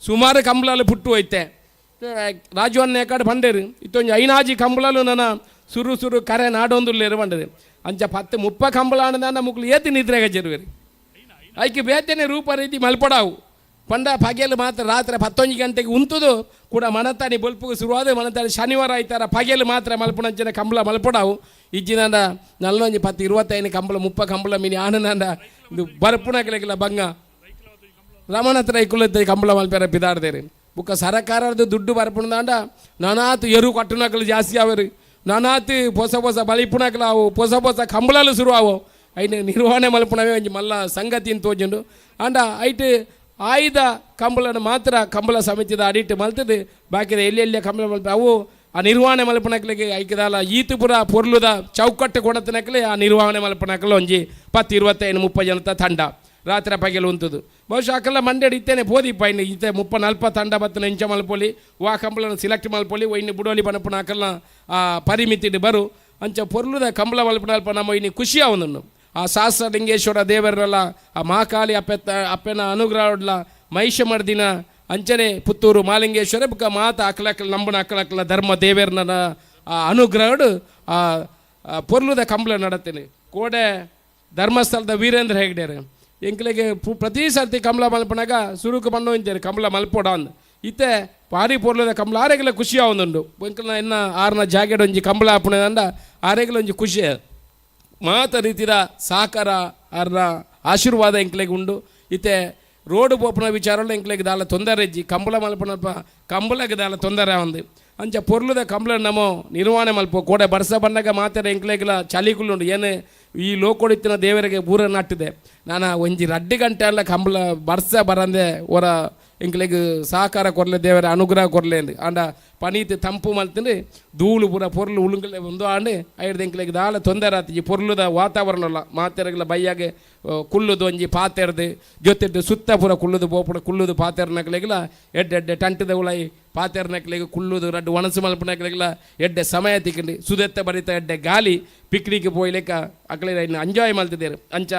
ಸುಮಾರು ಕಂಬಳಲು ಪುಟ್ಟು ಹೋಯ್ತೆ ರಾಜವನ್ನ ಎಕಡೆ ಬಂಡೇರು ಇತ್ತೊಂಜಿ ಐನಾಜಿ ಕಂಬಳಲು ನನ್ನ ಸುರು ಸುರು ಕರೆ ನಾಡೊಂದುಲ್ಲೇರು ಬಂಡದು ಅಂಚ 10 30 ಕಂಬಳ ಆನದಾನ ಮುಕ್ಳು ಏತಿ ನಿದ್ರೆಗ ಜರುವೇರಿ ಐಕೆ ಬೇತನೆ ರೂಪ ರೀತಿ ಮಲ್ಪಡಾವು ಪಂಡ ಪಗೆಲು ಮಾತ್ರ ರಾತ್ರಿ 11 ಗಂಟೆಗೆ ಉಂತುದು ಕೂಡ ಮನತಾನಿ ಬೊಲ್ಪುಗೆ ಶುರುವಾದ ಮನತಾನಿ ಶನಿವಾರ ಆಯ್ತಾರ ಪಗೆಲು ಮಾತ್ರ ಮಲ್ಪುಣಂಚಿನ ಕಂಬಳ ಮಲ್ಪಡಾವು ಇಜ್ಜಿನಾಂಡ ನಲ್ಲೊಂಜಿ 10 25 ಕಂಬಳ 30 ಕಂಬಳ ಮಿನಿ ಆನಂದ ಇದು ಬರ್ಪುಣಕಲೆಗಿಲ್ಲ ಬಂಗ ರಮಣತ್ರ ಐಕುಲತ್ತೆ ಕಂಬಳ ಮಲ್ಪೆರ ಪಿದಾಡ್ದೇರಿ ಬುಕ್ಕ ಸರಕಾರದ ದುಡ್ಡು ಬರ್ಪುಣದಾಂಡ ನಾನಾತು ಎರು ಕಟ್ಟುನಕಲು ಜಾಸ್ತಿ ಆವರು ನಾನಾತು ಹೊಸ ಹೊಸ ಬಲಿಪುಣಕಲಾವು ಹೊಸ ಹೊಸ ಕಂಬಳಲು ಶುರು ಆವು ಐನ ನಿರ್ವಹಣೆ ಮಲ್ಪುನವೇ ಒಂಜಿ ಮಲ್ಲ ಸಂಗತಿನ್ ತೋಜುಂಡು. ಆಂಡ ಐಟ್ ಆಯ್ದ ಕಂಬಳನ ಮಾತ್ರ ಕಂಬಳ ಸಮಿತಿದ ಅಡಿಟ್ ಮಲ್ತದು, ಬಾಕಿದ ಎಲ್ಲಿ ಎಲ್ಲಿ ಕಂಬಳ ಮಲ್ಪ ಅವು ಆ ನಿರ್ವಹಣೆ ಮಲ್ಪನಕ್ಲೆಗೆ ಐಕದಾಲ ಈತು ಪುರ ಪೊರ್ಲುದ ಚೌಕಟ್ಟು ಕೊಡತನಕ್ಲೆ ಆ ನಿರ್ವಹಣೆ ಮಲ್ಪನಕ್ಲೆ ಒಂಜಿ 10, 25, 30 ಜನತ ತಂಡ ರಾತ್ರಿ ಪಗೆಲು ಉಂತುದು. ಬಹುಶಃ ಅಕಲ್ಲ ಮಂಡ್ಯಡ್ ಇತ್ತೇನೆ ಪೋದಿಪ್ಪ ಇನ್ನು ಇತ್ತೆ 30, 40 ತಂಡ ಬತ್ತನ ಇಂಚ ಮಲ್ಪೊಲಿ, ವಾ ಕಂಬಳನ ಸಿಲೆಕ್ಟ್ ಮಲ್ಪೊಲಿ, ಒಯ್ನಿ ಬುಡೋಲಿ ಪನಪುನ ಅಕಲ್ನ ಆ ಪರಿಮಿತಿಡ್ ಬರು. ಅಂಚ ಪೊರ್ಲುದ ಕಂಬಳ ಮಲ್ಪನಲ್ಪ ನಮ್ಮ ಇನಿ ಖುಷಿ ಆವೊಂದುಂಡು. ಆ ಸಹಸ್ರಲಿಂಗೇಶ್ವರ ದೇವರಲ್ಲ ಆ ಮಹಾಕಾಳಿ ಅಪ್ಪೆನ ಅನುಗ್ರಹಡ್ಲ ಮಹಿಷಮರ್ದಿನ ಅಂಚನೆ ಪುತ್ತೂರು ಮಾಲಿಂಗೇಶ್ವರ ಬುಕ್ಕ ಮಾತ ಅಕ್ಲಕ್ಲ ನಂಬನ ಅಕ್ಲಕ್ಲ ಧರ್ಮ ದೇವರನ ಆ ಅನುಗ್ರಹಡು ಆ ಪೊರ್ಲುದ ಕಂಬಳ ನಡತೇನೆ. ಕೋಡೆ ಧರ್ಮಸ್ಥಳದ ವೀರೇಂದ್ರ ಹೆಗ್ಡೇರು ಎಂಕ್ಲೆಗೆ ಪ್ರತಿ ಸರ್ತಿ ಕಂಬಳ ಮಲ್ಪನಾಗ ಸುರುಕು ಬಣ್ಣು ಇಂಚಾರು ಕಂಬಳ ಮಲ್ಪೋಡ ಅಂದ್ ಇತ್ತೆ ಪಾರಿ ಪೊರ್ಲುದ ಕಂಬಳ ಆರೆಗೆಲ್ಲ ಖುಷಿ ಆವೊಂದುಂಡು. ಎಂಕ್ಲನ ಎನ್ನ ಆರ್ನ ಜಾಗೆಡ್ ಒಂಜಿ ಕಂಬಳ ಆಪುಣದಂಡ ಆರೆಗೆಲ್ಲ ಒಂಜಿ ಖುಷಿ ಮಾತ ರೀತಿಯ ಸಹಕಾರ ಆರ್ನ ಆಶೀರ್ವಾದ ಎಂಕ್ಲೆಗೆ ಉಂಡು. ಇತ್ತೆ ರೋಡ್ ಪೋಪುನ ವಿಚಾರಲು ಎಂಕ್ಲೆಗ್ ದಾಲ ತೊಂದರೆ ಇಜ್ಜಿ, ಕಂಬಳ ಮಲ್ಪನಲ್ಪ ಕಂಬಳಗ್ ದಾಲ ತೊಂದರೆ ಆವಂದು. ಅಂಚ ಪೊರ್ಲುದ ಕಂಬಳ ನಮೋ ನಿರ್ವಹಣೆ ಮಲ್ಪ ಕೋಡೆ ಬರ್ಸ ಬನ್ನಗ ಮಾತ್ರ ಎಂಕ್ಲೆಗ್ಲ ಚಲಿಕುಲುಂಡು. ಏನೇ ಈ ಲೋಕೊಡಿತ್ತಿನ ದೇವರಿಗೆ ಪೂರ ನಟ್ಟಿದೆ ನಾನ ಒಂಜಿ ರಡ್ಡು ಗಂಟೆ ಅಲ್ಲ ಕಂಬಳ ಬರ್ಸ ಬರಂದೆ ಒರ ಎಂಕ್ಲೆಗ್ ಸಹಕಾರ ಕೊರ್ಲೆ ದೇವರ ಅನುಗ್ರಹ ಕೊರ್ಲೆ ಅಂದ್. ಆಂಡ ಪನೀತ್ ತಂಪು ಮಲ್ತಂದು ಧೂಳು ಪೂರ ಪೊರ್ಲು ಉಳುಂಗಲೆ ಒಂದು ಆಂಡ್ ಐಡ್ದ್ ಎಂಕ್ಲೆಗ್ ದಾಲ ತೊಂದರೆ ಆತಿಜಿ. ಪೊರ್ಲುದ ವಾತಾವರಣ ಅಲ್ಲ ಮಾತೆರೆಗ್ಲ ಬಯ್ಯಾಗೆ ಕುಲ್ಲುದು ಒಂಜಿ ಪಾತೆರ್ದು ಜೊತೆಡ್ ಸುತ್ತ ಪೂರ ಕುಲ್ಲುದು ಪೋಪುಡ ಕುಲ್ಲುದು ಪಾತೆರ್ನಕ್ಲೆಗ್ಲ ಎಡ್ಡೆ ಎಡ್ಡೆ ಟಂಟದ ಉಲಾಯಿ ಪಾತೆರ್ನಕ್ಲೆಗ್ ಕುಲ್ಲುದು ರಡ್ಡು ಒಣಸು ಮಲ್ಪುನಕ್ಲೆಗ್ಲ ಎಡ್ಡೆ ಸಮಯ ತಿಕ್ಕಂಡು ಸುದೆತ್ತ ಬರಿತ ಎಡ್ಡೆ ಗಾಲಿ ಪಿಕ್ನಿಕ್ ಪೋಯ್ಲೆಕ್ಕ ಅಕ್ಲೆ ಎಂಜಾಯ್ ಮಲ್ತಿದ್ದೇರು. ಅಂಚ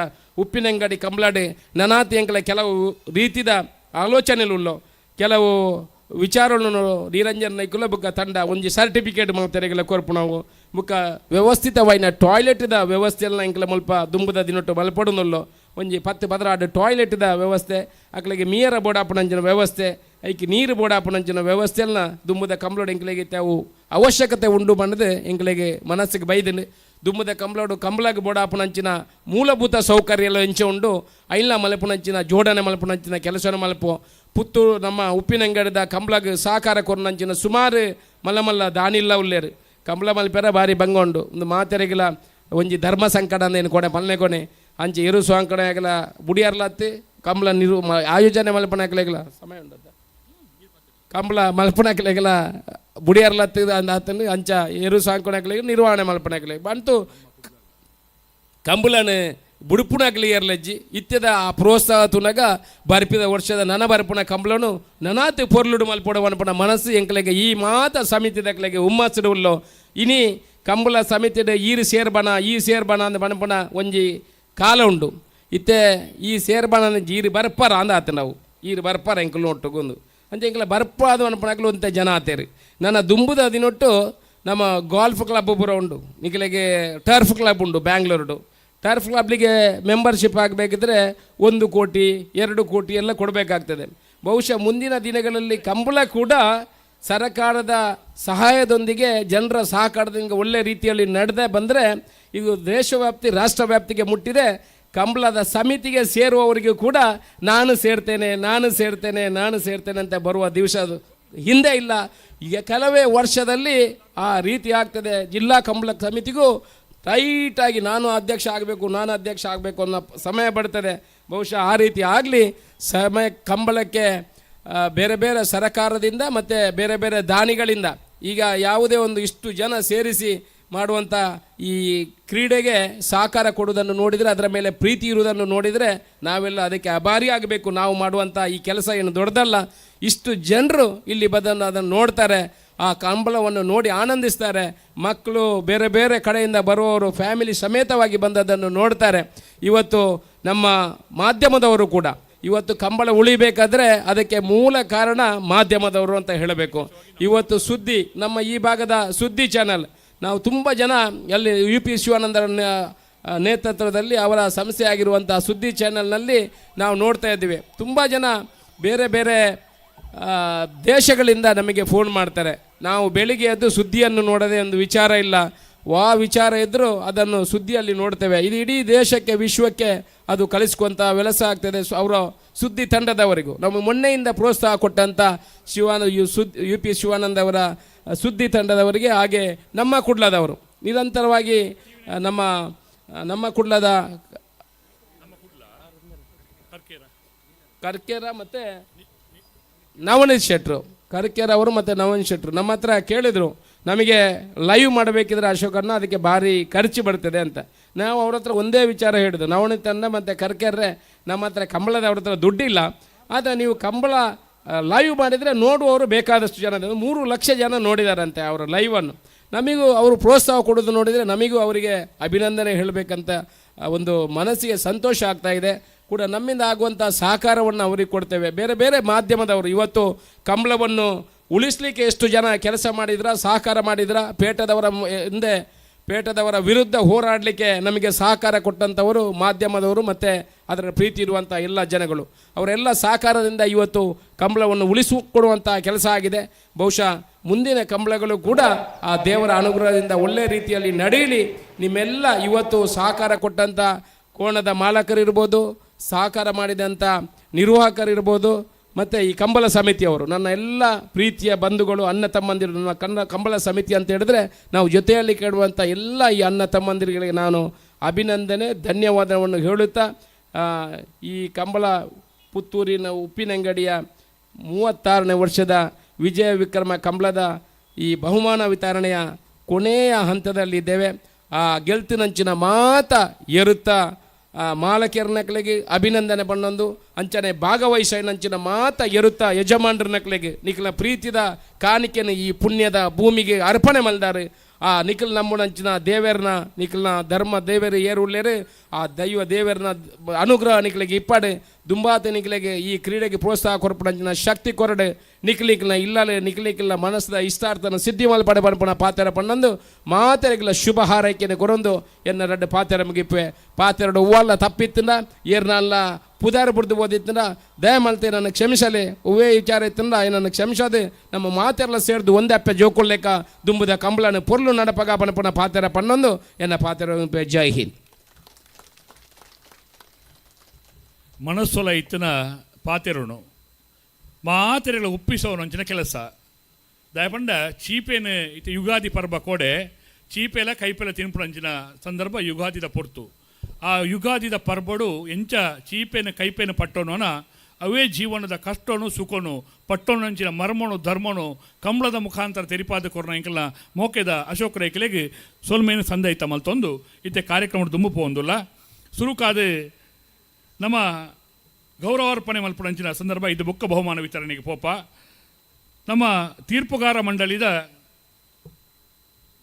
ಉಪ್ಪಿನಂಗಡಿ ಕಂಬ್ಲಾಡೆ ನನಾತಿ ಎಂಕ್ಲೆ ಕೆಲವು ರೀತಿದ ಆಲೋಚನೆಲು ಉಳ್ಳೋ ಕೆಲವು ವಿಚಾರಗಳನ್ನು ನಿರಂಜನ್ ನೈಕುಲ ಬುಕ್ಕ ತಂಡ ಒಂಜಿ ಸರ್ಟಿಫಿಕೇಟ್ ಮಾತೆರೆಗೆಲ್ಲ ಕೊರ್ಪುನವು ಬುಕ್ಕ ವ್ಯವಸ್ಥಿತವಾಯಿನ ಟಾಯ್ಲೆಟ್ದ ವ್ಯವಸ್ಥೆಲ್ಲ ಎಂಕ್ಲೆ ಮುಲ್ಪ ದುಂಬುದ ದಿನೊಟ್ಟು ಮಲ್ಪೊಡುನುಲ್ಲೋ ಒಂಜಿ 10, 16 ಟಾಯ್ಲೆಟ್ದ ವ್ಯವಸ್ಥೆ, ಅಕ್ಲೆಗೆ ಮೀಯರ ಬೋಡಾಪುನಂಚಿನ ವ್ಯವಸ್ಥೆ, ಐಕ್ ನೀರು ಬೋಡಾಪುನಂಚಿನ ವ್ಯವಸ್ಥೆಲ್ಲ ದುಂಬುದ ಕಂಬ್ಲೋಡು ಎಂಕ್ಲೆಗೆ ಅವು ಅವಶ್ಯಕತೆ ಉಂಡು ಪಂಡದು ಎಂಕ್ಲೆಗೆ ಮನಸ್ಸಿಗೆ ಬೈದುಂಡು. ದುಂಬುದ ಕಂಬ್ಲೋಡು ಕಂಬ್ಲಾಗ್ ಬೋಡಾಪುನಂಚಿನ ಮೂಲಭೂತ ಸೌಕರ್ಯ ಎಲ್ಲ ಎಂಚ ಉಂಡು ಐಲ ಮಲ್ಪುನಂಚಿನ ಜೋಡಣೆ ಮಲ್ಪುನಂಚಿನ ಕೆಲಸನ ಮಲ್ಪು. ಪುತ್ತೂರು ನಮ್ಮ ಉಪ್ಪಿನಂಗಡಿದ ಕಂಬ್ಲಾಗ್ ಸಹಕಾರ ಕೊರ್ನಂಚಿನ ಸುಮಾರು ಮಲ್ಲ ಮಲ್ಲ ದಾನಿಲ್ಲ ಉಲ್ಲೇರು ಕಂಬ್ಲ ಮಲ್ಪೆರ ಭಾರಿ ಬಂಗ ಉಂಡು. ಒಂದು ಮಾತೆರೆಗಿಲ ಒಂಜಿ ಧರ್ಮ ಸಂಕಟ ಅಂದೇನು ಕೊಡೆ ಪಲ್ನೆ ಕೊನೆ ಅಂಚೆ ಇರು ಸ್ವಾಂಕಡೆ ಆಗಲ ಬುಡಿಯಾರ್ಲತ್ತಿ ಕಂಬ್ಲ ನಿರು ಆಯೋಜನೆ ಮಲ್ಪನಕ್ಲೆಗ್ಲ ಸಮಯ ಉಂಡದ ಕಂಬ್ಲ ಮಲ್ಪನಕ್ಲೆಗ್ಲ ಬುಡಿಯಾರ್ಲತ್ತಿ ಅಂದ ಅಂಚ ಎರು ಸಾಂಕಣಕ್ಲೆಗ್ ನಿರ್ವಹಣೆ ಮಲ್ಪನಕ್ಲೆ ಬಂತು ಕಂಬಳನ ಬುಡುಪುನಕ್ಲಿ ಏರ್ಲಜ್ಜಿ ಇತ್ಯದ ಆ ಪ್ರೋತ್ಸಾಹ ತುನಗ ಬರ್ಪಿದ ವರ್ಷದ ನನ ಬರ್ಪುನ ಕಂಬಳನು ನನಾತಿ ಪೊರ್ಲುಡು ಮಲ್ಪೊಡ ವನಪುನ ಮನಸ್ಸು ಎಂಕ್ಲೆಗೆ ಈ ಮಾತ ಸಮಿತಿದಕ್ಲೆಗೆ ಹುಮ್ಮಸ್ಸುಡು ಉಲ್ಲೋ. ಇನಿ ಕಂಬಳ ಸಮಿತಿದ ಈರು ಸೇರ್ಬಣ ಈ ಸೇರ್ಬಣ ಅಂದ ಬಣಪುನ ಒಂಜಿ ಕಾಲ ಉಂಡು. ಇತ್ತೆ ಈ ಸೇರ್ಬಣ ಈರು ಬರ್ಪರ ಅಂದ ಆತ ನಾವು ಈರು ಬರ್ಪರ ಎಂಕಲು ಒಟ್ಟುಗೊಂದು ಅಂಚೆ ಎಂಕಲ ಬರ್ಪಾದ ಅನ್ಪನಕ್ಲು ಅಂತ ಜನ ಆತೇರು. ನನ್ನ ದುಂಬುದ ದಿನೊಟ್ಟು ನಮ್ಮ ಗಾಲ್ಫ್ ಕ್ಲಬ್ ಪೂರ ಉಂಡು, ನಿಕಲೆಗೆ ಟರ್ಫ್ ಕ್ಲಬ್ ಉಂಡು ಬ್ಯಾಂಗ್ಳೂರುಡು. ಟರ್ಫ್ ಕ್ಲಬ್ಲಿಗೆ ಮೆಂಬರ್ಶಿಪ್ ಆಗಬೇಕಿದ್ರೆ 1 ಕೋಟಿ 2 ಕೋಟಿ ಎಲ್ಲ ಕೊಡಬೇಕಾಗ್ತದೆ. ಬಹುಶಃ ಮುಂದಿನ ದಿನಗಳಲ್ಲಿ ಕಂಬಳ ಕೂಡ ಸರಕಾರದ ಸಹಾಯದೊಂದಿಗೆ ಜನರ ಸಹಕಾರದಿಂದ ಒಳ್ಳೆ ರೀತಿಯಲ್ಲಿ ನಡೆದೇ ಬಂದರೆ ಇದು ದೇಶವ್ಯಾಪ್ತಿ ರಾಷ್ಟ್ರ ವ್ಯಾಪ್ತಿಗೆ ಮುಟ್ಟಿದೆ. ಕಂಬಳದ ಸಮಿತಿಗೆ ಸೇರುವವರಿಗೂ ಕೂಡ ನಾನು ಸೇರ್ತೇನೆ ನಾನು ಸೇರ್ತೇನೆ ನಾನು ಸೇರ್ತೇನೆ ಅಂತ ಬರುವ ದಿವಸ ಅದು ಹಿಂದೆ ಇಲ್ಲ. ಈಗ ಕೆಲವೇ ವರ್ಷದಲ್ಲಿ ಆ ರೀತಿ ಆಗ್ತದೆ. ಜಿಲ್ಲಾ ಕಂಬಳ ಸಮಿತಿಗೂ ಟೈಟಾಗಿ ನಾನು ಅಧ್ಯಕ್ಷ ಆಗಬೇಕು ನಾನು ಅಧ್ಯಕ್ಷ ಆಗಬೇಕು ಅನ್ನೋ ಸಮಯ ಬರ್ತದೆ. ಬಹುಶಃ ಆ ರೀತಿ ಆಗಲಿ. ಸಮಯ ಕಂಬಳಕ್ಕೆ ಬೇರೆ ಬೇರೆ ಸರಕಾರದಿಂದ ಮತ್ತು ಬೇರೆ ಬೇರೆ ದಾನಿಗಳಿಂದ ಈಗ ಯಾವುದೇ ಒಂದು ಇಷ್ಟು ಜನ ಸೇರಿಸಿ ಮಾಡುವಂಥ ಈ ಕ್ರೀಡೆಗೆ ಸಹಕಾರ ಕೊಡುವುದನ್ನು ನೋಡಿದರೆ, ಅದರ ಮೇಲೆ ಪ್ರೀತಿ ಇರುವುದನ್ನು ನೋಡಿದರೆ ನಾವೆಲ್ಲ ಅದಕ್ಕೆ ಅಭಾರಿ ಆಗಬೇಕು. ನಾವು ಮಾಡುವಂಥ ಈ ಕೆಲಸ ಏನು ದೊಡ್ಡದಲ್ಲ. ಇಷ್ಟು ಜನರು ಇಲ್ಲಿ ಬಂದನ್ನು ಅದನ್ನು ನೋಡ್ತಾರೆ, ಆ ಕಂಬಳವನ್ನು ನೋಡಿ ಆನಂದಿಸ್ತಾರೆ. ಮಕ್ಕಳು ಬೇರೆ ಬೇರೆ ಕಡೆಯಿಂದ ಬರುವವರು ಫ್ಯಾಮಿಲಿ ಸಮೇತವಾಗಿ ಬಂದದನ್ನು ನೋಡ್ತಾರೆ. ಇವತ್ತು ನಮ್ಮ ಮಾಧ್ಯಮದವರು ಕೂಡ ಇವತ್ತು ಕಂಬಳ ಉಳಿಬೇಕಾದ್ರೆ ಅದಕ್ಕೆ ಮೂಲ ಕಾರಣ ಮಾಧ್ಯಮದವರು ಅಂತ ಹೇಳಬೇಕು. ಇವತ್ತು ಸುದ್ದಿ ನಮ್ಮ ಈ ಭಾಗದ ಸುದ್ದಿ ಚಾನಲ್ ನಾವು ತುಂಬ ಜನ ಅಲ್ಲಿ ಯು ಪಿ ಶಿವಾನಂದರ ನೇತೃತ್ವದಲ್ಲಿ ಅವರ ಸಂಸ್ಥೆ ಆಗಿರುವಂಥ ಸುದ್ದಿ ಚಾನಲ್ನಲ್ಲಿ ನಾವು ನೋಡ್ತಾ ಇದ್ದೀವಿ. ತುಂಬ ಜನ ಬೇರೆ ಬೇರೆ ದೇಶಗಳಿಂದ ನಮಗೆ ಫೋನ್ ಮಾಡ್ತಾರೆ. ನಾವು ಬೆಳಿಗ್ಗೆ ಎದ್ದು ಸುದ್ದಿಯನ್ನು ನೋಡದೆ ಒಂದು ವಿಚಾರ ಇಲ್ಲ, ವಾ ವಿಚಾರ ಇದ್ದರೂ ಅದನ್ನು ಸುದ್ದಿಯಲ್ಲಿ ನೋಡ್ತೇವೆ. ಇದು ಇಡೀ ದೇಶಕ್ಕೆ ವಿಶ್ವಕ್ಕೆ ಅದು ಕಲಿಸ್ಕೊಂತ ಕೆಲಸ ಆಗ್ತದೆ. ಅವರ ಸುದ್ದಿ ತಂಡದವರಿಗೂ ನಮ್ಮ ಮೊನ್ನೆಯಿಂದ ಪ್ರೋತ್ಸಾಹ ಕೊಟ್ಟಂಥ ಯು ಪಿ ಶಿವಾನಂದ ಅವರ ಸುದ್ದಿ ತಂಡದವರಿಗೆ, ಹಾಗೆ ನಮ್ಮ ಕುಡ್ಲದವರು ನಿರಂತರವಾಗಿ ನಮ್ಮ ನಮ್ಮ ಕುಡ್ಲದ ಕರ್ಕೇರ ಮತ್ತು ನವನೀತ್ ಶೆಟ್ರು, ಕರ್ಕೇರ ಅವರು ಮತ್ತು ನವನೀತ್ ಶೆಟ್ರು ನಮ್ಮ ಹತ್ರ ಕೇಳಿದರು, ನಮಗೆ ಲೈವ್ ಮಾಡಬೇಕಿದ್ರೆ ಅಶೋಕನ್ನ ಅದಕ್ಕೆ ಭಾರಿ ಖರ್ಚು ಬರ್ತದೆ ಅಂತ. ನಾವು ಅವ್ರ ಹತ್ರ ಒಂದೇ ವಿಚಾರ ಹೇಳಿದ್ದು, ನವನೀತ್ ಅನ್ನ ಮತ್ತು ಕರ್ಕೇರ್ರೆ ನಮ್ಮ ಹತ್ರ ಕಂಬಳದ ಅವ್ರ ಹತ್ರ ದುಡ್ಡಿಲ್ಲ, ಆದರೆ ನೀವು ಕಂಬಳ ಲೈವ್ ಮಾಡಿದರೆ ನೋಡುವವರು ಬೇಕಾದಷ್ಟು ಜನ, 3 ಲಕ್ಷ ಜನ ನೋಡಿದಾರಂತೆ ಅವರ ಲೈವನ್ನು. ನಮಗೂ ಅವರು ಪ್ರೋತ್ಸಾಹ ಕೊಡೋದು ನೋಡಿದರೆ ನಮಗೂ ಅವರಿಗೆ ಅಭಿನಂದನೆ ಹೇಳಬೇಕಂತ ಒಂದು ಮನಸ್ಸಿಗೆ ಸಂತೋಷ ಆಗ್ತಾಯಿದೆ. ಕೂಡ ನಮ್ಮಿಂದ ಆಗುವಂಥ ಸಹಕಾರವನ್ನು ಅವ್ರಿಗೆ ಕೊಡ್ತೇವೆ. ಬೇರೆ ಬೇರೆ ಮಾಧ್ಯಮದವರು ಇವತ್ತು ಕಂಬಳವನ್ನು ಉಳಿಸಲಿಕ್ಕೆ ಎಷ್ಟು ಜನ ಕೆಲಸ ಮಾಡಿದ್ರ, ಸಹಕಾರ ಮಾಡಿದ್ರ, ಪೇಟದವರ ಹಿಂದೆ ಪೇಟದವರ ವಿರುದ್ಧ ಹೋರಾಡಲಿಕ್ಕೆ ನಮಗೆ ಸಹಕಾರ ಕೊಟ್ಟಂಥವರು ಮಾಧ್ಯಮದವರು ಮತ್ತು ಅದರ ಪ್ರೀತಿ ಇರುವಂಥ ಎಲ್ಲ ಜನಗಳು, ಅವರೆಲ್ಲ ಸಹಕಾರದಿಂದ ಇವತ್ತು ಕಂಬಳವನ್ನು ಉಳಿಸಿಕೊಡುವಂಥ ಕೆಲಸ ಆಗಿದೆ. ಬಹುಶಃ ಮುಂದಿನ ಕಂಬಳಗಳು ಕೂಡ ಆ ದೇವರ ಅನುಗ್ರಹದಿಂದ ಒಳ್ಳೆಯ ರೀತಿಯಲ್ಲಿ ನಡೆಯಲಿ. ನಿಮ್ಮೆಲ್ಲ ಇವತ್ತು ಸಹಕಾರ ಕೊಟ್ಟಂಥ ಕೋಣದ ಮಾಲಕರಿರ್ಬೋದು, ಸಹಕಾರ ಮಾಡಿದಂಥ ನಿರ್ವಾಹಕರಿರ್ಬೋದು, ಮತ್ತು ಈ ಕಂಬಳ ಸಮಿತಿಯವರು, ನನ್ನ ಎಲ್ಲ ಪ್ರೀತಿಯ ಬಂಧುಗಳು, ಅಣ್ಣ ತಮ್ಮಂದಿರು, ನನ್ನ ಕನ್ನ ಕಂಬಳ ಸಮಿತಿ ಅಂತ ಹೇಳಿದ್ರೆ ನಾವು ಜೊತೆಯಲ್ಲಿ ಕೇಳುವಂಥ ಎಲ್ಲ ಈ ಅಣ್ಣ ತಮ್ಮಂದಿರುಗಳಿಗೆ ನಾನು ಅಭಿನಂದನೆ ಧನ್ಯವಾದವನ್ನು ಹೇಳುತ್ತಾ, ಈ ಕಂಬಳ ಪುತ್ತೂರಿನ ಉಪ್ಪಿನಂಗಡಿಯ 36ನೇ ವರ್ಷದ ವಿಜಯ ವಿಕ್ರಮ ಕಂಬಳದ ಈ ಬಹುಮಾನ ವಿತರಣೆಯ ಕೊನೆಯ ಹಂತದಲ್ಲಿದ್ದೇವೆ. ಆ ಗೆಲ್ತಿನಂಚಿನ ಮಾತ ಏರುತ್ತಾ ಆ ಮಾಲಕಿಯರ್ನಕ್ಲೆಗೆ ಅಭಿನಂದನೆ ಪಣ್ಣೊಂದು, ಅಂಚನೆ ಭಾಗವಹಿಸಿನಂಚಿನ ಮಾತ ಎರುತ್ತಾ ಯಜಮಾನ್ರನಕ್ಲೆಗೆ ನಿಖಲ ಪ್ರೀತಿದ ಕಾಣಿಕೆನ ಈ ಪುಣ್ಯದ ಭೂಮಿಗೆ ಅರ್ಪಣೆ ಮಲ್ದಾರೆ. ಆ ನಿಖಲ್ ನಮ್ಮನಂಚಿನ ದೇವೆರ್ನ ನಿಖಲ್ನ ಧರ್ಮ ದೇವರು ಏರುಳ್ಳೇರು ಆ ದೈವ ದೇವರನ ಅನುಗ್ರಹ ನಿಖಲಿಗೆ ಇಪ್ಪಾಡು ದುಂಬಾತ ನಿಖಲಿಗೆ ಈ ಕ್ರೀಡೆಗೆ ಪ್ರೋತ್ಸಾಹ ಕೊರಪಡಂಚಿನ ಶಕ್ತಿ ಕೊರಡು ನಿಖಲಿಕ್ನ ಇಲ್ಲಲೆ ನಿಖಲಿಕ್ಕಿಲ್ಲ ಮನಸ್ಸದ ಇಷ್ಟಾರ್ಥನ ಸಿದ್ಧಿ ಮಲ್ಪಡೆ ಪನ್ಪುನ ಪಾತೆರ ಪಣ್ಣಂದು ಮಾತೆರೆಗಿಲ್ಲ ಶುಭ ಹಾರೈಕೆನೆ ಕೊರೊಂದು ಎನ್ನ ರಡ್ಡು ಪಾತೆರ ಮುಗಿಪೆ. ಪಾತೆರಡು ಹೂವಲ್ಲ ತಪ್ಪಿತ್ತಿನ ಏರ್ನಲ್ಲ ಪುದಾರ ಬುಡ್ದು ಓದಿತ್ತಿನ ದಯಮಲ್ತೆ ನನ್ನ ಕ್ಷಮಿಸಲೆ ಹೂವೇ ವಿಚಾರ ಇತ್ತಿನ ನನ್ನ ಕ್ಷಮಿಸದೆ ನಮ್ಮ ಮಾತೆಲ್ಲ ಸೇರ್ದು ಒಂದೇ ಅಪ್ಪೆ ಜೋಕೊಳ್ಳೇಕ ದುಂಬುದ ಕಂಬಳನ ಪೊರ್ಲು ನಡಪಗ ಪನಪನ ಪಾತೆರ ಪಣ್ಣೊಂದು ಎನ್ನ ಪಾತೆರ ಮುಗಿಪೆ. ಜೈ ಹಿಂದ್. ಮನಸ್ಸೊಲ ಇತ್ತಿನ ಪಾತೆರುಣು ಮಾತೆರೆಗಳ ಒಪ್ಪಿಸೋನು ಅಂಚಿನ ಕೆಲಸ ದಯಪಂಡ ಚೀಪೇನು ಇತ್ತ ಯುಗಾದಿ ಪರ್ಬ ಕೋಡೆ ಚೀಪೆಲ ಕೈಪೆಲ ತಿನ್ಪುಣಂಚಿನ ಸಂದರ್ಭ ಯುಗಾದಿದ ಪೊರ್ತು. ಆ ಯುಗಾದಿದ ಪರ್ಬಡು ಎಂಚ ಚೀಪೇನ ಕೈಪೇನ ಪಟ್ಟೋನೋನ ಅವೇ ಜೀವನದ ಕಷ್ಟನು ಸುಖನು ಪಟ್ಟೋನಂಚಿನ ಮರ್ಮನು ಧರ್ಮನು ಕಂಬಳದ ಮುಖಾಂತರ ತೆರಿಪಾದ ಕೊರನ ಎಂಕಲ್ನ ಮೋಕೆದ ಅಶೋಕ್ ರೈಕಲೆಗೆ ಸೊಲ್ಮೇನು ಸಂದೈತ ಮಲ್ತೊಂದು ಇತ್ತೆ ಕಾರ್ಯಕ್ರಮ ದುಂಬು ಪೋಂದುಲ್ಲ. ಸುರುಕಾದ ನಮ್ಮ ಗೌರವಾರ್ಪಣೆ ಮಲ್ಪುಣಂಚಿನ ಸಂದರ್ಭ ಇದು ಬೊಕ್ಕ ಬಹುಮಾನ ವಿತರಣೆಗೆ ಪೋಪ ನಮ್ಮ ತೀರ್ಪುಗಾರ ಮಂಡಳಿದ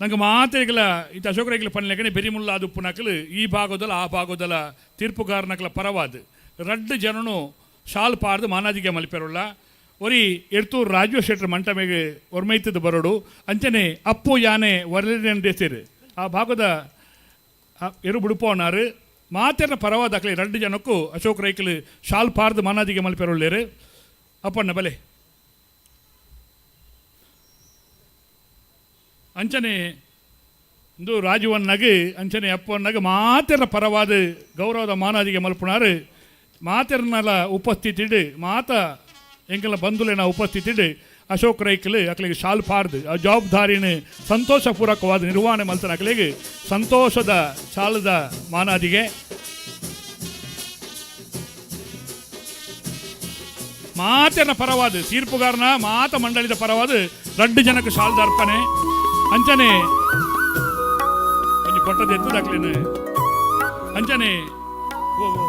ನಂಗೆ ಮಾತೆಗಳ ಇದು ಅಶೋಕ ರೈಕಲ ಪನ್ಲೆಕನೆ ಬೆರಿಮುಲ್ಲ ಅದು ನಕಲು ಈ ಭಾಗದಲ್ಲ ಆ ಭಾಗದಲ್ಲ ತೀರ್ಪುಗಾರನಕಲ ಪರವಾದ ರಡ್ಡು ಜನನು ಶಾಲ್ ಪಾರ್ದು ಮಾನಾದಿಗೆ ಮಲ್ಪೆರುಳ್ಳ ಒರಿ ಎರ್ತೂರು ರಾಜೀವ ಶೆಟ್ಟರ್ ಮಂಟಮೆಗೆ ಒರ್ಮೈತದ ಬರೋಡು ಅಂಚನೆ ಅಪ್ಪು ಯಾನೆ ವರಲೇರು ಆ ಭಾಗದ ಎರು ಬುಡುಪೋನಾರು ಮಾತೆರ್ನ ಪರವಾದ ಅಕ್ಲೆ ರಡ್ಡು ಜನಕ್ಕೂ ಅಶೋಕ್ ರೈಕಲ್ ಶಾಲ್ ಪಾರ್ದು ಮಾನಾದಿಗೆ ಮಲ್ಪೆರುಳ್ಳೇರು. ಅಪ್ಪಣ್ಣ ಬಲೆ ಅಂಚನೆ ಇಂದು ರಾಜುವನ್ನಾಗಿ ಅಂಚನೆ ಅಪ್ಪವನ್ನಾಗಿ ಮಾತೆರ ಪರವಾದ ಗೌರವದ ಮಾನಾದಿಗೆ ಮಲ್ಪುಣಾರು ಮಾತೆರ್ನಲ ಉಪಸ್ಥಿತಿಡು ಮಾತ ಎಂಕಲ್ನ ಬಂಧುಲೇನ ಉಪಸ್ಥಿತಿಡು ಅಶೋಕ್ ರೈಕಲ್ ಅಕ್ಲಿಗೆ ಶಾಲ್ ಪಾರ್ದು ಆ ಜವಾಬ್ದಾರಿನ ಸಂತೋಷಪೂರ್ವಕವಾದ ನಿರ್ವಹಣೆ ಮಲ್ತನ ಅಕ್ಲಿಗೆ ಸಂತೋಷದ ಶಾಲದ ಮಾನಾದಿಗೆ ಮಾತೆನ ಪರವಾದ ತೀರ್ಪುಗಾರನ ಮಾತ ಮಂಡಳಿದ ಪರವಾದ ರಡ್ಡು ಜನಕ್ಕೆ ಶಾಲ್ದ ಅರ್ಪಣೆ ಅಂಚನೆ ಒಂಜಿ ಪೊಟ್ಟದ ಎತ್ತದಾಕ್ಲೇನು ಅಂಚನೆ ಓ ಓ.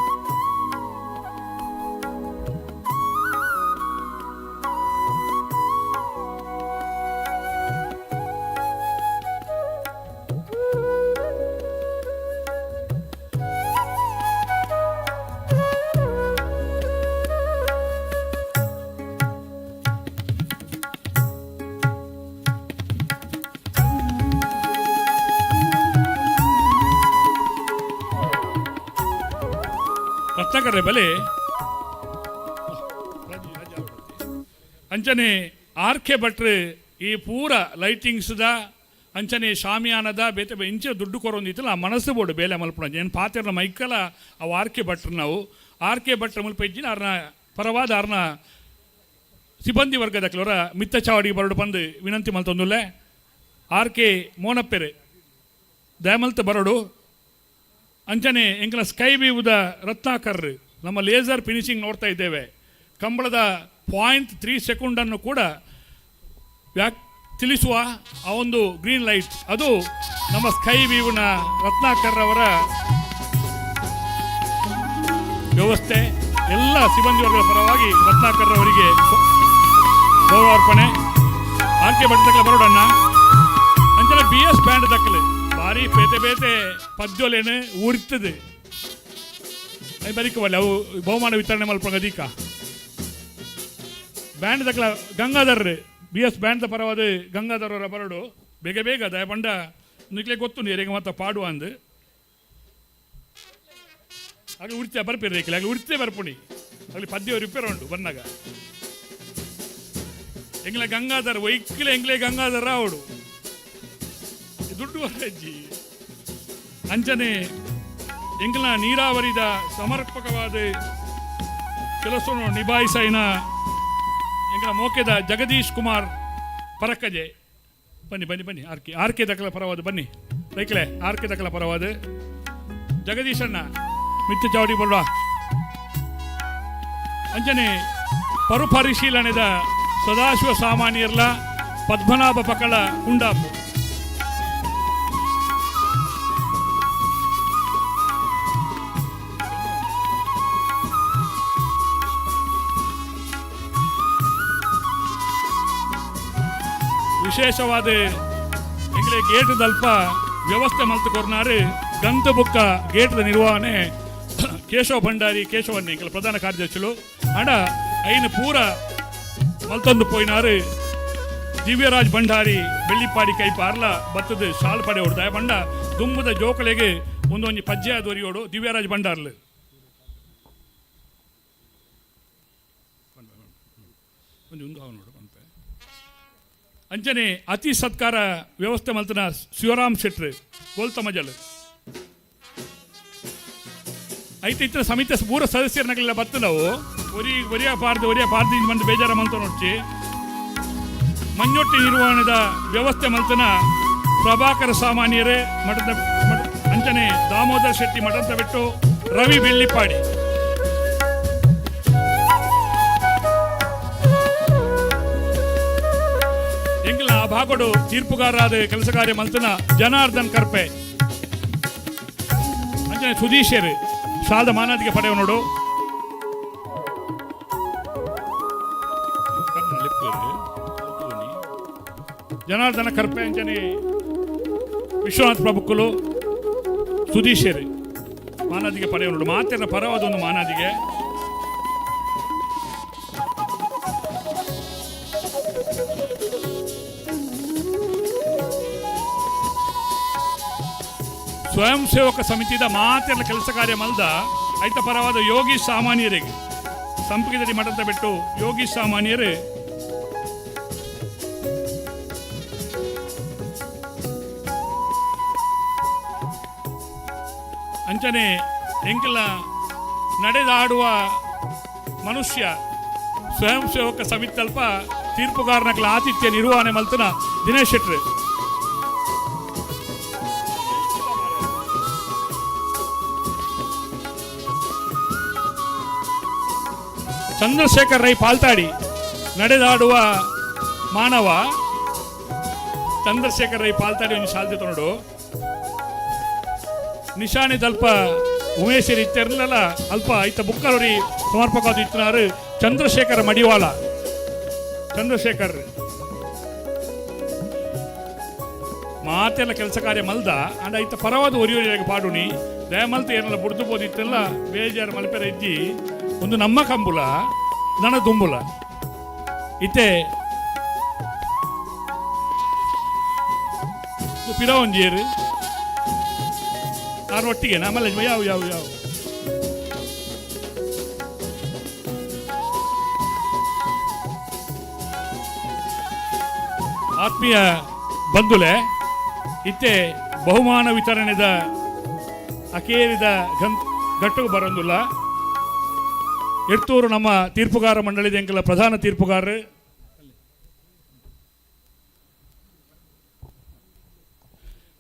ರತ್ನಾಕರ ಬಲೆ ಅಂಚನೆ ಆರ್ ಕೆ ಭಟ್ರು ಈ ಪೂರ ಲೈಟಿಂಗ್ಸ್ದ ಅಂಚನೆ ಶಾಮಿಯಾನದ ಬೇತೆ ಇಂಚ ದುಡ್ಡು ಕೊರೊಂದಿತ್ತಲ್ಲ ಆ ಮನಸ್ಸು ಬೋಡು ಬೇಲೆ ಮಲ್ಪುಣ ಏನು ಪಾತೆರ್ನ ಮೈಕಲ ಅವು ಆರ್ ಕೆ ಭಟ್ರು ನಾವು ಆರ್ ಕೆ ಭಟ್ರ ಮುಲ್ಪ ಇಜ್ಜಿನ ಅರ್ನ ಪರವಾದ ಅರ್ನ ಸಿಬ್ಬಂದಿ ವರ್ಗದ ಕೆಲವರ ಮಿತ್ತ ಚಾವಡಿಗೆ ಬರಡು ಬಂದು ವಿನಂತಿ ಮಲ್ತೊಂದುಲ್ಲೆ ಆರ್ ಕೆ ಮೋನಪ್ಪೆರೆ ದಯಮಲ್ತ ಬರಡು. ಅಂಚನೆ ಎಂಕಲ ಸ್ಕೈ ವ್ಯೂದ ರತ್ನಾಕರ್ ನಮ್ಮ ಲೇಸರ್ ಫಿನಿಶಿಂಗ್ ನೋಡ್ತಾ ಇದ್ದೇವೆ. ಕಂಬಳದ 0.3 ಸೆಕೆಂಡನ್ನು ಕೂಡ ತಿಳಿಸುವ ಆ ಒಂದು ಗ್ರೀನ್ ಲೈಟ್ ಅದು ನಮ್ಮ ಸ್ಕೈ ವ್ಯೂನ ರತ್ನಾಕರ್ ಅವರ ವ್ಯವಸ್ಥೆ. ಎಲ್ಲ ಸಿಬ್ಬಂದಿವರ್ಗದ ಪರವಾಗಿ ರತ್ನಾಕರ್ ಅವರಿಗೆ ಗೌರವಾರ್ಪಣೆ. ಆರ್ ಕೆ ಭಟ್ ಬರೋಡಣ್ಣ ಅಂಚನೆ ಬಿ ಎಸ್ ಬ್ಯಾಂಡ್ ದಕ್ಕಲೆ ಭಾರಿ ಪೇತೆ ಬೇತೆ ಪದ್ಯೋಲೇನು ಊರಿರ್ತದೆ ಬರಿಕವಲ್ಲ ಅವು ಬಹುಮಾನ ವಿತರಣೆ ಮಲ್ಪಂಗ ದೀಕ ಬ್ಯಾಂಡ್ ದಕ್ಕಲ ಗಂಗಾಧರ್ ಬಿ ಎಸ್ ಬ್ಯಾಂಡ್ ಪರವಾದ ಗಂಗಾಧರ್ ಅವರ ಬರಡು ಬೇಗ ಬೇಗ ದಯಪಂಡ ನಿಕ್ಲೆ ಗೊತ್ತು ನೀರಿಗೆ ಮತ್ತೆ ಪಾಡುವ ಅಂದು ಆಗ ಉಡ್ತೆ ಬರ್ಪಿರ್ರಿ ಆಗ ಉಡ್ತೆ ಬರ್ಪುಣಿ ಅಲ್ಲಿ ಪದ್ಯ ರಿಪೇರ್ ಉಂಟು ಬಂದಾಗ ಎಂಗ್ಲೆ ಗಂಗಾಧರ್ ವೈಕ್ಲೆ ಎಂಗ್ಲೆ ಗಂಗಾಧರ ಅವಡು ದುಡ್ಡು ಅಜ್ಜಿ. ಅಂಚನೆ ಎಂಗ್ಲ ನೀರಾವರಿದ ಸಮರ್ಪಕವಾದ ಕೆಲಸವನ್ನು ನಿಭಾಯಿಸೈನ ಎಂಗ್ಲ ಮೋಕೆದ ಜಗದೀಶ್ ಕುಮಾರ್ ಪರಕ್ಕಜೆ ಬನ್ನಿ ಬನ್ನಿ ಬನ್ನಿ ಆರ್ ಕೆ ಆರ್ ಕೆ ದಕಲ ಪರವಾದ ಬನ್ನಿ ರೈಕ್ಲೆ ಆರ್ ಕೆ ದಕಲ ಪರವಾದ ಜಗದೀಶಣ್ಣ ಮಿತ್ತು ಚಾವಡಿ ಬಲ್ವಾ. ಅಂಚನೆ ಪರುಪರಿಶೀಲನೆದ ಸದಾಶಿವ ಸಾಮಾನ್ಯರ್ಲ ಪದ್ಮನಾಭ ಪಕಳ ಕುಂಡಾಪು. ವಿಶೇಷವಾದ ಎಂಗ್ಲೆ ಗೇಟ್ ದಲ್ಪ ವ್ಯವಸ್ಥೆ ಮಲ್ತು ಕೊರ್ನಾರು ಗಂತ ಬುಕ್ಕ ಗೇಟ್ದ ನಿರ್ವಹಣೆ ಕೇಶವ ಭಂಡಾರಿ ಕೇಶವನ್ನೇ ಎಂಕಲ ಪ್ರಧಾನ ಕಾರ್ಯದರ್ಶಿಲು ಅಂಡ ಐನು ಪೂರ ಮಲ್ತೊಂದು ಪೋಯಿನಾರು ದಿವ್ಯರಾಜ್ ಭಂಡಾರಿ ಬೆಳ್ಳಿಪ್ಪಾಡಿ ಕೈ ಪಾರ್ಲ ಬತ್ತದ ಶಾಲ್ ಪಡೆಯೋಡು ದಯ ಬಂಡ ದುಂಬುದ ಜೋಕಲೆಗೆ ಒಂದೊಂಜಿ ಪಜ್ಜೆ ದೊರಿಯೋಡು ದಿವ್ಯರಾಜ್ ಭಂಡಾರ್ಲು. ಒಂಜಿ ಉಂದು ನೋಡು ಪನ್ಪೆ. ಅಂಚನೆ ಅತಿ ಸತ್ಕಾರ ವ್ಯವಸ್ಥೆ ಮಲ್ತನ ಶಿವರಾಮ್ ಶೆಟ್ರು ಗೋಲ್ತಮಜಲ್ ಐತೆ ಇತ್ತಿನ ಸಮಿತಿ ಪೂರ ಸದಸ್ಯರನ್ನಗಳೆಲ್ಲ ಬತ್ತು ನಾವು ಒರಿ ಒರಿಯ ಪಾರ್ದು ಒರಿಯ ಪಾರ್ದು ಬಂದು ಬೇಜಾರ ಮಲ್ತ ನೋಡ್ಚಿ ಮಂಜೊಟ್ಟಿ ನಿರ್ವಹಣೆದ ವ್ಯವಸ್ಥೆ ಮಲ್ತನ ಪ್ರಭಾಕರ ಸಾಮಾನ್ಯರೇ ಮಠದ ಅಂಚನೆ ದಾಮೋದರ ಶೆಟ್ಟಿ ಮಠದ ಬಿಟ್ಟು ರವಿ ಬೆಳ್ಳಿಪಾಡಿ. ಎಂಗ್ಲ ಆ ಭಾಗಡು ತೀರ್ಪುಗಾರರಾದ ಕೆಲಸ ಕಾರ್ಯ ಮಲ್ತನ ಜನಾರ್ದನ್ ಕರ್ಪೆ ಅಂಚನೆ ಸುಧೀಶರು ಶಾಲದ ಮಾನಾದಿಗೆ ಪಡೆಯುವ ನೋಡು. ಜನಾರ್ದನ ಕರ್ಪೆ ಅಂಚನೆ ವಿಶ್ವನಾಥ್ ಪ್ರಭುಕ್ಕುಲು ಸುಧೀಶರು ಮಾನಾದಿಗೆ ಪಡೆಯುವ ನೋಡು. ಮಾತಿನ ಪರವಾದ ಒಂದು ಮಾನಾದಿಗೆ. ಸ್ವಯಂ ಸೇವಕ ಸಮಿತಿದ ಮಾತೆಲ್ಲ ಕೆಲಸ ಕಾರ್ಯ ಮಲ್ದ ಐತ ಪರವಾದ ಯೋಗಿ ಸಾಮಾನ್ಯರಿಗೆ ಸಂಪಿಗೆದಡಿ ಮಠದ ಬಿಟ್ಟು ಯೋಗಿ ಸಾಮಾನ್ಯರು ಅಂಚನೆ ಎಂಕಲ ನಡೆದಾಡುವ ಮನುಷ್ಯ ಸ್ವಯಂ ಸೇವಕ ಸಮಿತಿ ಅಲ್ಪ ತೀರ್ಪುಗಾರನಕಲ ಆತಿಥ್ಯ ನಿರ್ವಹಣೆ ಮಲ್ತನ ದಿನೇಶ್ ಶೆಟ್ರು. ಚಂದ್ರಶೇಖರ್ ರೈ ಪಾಲ್ತಾಡಿ ನಡೆದಾಡುವ ಮಾನವ ಚಂದ್ರಶೇಖರ್ ರೈ ಪಾಲ್ತಾಡಿ ಒಂದು ಶಾಲ್ದೆ ನೋಡು. ನಿಶಾನೆ ದಲ್ಪ ಉಮೇಶ್ ಇತ್ತಿರಲಿಲ್ಲ ಅಲ್ಪ ಐತ ಬುಕ್ಕಲೋರಿ ಸಮರ್ಪಕವಾದ ಇತ್ತಿನಾರು ಚಂದ್ರಶೇಖರ ಮಡಿವಾಳ ಚಂದ್ರಶೇಖರ್ ಮಾತೆಲ್ಲ ಕೆಲಸ ಕಾರ್ಯ ಮಲ್ದ ಅಂಡ ಐತ ಪರವಾದ ಒರಿಯೋರಿಯಾಗಿ ಪಾಡುನಿ ದಯಮಲ್ತ ಏನೆಲ್ಲ ಬುಡ್ದು ಬೋದಿತ್ತೆಲ್ಲ ಬೇಜಾರು ಮಲ್ಪೆರ ಇಜ್ಜಿ ಒಂದು ನಮ್ಮ ಕಂಬುಲ ನನ ದುಂಬುಲ ಇತ್ತೆ ಪಿರವಂಜಿಯರು ಆರು ಒಟ್ಟಿಗೆ ನಮ್ಮಲ್ಲ ಯಾವ ಯಾವ ಯಾವ ಆತ್ಮೀಯ ಬಂಧುಲೆ ಇತ್ತೆ ಬಹುಮಾನ ವಿತರಣೆದ ಅಕೇರಿದ ಗಟ್ಟು ಬರಂದುಲ್ಲ. ಎಡ್ತೂರು ನಮ್ಮ ತೀರ್ಪುಗಾರ ಮಂಡಳಿದ ಎಂಕಲ ಪ್ರಧಾನ ತೀರ್ಪುಗಾರರು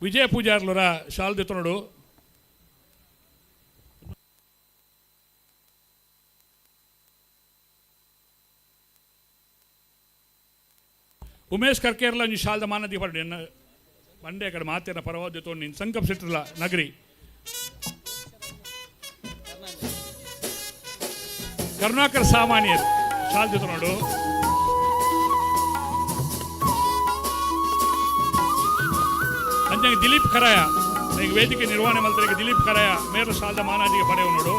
ವಿಜಯ ಪೂಜಾರ್ಲರ ಶಾಲ್ ದೆತ್ತೊನಡು. ಉಮೇಶ್ ಕರ್ಕೇರ್ಲ ಒಂಜಿ ಶಾಲ್ದ ಮಾನದಿ ಪರಡು ಎನ್ನ ಬಂಡೆ ಕಡೆ ಮಾತೇನ ಪರವಾದ ತೋಣಿ ಸಂಕಪ್ ಶೆಟ್ಟರ್ಲ ನಗರಿ. ಕರುಣಾಕರ್ ಸಾಮಾನ್ಯರು ಶಾಲ್ ಜೊತೆ ನೋಡು. ಅಂಚೆ ದಿಲೀಪ್ ಕರಾಯ ಈಗ ವೇದಿಕೆ ನಿರ್ವಹಣೆ ಮಲ್ತರಿಗೆ ದಿಲೀಪ್ ಕರಾಯ ಮೇರ ಶಾಲ್ದ ಮಾನಾದಿಗೆ ಪಡೆವು ನೋಡು.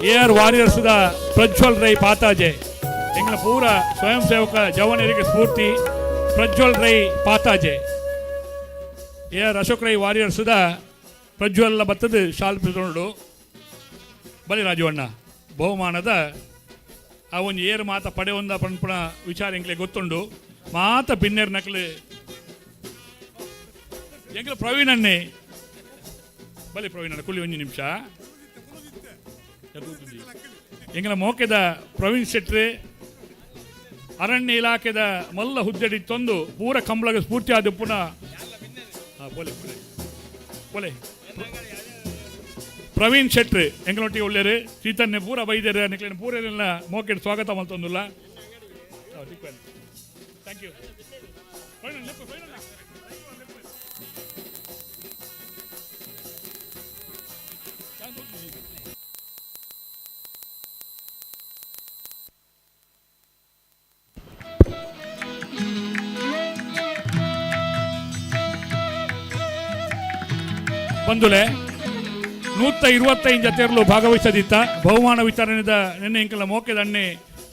A R warriors the Prajwal Rai Pataje ಎಂಗಳ ಪೂರ ಸ್ವಯಂ ಸೇವಕ ಜವನರಿಗೆ ಸ್ಫೂರ್ತಿ Prajwal Rai Pataje. A R Ashok Rai warriors the Prajwal ಬತ್ತದ ಶಾಲ್ ಪಿತೊಂಡು. ಬಲಿ ರಾಜುವಣ್ಣ ಬಹುಮಾನದ ಆ ಒಂಜಿ ಏರು ಮಾತ ಪಡೆಯೊಂದ ಪನ್ಪುನ ವಿಚಾರ ಎಂಕ್ಲೆ ಗೊತ್ತುಂಡು. ಮಾತ ಬಿನ್ನೆರ್ ನಕಲು ಎಂಕ್ಲೆ ಪ್ರವೀಣ್ ಅಣ್ಣೆ ಬಲಿ ಪ್ರವೀಣ್ ಅಣ್ಣ ಕುಲ್ಲಿ ಒಂಜಿ ನಿಮಿಷ. ಎಂಗ್ಲ ಮೋಕೆದ ಪ್ರವೀಣ್ ಶೆಟ್ರಿ ಅರಣ್ಯ ಇಲಾಖೆದ ಮಲ್ಲ ಹುದ್ದೆಡಿ ತಂದು ಪೂರ ಕಂಬಳಗ ಸ್ಫೂರ್ತಿ ಆದ ಪುನಃ ಪೋಲೆ ಪೋಲೆ ಪೋಲೆ ಪ್ರವೀಣ್ ಶೆಟ್ರಿ ಎಂಗಳೊಟ್ಟಿಗೆ ಒಳ್ಳೆಯರು ಚೀತನ್ಯ ಪೂರ ಬೈದೇರು ನಿಕ್ಲೆನ ಪೂರ ಮೋಕೆಡ್ ಸ್ವಾಗತ ಮಲ್ತೊಂದುಲ್ಲ. Thank you. ಬಂದುಲೆ 125 ಜತೆಯರ್ಲು ಭಾಗವಹಿಸದಿತ್ತ ಬಹುಮಾನ ವಿತರಣೆದ ನಿನ್ನೆ ಇಂಕಲ ಮೋಕೆದ ಅಣ್ಣೆ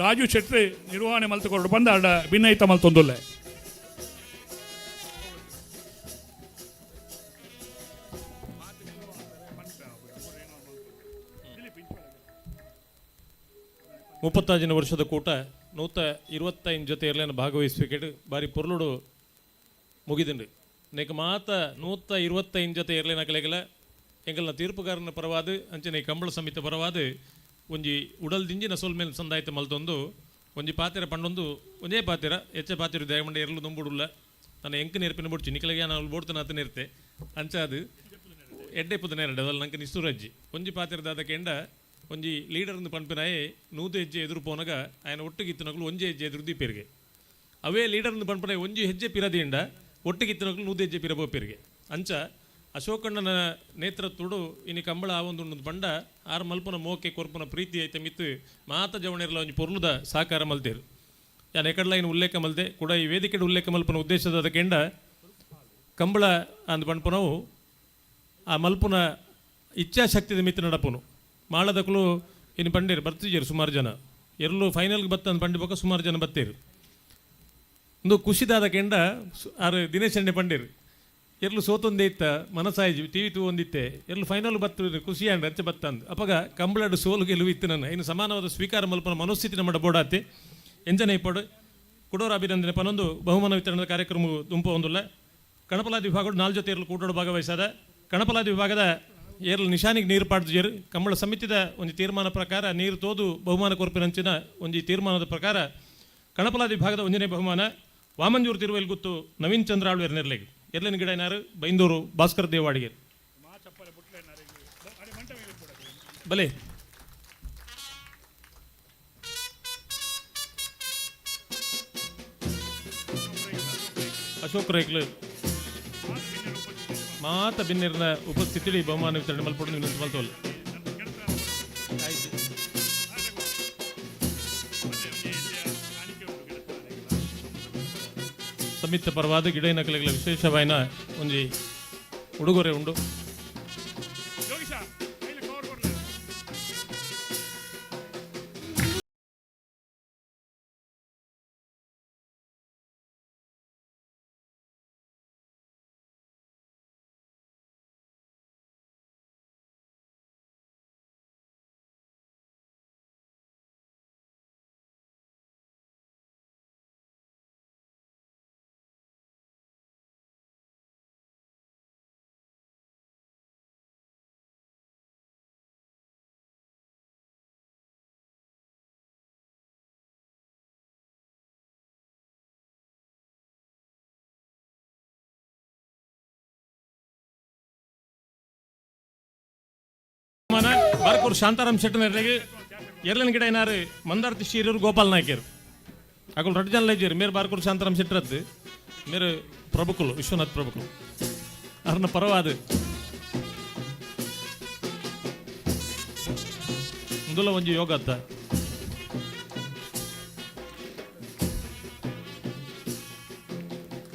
ರಾಜು ಶೆಟ್ಟಿ ನಿರ್ವಹಣೆ ಮಲ್ತುಕೊಂಡು ಬಂದ ಅಡ ಭಿನ್ನೈತ ಮಲ್ತೊಂದುಲ್ಲೆ. 35ನೇ ವರ್ಷದ ಕೂಟ 125 ಜೊತೆ ಇರ್ಲೇನ ಭಾಗವಹಿಸುವಿಕೆ ಬಾರಿ ಪೊರ್ಲುಡು ಮುಗಿದಿಂಡು. ನೆಕ್ ಮಾತ 125 ಜೊತೆ ಇರ್ಲೇನ ಕಲೆಗಲ ಎಂಗಲ್ನ ತೀರ್ಪುಗಾರನ ಪರವಾದ ಅಂಚನೆ ಕಂಬಳ ಸಮಿತಿ ಪರವಾದ ಒಂಜಿ ಉಡಲ್ ದಿಂಜಿನ ಸೊಲ್ಮೇಲ್ ಸಂದಾಯ್ತ ಮಲ್ತೊಂದು ಒಂಜಿ ಪಾತೆರ ಪಂಡೊಂದು ಒಂಜೇ ಪಾತೆರ ಎಚ್ಚ ಪಾತೆರ ದಯಮಂಡ ಎರಲು ನುಂಬುಡುಲ್ಲ ನನ್ನ ಎಂಕ್ ನೇರ್ಪಿನ ಬೊಡ್ಚಿ ನಿಕಲಿಗೆ ನಾನು ಬೋಡ್ತನ ಅತ ನೇರ್ತೆ ಅಂಚಾದು ಎಡ್ಡೆ ಪುದ ನೇರಡೆ ಅದಲ್ಲ ನಂಗೆ ನಿಸ್ತುರಜ್ಜಿ ಒಂಜಿ ಪಾತೆರದಾದ ಕೆಂಡ ಒಂಜಿ ಲೀಡರ್ ಪನ್ಪಿನಾಯೆ 100 ಹೆಜ್ಜೆ ಎದುರು ಪೋನಗ ఆయన ಒಟ್ಟಿಗಿತ್ತಿನಕಲು ಒಂಜಿ ಹೆಜ್ಜೆ ಎದುರು ದೀಪೇರಿಗೆ ಅವೇ ಲೀಡರ್ ಪನ್ಪನಾಯ ಒಂಜಿ ಹೆಜ್ಜೆ ಪಿರದಿಂಡ ಒಟ್ಟಿಗಿತ್ತಿನಕಲು 100 ಹೆಜ್ಜೆ ಪಿರ ಪೋಪೇರಿಗೆ ಅಂಚ ಅಶೋಕಣ್ಣನ ನೇತೃತ್ವಡು ಇನಿ ಕಂಬಳ ಆವೊಂದುಂಡು ಪಂಡ ಆರ್ ಮಲ್ಪುನ ಮೋಕೆ ಕೊರ್ಪುನ ಪ್ರೀತಿ ಐತೆ ಮಿತ್ತು ಮಾತ ಜವಣಿರ್ಲ ಒಂಜಿ ಪೊರ್ಲುದ ಸಾಕಾರ ಮಲ್ತೇರು. ಯಾನ್ ಎಕಡ್ಲ ಇನ್ ಉಲ್ಲೇಖ ಮಲ್ತೆ ಕೂಡ ಈ ವೇದಿಕೆಡ್ ಉಲ್ಲೇಖ ಮಲ್ಪುನ ಉದ್ದೇಶದ ಕೆಂಡ ಕಂಬಳ ಅಂದ್ ಪನ್ಪುನವು ಆ ಮಲ್ಪುನ ಇಚ್ಛಾಶಕ್ತಿದ ಮಿತ್ತು ನಡಪುನು ಮಾಳದಕುಲು ಇನ್ನು ಪಂಡೇರು ಬರ್ತಿಜೇರು ಸುಮಾರು ಜನ ಎರ್ಲು ಫೈನಲ್ಗೆ ಬತ್ತ ಅಂದ್ ಪಂಡಿ ಬೊಕ್ಕ ಸುಮಾರು ಜನ ಬತ್ತೇರು. ಒಂದು ಖುಷಿದಾದ ಕೆಂಡ ಆರು ದಿನೇಶ್ ಅಣ್ಣೆ ಪಂಡೇರು ಎರ್ಲು ಸೋತೊಂದೇ ಇತ್ತ ಮನಸಾಯಿಜಿ ಟಿವಿ ತೂ ಒಂದಿತ್ತೆ ಎರ್ಲು ಫೈನಲ್ ಬತ್ತು ಖುಷಿ ಅಂಡ್ ಅಂಚೆ ಬತ್ತ ಅಂದ್ ಅಪಗ ಕಂಬಳಡು ಸೋಲು ಗೆಲುವು ಇತ್ತು ನನ್ನ ಇನ್ನು ಸಮಾನವಾದ ಸ್ವೀಕಾರ ಮಲ್ಪನ ಮನಸ್ಥಿತಿ ನಮ್ಮ ಬೋಡಾತಿ ಎಂಜನ ಇಪ್ಪಡು ಕುಡೋರ ಅಭಿನಂದನೆ ಪನೊಂದು ಬಹುಮಾನ ವಿತರಣದ ಕಾರ್ಯಕ್ರಮ ದುಂಪ ಒಂದುಲ್ಲ. ಕಣಪಲಾದಿ ವಿಭಾಗಡು 4 ಜೊತೆ ಎರ್ಲು ಕೂಟೋಡು ಭಾಗವಹಿಸಾದ ಕಣಪಲಾದಿ ವಿಭಾಗದ ಏರ್ಲು ನಿಶಾನಿಗೆ ನೀರು ಪಾಡ್ದು ಕಂಬಳ ಸಮಿತಿದ ಒಂದು ತೀರ್ಮಾನ ಪ್ರಕಾರ ನೀರು ತೋದು ಬಹುಮಾನ ಕೊರ್ಪಿನಂಚಿನ ಒಂದು ತೀರ್ಮಾನದ ಪ್ರಕಾರ ಕಣಪಲಾದಿ ವಿಭಾಗದ ಒಂದನೇ ಬಹುಮಾನ ವಾಮಂಜೂರು ತಿರುವೆಲ್ ಗುತ್ತು ನವೀನ್ ಚಂದ್ರ ಆಳ್ವೇರ್ ನೆರ್ಲೆಗ್ ಎರ್ಲಿನ ಗಿಡ ಏನಾರು ಬೈಂದೂರು ಭಾಸ್ಕರ್ ದೇವಾಡಿಗೆ ಬಲೆ. ಅಶೋಕ್ ರೈಕ್ಲು ಮಾತ ಬಿನ್ನಿರ್ನ ಉಪಸ್ಥಿತಿ ಬಹುಮಾನ ವಿತರಣೆ ಮಲ್ಪೊಡು ವಿನಂತಿ ಮಲ್ತೋಲ್. ಸಮಿತ ಪರವಾದ ಗಿಡೈನ ಕಲೆಗಳ ವಿಶೇಷವಾಯಿನ ಒಂಜಿ ಉಡುಗೊರೆ ಉಂಡು. ಬಾರ್ಕೂರು ಶಾಂತಾರಾಮ್ ಶೆಟ್ಟನರ್ಲೆಗ್ ಎರ್ಲನ್ ಗಿಡ ಏನಾರು ಮಂದಾರ್ತಿ ಶೀರೂರು ಗೋಪಾಲ್ ನಾಯ್ಕರು. ಅಕುಲು ರಡ್ಡು ಜನ ಲೈಜೇರು ಮೇರು ಬಾರ್ಕೂರು ಶಾಂತಾರಾಮ್ ಶೆಟ್ಟರದ್ದು ಮೇರು ಪ್ರಭುಕುಲು ವಿಶ್ವನಾಥ್ ಪ್ರಭುಕುಲು ಅರ್ನ ಪರವಾದ ಇಂದುಲ ಒಂಜಿ ಯೋಗ ಅತ್ತ.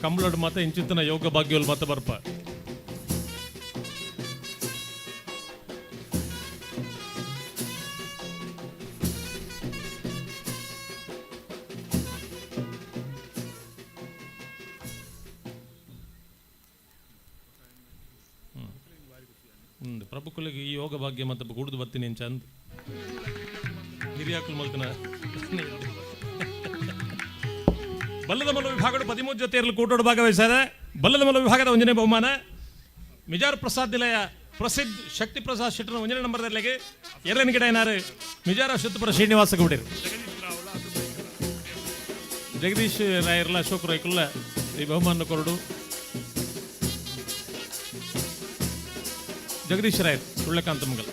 ಕಂಬಳಡ್ ಮಾತ ಇಂಚಿತ್ತಿನ ಯೋಗ ಭಾಗ್ಯೋಲ್ ಮಾತ ಬರ್ಪ. ಪ್ರಭುಕುಲಿಗೆ ಈ ಯೋಗ ಭಾಗ್ಯ ಮತ್ತೆ ಗುಡ್ದು ಬರ್ತೀನಿ ಚಂದ ಹಿರಿಯಾಕುಲು ಮಲ್ತನ. ಬಲ್ಲದ ಮಲ್ಲ ವಿಭಾಗಡು 13 ಜೊತೆಯರಲ್ಲಿ ಕೂಟೋಡು ಭಾಗವಹಿಸ್ತಾರೆ. ಬಲ್ಲದ ಮಲ್ಲ ವಿಭಾಗದ ಒಂಜನೇ ಬಹುಮಾನ ಮಿಜಾರ್ ಪ್ರಸಾದ್ ನಿಲಯ ಪ್ರಸಿದ್ಧ ಶಕ್ತಿ ಪ್ರಸಾದ್ ಶೆಟ್ಟರ್ ಒಂಜನೇ ನಂಬರ್ದಲ್ಲಿಗೆ ಎರಡನೇ ಗಿಡ ಏನಾರು ಮಿಜಾರ ಶುತ್ತಪುರ ಶ್ರೀನಿವಾಸ ಗೌಡರು ಜಗದೀಶ್ ರಾಯರ್ಲ ಅಶೋಕ್ ರಾಯ್ಕುಲ್ಲ ಈ ಬಹುಮಾನ ಕೊರಡು. ಜಗದೀಶ್ ರಾಯರ್ ಸುಳ್ಳಕಾಂತ ಮಂಗಲ್.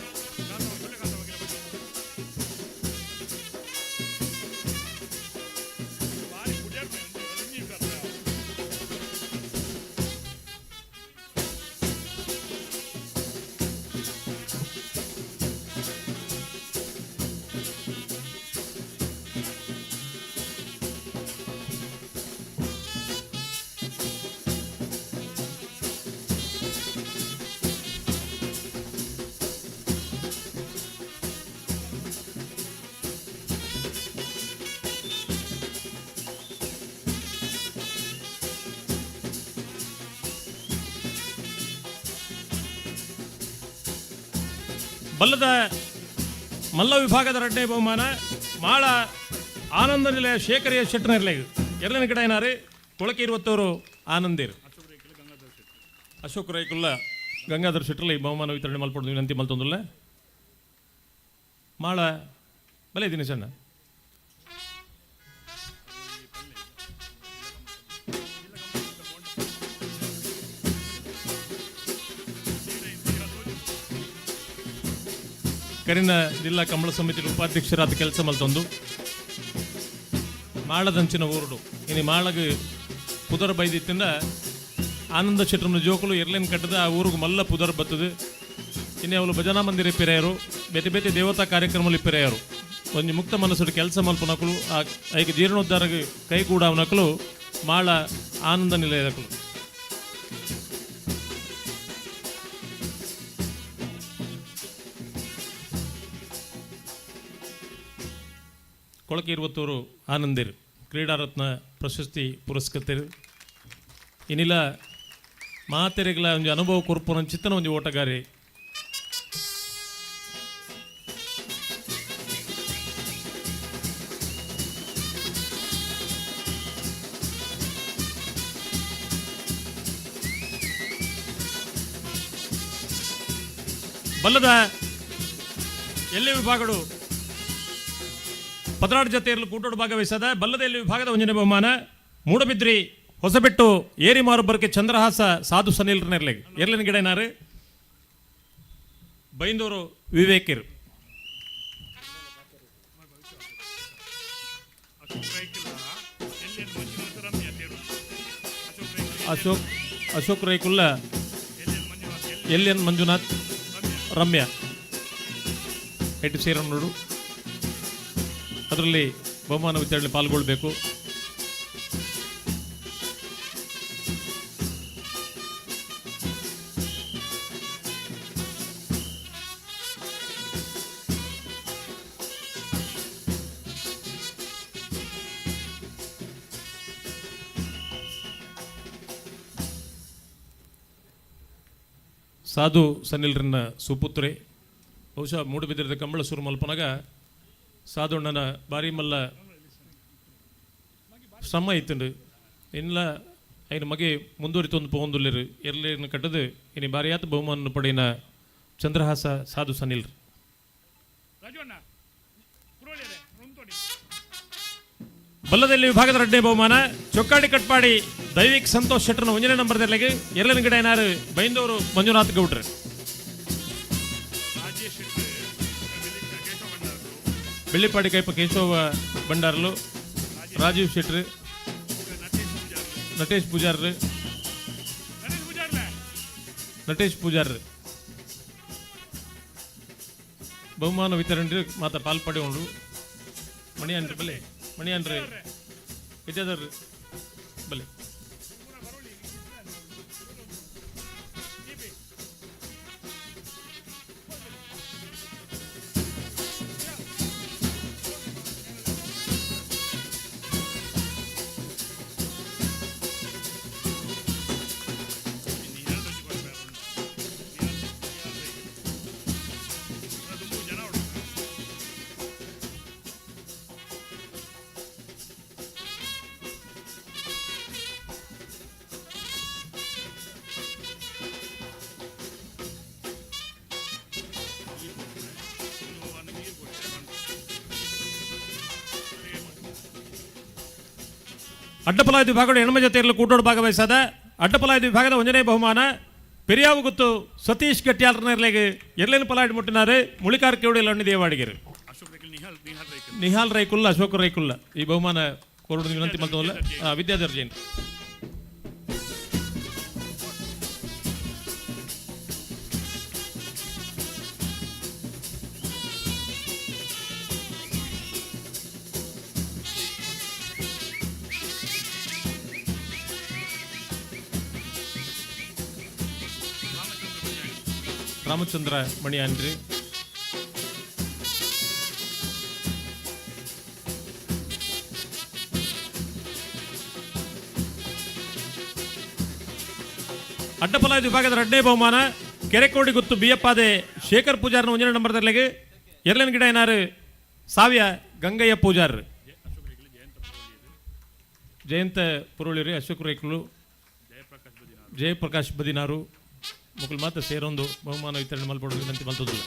ಬಲ್ಲದ ಮಲ್ಲ ವಿಭಾಗದ ಎರಡನೇ ಬಹುಮಾನ ಮಾಳ ಆನಂದ ನಿಲಯ ಶೇಖರಿಯ ಶೆಟ್ಟನರ್ಲೆ ಎರಡನೇ ಗಿಡ ಏನಾರು ಕೊಳಕೆ ಇರುವತ್ತವರು ಆನಂದಿರು ಅಶೋಕ್ ರೈಕುಲ್ಲ ಗಂಗಾಧರ್ ಶೆಟ್ಟರ್ಲ ಈ ಬಹುಮಾನ ವಿತರಣೆ ಮಲ್ಪೊಡು ವಿನಂತಿ ಮಲ್ತೊಂದುಲ್ಲ. ಮಾಳ ಬಲೆ ದಿನ ಸಣ್ಣ ಕರಿನ ಜಿಲ್ಲಾ ಕಂಬಳ ಸಮಿತಿ ಉಪಾಧ್ಯಕ್ಷರಾದ ಕೆಲಸ ಮಲ್ತೊಂದು ಮಾಳದಂಚಿನ ಊರುಡು ಇನಿ ಮಾಳಗ್ ಪುದರ್ ಬೈದಿತ್ತಿಂದ ಆನಂದ ಶೆಟ್ಟರ್ನ ಜೋಕುಲು ಎರ್ಲೇನ್ ಕಟ್ಟದ ಆ ಊರುಗು ಮಲ್ಲ ಪುದರ್ ಬತ್ತದು. ಇನ್ನು ಅವಳು ಭಜನಾ ಮಂದಿರ ಇಪ್ಪಿರೆಯರು ಬೇತೆ ಬೇತೆ ದೇವತಾ ಕಾರ್ಯಕ್ರಮలు ಇಪ್ಪಿರೆಯರು ಒಂಜಿ ಮುಕ್ತ ಮನಸ್ಸುಡು ಕೆಲಸ ಮಲ್ಪನಕುಲು ಆ ಐಕ್ ಜೀರ್ಣೋದ್ಧಾರಗ್ ಕೈಗೂಡವನಕುಲು ಮಾಳ ಆನಂದ ನಿಲಯದಕುಲು. ಕೊಳಕೆ ಇರುವತ್ತೂರು ಆನಂದಿರ್ ಕ್ರೀಡಾರತ್ನ ಪ್ರಶಸ್ತಿ ಪುರಸ್ಕೃತರು. ಇನ್ನಿಲ್ಲ ಮಾತೆರೆಗಳ ಒಂಜಿ ಅನುಭವ ಕೊರ್ಪುನ ಚಿತ್ತನ ಒಂಜಿ ಓಟಗಾರಿ. ಬಲ್ಲದ ಎಲ್ಲಿ ವಿಭಾಗಡು 16 ಜೊತೆಯರಲ್ಲಿ ಕೂಟೋಡು ಭಾಗವಹಿಸದ ಬಲ್ಲದ ಎಲ್ಲಿ ವಿಭಾಗದ ಒಂಜನೇ ಬಹುಮಾನ ಮೂಡಬಿದ್ರಿ ಹೊಸಬೆಟ್ಟು ಏರಿಮಾರುಬ್ಬರಕ್ಕೆ ಚಂದ್ರಹಾಸ ಸಾಧು ಸನಿಲ್ರನೆರ್ಲೆಗ್ ಎರ್ಲಿನ ಗಿಡ ಏನಾರು ಬೈಂದೂರು ವಿವೇಕಿರ್. ಅಶೋಕ್ ಅಶೋಕ್ ರೈಕುಲ್ಲ ಎಲ್ ಎನ್ ಮಂಜುನಾಥ್ ರಮ್ಯಾ ಹೆಡ್ ಸೇರನ್ನೋಡು ಅದರಲ್ಲಿ ಬಹುಮಾನ ವಿತರಣೆ ಪಾಲ್ಗೊಳ್ಳಬೇಕು. ಸಾಧು ಸನಿಲ್ರನ್ನ ಸುಪುತ್ರೆ ಬಹುಶಃ ಮೂಡುಬಿದಿರದ ಕಂಬಳ ಸುರು ಮಲ್ಪನಾಗ ಸಾಧುಣ್ಣನ ಬಾರಿ ಮಲ್ಲ ಶ್ರಮ ಇತ್ತುಂಡು. ಇನ್ಲ ಐನ ಮಗೆ ಮುಂದುವರಿತೊಂದು ಪೋಂದುಲ್ಲೆರು ಎರ್ಲೇನ ಕಟ್ಟದು ಇನಿ ಬಾರಿಯಾತ ಬಹುಮಾನ ಪಡೆಯಿನ ಚಂದ್ರಹಾಸ ಸಾಧು ಸನಿಲ್ರು. ಬಲ್ಲದಲ್ಲಿ ವಿಭಾಗದ ಎರಡನೇ ಬಹುಮಾನ ಚೊಕ್ಕಾಡಿ ಕಟ್ಪಾಡಿ ದೈವಿಕ್ ಸಂತೋಷ್ ಶೆಟ್ಟರ್ನ ಒಂಜನೇ ನಂಬರ್ ದೆರ್ಲೆಗ್ ಎರಡನೇ ಗಿಡ ಏನಾರು ಬೈಂದೂರು ಮಂಜುನಾಥ್ ಗೌಡ್ರು. ರಾಜೇಶ್ ಶೆಟ್ಟಿ. ಬೆಳ್ಳಿಪಾಡಿ ಕೈಪ ಕೇಶವ ಭಂಡಾರ್ಲು, ರಾಜೀವ್ ಶೆಟ್ರು, ನಟೇಶ್ ಪೂಜಾರ್ರು, ನಟೇಶ್ ಪೂಜಾರ್ರು ಬಹುಮಾನ ವಿತರಣೆ ಮಾತ ಪಾಲ್ಪಡೆ ಉಂಡು. ಮಣಿಯನ್ರಿ ಬಲೆ, ಮಣಿಯನ್ರಿ ವಿದ್ಯಾಧರ್ ಬಲೆ. ಅಡ್ಡಪಲಾಯ ವಿಭಾಗದ ಹೆಣ್ಮ ಜೊತೆಯಲ್ಲಿ ಕೂಟೋಡು ಭಾಗವಹಿಸದ ಅಡ್ಡಪಲಾಯ ವಿಭಾಗದ ಒಂಜನೇ ಬಹುಮಾನ ಪೆರಿಯಾವು ಗೊತ್ತು ಸತೀಶ್ ಗಟ್ಟಿಯಾಲ್ರನೇರ್ಲೆಗೆ ಎರ್ಲೇನು ಪಲಾಯ್ಡು ಮುಟ್ಟಿನಾರು ಮುಳಿಕಾರ್ ಕೇವಡಿಯಲ್ಲಿ ದೇವಾಡಿಗೆರು ನಿಹಾಲ್ ರೈಕುಲ್ಲ ಅಶೋಕ್ ರೈಕುಲ್ಲ ಈ ಬಹುಮಾನ ಕೊರಡು ವಿನಂತಿ ಮಲ್ತವಲ್ಲ ವಿದ್ಯಾಧರ್ ಜೈನ್. ರಾಮಚಂದ್ರ ಮಣಿಯಾನ್ರಿ, ಅಡ್ಡಪಲಾಯ ವಿಭಾಗದ ಎರಡನೇ ಬಹುಮಾನ ಕೆರೆಕೋಡಿ ಗುತ್ತು ಬಿಯಪ್ಪಾದೆ ಶೇಖರ್ ಪೂಜಾರ್ನ ಒಂಜನೇ ನಂಬರ್ ತರಲೆಗೆ ಎರ್ಲೆನ್ ಗಿಡ ಏನಾರು ಸಾವ್ಯ ಗಂಗಯ್ಯ ಪೂಜಾರ್, ಜಯಂತ ಪುರುಳಿರಿ, ಅಶೋಕ್ ರೈಕುಲು, ಜಯಪ್ರಕಾಶ್ ಬದಿನಾರು ಮುಕುಲ್ ಮಾತ ಸೇರೊಂದು ಬಹುಮಾನ ವಿತರಣೆ ಮಲ್ಪಡು ವಿನಂತಿ ಮಲ್ತದಿಲ್ಲ.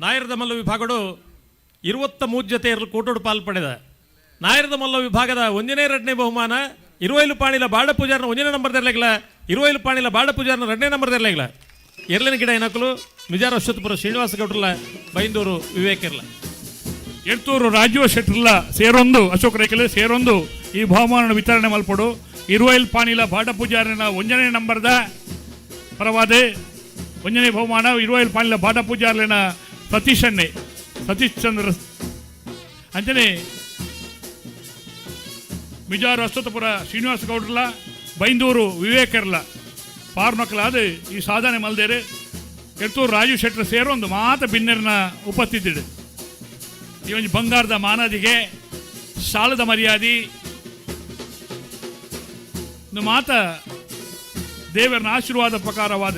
ನಾಯರದ ಮಲ್ಲ ವಿಭಾಗಡು 23 ಜೊತೆ ಕೂಟೋಡು ಪಾಲು ಪಡೆದ. ನಾಯರದ ಮಲ್ಲ ವಿಭಾಗದ ಒಂದನೇ ಎರಡನೇ ಬಹುಮಾನ ಇರುವೈಲು ಪಾಣಿಲ ಬಾಡ ಪೂಜಾರನ ಒಂದನೇ ನಂಬರ್ ತೆರಲಾಗಿಲ್ಲ, ಇರುವೈಲು ಪಾಣಿಲ ಬಾಡ ಪೂಜಾರನ ಎರಡನೇ ನಂಬರ್ ತೆರಲಾಗಿಲ್ಲ. ಎರಡನೇ ಗಿಡ ಏನಕ್ಕಲು ಮಿಜಾರ್ ಅಶ್ವತ್ಪುರ ಶ್ರೀನಿವಾಸ ಗೌಡ್ರಲ್ಲ ಬೈಂದೂರು ವಿವೇಕ್ ಇರ್ಲ ಎಡ್ತೂರು ರಾಜೀವ ಶೆಟ್ಟರ್ಲ ಸೇರೊಂದು ಅಶೋಕ್ ರೇಖಲೆ ಸೇರೊಂದು ಈ ಬಹುಮಾನ ವಿತರಣೆ ಮಲ್ಪಡು. ಇರುವೈಲ್ ಪಾಣಿಲ ಬಾಡ ಪೂಜಾರನ ಒಂದನೇ ನಂಬರ್ದ ಪರವಾದೆ ಒಂದನೇ ಬಹುಮಾನ ಇರುವೈಲ್ ಪಾಣಿಲ ಬಾಡ ಪೂಜಾರನ ಸತೀಶನ್ನೇ ಸತೀಶ್ ಚಂದ್ರ ಅಂಜನೆ ಮಿಜಾರು ಅಶ್ವತ್ಥಪುರ ಶ್ರೀನಿವಾಸ ಗೌಡ್ರಲ್ಲ ಬೈಂದೂರು ವಿವೇಕರ್ಲ ಪಾರ್ಮಕ್ಕಲಾದ ಈ ಸಾಧನೆ ಮಲ್ದೇರು ಎಡ್ತೂರು ರಾಜು ಶೆಟ್ಟರ್ ಸೇರೊಂದು ಮಾತ ಬಿನ್ನೆರ್ನ ಉಪಸ್ಥಿತಿಡು. ಈ ಒಂದು ಬಂಗಾರದ ಮಾನದಿಗೆ ಸಾಲದ ಮರ್ಯಾದೆ ಮಾತ ದೇವರನ ಆಶೀರ್ವಾದ ಪ್ರಕಾರವಾದ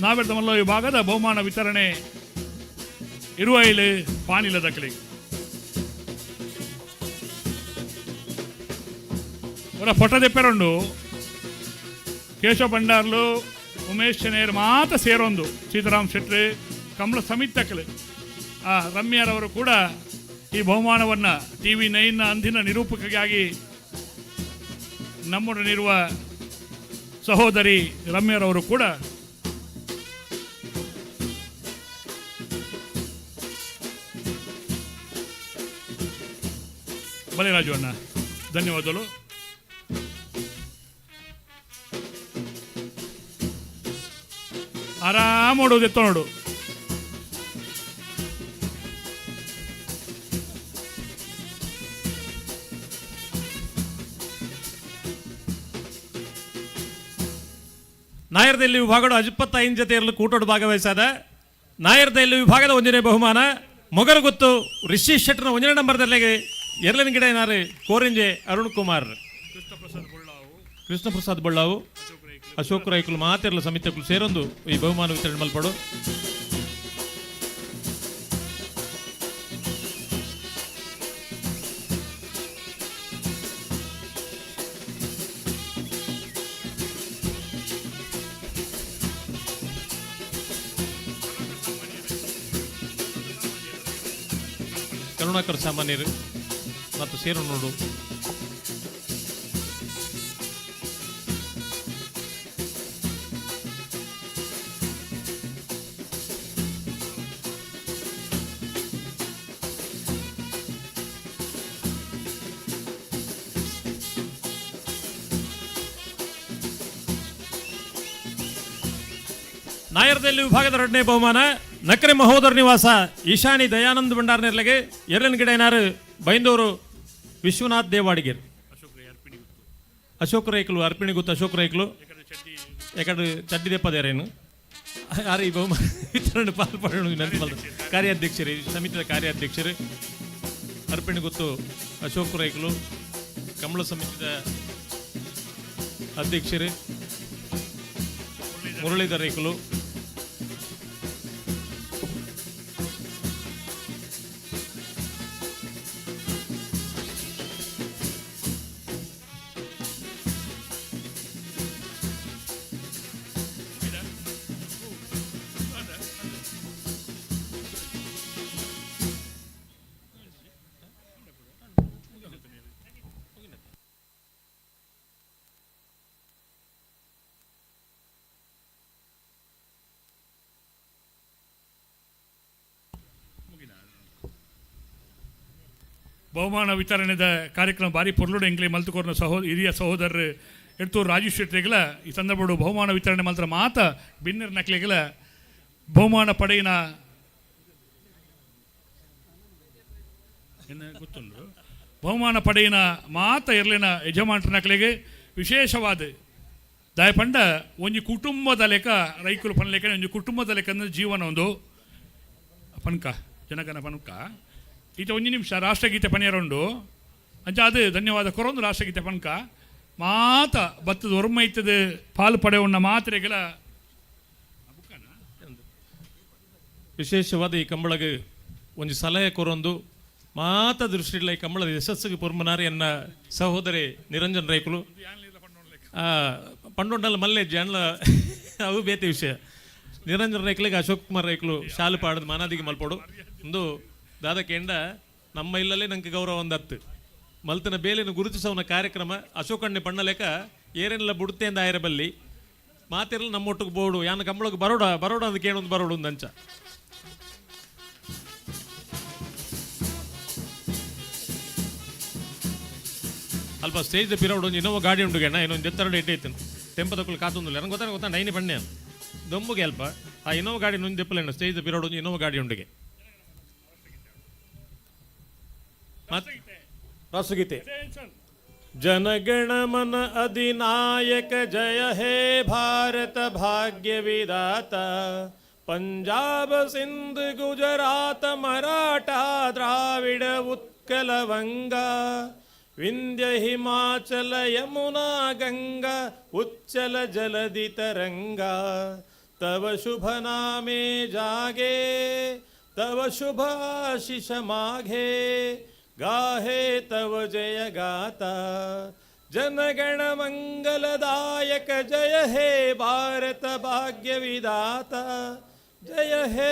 ನಾವೆರದ ಮಲ್ಲ ವಿಭಾಗದ ಬಹುಮಾನ ವಿತರಣೆ ಇರುವೈಲು ಪಾನಿಲ ದಕ್ಕಲಿಗೆ ಅವರ ಫೋಟೋ ಪೆರಂಡು ಕೇಶವ ಭಂಡಾರ್ಲು ಉಮೇಶ್ ಚೆನೇರ್ ಮಾತ ಸೇರೊಂದು ಸೀತಾರಾಮ್ ಶೆಟ್ಟಿ ಕಮಲ ಸಮಿತಕ್ಕಲು ಆ ರಮ್ಯಾರವರು ಕೂಡ ಈ ಬಹುಮಾನವನ್ನು TV9 ಅಂದಿನ ನಿರೂಪಕಿಯಾಗಿ ನಮ್ಮೊಡನಿರುವ ಸಹೋದರಿ ರಮ್ಯಾರವರು ಕೂಡ ಬಲಿರಾಜು ಅಣ್ಣ ಧನ್ಯವಾದಗಳು. ಆರಾಮ ನೋಡೋದು ಎತ್ತ ನೋಡು. ನಾಯರ್ದಲ್ಲಿ ವಿಭಾಗದ 25 ಜೊತೆಯಲ್ಲಿ ಕೂಟೋಡು ಭಾಗವಹಿಸಾದ. ನಾಯರ್ದಲ್ಲಿ ವಿಭಾಗದ ಒಂದನೇ ಬಹುಮಾನ Mogaraguttu Rishi ಶೆಟ್ಟರ್ನ ಒಂಜನೇ ನಂಬರ್ದಲ್ಲಿ ಎರಡನೇ ಗಿಡ ಏನಾರು ಕೋರಿಂಜೆ ಅರುಣ್ ಕುಮಾರ್, ಕೃಷ್ಣ ಪ್ರಸಾದ್ ಬೊಳ್ಳಾವು, ಅಶೋಕ್ ರೈಕುಲು ಮಾತೆರ್ಲ ಸಮಿತಿಗಳು ಸೇರೊಂದು ಈ ಬಹುಮಾನ ವಿತರಣೆ ಮಲ್ಪಡು. ಕರುಣಾಕರ್ ಸಾಮಾನ್ಯರು ಮತ್ತು ಸೇರು ನೋಡು. ನಾಯರದಲ್ಲಿ ವಿಭಾಗದ ಎರಡನೇ ಬಹುಮಾನ ನಕರೆ ಮಹೋದರ ನಿವಾಸ ಈಶಾನಿ ದಯಾನಂದ ಭಂಡಾರ್ ನೆರ್ಲೆಗೆ ಎರಡನೇ ಗಿಡ ಏನಾರು ಬೈಂದೂರು ವಿಶ್ವನಾಥ್ ದೇವಾಡಿಗೇರ್, ಅಶೋಕ್ ರೈಕಲು ಅರ್ಪಿಣಿ ಗುತ್ತು ಅಶೋಕ್ ರೈಕಲು ಯಾಕಂದ್ರೆ ಚಡ್ಡಿ ದೆಪ್ಪದೇರೇನು ಯಾರು ಈ ಬಹುಮಾನ ವಿತರಣೆ ಪಾಲ್ಪಡೋಣ ವಿನಂತಿ ಮಾಡ್ತಾರೆ. ಕಾರ್ಯಾಧ್ಯಕ್ಷರು, ಈ ಸಮಿತಿಯ ಕಾರ್ಯಾಧ್ಯಕ್ಷರು ಅರ್ಪಿಣಿ ಗುತ್ತು ಅಶೋಕ್ ರೈಕಲು, ಕಮಲ ಸಮಿತಿಯ ಅಧ್ಯಕ್ಷರು ಮುರಳೀಧರ್ ರೈಕಲು, ಬಹುಮಾನ ವಿತರಣೆದ ಕಾರ್ಯಕ್ರಮ ಭಾರಿ ಪೊರ್ಲುಡು ಎಂಗ್ಲಿ ಮಲ್ತುಕೋರ್ನ ಹಿರಿಯ ಸಹೋದರರು ಎಡ್ತೂರು ರಾಜೇಶ್ ಶೆಟ್ಟಿಗಳ ಈ ಸಂದರ್ಭಡು ಬಹುಮಾನ ವಿತರಣೆ ಮಾತ್ರ ಮಾತ ಬಿನ್ನರ್ ನಕ್ಲಿಗಳ ಬಹುಮಾನ ಪಡೆಯಿನ ಗೊತ್ತುಂಡು ಬಹುಮಾನ ಪಡೆಯಿನ ಮಾತ ಎರ್ಲಿನ ಯಜಮಾನ್ರ ನಕ್ಲಿಗೆ ವಿಶೇಷವಾದ ದಾಯಪಂಡ ಒಂಜಿ ಕುಟುಂಬದ ಲೆಕ್ಕ ರೈಕುಲು ಪನ್ಲೆಕ್ಕ ಒಂಜಿ ಕುಟುಂಬದ ಲೆಕ್ಕ ಅಂದ್ರೆ ಜೀವನ ಒಂದು ಪನ್ಕ ಜನಗನ ಪನ್ಕ ಈತ ಒಂಜಿ ನಿಮಿಷ ರಾಷ್ಟ್ರಗೀತೆ ಪನಿಯರುಂಡು ಅಂಚ ಅದು ಧನ್ಯವಾದ ಕೊರೊಂದು ರಾಷ್ಟ್ರಗೀತೆ ಪನ್ಕ ಮಾತ ಬತ್ತದ ಒರ್ಮೈತದ ಪಾಲು ಪಡೆಯುಣ್ಣ ಮಾತ್ರೆಗಳ ವಿಶೇಷವಾದ ಈ ಕಂಬಳಗೆ ಒಂಜಿ ಸಲಹೆ ಕೊರೊಂದು ಮಾತ ದೃಷ್ಟಿಲ ಈ ಕಂಬಳದ ಯಶಸ್ಸಿಗೆ ಪೊರ್ಮನಾರಿ ಎನ್ನ ಸಹೋದರಿ ನಿರಂಜನ್ ರೈಕುಲು ಪಂಡೊಂಡಲ್ಲ ಮಲ್ಲೆ ಜಾನ್ಲ ಅವು ಬೇತೆ ವಿಷಯ. ನಿರಂಜನ್ ರೈಕ್ಲಿಗೆ ಅಶೋಕ್ ಕುಮಾರ್ ರೈಕುಲು ಶಾಲು ಪಾಡದು ಮಾನಾದಿಗೆ ಮಲ್ಪೋಡು ಒಂದು ದಾದ ಕೇಂಡ ನಮ್ಮ ಇಲ್ಲಲ್ಲೇ ನಂಗೆ ಗೌರವ ಒಂದತ್ತು ಮಲ್ತನ ಬೇಲಿನ ಗುರುತಿಸವನ ಕಾರ್ಯಕ್ರಮ ಅಶೋಕಣ್ಣೆ ಪಣ್ಣಲೇಕ ಏರೆಲ್ಲ ಬುಡ್ತೆ ಅಂದ ಆಯರ ಬಲ್ಲಿ ಮಾತಿರಲ್ಲ ನಮ್ಮೊಟ್ಟಿಗೆ ಬೋಡು ಯಾನ ಕಂಬಳಕ್ಕೆ ಬರೋಡ ಬರೋಡ ಅದಕ್ಕೆ ಏನೊಂದು ಬರೋಡು ಅಂಚ. ಅಲ್ಪ ಸ್ಟೇಜ್ ಪಿರೌಡು ಒಂಜಿ ಇನ್ನೊಬ್ಬ ಗಾಡಿ ಉಂಟು ಗಣ್ಣ ಇನ್ನೊಂದು ಎತ್ತರಡು ಇಟ್ಟೈತನು ಟೆಂಪದಕ್ಕಲು ಕಾತೊಂದಿಲ್ಲ ನನಗೆ ಗೊತ್ತಾಗ ಗೊತ್ತಾ ಐನೆ ಬಣ್ಣೆ ದೊಂಬುಗೆ ಅಲ್ಪ ಆ ಇನ್ನೊಬ್ಬ ಗಾಡಿ ನೊಂದು ದೆಪ್ಪಲೇನು ಸ್ಟೇಜ್ ಪಿರೌಡು ಒಂಜಿ ಇನ್ನೊಬ್ಬ ಗಾಡಿ ಉಂಡುಗೆ. ರಾಷ್ಟ್ರಗೀತೆ. ಜನಗಣ ಮನ ಅಧಿನಾಯಕ ಜಯ ಹೇ ಭಾರತ ಭಾಗ್ಯ ವಿಧಾತ ಪಂಜಾಬ ಸಿಂಧ್ ಗುಜರಾತ ಮರಾಠ ದ್ರಾವಿಡ ಉತ್ಕಲ ವಂಗ ವಿಂಧ್ಯ ಹಿಮಾಚಲ ಯಮುನಾ ಗಂಗಾ ಉಚ್ಚಲ ಜಲಧಿ ತರಂಗ ತವ ಶುಭ ನಾಮೇ ಜಾಗೆ ತವ ಶುಭ ಆಶಿಷ ಮಾಘೆ गाहे तव जय गाता जनगण मंगलदायक जय हे भारत भाग्य विधाता जय हे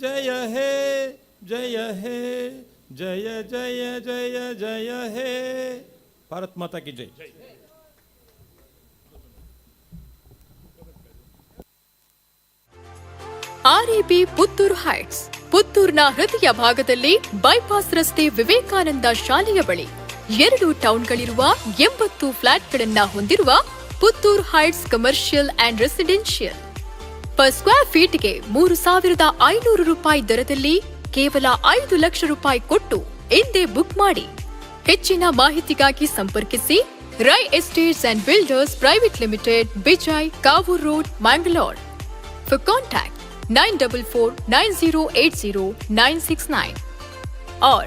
जय हे जय हे जय जय जय जय हे भारत माता की जय. ಆರ್ಎಬಿ ಪುತ್ತೂರು ಹೈಟ್ಸ್ ಪುತ್ತೂರ್ನ ಹೃದಯ ಭಾಗದಲ್ಲಿ ಬೈಪಾಸ್ ರಸ್ತೆ ವಿವೇಕಾನಂದ ಶಾಲೆಯ ಬಳಿ 2 ಟೌನ್ಗಳಿರುವ 80 ಫ್ಲಾಟ್ಗಳನ್ನ ಹೊಂದಿರುವ Puttur heights commercial and residential per square ಫೀಟ್ಗೆ 3,500 ರೂಪಾಯಿ ದರದಲ್ಲಿ ಕೇವಲ 5 ಲಕ್ಷ ರೂಪಾಯಿ ಕೊಟ್ಟು ಎಂದೇ ಬುಕ್ ಮಾಡಿ. ಹೆಚ್ಚಿನ ಮಾಹಿತಿಗಾಗಿ ಸಂಪರ್ಕಿಸಿ Rai estates and builders private limited, Bejai, Kavoor road, Mangalore. For contact 9449080969 or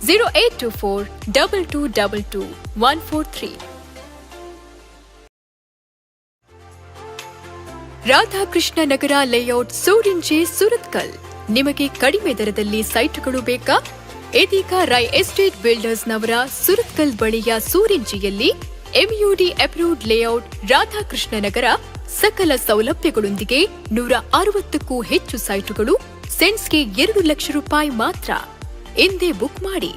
0824 2222 143. Radhakrishna Nagar layout, Surinje, Surathkal. ನಿಮಗೆ ಕಡಿಮೆ ದರದಲ್ಲಿ ಸೈಟ್ಗಳು ಬೇಕಾ? ಇದೀಗ ರೈ ಎಸ್ಟೇಟ್ ಬಿಲ್ಡರ್ಸ್ನವರ ಸುರತ್ಕಲ್ ಬಳಿಯ ಸೂರಿಂಜೆಯಲ್ಲಿ ಎಂಯುಡಿ ಅಪ್ರೂವ್ಡ್ ಲೇಔಟ್, ರಾಧಾಕೃಷ್ಣ ನಗರ, ಸಕಲ ಸೌಲಭ್ಯಗಳೊಂದಿಗೆ 160ಕ್ಕೂ ಹೆಚ್ಚು ಸೈಟುಗಳು ಸೆಂಟ್ಸ್ಗೆ ₹2 ಲಕ್ಷ ಮಾತ್ರ. ಇಂದೇ ಬುಕ್ ಮಾಡಿ.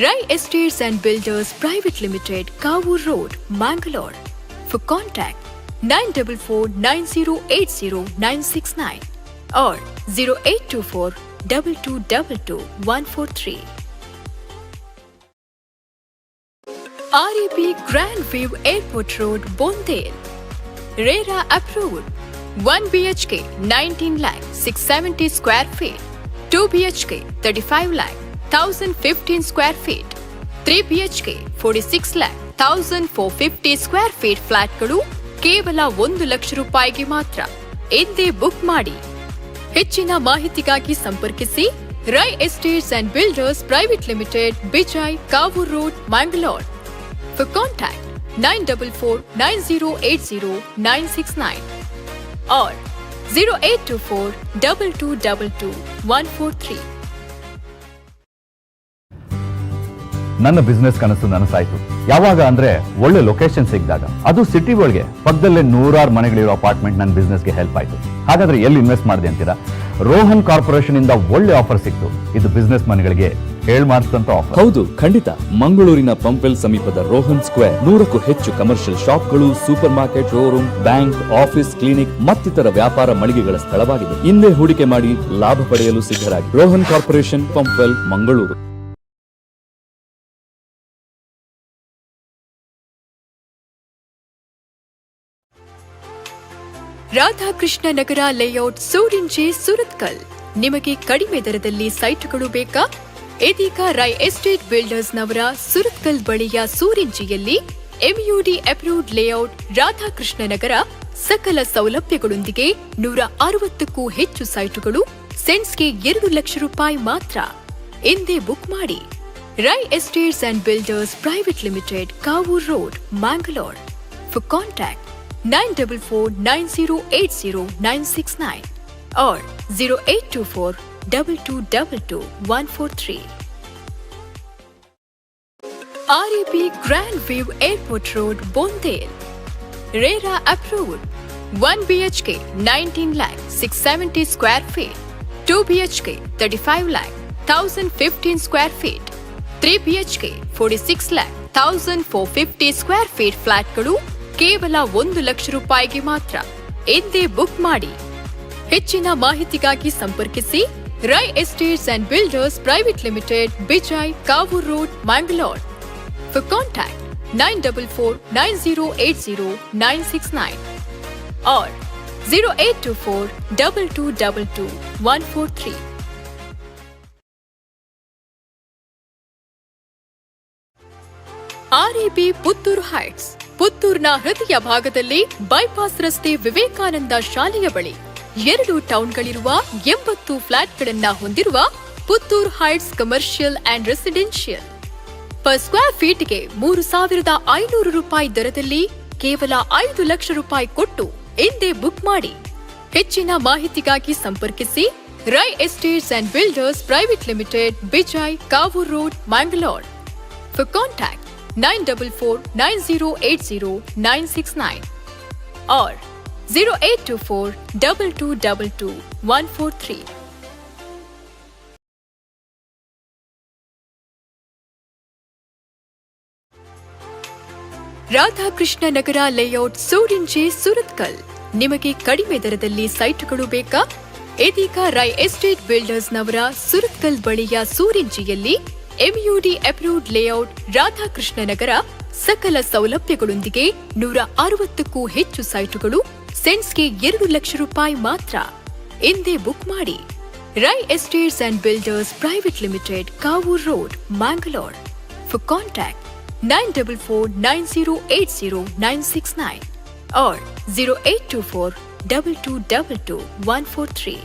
Rai estates and builders private limited, Kavoor road, Mangalore. For contact 9449080969 or 0824 2222 143. REB Grand View, Airport Road, Bondel. RERA approved. 1 BHK 19 lakh 670 square feet. 2 BHK 35 lakh 1015 square feet. 3 BHK 46 lakh 1450 square feet ಫ್ಲಾಟ್ಗಳು ಕೇವಲ ₹1 ಲಕ್ಷಗೆ ಮಾತ್ರ. ಇಂದೇ book ಮಾಡಿ. ಹೆಚ್ಚಿನ ಮಾಹಿತಿಗಾಗಿ ಸಂಪರ್ಕಿಸಿ Rai estates and builders private limited, Bejai, Kavoor road, Mangalore. For contact 9449080969 or 0824 2222 143. ನನ್ನ business ಕನಸು ನನಸಾಯ್ತು. ಯಾವಾಗ ಅಂದ್ರೆ, ಒಳ್ಳೆ ಲೊಕೇಶನ್ ಸಿಕ್ಕಿದಾಗ. ಅದು ಸಿಟಿ ಒಳಗೆ, ಪಕ್ಕದಲ್ಲೇ ನೂರಾರು ಮನೆಗಳಿರೋ ಅಪಾರ್ಟ್ಮೆಂಟ್ ನನ್ನ ಬಿಸ್ನೆಸ್ಗೆ ಹೆಲ್ಪ್ ಆಯ್ತು. ಹಾಗಾದ್ರೆ ಎಲ್ಲಿ ಇನ್ವೆಸ್ಟ್ ಮಾಡಿದೆ ಅಂತೀರಾ? ರೋಹನ್ ಕಾರ್ಪೊರೇಷನ್ ಇಂದ ಒಳ್ಳೆ ಆಫರ್ ಸಿಕ್ತು. ಇದು ಬಿಸ್ನೆಸ್ ಮನ್ಗಳಿಗೆ ಹೇಳ್ ಮಾಡಿಸಿದಂತ ಆಫರ್. ಹೌದು, ಖಂಡಿತ. ಮಂಗಳೂರಿನ ಪಂಪ್ವೆಲ್ ಸಮೀಪದ ರೋಹನ್ ಸ್ಕ್ವೇರ್ 100ಕ್ಕೂ ಹೆಚ್ಚು commercial ಶಾಪ್ಗಳು, super market, showroom, bank, office, clinic ಮತ್ತಿತರ ವ್ಯಾಪಾರ ಮಳಿಗೆಗಳ ಸ್ಥಳವಾಗಿದೆ. ಇಂದೇ ಹೂಡಿಕೆ ಮಾಡಿ ಲಾಭ ಪಡೆಯಲು ಸಿದ್ಧರಾಗಿ. ರೋಹನ್ ಕಾರ್ಪೊರೇಷನ್, ಪಂಪ್ವೆಲ್, ಮಂಗಳೂರು. ರಾಧಾಕೃಷ್ಣ ನಗರ ಲೇಔಟ್, ಸೂರಿಂಜೆ, ಸುರತ್ಕಲ್. ನಿಮಗೆ ಕಡಿಮೆ ದರದಲ್ಲಿ ಸೈಟ್ಗಳು ಬೇಕಾ? ಇದೀಗ ರೈ ಎಸ್ಟೇಟ್ ಬಿಲ್ಡರ್ಸ್ನವರ ಸುರತ್ಕಲ್ ಬಳಿಯ ಸೂರಿಂಜೆಯಲ್ಲಿ ಎಂಯುಡಿ ಅಪ್ರೂವ್ಡ್ ಲೇಔಟ್, ರಾಧಾಕೃಷ್ಣ ನಗರ, ಸಕಲ ಸೌಲಭ್ಯಗಳೊಂದಿಗೆ 160ಕ್ಕೂ ಹೆಚ್ಚು ಸೈಟುಗಳು ಸೆಂಟ್ಸ್ಗೆ ₹2 ಲಕ್ಷ ಮಾತ್ರ. ಇಂದೇ ಬುಕ್ ಮಾಡಿ. Rai estates and builders private limited, Kavoor road, Mangalore. For contact 9449080969 or 0824 2222 143. REB Grand View, Airport Road, Bondel. RERA approved. 1 BHK 19 lakh 670 square feet. 2 BHK 35 lakh 1015 square feet. 3 BHK 46 lakh 1450 square feet ಫ್ಲಾಟ್ಗಳು ಕೇವಲ ₹1 ಲಕ್ಷಗೆ ಮಾತ್ರ. ಇಂದೇ book ಮಾಡಿ. ಹೆಚ್ಚಿನ ಮಾಹಿತಿಗಾಗಿ ಸಂಪರ್ಕಿಸಿ Rai estates and builders private limited, Bejai, Kavoor road, Mangalore. For contact 9449080969 or 0824 2222 143. REB Puttur heights, ಪುತ್ತೂರ್ನ ಹೃದಯ ಭಾಗದಲ್ಲಿ, bypass ರಸ್ತೆ, ವಿವೇಕಾನಂದ ಶಾಲೆಯ ಬಳಿ, ಎರಡು ಟೌನ್ಗಳಿರುವ 80 ಫ್ಲಾಟ್ಗಳನ್ನ ಹೊಂದಿರುವ Puttur heights commercial and residential. Per square ಫೀಟ್ಗೆ ₹3,500 ದರದಲ್ಲಿ ಕೇವಲ ₹5 ಲಕ್ಷ ಕೊಟ್ಟು ಇಂದೇ ಬುಕ್ ಮಾಡಿ. ಹೆಚ್ಚಿನ ಮಾಹಿತಿಗಾಗಿ ಸಂಪರ್ಕಿಸಿ Rai estates and builders private limited, Bejai, Kavoor road, Mangalore. For contact 9449080969 or 0824 2222 143. Radhakrishna Nagar layout, Surinje, Surathkal. ನಿಮಗೆ ಕಡಿಮೆ ದರದಲ್ಲಿ ಸೈಟ್ಗಳು ಬೇಕಾ? ಇದೀಗ ರೈ ಎಸ್ಟೇಟ್ ಬಿಲ್ಡರ್ಸ್ನವರ ಸುರತ್ಕಲ್ ಬಳಿಯ ಸೂರಿಂಜೆಯಲ್ಲಿ ಎಂಯುಡಿ ಅಪ್ರೂವ್ಡ್ ಲೇಔಟ್, ರಾಧಾಕೃಷ್ಣ ನಗರ, ಸಕಲ ಸೌಲಭ್ಯಗಳೊಂದಿಗೆ 160ಕ್ಕೂ ಹೆಚ್ಚು ಸೈಟುಗಳು ಸೆಂಟ್ಸ್ಗೆ ₹2 ಲಕ್ಷ ಮಾತ್ರ. ಇಂದೇ ಬುಕ್ ಮಾಡಿ. Rai estates and builders private limited, Kavoor road, Mangalore. For contact 9449080969 or 0824 2222 143.